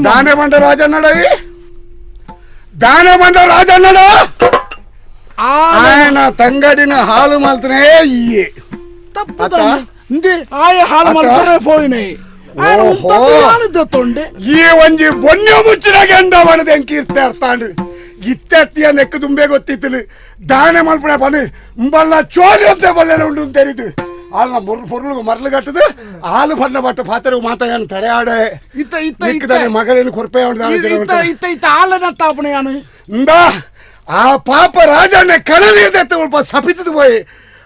దానమండ రాజన్నాడు దానమండ రాజన్నాడు ఆయన తంగడిన హాలు మల్తనే ఇయ్యి ಹಾಲು ಮಲ್ತರೆ ಪೋಯಿನಾಯಿ ಈ ಒಂಜಿ ಬೊನ್ನೆ ಮುಚ್ಚಿನ ಗೆಂಡ ಬಣದ ಎಂಕೀರ್ತೆ ಅರ್ತಾಂಡು ಇತ್ತೆತ್ತಿಯ ನೆಕ್ಕು ದುಂಬೆ ಗೊತ್ತಿತ್ತು ದಾನೆ ಮಲ್ಪಣೆ ಪನಿ ಬಲ್ಲ ಚೋಲಿ ಅಂತ ಬಲ್ಲೆನ ಉಂಡು ತೆರಿದು ಆಲ್ನ ಪೊರ್ಲು ಮರಳು ಕಟ್ಟದು ಹಾಲು ಬಣ್ಣ ಬಟ್ಟ ಪಾತ್ರೆ ಮಾತಾಡ ತರೆ ಆಡೆ ಇತ್ತ ಇತ್ತ ಮಗಳೇನು ಕೊರ್ಪೆ ಇತ್ತ ಇತ್ತ ಇತ್ತ ಹಾಲನ್ನ ತಾಪಣೆ ಇಂದಾ ಆ ಪಾಪ ರಾಜಣ್ಣ ಕಣನೀರ್ದೆತ್ತ ಉಲ್ಪ ಸಪಿತದು ಪೋಯಿ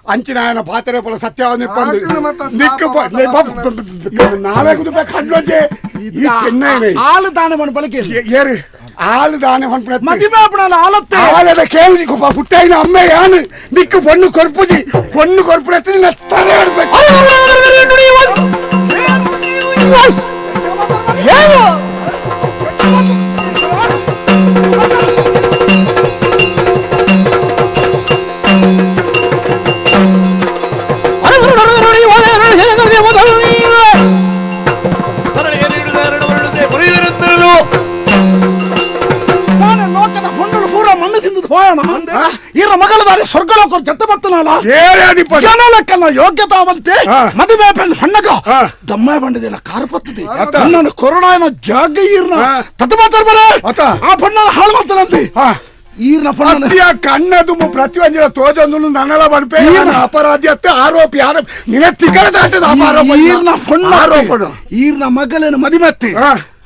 ಅಂಚಿನ ఆయన ಪಾತ್ರೆ ಪೊಲ ಸತ್ಯವನ್ನು ನಿಕ್ಕು ನಾವೇ ಕುದುಪೆ ಕಂಡ್ಲೊಂಜೆ ಈ ಚೆನ್ನೈ ಹಾಲು ದಾನ ಮಣಪಲಕ್ಕೆ ಏರು ಹಾಲು ದಾನ ಮನ್ಪುಣ ಮದಿಮೆ ಆಪಣಲ ಆಲತ್ತೆ ಆಲದ ಕೇಳಿ ಕುಪ್ಪ ಹುಟ್ಟಾಯಿನ ಅಮ್ಮೆ ಯಾನು ನಿಕ್ಕು ಪೊಣ್ಣು ಕೊರ್ಪುಜಿ ಪೊಣ್ಣು ಕೊರ್ಪುಣ ನಿನ್ನ ತಲೆ ಆಡ್ಬೇಕು ಲೋಕದ ಹೊಣ್ಣು ಪೂರ ಮಣ್ಣು ತಿಂದು ಹೋಯೋಣ ಈರ ಮಗಳದಾರಿ ಸ್ವರ್ಗಲೋಕ ಜೊತೆ ಬರ್ತನಲ್ಲ ಜನಲಕ್ಕಲ್ಲ ಯೋಗ್ಯತಾ ಬಂತೆ ಮದುವೆ ಬಂದು ಹಣ್ಣಗ ದಮ್ಮ ಬಂಡದಿಲ್ಲ ಕಾರು ಪತ್ತದೆ ನನ್ನ ಕೊರೋನಾಯನ ಜಾಗ ಈರ್ನ ತತ್ತ ಮಾತಾಡ ಬರ ಆ ಬಣ್ಣ ಹಾಳು ಮಾಡ್ತಾನಂತೆ ಈರ್ನ ಪಣ್ಣ ಕಣ್ಣದು ಪ್ರತಿಯೊಂದಿನ ತೋಜೊಂದು ನನ್ನಲ ಬಣ್ಪೆ ಅಪರಾಧಿ ಅತ್ತೆ ಆರೋಪಿ ಆರೋಪ ನಿನ್ನ ತಿಕ್ಕಳ ದಾಟದ ಆರೋಪ ಈರ್ನ ಪಣ್ಣ ಆರೋಪಣ ಈರ್ನ ಮಗಳೇನು ಮದಿಮತ್ತೆ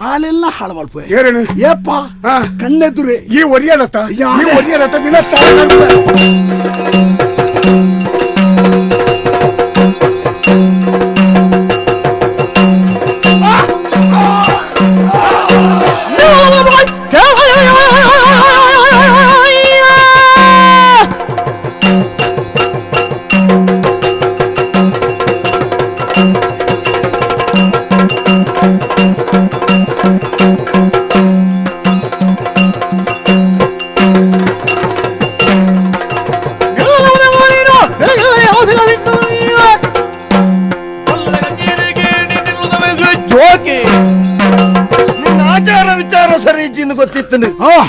ಆಲೆಲ್ಲ ಹಾಳು ಮಲ್ಪೆ ಏರೇನು ಏಪ್ಪ ಕಣ್ಣೆದುರೆ ಈ ಒರಿಯಲತ್ತ ಈ ಒರಿಯಲತ್ತ ನಿನ್ನ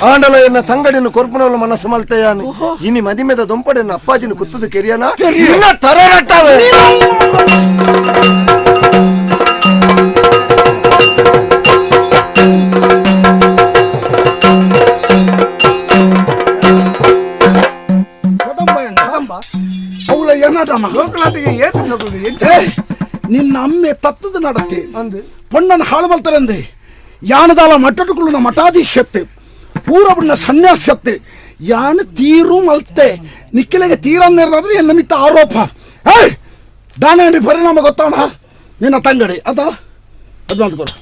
ಆಂಡಲ ಎನ್ನ ತಂಗಡಿನ ಕೊರ್ಪುನವಲ ಮನಸ್ಸು ಮಲ್ತೆಯಾನು ಇನಿ ಮದಿಮೆದ ದೊಂಪಡೆನ ಅಪ್ಪಾಜಿನ ಕುತ್ತದು ಕೆರಿಯನ ನಿನ್ನ ತರರಟ್ಟವೆ ನಿನ್ನ ಅಮ್ಮೆ ತತ್ತದ ನಡತೆ ಪೊಣ್ಣನ ಹಾಳು ಮಲ್ತರಂದೆ ಯಾನದಾಲ ಮಟ್ಟಟುಕುಳ್ಳುನ ಮಠಾಧೀಶತ್ತೆ ಪೂರಬಣ್ಣ ಸನ್ಯಾಸತ್ತೆ ಯಾನು ತೀರು ಮಲ್ತೆ ನಿಕ್ಕಿಲೆಗೆ ತೀರನ್ನೇರಾದ್ರೆ ಎನ್ನ ಮಿತ್ತ ಆರೋಪ ಏಯ್ ದಾನ ಪರಿಣಾಮ ಗೊತ್ತಾಣ ನಿನ್ನ ತಂಗಡಿ ಅದ ಅದು ಅಂದ್ಕೊರು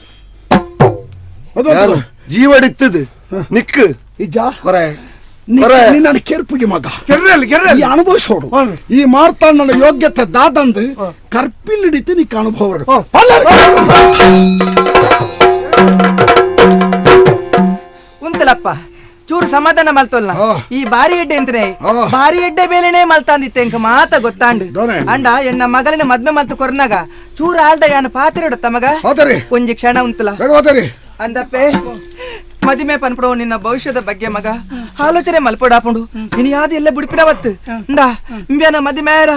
ಅದು ಜೀವಡಿತ್ತದು ನಿಕ್ಕು ಇಜ್ಜ ಕೊರೆ ನಿನ್ನ ಕೆರ್ಪುಗೆ ಮಗ ಈ ಅನುಭವಿಸೋಡು ಈ ಮಾರ್ತಾಂಡನ ಯೋಗ್ಯತೆ ದಾದಂದು ಕರ್ಪಿಲ್ ಹಿಡಿತು ನಿಕ್ಕ ಅನುಭವ ಉಂತಲಪ್ಪ ಚೂರು ಸಮಾಧಾನ ಮಲ್ತೋಲ್ಲ ಈ ಬಾರಿ ಎಡ್ಡೆ ಅಂತಾನೆ ಬಾರಿ ಎಡ್ಡೆ ಬೇಲೆನೆ ಮಲ್ತಾಂದಿತ್ತೆ ಅಂಕ ಮಾತ ಗೊತ್ತಾಂಡು ಅಂಡ ಎನ್ನ ಮಗಳಿನ ಮದ್ವೆ ಮಲ್ತು ಕೊರ್ನಾಗ ಚೂರು ಆಲ್ಡ ಯಾನು ಪಾತ್ರೆ ಮಗ ಒಂಜಿ ಕ್ಷಣ ಉಂತಲ ಅಂದಪ್ಪೆ ಮದಿಮೆ ಪನ್ಪಡೋ ನಿನ್ನ ಭವಿಷ್ಯದ ಬಗ್ಗೆ ಮಗ ಆಲೋಚನೆ ಮಲ್ಪಡಾಪುಂಡು ಇನಿ ಯಾವ್ದು ಎಲ್ಲ ಬುಡಿಪಿನವತ್ತು ಇಂದಾ ಇಂಬ್ಯಾನ ಮದಿ ಮೇರ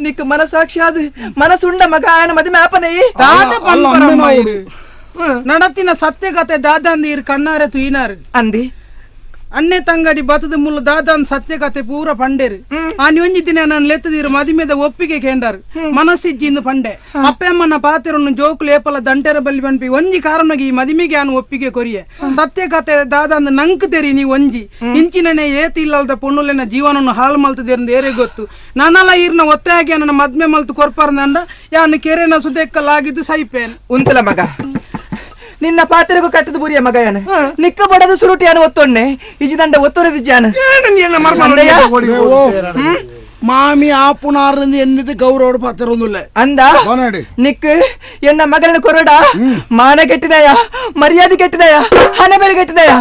ನಿಕ್ ಮನಸಾಕ್ಷಿ ಅದು ಮನಸುಂಡ ಮಗ ಆಯನ ಮದಿ ಮೇಪನೇ ದಾದ ಪನ್ಪರಮ್ಮ ನಡತಿನ ಸತ್ಯಕತೆ ದಾದಂದು ಇರ್ ಕಣ್ಣಾರೆ ತುಯಿನಾರು ಅಂದಿ ಅಣ್ಣೆ ತಂಗಡಿ ಬತದ ಮುಲ್ಲ ದಾದಾನ್ ಸತ್ಯಕತೆ ಪೂರ ಪಂಡೇರು ಆನಿ ಒಂಜಿ ದಿನ ನಾನು ಲೆತ್ತದಿರು ಮದಿಮೆದ ಒಪ್ಪಿಗೆ ಕೇಂಡಾರು ಮನಸ್ಸಿಜ್ಜಿಂದು ಪಂಡೆ ಅಪ್ಪಮ್ಮನ ಪಾತಿರನ್ನು ಜೋಕುಲು ಏಪಲ ದಂಟೆರ ಬಲ್ಲಿ ಪನ್ಪಿ ಒಂಜಿ ಕಾರಣಗೆ ಈ ಮದಿಮೆಗೆ ಆನು ಒಪ್ಪಿಗೆ ಕೊರಿಯೆ ಸತ್ಯಕತೆ ದಾದಾಂದು ನಂಕ್ ತೆರಿ ನೀ ಒಂಜಿ ಇಂಚಿನನೆ ಏತಿ ಇಲ್ಲದ ಪೊಣ್ಣುಲೆನ ಜೀವನನ್ನು ಹಾಳು ಮಲ್ತದೇರಂದು ಏರೇ ಗೊತ್ತು ನಾನಲ್ಲ ಈರ್ನ ಒತ್ತಾಗಿ ನನ್ನ ಮದ್ಮೆ ಮಲ್ತು ಕೊರ್ಪಾರ್ದಂಡ ಯಾನು ಕೆರೆನ ಸುದೆಕ್ಕಲಾಗಿದ್ದು ಸೈಪೇನ್ ಉಂತಲ ಮಗ ನಿನ್ನ ಪಾತ್ರೆಗೂ ಕಟ್ಟದ ಬುರಿಯ ಮಗಯನ ನಿಕ್ಕ ಬಡದ ಸುರುಟಿಯಾನು ಒತ್ತೊಣ್ಣೆ ಇಜಿದಂಡ ಒತ್ತೊರೆದಿಜ್ಜಾನ ಮಾಮಿ ಆಪುನಾರನ್ನು ಎನ್ನಿದ್ದು ಗೌರವ ಪಾತ್ರ ಅಂದ ನಿಕ್ ಎನ್ನ ಮಗನ ಕೊರಡ ಮಾನ ಕೆಟ್ಟಿದಯ ಮರ್ಯಾದೆ ಕೆಟ್ಟಿದಯ ಹಣೆ ಬೆಲೆ ಕೆಟ್ಟಿದಯ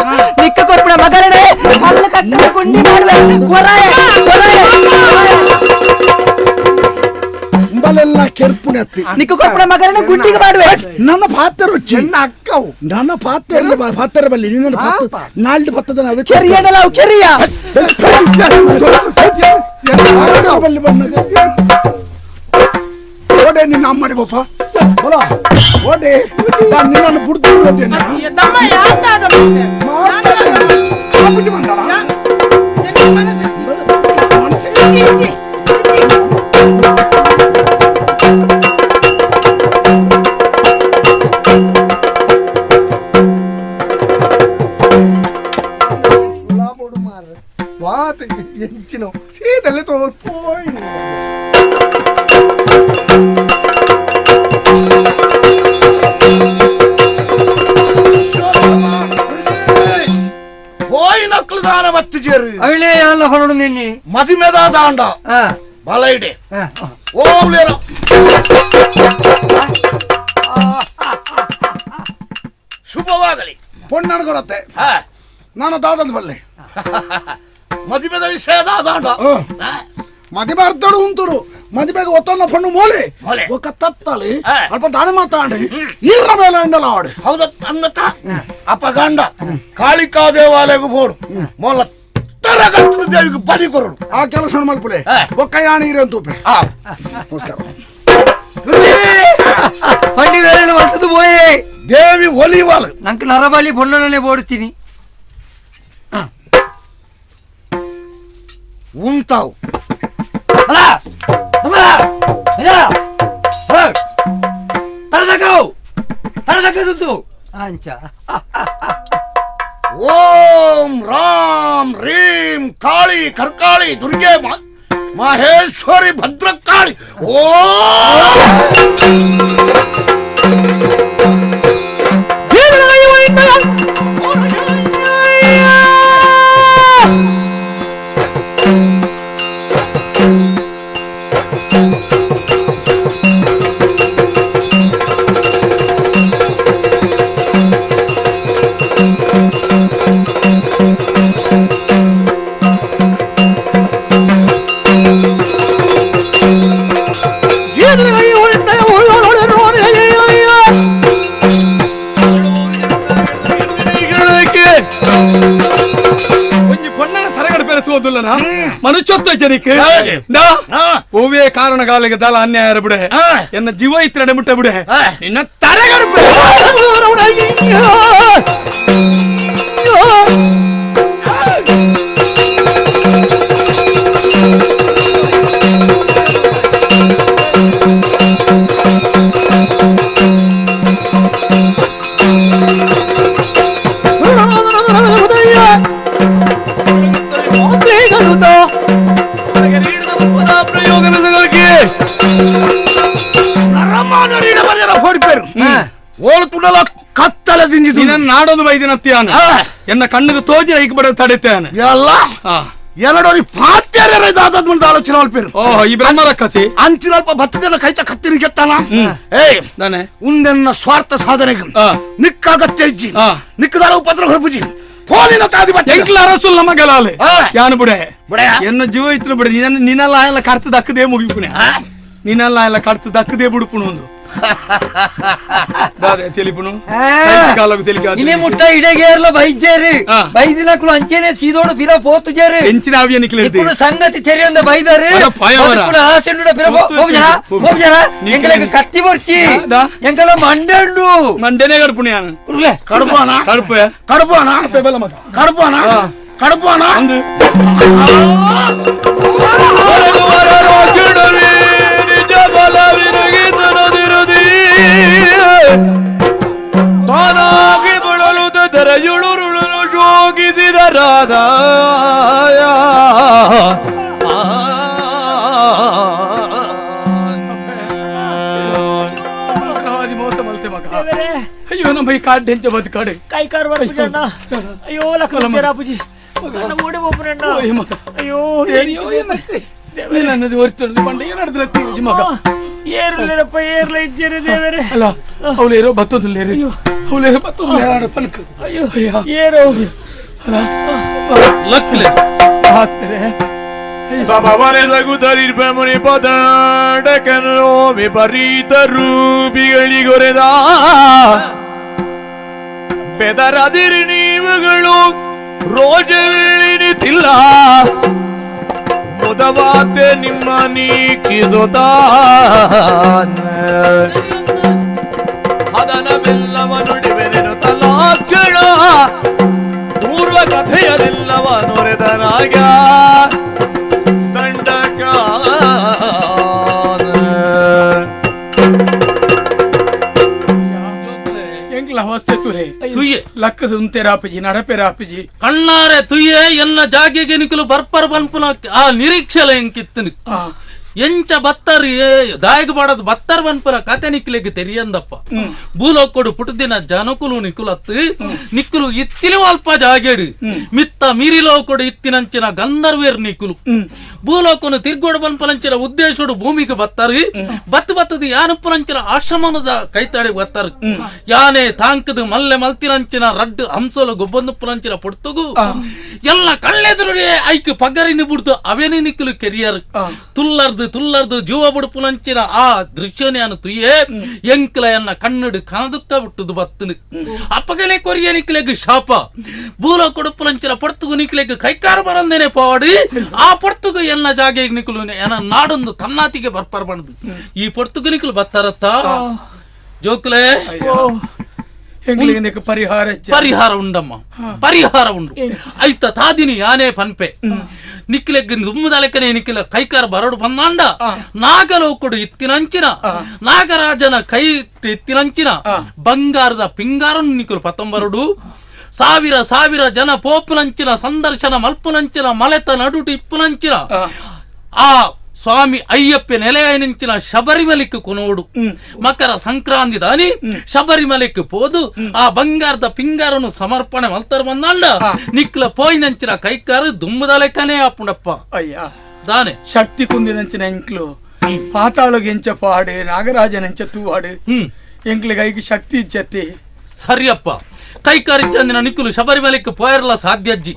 ನಿಕ್ಕ ಕೊರ್ಪಣ ಮಗನೇ ಹಲ್ಲು ಕಟ್ಟ ಗುಂಡಿ ಮಾಡುವೆ ಕೊರಾಯ ಕೊರಾಯ ಬಲೆಲ್ಲ ಕೆರ್ಪುಣೆ ಅತ್ತಿ ನಿಕ್ಕ ಕೊರ್ಪಣ ಮಗನ ಗುಂಡಿಗೆ ಮಾಡುವೆ ನನ್ನ ಪಾತ್ರ ರುಚಿ ನನ್ನ ಅಕ್ಕವು ನನ್ನ ಪಾತ್ರ ಪಾತ್ರ ಬಲ್ಲಿ ನಿನ್ನ ಪಾತ್ರ ನಾಲ್ದು ಬತ್ತದ ನಾವೇ ಕೆರಿಯನಲ್ಲ ಅವು ಕೆರಿಯ ಬಲ್ಲಿ ಬಂದಾಗ ಓಡೆ ನಿನ್ನ ಅಮ್ಮಡಿ ಬಾಪ बोला ಓಡೆ ನಾನು ನಿನ್ನನ್ನು ಬುಡ್ದು ಬಿಡೋದೇನ ತಮ್ಮ ಯಾತಾದ ಮತ್ತೆ ಬಂದಳ ಎಂಚಿನೋ ಸೀದಲ್ಲೇ ತೋಪೋಯ್ ಹೋಯ್ ನಕ್ಲು ದಾನ ಬತ್ತು ಜೇರು ಅವಳೇ ಯಾಲ ಹೊರಡು ನಿನ್ನೆ ಮದಿಮೆದ ದಾಂಡ ಬಲ ಇಡೆ ಓ ಶುಭವಾಗಲಿ ಪೊಣ್ಣನ ಕೊಡತ್ತೆ ನಾನು ದಾದಂದ ಬಲ್ಲೆ ಮದಿಮೆದ ವಿಷಯ ದಾದಾಂಡ ಮದಿಮೆ ಅರ್ಧಡು ಉಂಟುಡು ಮದಿಮೆಗೆ ಒತ್ತೊನ್ನ ಪಣ್ಣು ಮೋಲೆ ఒక ತತ್ತಲಿ ಅಲ್ಪ ದಾನ ಮಾತಾಡಿ ಈರ ಮೇಲೆ ಅಂಡಲ ಆಡು ಹೌದ ಅನ್ನತ ಅಪಗಂಡ ಕಾಳಿಕಾ ದೇವಾಲಯಗೂ ಬೋಡು ಮೊಲ ತರಗಟ್ಟದ ದೇವಿಗೆ ಬಲಿ ಕೊರಡು ಆ ಕೆಲಸ ಮಲ್ಪುಲೆ ಒಕ್ಕ ಯಾಣಿ ಇರ ಅಂತೂಪೆ ನಮಸ್ಕಾರ ಪಂಡಿ ವೇಳೆ ಮಲ್ತದು ಬೋಯೆ ದೇವಿ ಒಲಿವಾಲ ನಂಗೆ ನರಬಲಿ ಬೊಣ್ಣನೇ ಬೋಡ್ತೀನಿ ಉಂಟಾವು ಅಲ್ಲ ಅಮ್ಮ ತರದಕವು ತರದಕದುಂದು ಅಂಚ ಓಂ ರಾಮ್ ರೀಂ ಕಾಳಿ ಕರ್ಕಾಳಿ ದುರ್ಗೆ ಮಹೇಶ್ವರಿ ಭದ್ರಕಾಳಿ ಓಂ ಮನುಷ್ಯತ್ವ ಜನಕ್ಕೆ ಹೂವೇ ಕಾರಣಗಾಲಿಗೆ ದಲ ಅನ್ಯಾಯ ಬಿಡೆ ಎನ್ನ ಜೀವ ಇತ್ರ ಮುಟ್ಟ ಬಿಡೆ ನಿನ್ನ ತರೆಗಡಪೆ ನಾಡೊಂದು ಬೈದಿನತ್ತಿಯಾನ ಎನ್ನ ಕಣ್ಣಿಗೆ ತೋಜಿ ಐಕ್ ಬಡ ತಡಿತೇನೆ ಎಲ್ಲ ಎರಡೋರಿ ಪಾತ್ಯರ ದಾದದ ಮುಂದೆ ಆಲೋಚನೆ ಮಲ್ಪೇರು ಓ ಈ ಬ್ರಹ್ಮ ರಕ್ಕಸಿ ಅಂಚಿನಲ್ಪ ಭತ್ತದನ್ನ ಕೈತ ಕತ್ತಿನ ಗೆತ್ತಾನ ಏಯ್ ದಾನೆ ಉಂದೆನ್ನ ಸ್ವಾರ್ಥ ಸಾಧನೆಗೆ ನಿಕ್ಕಾಗತ್ತೆ ಇಜ್ಜಿ ನಿಕ್ಕದಾರ ಉಪದ್ರ ಹೊರಪುಜಿ ಫೋನಿನ ತಾದಿ ಬತ್ತೆ ಎಂಕ್ಲ ಅರಸುಲ್ ನಮ್ಮ ಗಲಾಲೆ ಯಾನು ಬುಡೆ ಬುಡೆ ಎನ್ನ ಜೀವ ಇತ್ತು ಬಿಡೆ ನಿನ್ನ ನಿನ್ನಲ್ಲ ಎಲ್ಲ ಕರ್ತದ ಅಕ್ಕದೇ ಮುಗಿಪುನೆ ನೀನಲ್ಲ ಎಲ್ಲ ಕಡ್ತು ದಕ್ಕದೇ ಬುಡುಪುಣು ಒಂದು ತೆಲಿಪುಣು ಇನಿ ಮುಟ್ಟ ಇಡಗೇರ್ಲ ಬೈಜೇರಿ ಬೈದಿನಕುಲು ಅಂಚೆನೆ ಸೀದೋಡು ಬಿರ ಪೋತು ಜೇರಿ ಎಂಚಿನ ಆವಿಯ ನಿಕ್ಲೆ ಸಂಗತಿ ತೆರೆಯೊಂದ ಬೈದಾರೆ ಆಸೆಂಡುಡ ಬಿರ ಹೋಗ್ಜನ ಹೋಗ್ಜನ ಎಂಕಲೆಗ್ ಕತ್ತಿ ಬೊರ್ಚಿ ಎಂಕಲ ಮಂಡೆಂಡು ಮಂಡೆನೆ ಕಡ್ಪುಣಿ ಯಾನು ಕಡ್ಪಾನ ಕಡ್ಪೆ ಕಡ್ಪಾನ ಕಡ್ಪಾನ ಕಡ್ಪಾನ ತಾನಾಗಿ ಬಳಲು ದರೆಯುಳುರುಳಲು ಜೋಗಿಸಿದ ರಾಧಾಯ ಮೋಸ ಮಲ್ತೆ ಮಗ ಅಯ್ಯೋ ನಮ್ಮ ಈ ಕಾಡ್ ಹೆಂಚ ಬದುಕಾಡೆ ಕೈ ಕಾರ್ ಬರ್ಪುಜಣ್ಣ ಅಯ್ಯೋ ಲಕ್ಕ ರಾಪುಜಿ ನನ್ನ ಓಡಿ ಹೋಗ್ರಣ್ಣ ಅಯ್ಯೋ ನನ್ನದು ಹೊರ್ತುಂಡು ಬಂಡೆ ಏನಾಡಿದ್ರೆ ತೀರುಜಿ ಮಗ ಏರ್ಲೇರಪ್ಪ ಏರ್ಲ ಇಜ್ಜೇರಿ ದೇವರೇ ಅಲ್ಲ ಅವಳೇರೋ ಬತ್ತೊಂದುಲ್ಲೇರಿ ಅವಳೇರೋ ಬತ್ತೊಂದು ಪಲ್ಕ ಅಯ್ಯೋ ಏರೋ ಲಕ್ಲೆ ಹಾಕ್ತಾರೆ ತಪವನೆ ಪದಾಡಕನೋ ವಿಪರೀತ ರೂಪಿಗಳಿಗೊರೆದ ಬೆದರದಿರಿ ನೀವುಗಳು ರೋಜವಿಳಿನಿತಿಲ್ಲ ಮುದವಾತೆ ನಿಮ್ಮ ನೀಕ್ಷಿಸುತ್ತ ಹದನವೆಲ್ಲವ ನುಡಿವೆನೆನು ತಲಾಕ್ಷಣ ಪೂರ್ವ ಕಥೆಯನೆಲ್ಲವ ನೊರೆದನಾಗ ದಂಡಕ ಎಂಕ್ಲ ಅವಸ್ಥೆ ತುರೆ ತುಯ್ಯೆ ಲಕ್ಕದ ಉಂತೆರಾಪಜಿ ನಡಪೆರಾಪಜಿ ಕಣ್ಣಾರೆ ತುಯ್ಯೆ ಎನ್ನ ಜಾಗೆಗೆ ನಿಕಲು ಬರ್ಪರ್ ಬನ್ಪುನ ಆ ನಿರೀಕ್ಷೆಲ ಎಂಕಿತ್ತನು ಎಂಚ ಬತ್ತರ್ ದಾಯಗ ಬಾಡದ್ ಬತ್ತರ್ ಬನ್ಪುನ ಕತೆ ನಿಕ್ಲೆಗ್ ತೆರಿಯಂದಪ್ಪ ಭೂಲೋಕೊಡು ಪುಟದಿನ ಜನಕುಲು ನಿಕುಲತ್ತು ನಿಕ್ಕುಲು ಇತ್ತಿಲು ಅಲ್ಪ ಜಾಗೇಡು ಮಿತ್ತ ಮೀರಿಲೋಕೊಡು ಇತ್ತಿನಂಚಿನ ಗಂಧರ್ವೇರ್ ನಿಕುಲು ಭೂಲೋಕನು ತಿರ್ಗೋಡು ಬನ್ಪುನಂಚಿನ ಉದ್ದೇಶಡು ಭೂಮಿಗೆ ಬತ್ತರು ಬತ್ತು ಬತ್ತದು ಯಾನಪ್ಪುನಂಚಿನ ಆಶ್ರಮದ ಕೈತಾಡಿ ಬತ್ತರು ಯಾನೆ ತಾಂಕದು ಮಲ್ಲೆ ಮಲ್ತಿನಂಚಿನ ರಡ್ಡು ಹಂಸಲು ಗೊಬ್ಬಂದುಪ್ಪುನಂಚಿನ ಪೊಡ್ತುಗು ಎಲ್ಲ ಕಳ್ಳೆದುರುಡೆ ಐಕ್ ಪಗರಿನ ಬುಡ್ದು ಅವೇನೇ ನಿಕ್ಕಲು ಕೆರಿಯರ್ ತುಲ್ಲರ್ದು ತುಲ್ಲರ್ದು ಜೀವ ಬುಡುಪುನಂಚಿನ ಆ ದೃಶ್ಯನೇ ತುಯ್ಯೆ ಎಂಕ್ಲೆಯನ್ನ ಕಣ್ಣಡು ಕನದುಕ್ಕ ಬಿಟ್ಟುದು ಬತ್ತನು ಅಪ್ಪಗಲೆ ಕೊರಿಯ ನಿಕ್ಲೆಗ್ ಶಾಪ ಬೂಲ ಕೊಡುಪುನಂಚಿನ ಪೊಡ್ತುಗು ನಿಕ್ಲೆಗ್ ಕೈಕಾರ ಬರಂದೇನೆ ಪೋವಾಡಿ ಆ ಪೊಡ್ತುಗು ಎನ್ನ ಜಾಗೆ ನಿಕ್ಲು ಎನ್ನ ನಾಡೊಂದು ತನ್ನಾತಿಗೆ ಬರ್ಪರ್ ಬಣದು ಈ ಪೊಡ್ತುಗು ನಿಕ್ಲು ಬತ್ತಾರತ್ತ ಜೋಕ್ಲೆ ಪರಿಹಾರ ಪರಿಹಾರ ಉಂಡಮ್ಮ ಪರಿಹಾರ ಉಂಡು ಐತ ತಾದಿನಿ ಯಾನೇ ಪನ್ಪೆ ನಿಕ್ಲೆಗ್ ದುಮ್ಮದಲೆಕ್ಕನೆ ನಿಕ್ಕಿಲ ಕೈಕಾರ ಬರಡು ಬಂದಾಂಡ ನಾಗಲೋಕುಡು ಇತ್ತಿನಂಚಿನ ನಾಗರಾಜನ ಕೈ ಇತ್ತಿನಂಚಿನ ಬಂಗಾರದ ಪಿಂಗಾರನ್ನು ನಿಕ್ಕಲು ಪತ್ತೊಂಬರಡು ಸಾವಿರ ಸಾವಿರ ಜನ ಪೋಪುನಂಚಿನ ಸಂದರ್ಶನ ಮಲ್ಪುನಂಚಿನ ಮಲೆತ ನಡುಟು ಇಪ್ಪುನಂಚಿನ ಆ ಸ್ವಾಮಿ ಅಯ್ಯಪ್ಪ ನೆಲೆಯನಿಂಚಿನ ಶಬರಿಮಲಿಕ್ ಕೊನೋಡು ಮಕರ ಸಂಕ್ರಾಂತಿ ದಾನಿ ಶಬರಿಮಲಿಕ್ ಪೋದು ಆ ಬಂಗಾರದ ಪಿಂಗಾರನು ಸಮರ್ಪಣೆ ಮಲ್ತರ್ ಬಂದಾಂಡ ನಿಕ್ಲ ಪೋಯಿನಂಚಿನ ಕೈಕಾರು ದುಮ್ಮದಲೆಕ್ಕನೇ ಆಪುಂಡಪ್ಪ ಅಯ್ಯ ದಾನೆ ಶಕ್ತಿ ಕುಂದಿನಂಚಿನ ಎಂಕ್ಲು ಪಾತಾಳಗೆಂಚ ಪಾಡು ನಾಗರಾಜನೆಂಚ ತೂವಾಡು ಎಂಕ್ಲಿಗೆ ಐಗೆ ಶಕ್ತಿ ಇಚ್ಚತ್ತಿ ಸರಿಯಪ್ಪ ಕೈಕಾರಿ ಇಜ್ಜಂದಿನ ನಿಕ್ಕುಲು ಶಬರಿಮಲೆಕ್ ಪೋಯರ್ಲ ಸಾಧ್ಯಜ್ಜಿ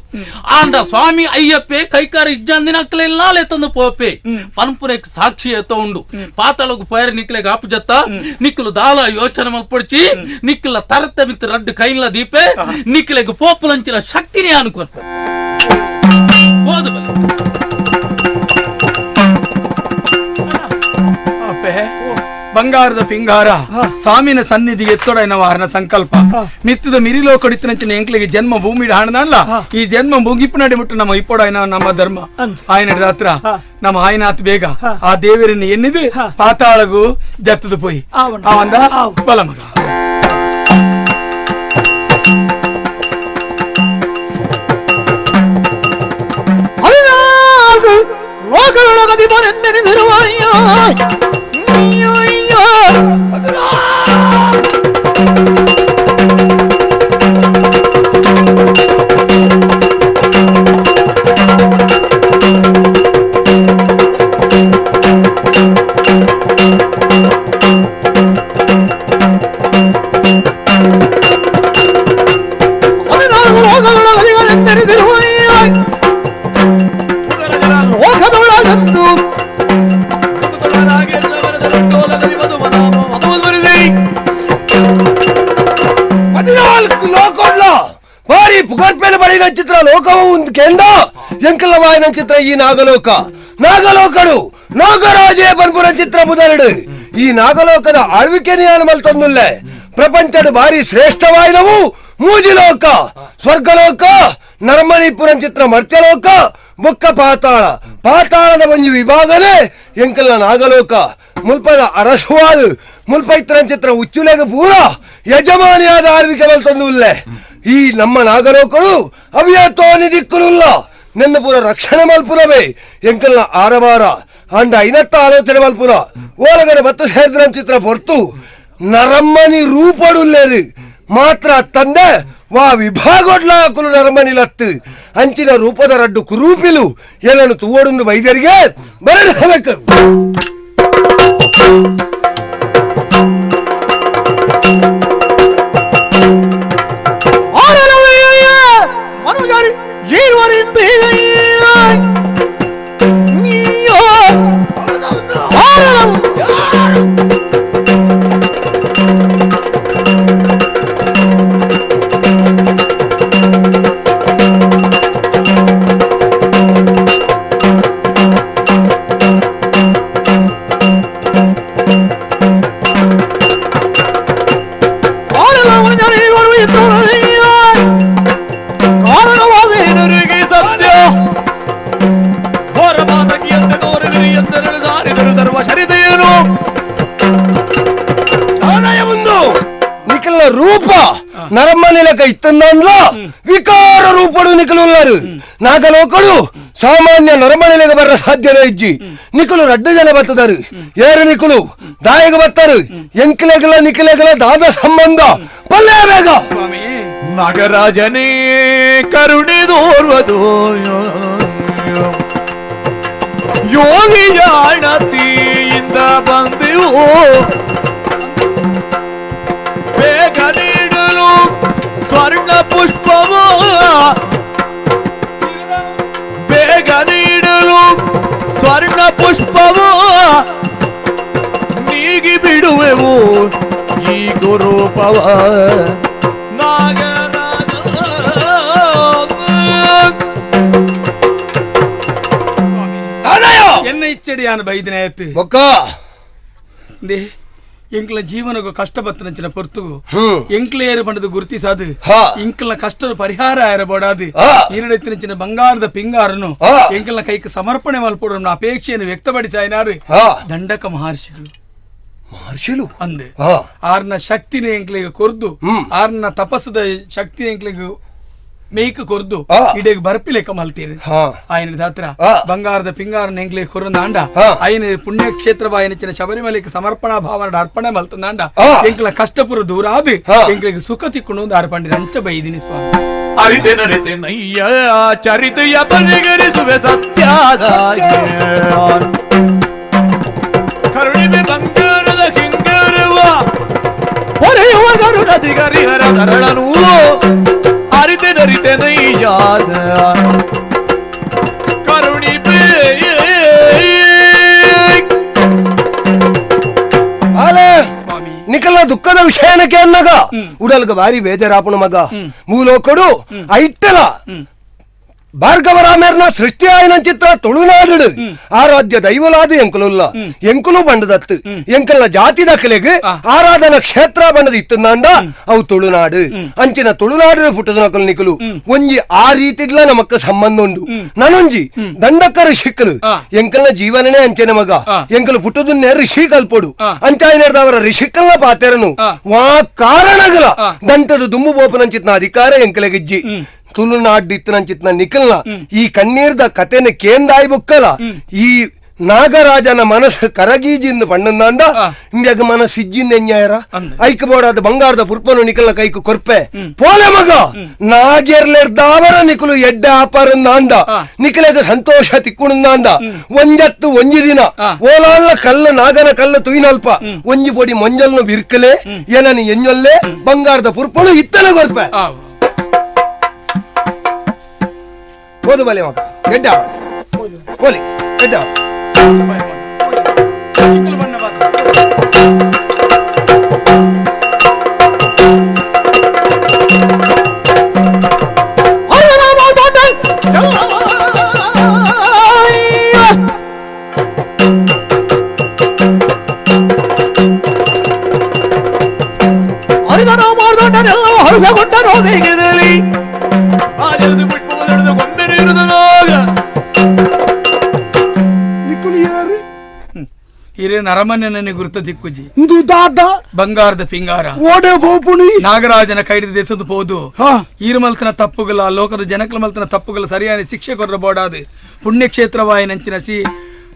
ಆಂಡ ಸ್ವಾಮಿ ಅಯ್ಯಪ್ಪೆ ಕೈಕಾರಿ ಇಜ್ಜಂದಿನ ಅಕ್ಲೆಲ್ಲ ತಂದು ಪೋಪೆ ಪನ್ಪುನೆಕ್ ಸಾಕ್ಷಿ ಎತ್ತ ಉಂಡು ಪಾತಾಳಗು ಪೋಯರ್ ನಿಕ್ಲೆಗ್ ಆಪು ಜತ್ತ ನಿಕ್ಕುಲು ದಾಲ ಯೋಚನೆ ಮಲ್ಪೊಡ್ಚಿ ನಿಕ್ಕಲ ತರತ ಮಿತ್ ರಡ್ಡು ಕೈಲ ದೀಪೆ ನಿಕ್ಲೆಗ್ ಪೋಪುಲಂಚಿನ ಶಕ್ತಿನೇ ಅನ್ಕೊರ್ಪ ಹೋದು ಬಲೆ ಬಂಗಾರದ ಪಿಂಗಾರ ಸ್ವಾಮಿನ ಸನ್ನಿಧಿಗೆ ಎತ್ತೊಡೈನ ವಾರನ ಸಂಕಲ್ಪ ಮಿತ್ತದ ಮಿರಿಲೋ ಕಡಿತನಂಚಿನ ಎಂಕ್ಲಿಗೆ ಜನ್ಮ ಭೂಮಿ ಹಾಣದಲ್ಲ ಈ ಜನ್ಮ ಮುಗಿಪು ನಡಿ ಮುಟ್ಟು ನಮ್ಮ ಇಪ್ಪೊಡೈನ ನಮ್ಮ ಧರ್ಮ ಆಯನ ಹತ್ರ ನಮ್ಮ ಆಯನಾತ್ ಬೇಗ ಆ ದೇವರನ್ನು ಎನ್ನಿದು ಪಾತಾಳಗು ಜತ್ತದು ಪೋಯಿ ಆವಂದ ಬಲ ಮಗ ಲೋಕದೊಳಗಂದು ಪುಗರ್ಪೇನ ಬಳಿನ ಚಿತ್ರ ಲೋಕವು ಒಂದು ಕೇಂದ್ರ ಎಂಕಲವಾಯನ ಚಿತ್ರ ಈ ನಾಗಲೋಕ ನಾಗಲೋಕಡು ನಾಗರಾಜೇ ಬನ್ಪುರ ಚಿತ್ರ ಬುದರಡು ಈ ನಾಗಲೋಕದ ಆಳ್ವಿಕೆ ನಿಯಾನ ಮಲ್ತೊಂದುಲ್ಲೆ ಪ್ರಪಂಚದ ಭಾರಿ ಶ್ರೇಷ್ಠವಾಯಿನವು ಮೂಜಿಲೋಕ ಸ್ವರ್ಗಲೋಕ ನರಮಣಿಪುರ ಚಿತ್ರ ಮರ್ತ್ಯಲೋಕ ಬೊಕ್ಕ ಪಾತಾಳ ಪಾತಾಳದ ಒಂಜಿ ವಿಭಾಗನೇ ಎಂಕಲ್ನ ನಾಗಲೋಕ ಮುಲ್ಪದ ಅರಸುವಾದು ಮುಲ್ಪ ಇತ್ರ ಚಿತ್ರ ಉಚ್ಚುಲೆಗ ಪೂರ ಯಜಮಾನಿಯಾದ ಆಳ್ವಿಕೆ ಮಲ್ತೊಂದುಲ್ಲೆ ಈ ನಮ್ಮ ನಾಗಲೋಕರು ಅವ್ಯತೋನಿ ದಿಕ್ಕುಲುಲ್ಲ ನಿನ್ನ ಪೂರ ರಕ್ಷಣೆ ಮಲ್ಪುನವೇ ಎಂಕಲ್ನ ಆರಬಾರ ಅಂಡ ಐನತ್ತ ಆಲೋಚನೆ ಮಲ್ಪುನ ಓಲಗನ ಬತ್ತು ಸೇರಿದ್ರ ಚಿತ್ರ ಹೊರ್ತು ನರಮ್ಮನಿ ರೂಪಡುಲ್ಲೇರು ಮಾತ್ರ ತಂದೆ ವಾ ವಿಭಾಗೋಡ್ಲಾಕುಲು ನರಮನಿ ಲತ್ತು ಅಂಚಿನ ರೂಪದ ರಡ್ಡು ಕುರೂಪಿಲು ಏನನ್ನು ತೂವಡುಂದು ವೈದ್ಯರಿಗೆ ಬರಬೇಕು. ರೂಪ ನರಮ್ಮನಿಲಕ ಇತ್ತಂದ ವಿಕಾರ ರೂಪಡು ನಿಕಲುಲ್ಲಾರು ನಾಗಲೋಕಡು ಸಾಮಾನ್ಯ ನರಮನಿಲಕ ಬರ ಸಾಧ್ಯನೇ ಇಜ್ಜಿ ನಿಕಲು ರಡ್ಡು ಜನ ಬತ್ತದಾರು ಏರು ನಿಕಲು ದಾಯಗ ಬತ್ತಾರು ಎಂಕಿಲೆಗಲ ನಿಕಲೆಗಲ ದಾದ ಸಂಬಂಧ ಪಲ್ಲೆ ಬೇಗ ನಾಗರಾಜನೇ ಕರುಣೆ ದೋರ್ವದು ಯೋಗಿಯಾಣತಿಯಿಂದ ಬಂದೆವು ಬೇಗ ನೀಡಲು ಸ್ವರ್ಣ ಪುಷ್ಪವು ಬೇಗ ನೀಡಲು ಸ್ವರ್ಣ ಪುಷ್ಪವು ನೀಗಿ ಬಿಡುವೆವು ಈ ಗುರೂಪವ ನಾಗರಾಜ ಎನ್ನ ಇಚ್ಚಡಿಯಾನ ಬೈದಿನ ಎಂಕ್ಲ ಜೀವನಗೂ ಕಷ್ಟ ಬತ್ತನಂಚಿನ ಪೊರ್ತುಗು ಎಂಕ್ಲೇರು ಪಂಡದ ಗುರುತಿಸಾದು ಇಂಕ್ಲ ಕಷ್ಟದ ಪರಿಹಾರ ಆಯರಬೋಡಾದು ಈರಡೆತ್ತಿನಂಚಿನ ಬಂಗಾರದ ಪಿಂಗಾರನು ಎಂಕ್ಲ ಕೈಗೆ ಸಮರ್ಪಣೆ ಮಲ್ಪೊಡು ಅಪೇಕ್ಷೆಯನ್ನು ವ್ಯಕ್ತಪಡಿಸಾಯಿನಾರು ದಂಡಕ ಮಹರ್ಷಿಗಳು ಮಹರ್ಷಿಲು ಅಂದೆ ಆರ್ನ ಶಕ್ತಿನ ಎಂಕ್ಲಿಗೆ ಕೊರ್ದು ಆರ್ನ ತಪಸ್ಸದ ಶಕ್ತಿ ಎಂಕ್ಲಿಗೆ ಮೇಯ್ಕ ಕೊರ್ದು ಇಡೀ ಬರ್ಪಿಲೆಕ್ಕ ಮಲ್ತೀರಿ ಆಯನ ದಾತ್ರ ಬಂಗಾರದ ಪಿಂಗಾರನ ಎಂಗ್ಲಿ ಕೊರಂದಾಂಡ ಆಯನ ಪುಣ್ಯಕ್ಷೇತ್ರ ಬಾಯನಚಿನ ಶಬರಿಮಲೆಗೆ ಸಮರ್ಪಣಾ ಭಾವನ ಅರ್ಪಣೆ ಮಲ್ತಂದಾಂಡ ಎಂಕ್ಲ ಕಷ್ಟಪುರ ದೂರ ಆದು ಎಂಕ್ಲಿಗೆ ಸುಖ ತಿಕ್ಕೊಂಡು ಆರು ಪಂಡಿತ ಅಂಚ ಬೈದಿನಿ ಸ್ವಾಮಿ. ಅರಿತೆನರಿತೆನಯ್ಯ ಚರಿತೆಯ ಪರಿಗರಿಸುವೆ ಸತ್ಯಾದಾಯ ಕರುಣಿಮೆ ಬಂಗಾರದ ಹಿಂಗರುವ ಹೊರೆಯುವ ಗರುಡದಿಗರಿಹರ ತರಳನು ಅರಿತೆನರಿತೆನಯ್ಯಾದ ಕರುಣಿಪೆ ನಿಕಲ ದುಃಖದ ವಿಷಯನಕ್ಕೆ ಅನ್ನಾಗ ಉಡಲ್ಗ ಬಾರಿ ಬೇಜಾರಾಪಣ ಮಗ ಮೂಲೋಕಡು ಐಟ್ಟಲ ಭಾರ್ಗವರಾಮೇರ್ನ ಸೃಷ್ಟಿ ಆಯನ ಚಿತ್ರ ತುಳುನಾಡು ಆರಾಧ್ಯ ದೈವಲಾದ ಎಂಕುಲುಲ್ಲ ಎಂಕುಲು ಬಂಡದತ್ತು ಎಂಕಲ್ನ ಜಾತಿ ದಾಖಲೆಗೆ ಆರಾಧನಾ ಕ್ಷೇತ್ರ ಬಂಡದ ಇತ್ತಂದಾಂಡ ಅವು ತುಳುನಾಡು ಅಂಚಿನ ತುಳುನಾಡು ಪುಟ್ಟದ ನಕಲು ನಿಕಲು ಒಂಜಿ ಆ ರೀತಿಡ್ಲ ನಮಕ್ಕ ಸಂಬಂಧ ಉಂಡು ನಾನೊಂಜಿ ದಂಡಕ್ಕ ಋಷಿಕಲು ಎಂಕಲ್ನ ಜೀವನನೇ ಅಂಚೆನ ಮಗ ಎಂಕಲು ಪುಟ್ಟದನ್ನೇ ಋಷಿ ಕಲ್ಪೊಡು ಅಂಚಾಯಿನರ್ದವರ ಋಷಿಕಲ್ನ ಪಾತೆರನು ವಾ ಕಾರಣಗಳ ದಂಟದ ದುಂಬು ಬೋಪನಂಚಿತ್ನ ಅಧಿಕಾರ ಎಂಕಲೆಗಿಜ್ಜಿ ತುಳುನಾಡಿತ್ತನಂಚಿತ್ನ ನಿಕಲ್ನ ಈ ಕಣ್ಣೀರ್ದ ಕತೆನ ಕೇಂದಾಯಿ ಬುಕ್ಕಲ ಈ ನಾಗರಾಜನ ಮನಸ್ಸು ಕರಗೀಜಿಂದ ಪಣ್ಣಂದಾಂಡ ಇಂಬ್ಯಾಗ ಮನಸ್ಸು ಇಜ್ಜಿಂದ ಎಂಜಾಯರ ಐಕ್ ಬೋಡಾದ ಬಂಗಾರದ ಪುರ್ಪನು ನಿಕಲ್ನ ಕೈಕು ಕೊರ್ಪೆ ಪೋಲೆ ಮಗ ನಾಗೆರ್ಲೆರ್ದಾವರ ನಿಕಲು ಎಡ್ಡ ಆಪರಂದಾಂಡ ನಿಕಲೆಗ ಸಂತೋಷ ತಿಕ್ಕುಣಂದಾಂಡ ಒಂಜತ್ತು ಒಂಜಿ ದಿನ ಓಲಾಲ್ಲ ಕಲ್ಲ ನಾಗನ ಕಲ್ಲ ತುಯಿನಲ್ಪ ಒಂಜಿ ಪೊಡಿ ಮಂಜಲ್ನು ಬಿರ್ಕಲೆ ಏನನಿ ಎಂಜೊಲ್ಲೆ ಬಂಗಾರದ ಪುರ್ಪನು ಇತ್ತನ ಕೊರ್ಪೆ ಓದು ಬಲೆ ಮಗ ಗೆಡ್ಡ ಓಲಿ ಗೆಡ್ಡ ಬೇಗದಲ್ಲಿ ಆಜರದು ಪುಷ್ಪವದೊಡೆದು ಗೊಂಬೆರಿರುವುದನಾಗ ನಿಕ್ಕುಲು ಯಾರು ಹಿರೇ ನರಮನೆ ನನಗೆ ಗುರುತ ದಿಕ್ಕುಜಿ ದಾದ ಬಂಗಾರದ ಪಿಂಗಾರ ಓಡೆ ಪೋಪುಣಿ ನಾಗರಾಜನ ಕೈಡಿದ ಎತ್ತದು ಪೋದು ಈರುಮಲ್ತನ ತಪ್ಪುಗಳ ಲೋಕದ ಜನಕಲ ಮಲ್ತನ ತಪ್ಪುಗಳ ಸರಿಯಾದ ಶಿಕ್ಷೆ ಕೊರ್ರ ಬೋಡಾದು ಪುಣ್ಯಕ್ಷೇತ್ರವಾಯಿನಂಚಿನ ಶ್ರೀ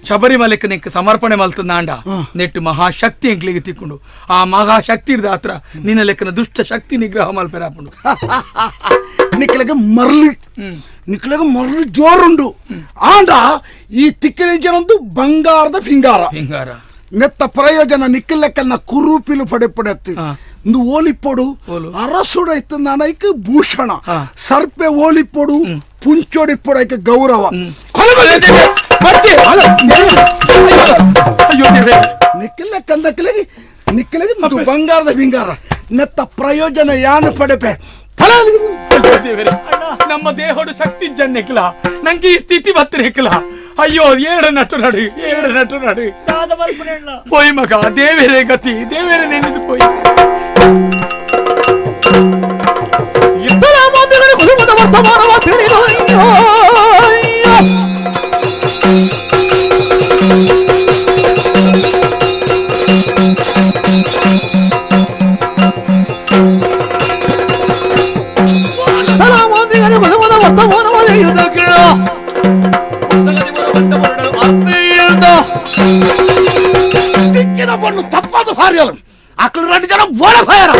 ಶಬರಿಮಲೆಕ್ ನಿಂಕ್ ಸಮರ್ಪಣೆ ಮಲ್ತನಾಂಡ ನೆಟ್ಟು ಮಹಾಶಕ್ತಿ ಎಂಕ್ಲಿಗೆ ತಿಕ್ಕೊಂಡು ಆ ಮಹಾಶಕ್ತಿ ಹಿಡ್ದ ಹತ್ರ ನಿನ್ನ ಲೆಕ್ಕನ ದುಷ್ಟ ಶಕ್ತಿ ನಿಗ್ರಹ ಮಲ್ಪೆರಾಪುಂಡು ನಿಕ್ಕಲಗ ಮರಳು ನಿಕ್ಕಲಗ ಮರಳು ಜೋರುಂಡು ಆಂಡ ಈ ತಿಕ್ಕಳಿಜನಂದು ಬಂಗಾರದ ಪಿಂಗಾರ ಪಿಂಗಾರ ನೆತ್ತ ಪ್ರಯೋಜನ ನಿಕ್ಕಲೆಕ್ಕಲ್ನ ಕುರೂಪಿಲು ಪಡೆ ಪಡೆತ್ತು ಇಂದು ಓಲಿಪೊಡು ಅರಸುಡ ಇತ್ತು ಭೂಷಣ ಸರ್ಪೆ ಓಲಿಪೊಡು ಪುಂಚೋಡಿಪೊಡು ಐಕೆ ಗೌರವ ನಿಕ್ಕಲೆಕ್ಕಂದಕ್ಕಲಿಗೆ ನಿಕ್ಕಲಿಗೆ ಮತ್ತು ಬಂಗಾರದ ಪಿಂಗಾರ ನೆತ್ತ ಪ್ರಯೋಜನ ಯಾನು ಪಡೆಪೆ ನಮ್ಮ ದೇಹಡು ಶಕ್ತಿ ಜನ್ನೆಕ್ಲ ನಂಗೆ ಈ ಸ್ಥಿತಿ ಬತ್ತಿರಕ್ಲ ಅಯ್ಯೋ ಏಳು ನಟು ನಡು ಏಳು ನಟು ನಡು ಪೋಯ್ ಮಗ ದೇವೇರೆ ಗತಿ ದೇವೇರೆ ನೆನೆದು ಪೋಯ್ ವರ್ತಮಾನವ ತಿಳಿದು ತಿಕ್ಕಿದ ಬಣ್ಣು ತಪ್ಪಾದ ಭಾರ್ಯಲು ಅಕ್ಕಲು రెండు ಜನ ಬೋಡ ಭಯರ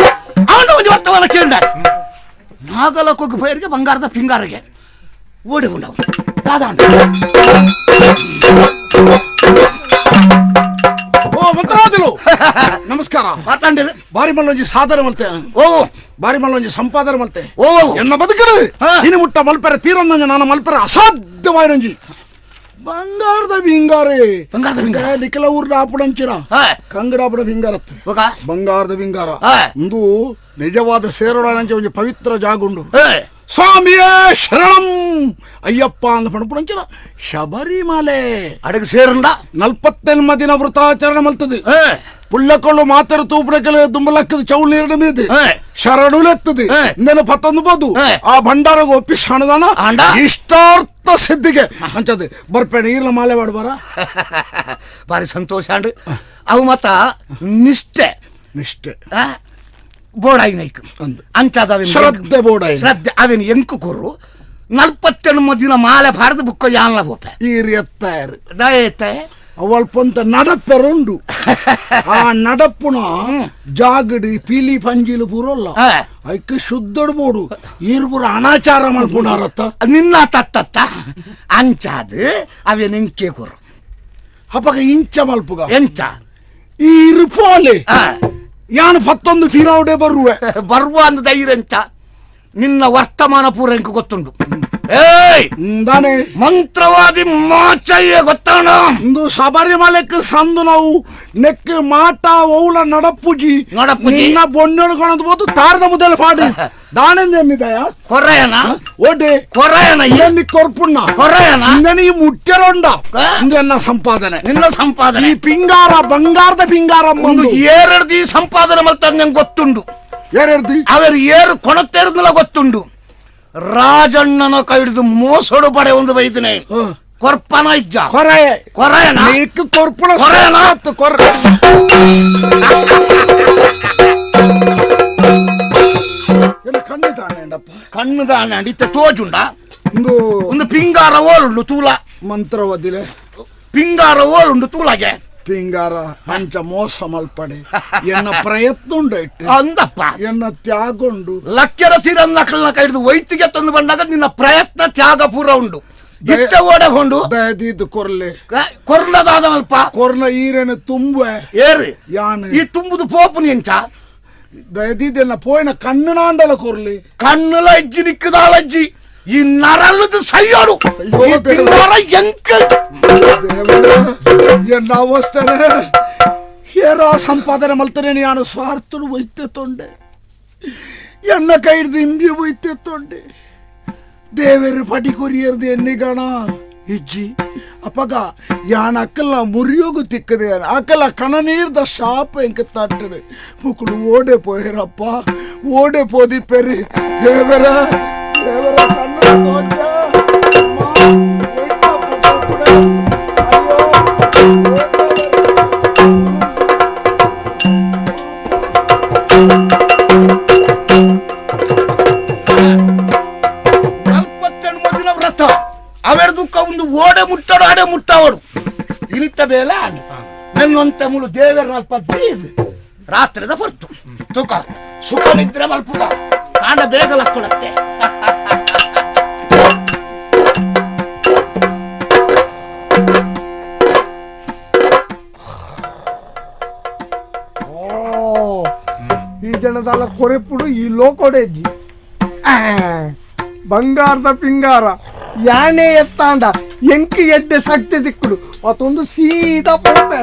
ಅವನು ಒಂದು ವರ್ತಮಾನ ಕೇಂದ್ರ ನಾಗಲಕ್ಕೋಗಿ ಭಯರಿಗೆ ಬಂಗಾರದ ಪಿಂಗಾರಿಗೆ ಓಡಿ ಉಂಡವು ದಾದಾ ಓ ಮಂತ್ರಾದಿಲು ನಮಸ್ಕಾರ ಮಾತಾಡಿರಿ ಬಾರಿ ಮಲ್ಲೊಂಜಿ ಸಾಧನೆ ಮಲ್ತೆ ಓ ಬಾರಿ ಮಲ್ಲೊಂಜಿ ಸಂಪಾದನೆ ಮಲ್ತೆ ಓ ಎನ್ನ ಬದುಕರು ಇನ್ನು ಮುಟ್ಟ ಮಲ್ಪೆರ ತೀರೊಂದಂಜ ನಾನು ಮಲ್ಪೆರ ಅಸಾಧ್ಯವಾಯಿನಂಜಿ ಬಂಗಾರದ ಬಿಂಗಾರೆ ಬಂಗಾರದ ಬಿಂಗಾರ ನಿಖಲ ಊರ್ನ ಆಪುಡಂಚಿನ ಕಂಗಡಾಪುಡ ಬಿಂಗಾರತ್ತು ಬಂಗಾರದ ಬಿಂಗಾರ ಇಂದು ನಿಜವಾದ ಸೇರೋಡಂಚೆ ಒಂದು ಪವಿತ್ರ ಜಾಗುಂಡು ಸ್ವಾಮಿಯೇ ಶರಣಂ ಅಯ್ಯಪ್ಪ ಅಂದ ಪಣಪುಡಂಚಿನ ಶಬರಿಮಲೆ ಅಡಗ ಸೇರಂಡ ನಲ್ಪತ್ತೆನ್ಮ ದಿನ ವೃತಾಚರಣೆ ಮಲ್ತದೆ ಪುಳ್ಳಕೊಳ್ಳು ಮಾತರು ತೂಪುಡಕೆಲ ದುಂಬಲಕ್ಕದ ಚೌಲ್ ನೀರಿನ ಮೀದೆ ಶರಣುಲೆತ್ತದೆ ನೆನ ಪತ್ತೊಂದು ಬೋದು ಆ ಭಂಡಾರಗ ಒಪ್ಪಿಸಿ ಹಣದಾನ ಇಷ್ಟಾರ್ಥ ಸಿದ್ಧಿಗೆ ಅಂಚದೆ ಬರ್ಪೇಣ ಈರ್ಲ ಮಾಲೆ ಬಾರ ಭಾರಿ ಸಂತೋಷ ಅಂಡ್ ಅವು ಮತ್ತ ನಿಷ್ಠೆ ನಿಷ್ಠೆ ಬೋಡಾಯಿ ನೈಕ್ ಅಂಚಾದ ಶ್ರದ್ಧೆ ಬೋಡಾಯಿ ಶ್ರದ್ಧೆ ಅವೇನು ಎಂಕು ಕೊರು ನಲ್ಪತ್ತೆಣ್ಮ ದಿನ ಮಾಲೆ ಭಾರತ ಬುಕ್ಕ ಯಾನ್ಲ ಬೋಪೆ ಈರ್ ಎತ್ತಾರು ದಯತೆ ಅವಲ್ಪಂತ ನಡಪೆರುಂಡು ಆ ನಡಪುನ ಜಾಗಡಿ ಪೀಲಿ ಪಂಜಿಲು ಪೂರಲ್ಲ ಐಕ್ ಶುದ್ಧಡ್ ಬೋಡು ಈರ್ ಪೂರ ಅನಾಚಾರ ಮಲ್ಪುಣಾರತ್ತ ನಿನ್ನ ತತ್ತತ್ತ ಅಂಚಾದ ಅವೇನು ಎಂಕೆ ಕೊರು ಅಪಗ ಇಂಚ ಮಲ್ಪುಗ ಎಂಚ ಈ ಇರುಪೋಲೆ ಯಾನು ಪತ್ತೊಂದು ಫೀರಾವುಡೆ ಬರುವೆ ಬರುವ ಅಂದ ಧೈರ್ಯಂಚ ನಿನ್ನ ವರ್ತಮಾನ ಪೂರ ಎಂಕು ಗೊತ್ತುಂಡು ಏಯ್ ದಾನೆ ಮಂತ್ರವಾದಿ ಮಾಚಯ್ಯ ಗೊತ್ತಾಣ ಇಂದು ಶಬರಿಮಲೆಕ್ ಸಂದು ನಾವು ನೆಕ್ ಮಾಟ ಓಲ ನಡಪುಜಿ ನಡಪುಜಿ. ನಿನ್ನ ಬೊಣ್ಣೊಳ್ಕೊಳದು ಬೋದು ತಾರದ ಮೊದಲು ಪಾಡು ದಾನೆಂದೆನ್ನಿದಯ ಕೊರಯನ ಓಡೆ ಕೊರಯನ ಎನ್ನಿ ಕೊರ್ಪುಣ್ಣ ಕೊರಯನ ಇಂದನಿ ಮುಟ್ಟೆರೊಂಡ ಇಂದೆನ್ನ ಸಂಪಾದನೆ ನಿನ್ನ ಸಂಪಾದನೆ ಈ ಪಿಂಗಾರ ಬಂಗಾರದ ಪಿಂಗಾರ ಒಂದು ಏರಡ್ದಿ ಸಂಪಾದನೆ ಮಲ್ತಾರ ನಂಗೆ ಗೊತ್ತುಂಡು ಏರೆಡ್ದಿ ಅವರು ಏರು ಕೊಣತ್ತೇರದಲ್ಲ ಗೊತ್ತುಂಡು ರಾಜಣ್ಣನ ಕೈ ಹಿಡಿದು ಮೋಸಡು ಪಡೆ ಒಂದು ಬೈದನೆ ಕೊರ್ಪನ ಇಜ್ಜ ಕೊರಯ ಕೊರಯನ ಕೊರ್ಪುಣ ಕೊರಯನ ಕೊರ ಕಣ್ಣು ತಾನೇಂಡಪ್ಪ ಕಣ್ಣು ದಾನೆ ಇತ್ತೆ ತೋಜುಂಡ ಒಂದು ಒಂದು ಪಿಂಗಾರ ಓಲುಂಡು ತೂಲ ಮಂತ್ರವದಿಲೆ ಪಿಂಗಾರ ಓಲುಂಡು ತೂಲಗೆ ಪಿಂಗಾರ ಅಂಚ ಮೋಸ ಮಲ್ಪಡೆ ಎನ್ನ ಪ್ರಯತ್ನ ಉಂಡು ಇಟ್ಟು ಅಂದಪ್ಪ ಎನ್ನ ತ್ಯಾಗ ಉಂಡು ಲಕ್ಷ್ಯರ ತೀರನ್ನ ಕೈ ಹಿಡಿದು ವೈತಿಗೆ ತಂದು ಬಂದಾಗ ನಿನ್ನ ಪ್ರಯತ್ನ ತ್ಯಾಗ ಪೂರ ಉಂಡು ಇಷ್ಟ ಓಡಕೊಂಡು ದಯದೀದು ಕೊರ್ಲೆ ಕೊರ್ನದಾದ ಅಲ್ಪ ಕೊರ್ನ ಈರೇನು ತುಂಬೆ ಏರಿ ಯಾನು ಈ ತುಂಬುದು ಪೋಪು ಎಂಚ ದಯದೀದೆಲ್ಲ ಪೋಯಿನ ಕಣ್ಣು ಕೊರ್ಲಿ ಕಣ್ಣುಲ ಅಜ್ಜಿ ನಿಕ್ಕದಾಳ ಅಜ್ಜಿ ಈ ನರಳದು ಸೈಯೋಡು ಈ ಪಿಂಗಾರ ಎಂಕ ಎನ್ನ ಅವಸ್ಥೆ ಏರೋ ಸಂಪಾದನೆ ಮಲ್ತನೆ ನಾನು ಸ್ವಾರ್ಥನು ಒಯ್ತೆ ತೊಂಡೆ ಎನ್ನ ಕೈ ಹಿಡ್ದು ಇಂಬಿ ಒಯ್ತೆ ತೊಂಡೆ ದೇವರು ಪಟಿ ಕೊರಿಯರ್ದು ಎನ್ನಿಗಣ ಇಜ್ಜಿ ಅಪ್ಪಗ ಯಾನ್ ಅಕ್ಕಲ್ಲ ಮುರಿಯೋಗು ತಿಕ್ಕದೆ ಅಕ್ಕಲ್ಲ ಕಣನೀರ್ದ ಶಾಪ ಎಂಕ ತಟ್ಟಡೆ ಮುಕ್ಕಳು ಓಡೆ ಪೋಯರಪ್ಪ ಓಡೆ ಪೋದಿ ಪೆರಿ ದೇವರ ದೇವರ ಕಣ್ಣು ತೋಜ ವ್ರತ ಅವೆರ ದುಃಖ ಒಂದು ಓಡೆ ಮುಟ್ಟಾಡು ಆಡೆ ಮುಟ್ಟಾವಡು ಇನಿತ ಬೇಲ ನನ್ನೊಂತ ಮುಳು ದೇವರ ಅಲ್ಪ ರಾತ್ರಿದ ಹೊರ್ತು ಸುಖ ಸುಖ ನಿದ್ರೆ ಮಲ್ಪುಗ ಕಾಂಡ ಬೇಗ ಲಕ್ಕೊಳತ್ತೆ. ಈ ಜನದಲ್ಲ ಕೊರೆಪುಡು ಈ ಲೋಕೊಡೆಜ್ಜಿ ಬಂಗಾರದ ಪಿಂಗಾರ ಯಾನೆ ಎತ್ತಾಂಡ ಎಂಕಿ ಎದ್ದೆ ಶಕ್ತಿ ದಿಕ್ಕುಡು ಮತ್ತೊಂದು ಸೀದಾ ಪೋಪೆ.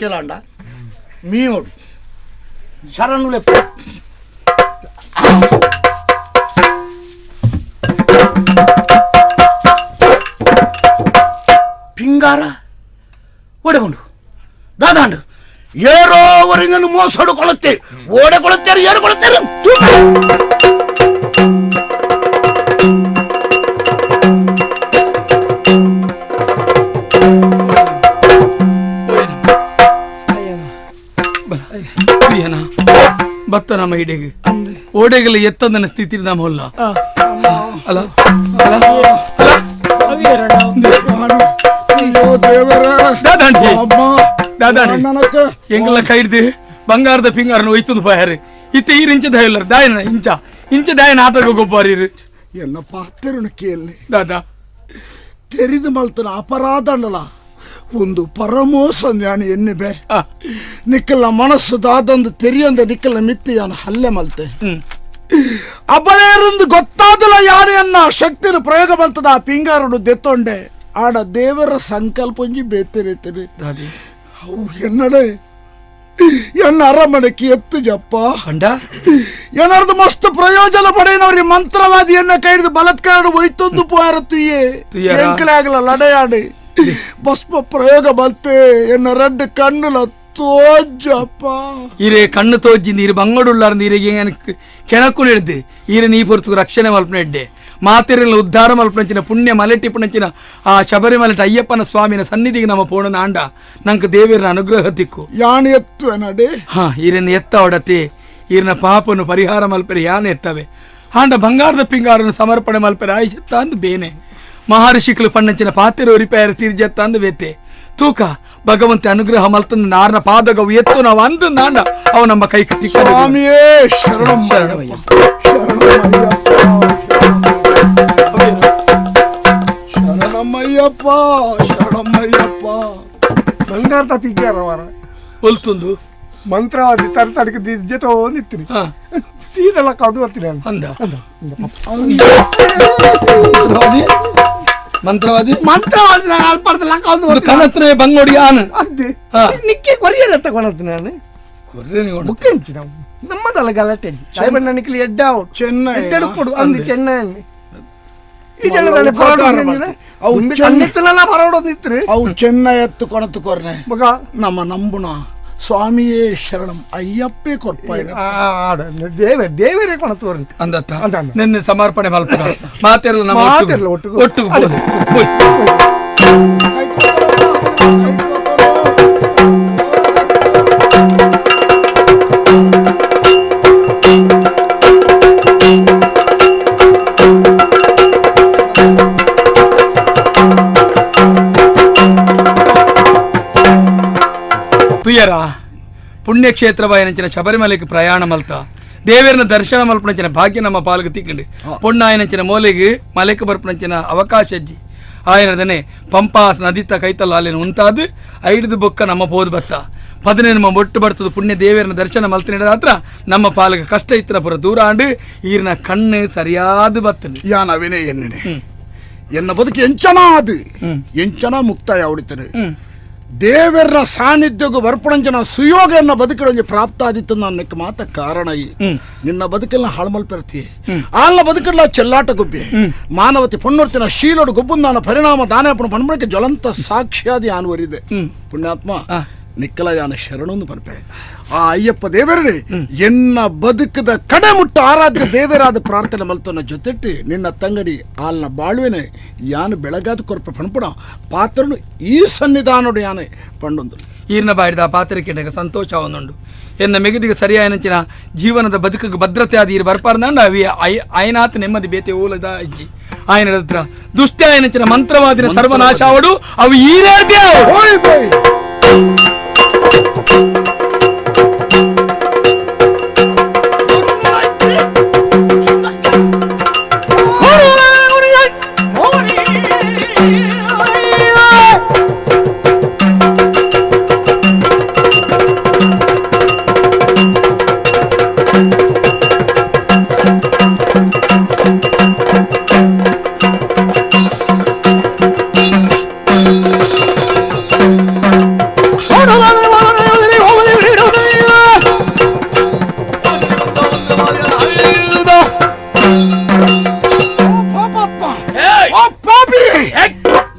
ಕೇಳಂಡ ಮೀಯೋಡು ಶರಣುಲೆ ಪಿಂಗಾರ ಓಡೆಗೊಂಡು ದಾದಾಂಡು ಏರೋವರೆಗನ್ನು ಮೋಸಡು ಕೊಳುತ್ತೆ ಓಡೆ ಕೊಳುತ್ತಾರೆ ಏರು ಕೊಳುತ್ತಾರೆ. ಭಕ್ತ ನಮ್ಮ ಹಿಡಿಗೆ ಓಡೆಗಲ ಎತ್ತದನ ಸ್ಥಿತಿ ನಮ್ಮ ಹೊಲ್ಲ ಅಲ್ಲ ಎಂಗೆಲ್ಲ ಕೈ ಹಿಡ್ದು ಬಂಗಾರದ ಪಿಂಗಾರನ ಒಯ್ತದ ಬಾಯಾರು ಇತ್ತ ಈರು ಇಂಚ ದಯಲ್ಲ ದಾಯನ ಇಂಚ ಇಂಚ ದಾಯನ ಆಟಗ ಗೊಬ್ಬಾರಿ ಎನ್ನ ಪಾತ್ರನು ಕೇಳಿ ದಾದಾ ತೆರಿದು ಮಲ್ತನ ಅಪರಾಧ ಒಂದು ಪರಮೋಸ ನಾನು ಎನ್ನಿ ಬೇ ನಿಕ್ಕಲ್ಲ ಮನಸ್ಸು ದಾದಂದು ತೆರಿಯಂದ ನಿಕ್ಕಲ್ಲ ಮಿತ್ತಿ ಯಾನು ಹಲ್ಲೆ ಮಲ್ತೆ ಅಬಲೇರಂದು ಗೊತ್ತಾದಲ್ಲ ಯಾನೆಯನ್ನ ಶಕ್ತಿನ ಪ್ರಯೋಗ ಬರ್ತದ ಆ ಪಿಂಗಾರನು ದೆತ್ತೊಂಡೆ ಆಡ ದೇವರ ಸಂಕಲ್ಪಂಜಿ ಬೇತಿರಿತೀನಿ ಅವು ಎನ್ನಡೆ ಎನ್ನ ಅರಮನೆಗೆ ಎತ್ತು ಜಪ್ಪ ಏನಾರ್ದು ಮಸ್ತ್ ಪ್ರಯೋಜನ ಪಡೆಯನವ್ರಿ ಮಂತ್ರವಾದಿ ಎನ್ನ ಕೈ ಹಿಡಿದು ಬಲತ್ಕಾರ ಒಯ್ತೊಂದು ಪೋಯಾರ ತುಯ್ಯೆ ಎಂಕಲೇ ಆಗಲ್ಲ ಲಡೆಯಾಡಿ ಭಸ್ಮ ಪ್ರಯೋಗ ಬಲ್ತೆ ಎನ್ನ ರೆಡ್ ಕಣ್ಣುಲ ತೋಜಪ್ಪ ಈರೆ ಕಣ್ಣು ತೋಜಿಂದ ಈರೆ ಬಂಗಡುಲ್ಲಾರ ನೀರಿಗೆ ಕೆಣಕು ಹಿಡ್ದು ಈರೆ ನೀ ಪೊರ್ತು ರಕ್ಷಣೆ ಮಲ್ಪನ ಇಡ್ಡೆ ಮಾತೆರೆಲ್ಲ ಉದ್ಧಾರ ಮಲ್ಪನಂಚಿನ ಪುಣ್ಯ ಮಲೆಟಿ ಪುಣಂಚಿನ ಆ ಶಬರಿಮಲೆಟ ಅಯ್ಯಪ್ಪನ ಸ್ವಾಮಿನ ಸನ್ನಿಧಿಗೆ ನಮ್ಮ ಪೋಣನ ಆಂಡ ನಂಗೆ ದೇವರ ಅನುಗ್ರಹ ತಿಕ್ಕು ಯಾನ್ ಎತ್ತು ನಡೆ ಹಾ ಈರನ್ನ ಎತ್ತ ಒಡತಿ ಈರನ ಪಾಪನು ಪರಿಹಾರ ಮಲ್ಪೆರೆ ಯಾನ್ ಎತ್ತವೆ ಆಂಡ ಬಂಗಾರದ ಪಿಂಗಾರನ್ನು ಸಮರ್ಪಣೆ ಮಲ್ಪೆರೆ ಆಯ್ತ ಅಂದು ಬೇನೆ ಮಹರ್ಷಿಗಳು ಪಣ್ಣಂಚಿನ ಪಾತೆರ ಒರಿಪೇರ ತೀರ್ಜತ್ತ ಅಂದು ಬೇತೆ ತೂಕ ಭಗವಂತ ಅನುಗ್ರಹ ಮಲ್ತಂದು ನಾರನ ಪಾದಗವು ಎತ್ತು ನಾವು ಅಂದು ನಾಂಡ ಅವ ನಮ್ಮ ಕೈ ತಿಕ್ಕ ಸ್ವಾಮಿಯೇ ಶರಣಂ ಶರಣಮಯ್ಯ ಶರಣಮಯ್ಯಪ್ಪ ಶರಣಮಯ್ಯಪ್ಪ ಬಂಗಾರದ ಪಿಂಗಾರ ವಾರ ಒಲ್ತುಂದು ಮಂತ್ರವಾದಿ ತರ ತಡಕ ಜೊತೆ ನಿತ್ತೀನಿ ಸೀದಲ್ಲ ಕದು ಬರ್ತೀನಿ ಅಂದ ಮಂತ್ರವಾದಿ ಮಂತ್ರವಾದಿ ಅಲ್ಪಡ್ದಲ್ಲ ಕದು ಕಣತ್ರ ಬಂಗೋಡಿ ಆನ ಅದೇ ನಿಕ್ಕೆ ಕೊರಿಯರ್ ತಗೊಳತ್ತು ನಾನು ಬುಕ್ಕಂಚಿ ನಾವು ನಮ್ಮದಲ್ಲ ಗಲಾಟೆ ಸಾಹೇಬಣ್ಣ ನಿಕ್ಕಲಿ ಎಡ್ಡ ಚೆನ್ನೈ ಎಡ್ಡೆಡು ಅಂದು ಚೆನ್ನೈ ಈ ಜನಗಳ ಬರೋಡೋದಿತ್ರಿ ಅವು ಚೆನ್ನೈ ಎತ್ತು ಕೊಣತು ಕೊರ್ನೆ ಮಗ ನಮ್ಮ ನಂಬುಣ ಸ್ವಾಮಿಯೇ ಶರಣಂ ಅಯ್ಯಪ್ಪೇ ಕೊರ್ಪಾಯನ ದೇವ ದೇವರೇ ಕೊಣತು ಅಂದತ್ತ ನಿನ್ನೆ ಸಮರ್ಪಣೆ ಮಲ್ಪ ಮಾತೆಲ್ಲ ನಮ್ಮ ಮಾತೆಲ್ಲ ಒಟ್ಟಿಗೆ ಒಟ್ಟಿಗೆ ತುಯರ ಪುಣ್ಯಕ್ಷೇತ್ರವಾಯನಂಚಿನ ಶಬರಿಮಲೆಗೆ ಪ್ರಯಾಣ ಮಲ್ತ ದೇವರನ ದರ್ಶನ ಮಲ್ಪನಂಚಿನ ಭಾಗ್ಯ ನಮ್ಮ ಪಾಲ್ಗೆ ತಿಕ್ಕಂಡು ಪೊಣ್ಣಾಯನಂಚಿನ ಮೋಲೆಗೆ ಮಲೆಗೆ ಬರ್ಪನಂಚಿನ ಅವಕಾಶ ಅಜ್ಜಿ ಆಯನದನೆ ಪಂಪಾ ನದಿತ ಕೈತಲ್ಲ ಅಲ್ಲಿನ ಉಂತಾದು ಐಡ್ದು ಬೊಕ್ಕ ನಮ್ಮ ಪೋದು ಬತ್ತ ಪದನೆ ನಮ್ಮ ಒಟ್ಟು ಬರ್ತದ ಪುಣ್ಯ ದೇವರನ ದರ್ಶನ ಮಲ್ತಿನ ಹತ್ರ ನಮ್ಮ ಪಾಲ್ಗೆ ಕಷ್ಟ ಇತ್ತಿನ ಪುರ ದೂರ ಆಂಡು ಈರಿನ ಕಣ್ಣು ಸರಿಯಾದ ಬತ್ತನೆ ಯಾನ ವಿನಯ ಎನ್ನಿನೆ ಎನ್ನ ಬದುಕು ಎಂಚನ ಅದು ಎಂಚನ ಮುಕ್ತಾಯ ಹೊಡಿತಾನೆ ದೇವರ ಸಾನ್ನಿಧ್ಯಕ್ಕೂ ಬರ್ಪಣಂಚನ ಸುಯೋಗನ ಬದುಕಡೊಂಜಿ ಪ್ರಾಪ್ತ ಆದಿತ್ತು ನನ್ನ ಮಾತ ಕಾರಣ ಈ ನಿನ್ನ ಬದುಕೆಲ್ಲ ಹಾಳ್ಮಲ್ಪೆರ್ತಿ ಆಲ್ನ ಬದುಕಲ್ಲ ಚೆಲ್ಲಾಟ ಗುಬ್ಬಿ ಮಾನವತಿ ಪೊಣ್ಣೊರ್ತಿನ ಶೀಲೋಡು ಗೊಬ್ಬುಂದಾನ ಪರಿಣಾಮ ದಾನಾಪಣ ಪಣ್ಮಳಕ್ಕೆ ಜ್ವಲಂತ ಸಾಕ್ಷ್ಯಾದಿ ಆನ್ವರಿದೆ ಪುಣ್ಯಾತ್ಮ ನಿಕ್ಕಲ ಯಾನ ಶರಣೊಂದು ಪರ್ಪೆ ಆ ಅಯ್ಯಪ್ಪ ದೇವರೇ ಎನ್ನ ಬದುಕದ ಕಡೆ ಮುಟ್ಟ ಆರಾಧ್ಯ ದೇವರಾದ ಪ್ರಾರ್ಥನೆ ಮಲ್ತನ ಜೊತೆಟ್ಟಿ ನಿನ್ನ ತಂಗಡಿ ಆಲ್ನ ಬಾಳುವೆನೆ ಯಾನು ಬೆಳಗಾದ ಕೊರಪೆ ಪಣಪುಣ ಪಾತ್ರನು ಈ ಸನ್ನಿಧಾನೋಡು ಯಾನೆ ಪಂಡೊಂದು ಈರ್ನ ಬಾಡಿದ ಪಾತ್ರಕ್ಕೆ ಸಂತೋಷ ಒಂದುಂಡು ಎನ್ನ ಮೆಗದಿಗೆ ಸರಿಯಾಯನಂಚಿನ ಜೀವನದ ಬದುಕಿಗೆ ಭದ್ರತೆ ಆದ ಈರು ಬರ್ಪಾರ್ದಂಡ ಅವಿ ಅಯನಾಥ ನೆಮ್ಮದಿ ಬೇತೆ ಓಲದ ಅಜ್ಜಿ ಆಯನ ಹತ್ರ ದುಷ್ಟ ಆಯನಂಚಿನ ಮಂತ್ರವಾದಿನ ಸರ್ವನಾಶಾವಡು ಅವು ಈರೇರ್ದೇ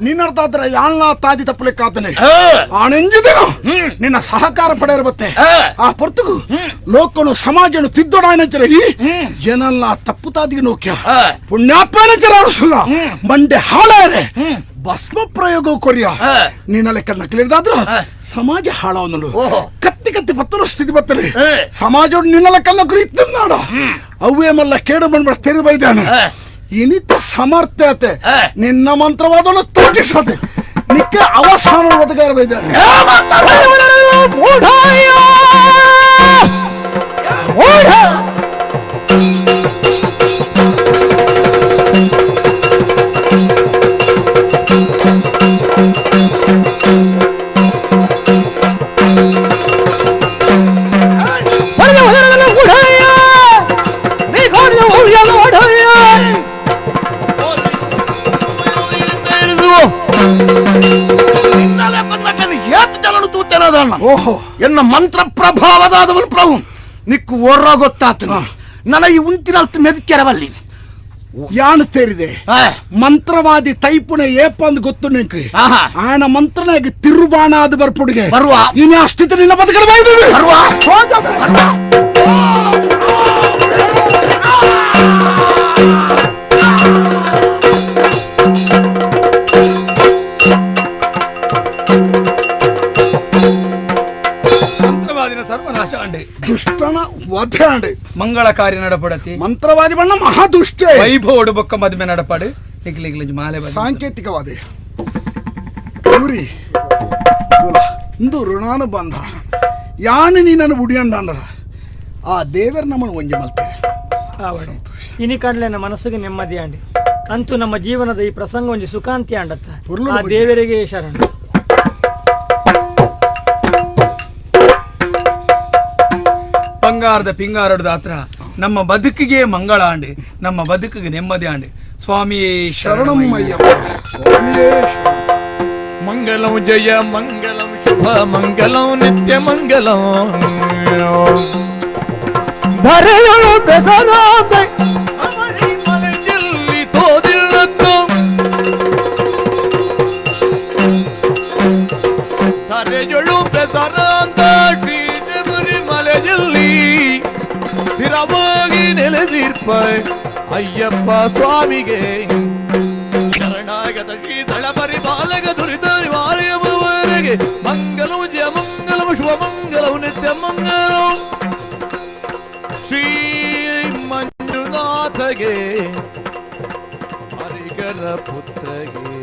ನಿನ್ನರ್ಧಾದ್ರೆ ಯಾಳ್ನ ತಾದಿ ತಪ್ಪಲಿಕ್ಕಾತನೆ ಆನೆಂಜಿದನು ನಿನ್ನ ಸಹಕಾರ ಪಡೆಯರ ಬತ್ತೆ ಆ ಪೊರ್ತುಗು ಲೋಕನು ಸಮಾಜನು ತಿದ್ದೊಡಾಯನಂಚರ ಈ ಜನಲ್ಲ ತಪ್ಪು ತಾದಿಗೆ ನೋಕ್ಯ ಪುಣ್ಯಾತ್ಮನಂಚರ ಮಂಡೆ ಹಾಳಾರೆ ಭಸ್ಮ ಪ್ರಯೋಗ ಕೊರಿಯ ನಿನ್ನ ಲೆಕ್ಕ ನಕಲಿರ್ದಾದ್ರ ಸಮಾಜ ಹಾಳವನು ಕತ್ತಿ ಕತ್ತಿ ಪತ್ತರು ಸ್ಥಿತಿ ಬತ್ತಲೆ ಸಮಾಜ ನಿನ್ನ ಲೆಕ್ಕ ನಕಲಿ ಇತ್ತು ಅವೇ ಮಲ್ಲ ಕೇಡು ಬಂದ್ಬಿಡ ತೆರೆ ಬೈದಾನೆ ಇನಿತ ಸಮರ್ಥತೆ ನಿನ್ನ ಮಂತ್ರವಾದವನ್ನು ತಗ್ಗಿಸದೆ ನಿಕ್ಕ ಅವಸಾನ ಒದಗಾರ ಬೈದಾನೆ ಓಹೋ ಎನ್ನ ಮಂತ್ರ ಪ್ರಭಾವದಾದವನು ಪ್ರಭು ನಿಕ್ಕು ಓರ ಗೊತ್ತಾತನ ನನ್ನ ಈ ಉಂತಿನ ಮೆದಕೆರವಲ್ಲಿ ಯಾನು ತೇರಿದೆ ಮಂತ್ರವಾದಿ ತೈಪುಣ ಏಪ ಅಂದ್ ಗೊತ್ತು ನಿಂಗೆ ಆಣ ಮಂತ್ರನಾಗಿ ತಿರುಬಾಣ ಅದು ಬರ್ಪುಡಿಗೆ ಬರುವ ಇನ್ನು ಆ ಸ್ಥಿತಿ ನಿನ್ನ ಬದುಕಡ ಬರುವ ದುಷ್ಟನ ವಧೆ ಆಂಡೆ ಮಂಗಳ ಕಾರ್ಯ ನಡಪಡತಿ ಮಂತ್ರವಾದಿ ಬಣ್ಣ ಮಹಾದುಷ್ಟೇ ವೈಭವ ಬೊಕ್ಕ ಮದುವೆ ನಡಪಾಡು ನಿಕ್ಲಿಗ್ಲಿಂಜ್ ಮಾಲೆ ಸಾಂಕೇತಿಕವಾದಿ ಊರಿ ಇಂದು ಋಣಾನುಬಂಧ ಯಾನು ನೀನನ್ನು ಉಡಿಯಂಡ ಆ ದೇವರ ನಮ್ಮನ್ನು ಒಂಜಿ ಮಲ್ತೆ ಇನಿ ಕಂಡ್ಲೆನ ಮನಸ್ಸಿಗೆ ನೆಮ್ಮದಿ ಆಂಡಿ ಅಂತೂ ನಮ್ಮ ಜೀವನದ ಈ ಪ್ರಸಂಗ ಒಂಜಿ ಸುಖಾಂತಿ ಆಂಡತ್ತ ಆ ದೇವರಿಗೆ ಶರಣ. ಬಂಗಾರದ ಪಿಂಗಾರದ ಹತ್ರ ನಮ್ಮ ಬದುಕಿಗೆ ಮಂಗಳ ಆಂಡೆ, ನಮ್ಮ ಬದುಕಿಗೆ ನೆಮ್ಮದಿ ಆಂಡೆ. ಸ್ವಾಮಿಯೇ ಶರಣಮಯ್ಯಪ್ಪ. ಸ್ವಾಮಿಯೇ ಮಂಗಲಂ ಜಯ ಮಂಗಲಂ ಶುಭ ಮಂಗಲಂ ನಿತ್ಯ ಮಂಗಲಂ ಧರೆಯೊಳು ಬೆಸರಾದೆ ಮಲೆಯಲ್ಲಿ ತೋದಿಲ್ಲದ್ದು ಧರೆಯೊಳು ಬೆಸರಾದ ಮಲೆಯಲ್ಲಿ ಸ್ಥಿರವಾಗಿ ನೆಲೆಸಿರ್ಪ ಅಯ್ಯಪ್ಪ ಸ್ವಾಮಿಗೆ ಶರಣಾಗತ ಶ್ರೀಧಳ ಪರಿಪಾಲಕ ದುರಿತ ನಿವಾರಯವರೆಗೆ ಮಂಗಲಂ ಜಯ ಮಂಗಲಂ ಶುಭ ಮಂಗಲಂ ನಿತ್ಯ ಮಂಗಲಂ ಶ್ರೀ ಮಂಜುನಾಥಗೆ ಹರಿಗರ ಪುತ್ರಗೆ.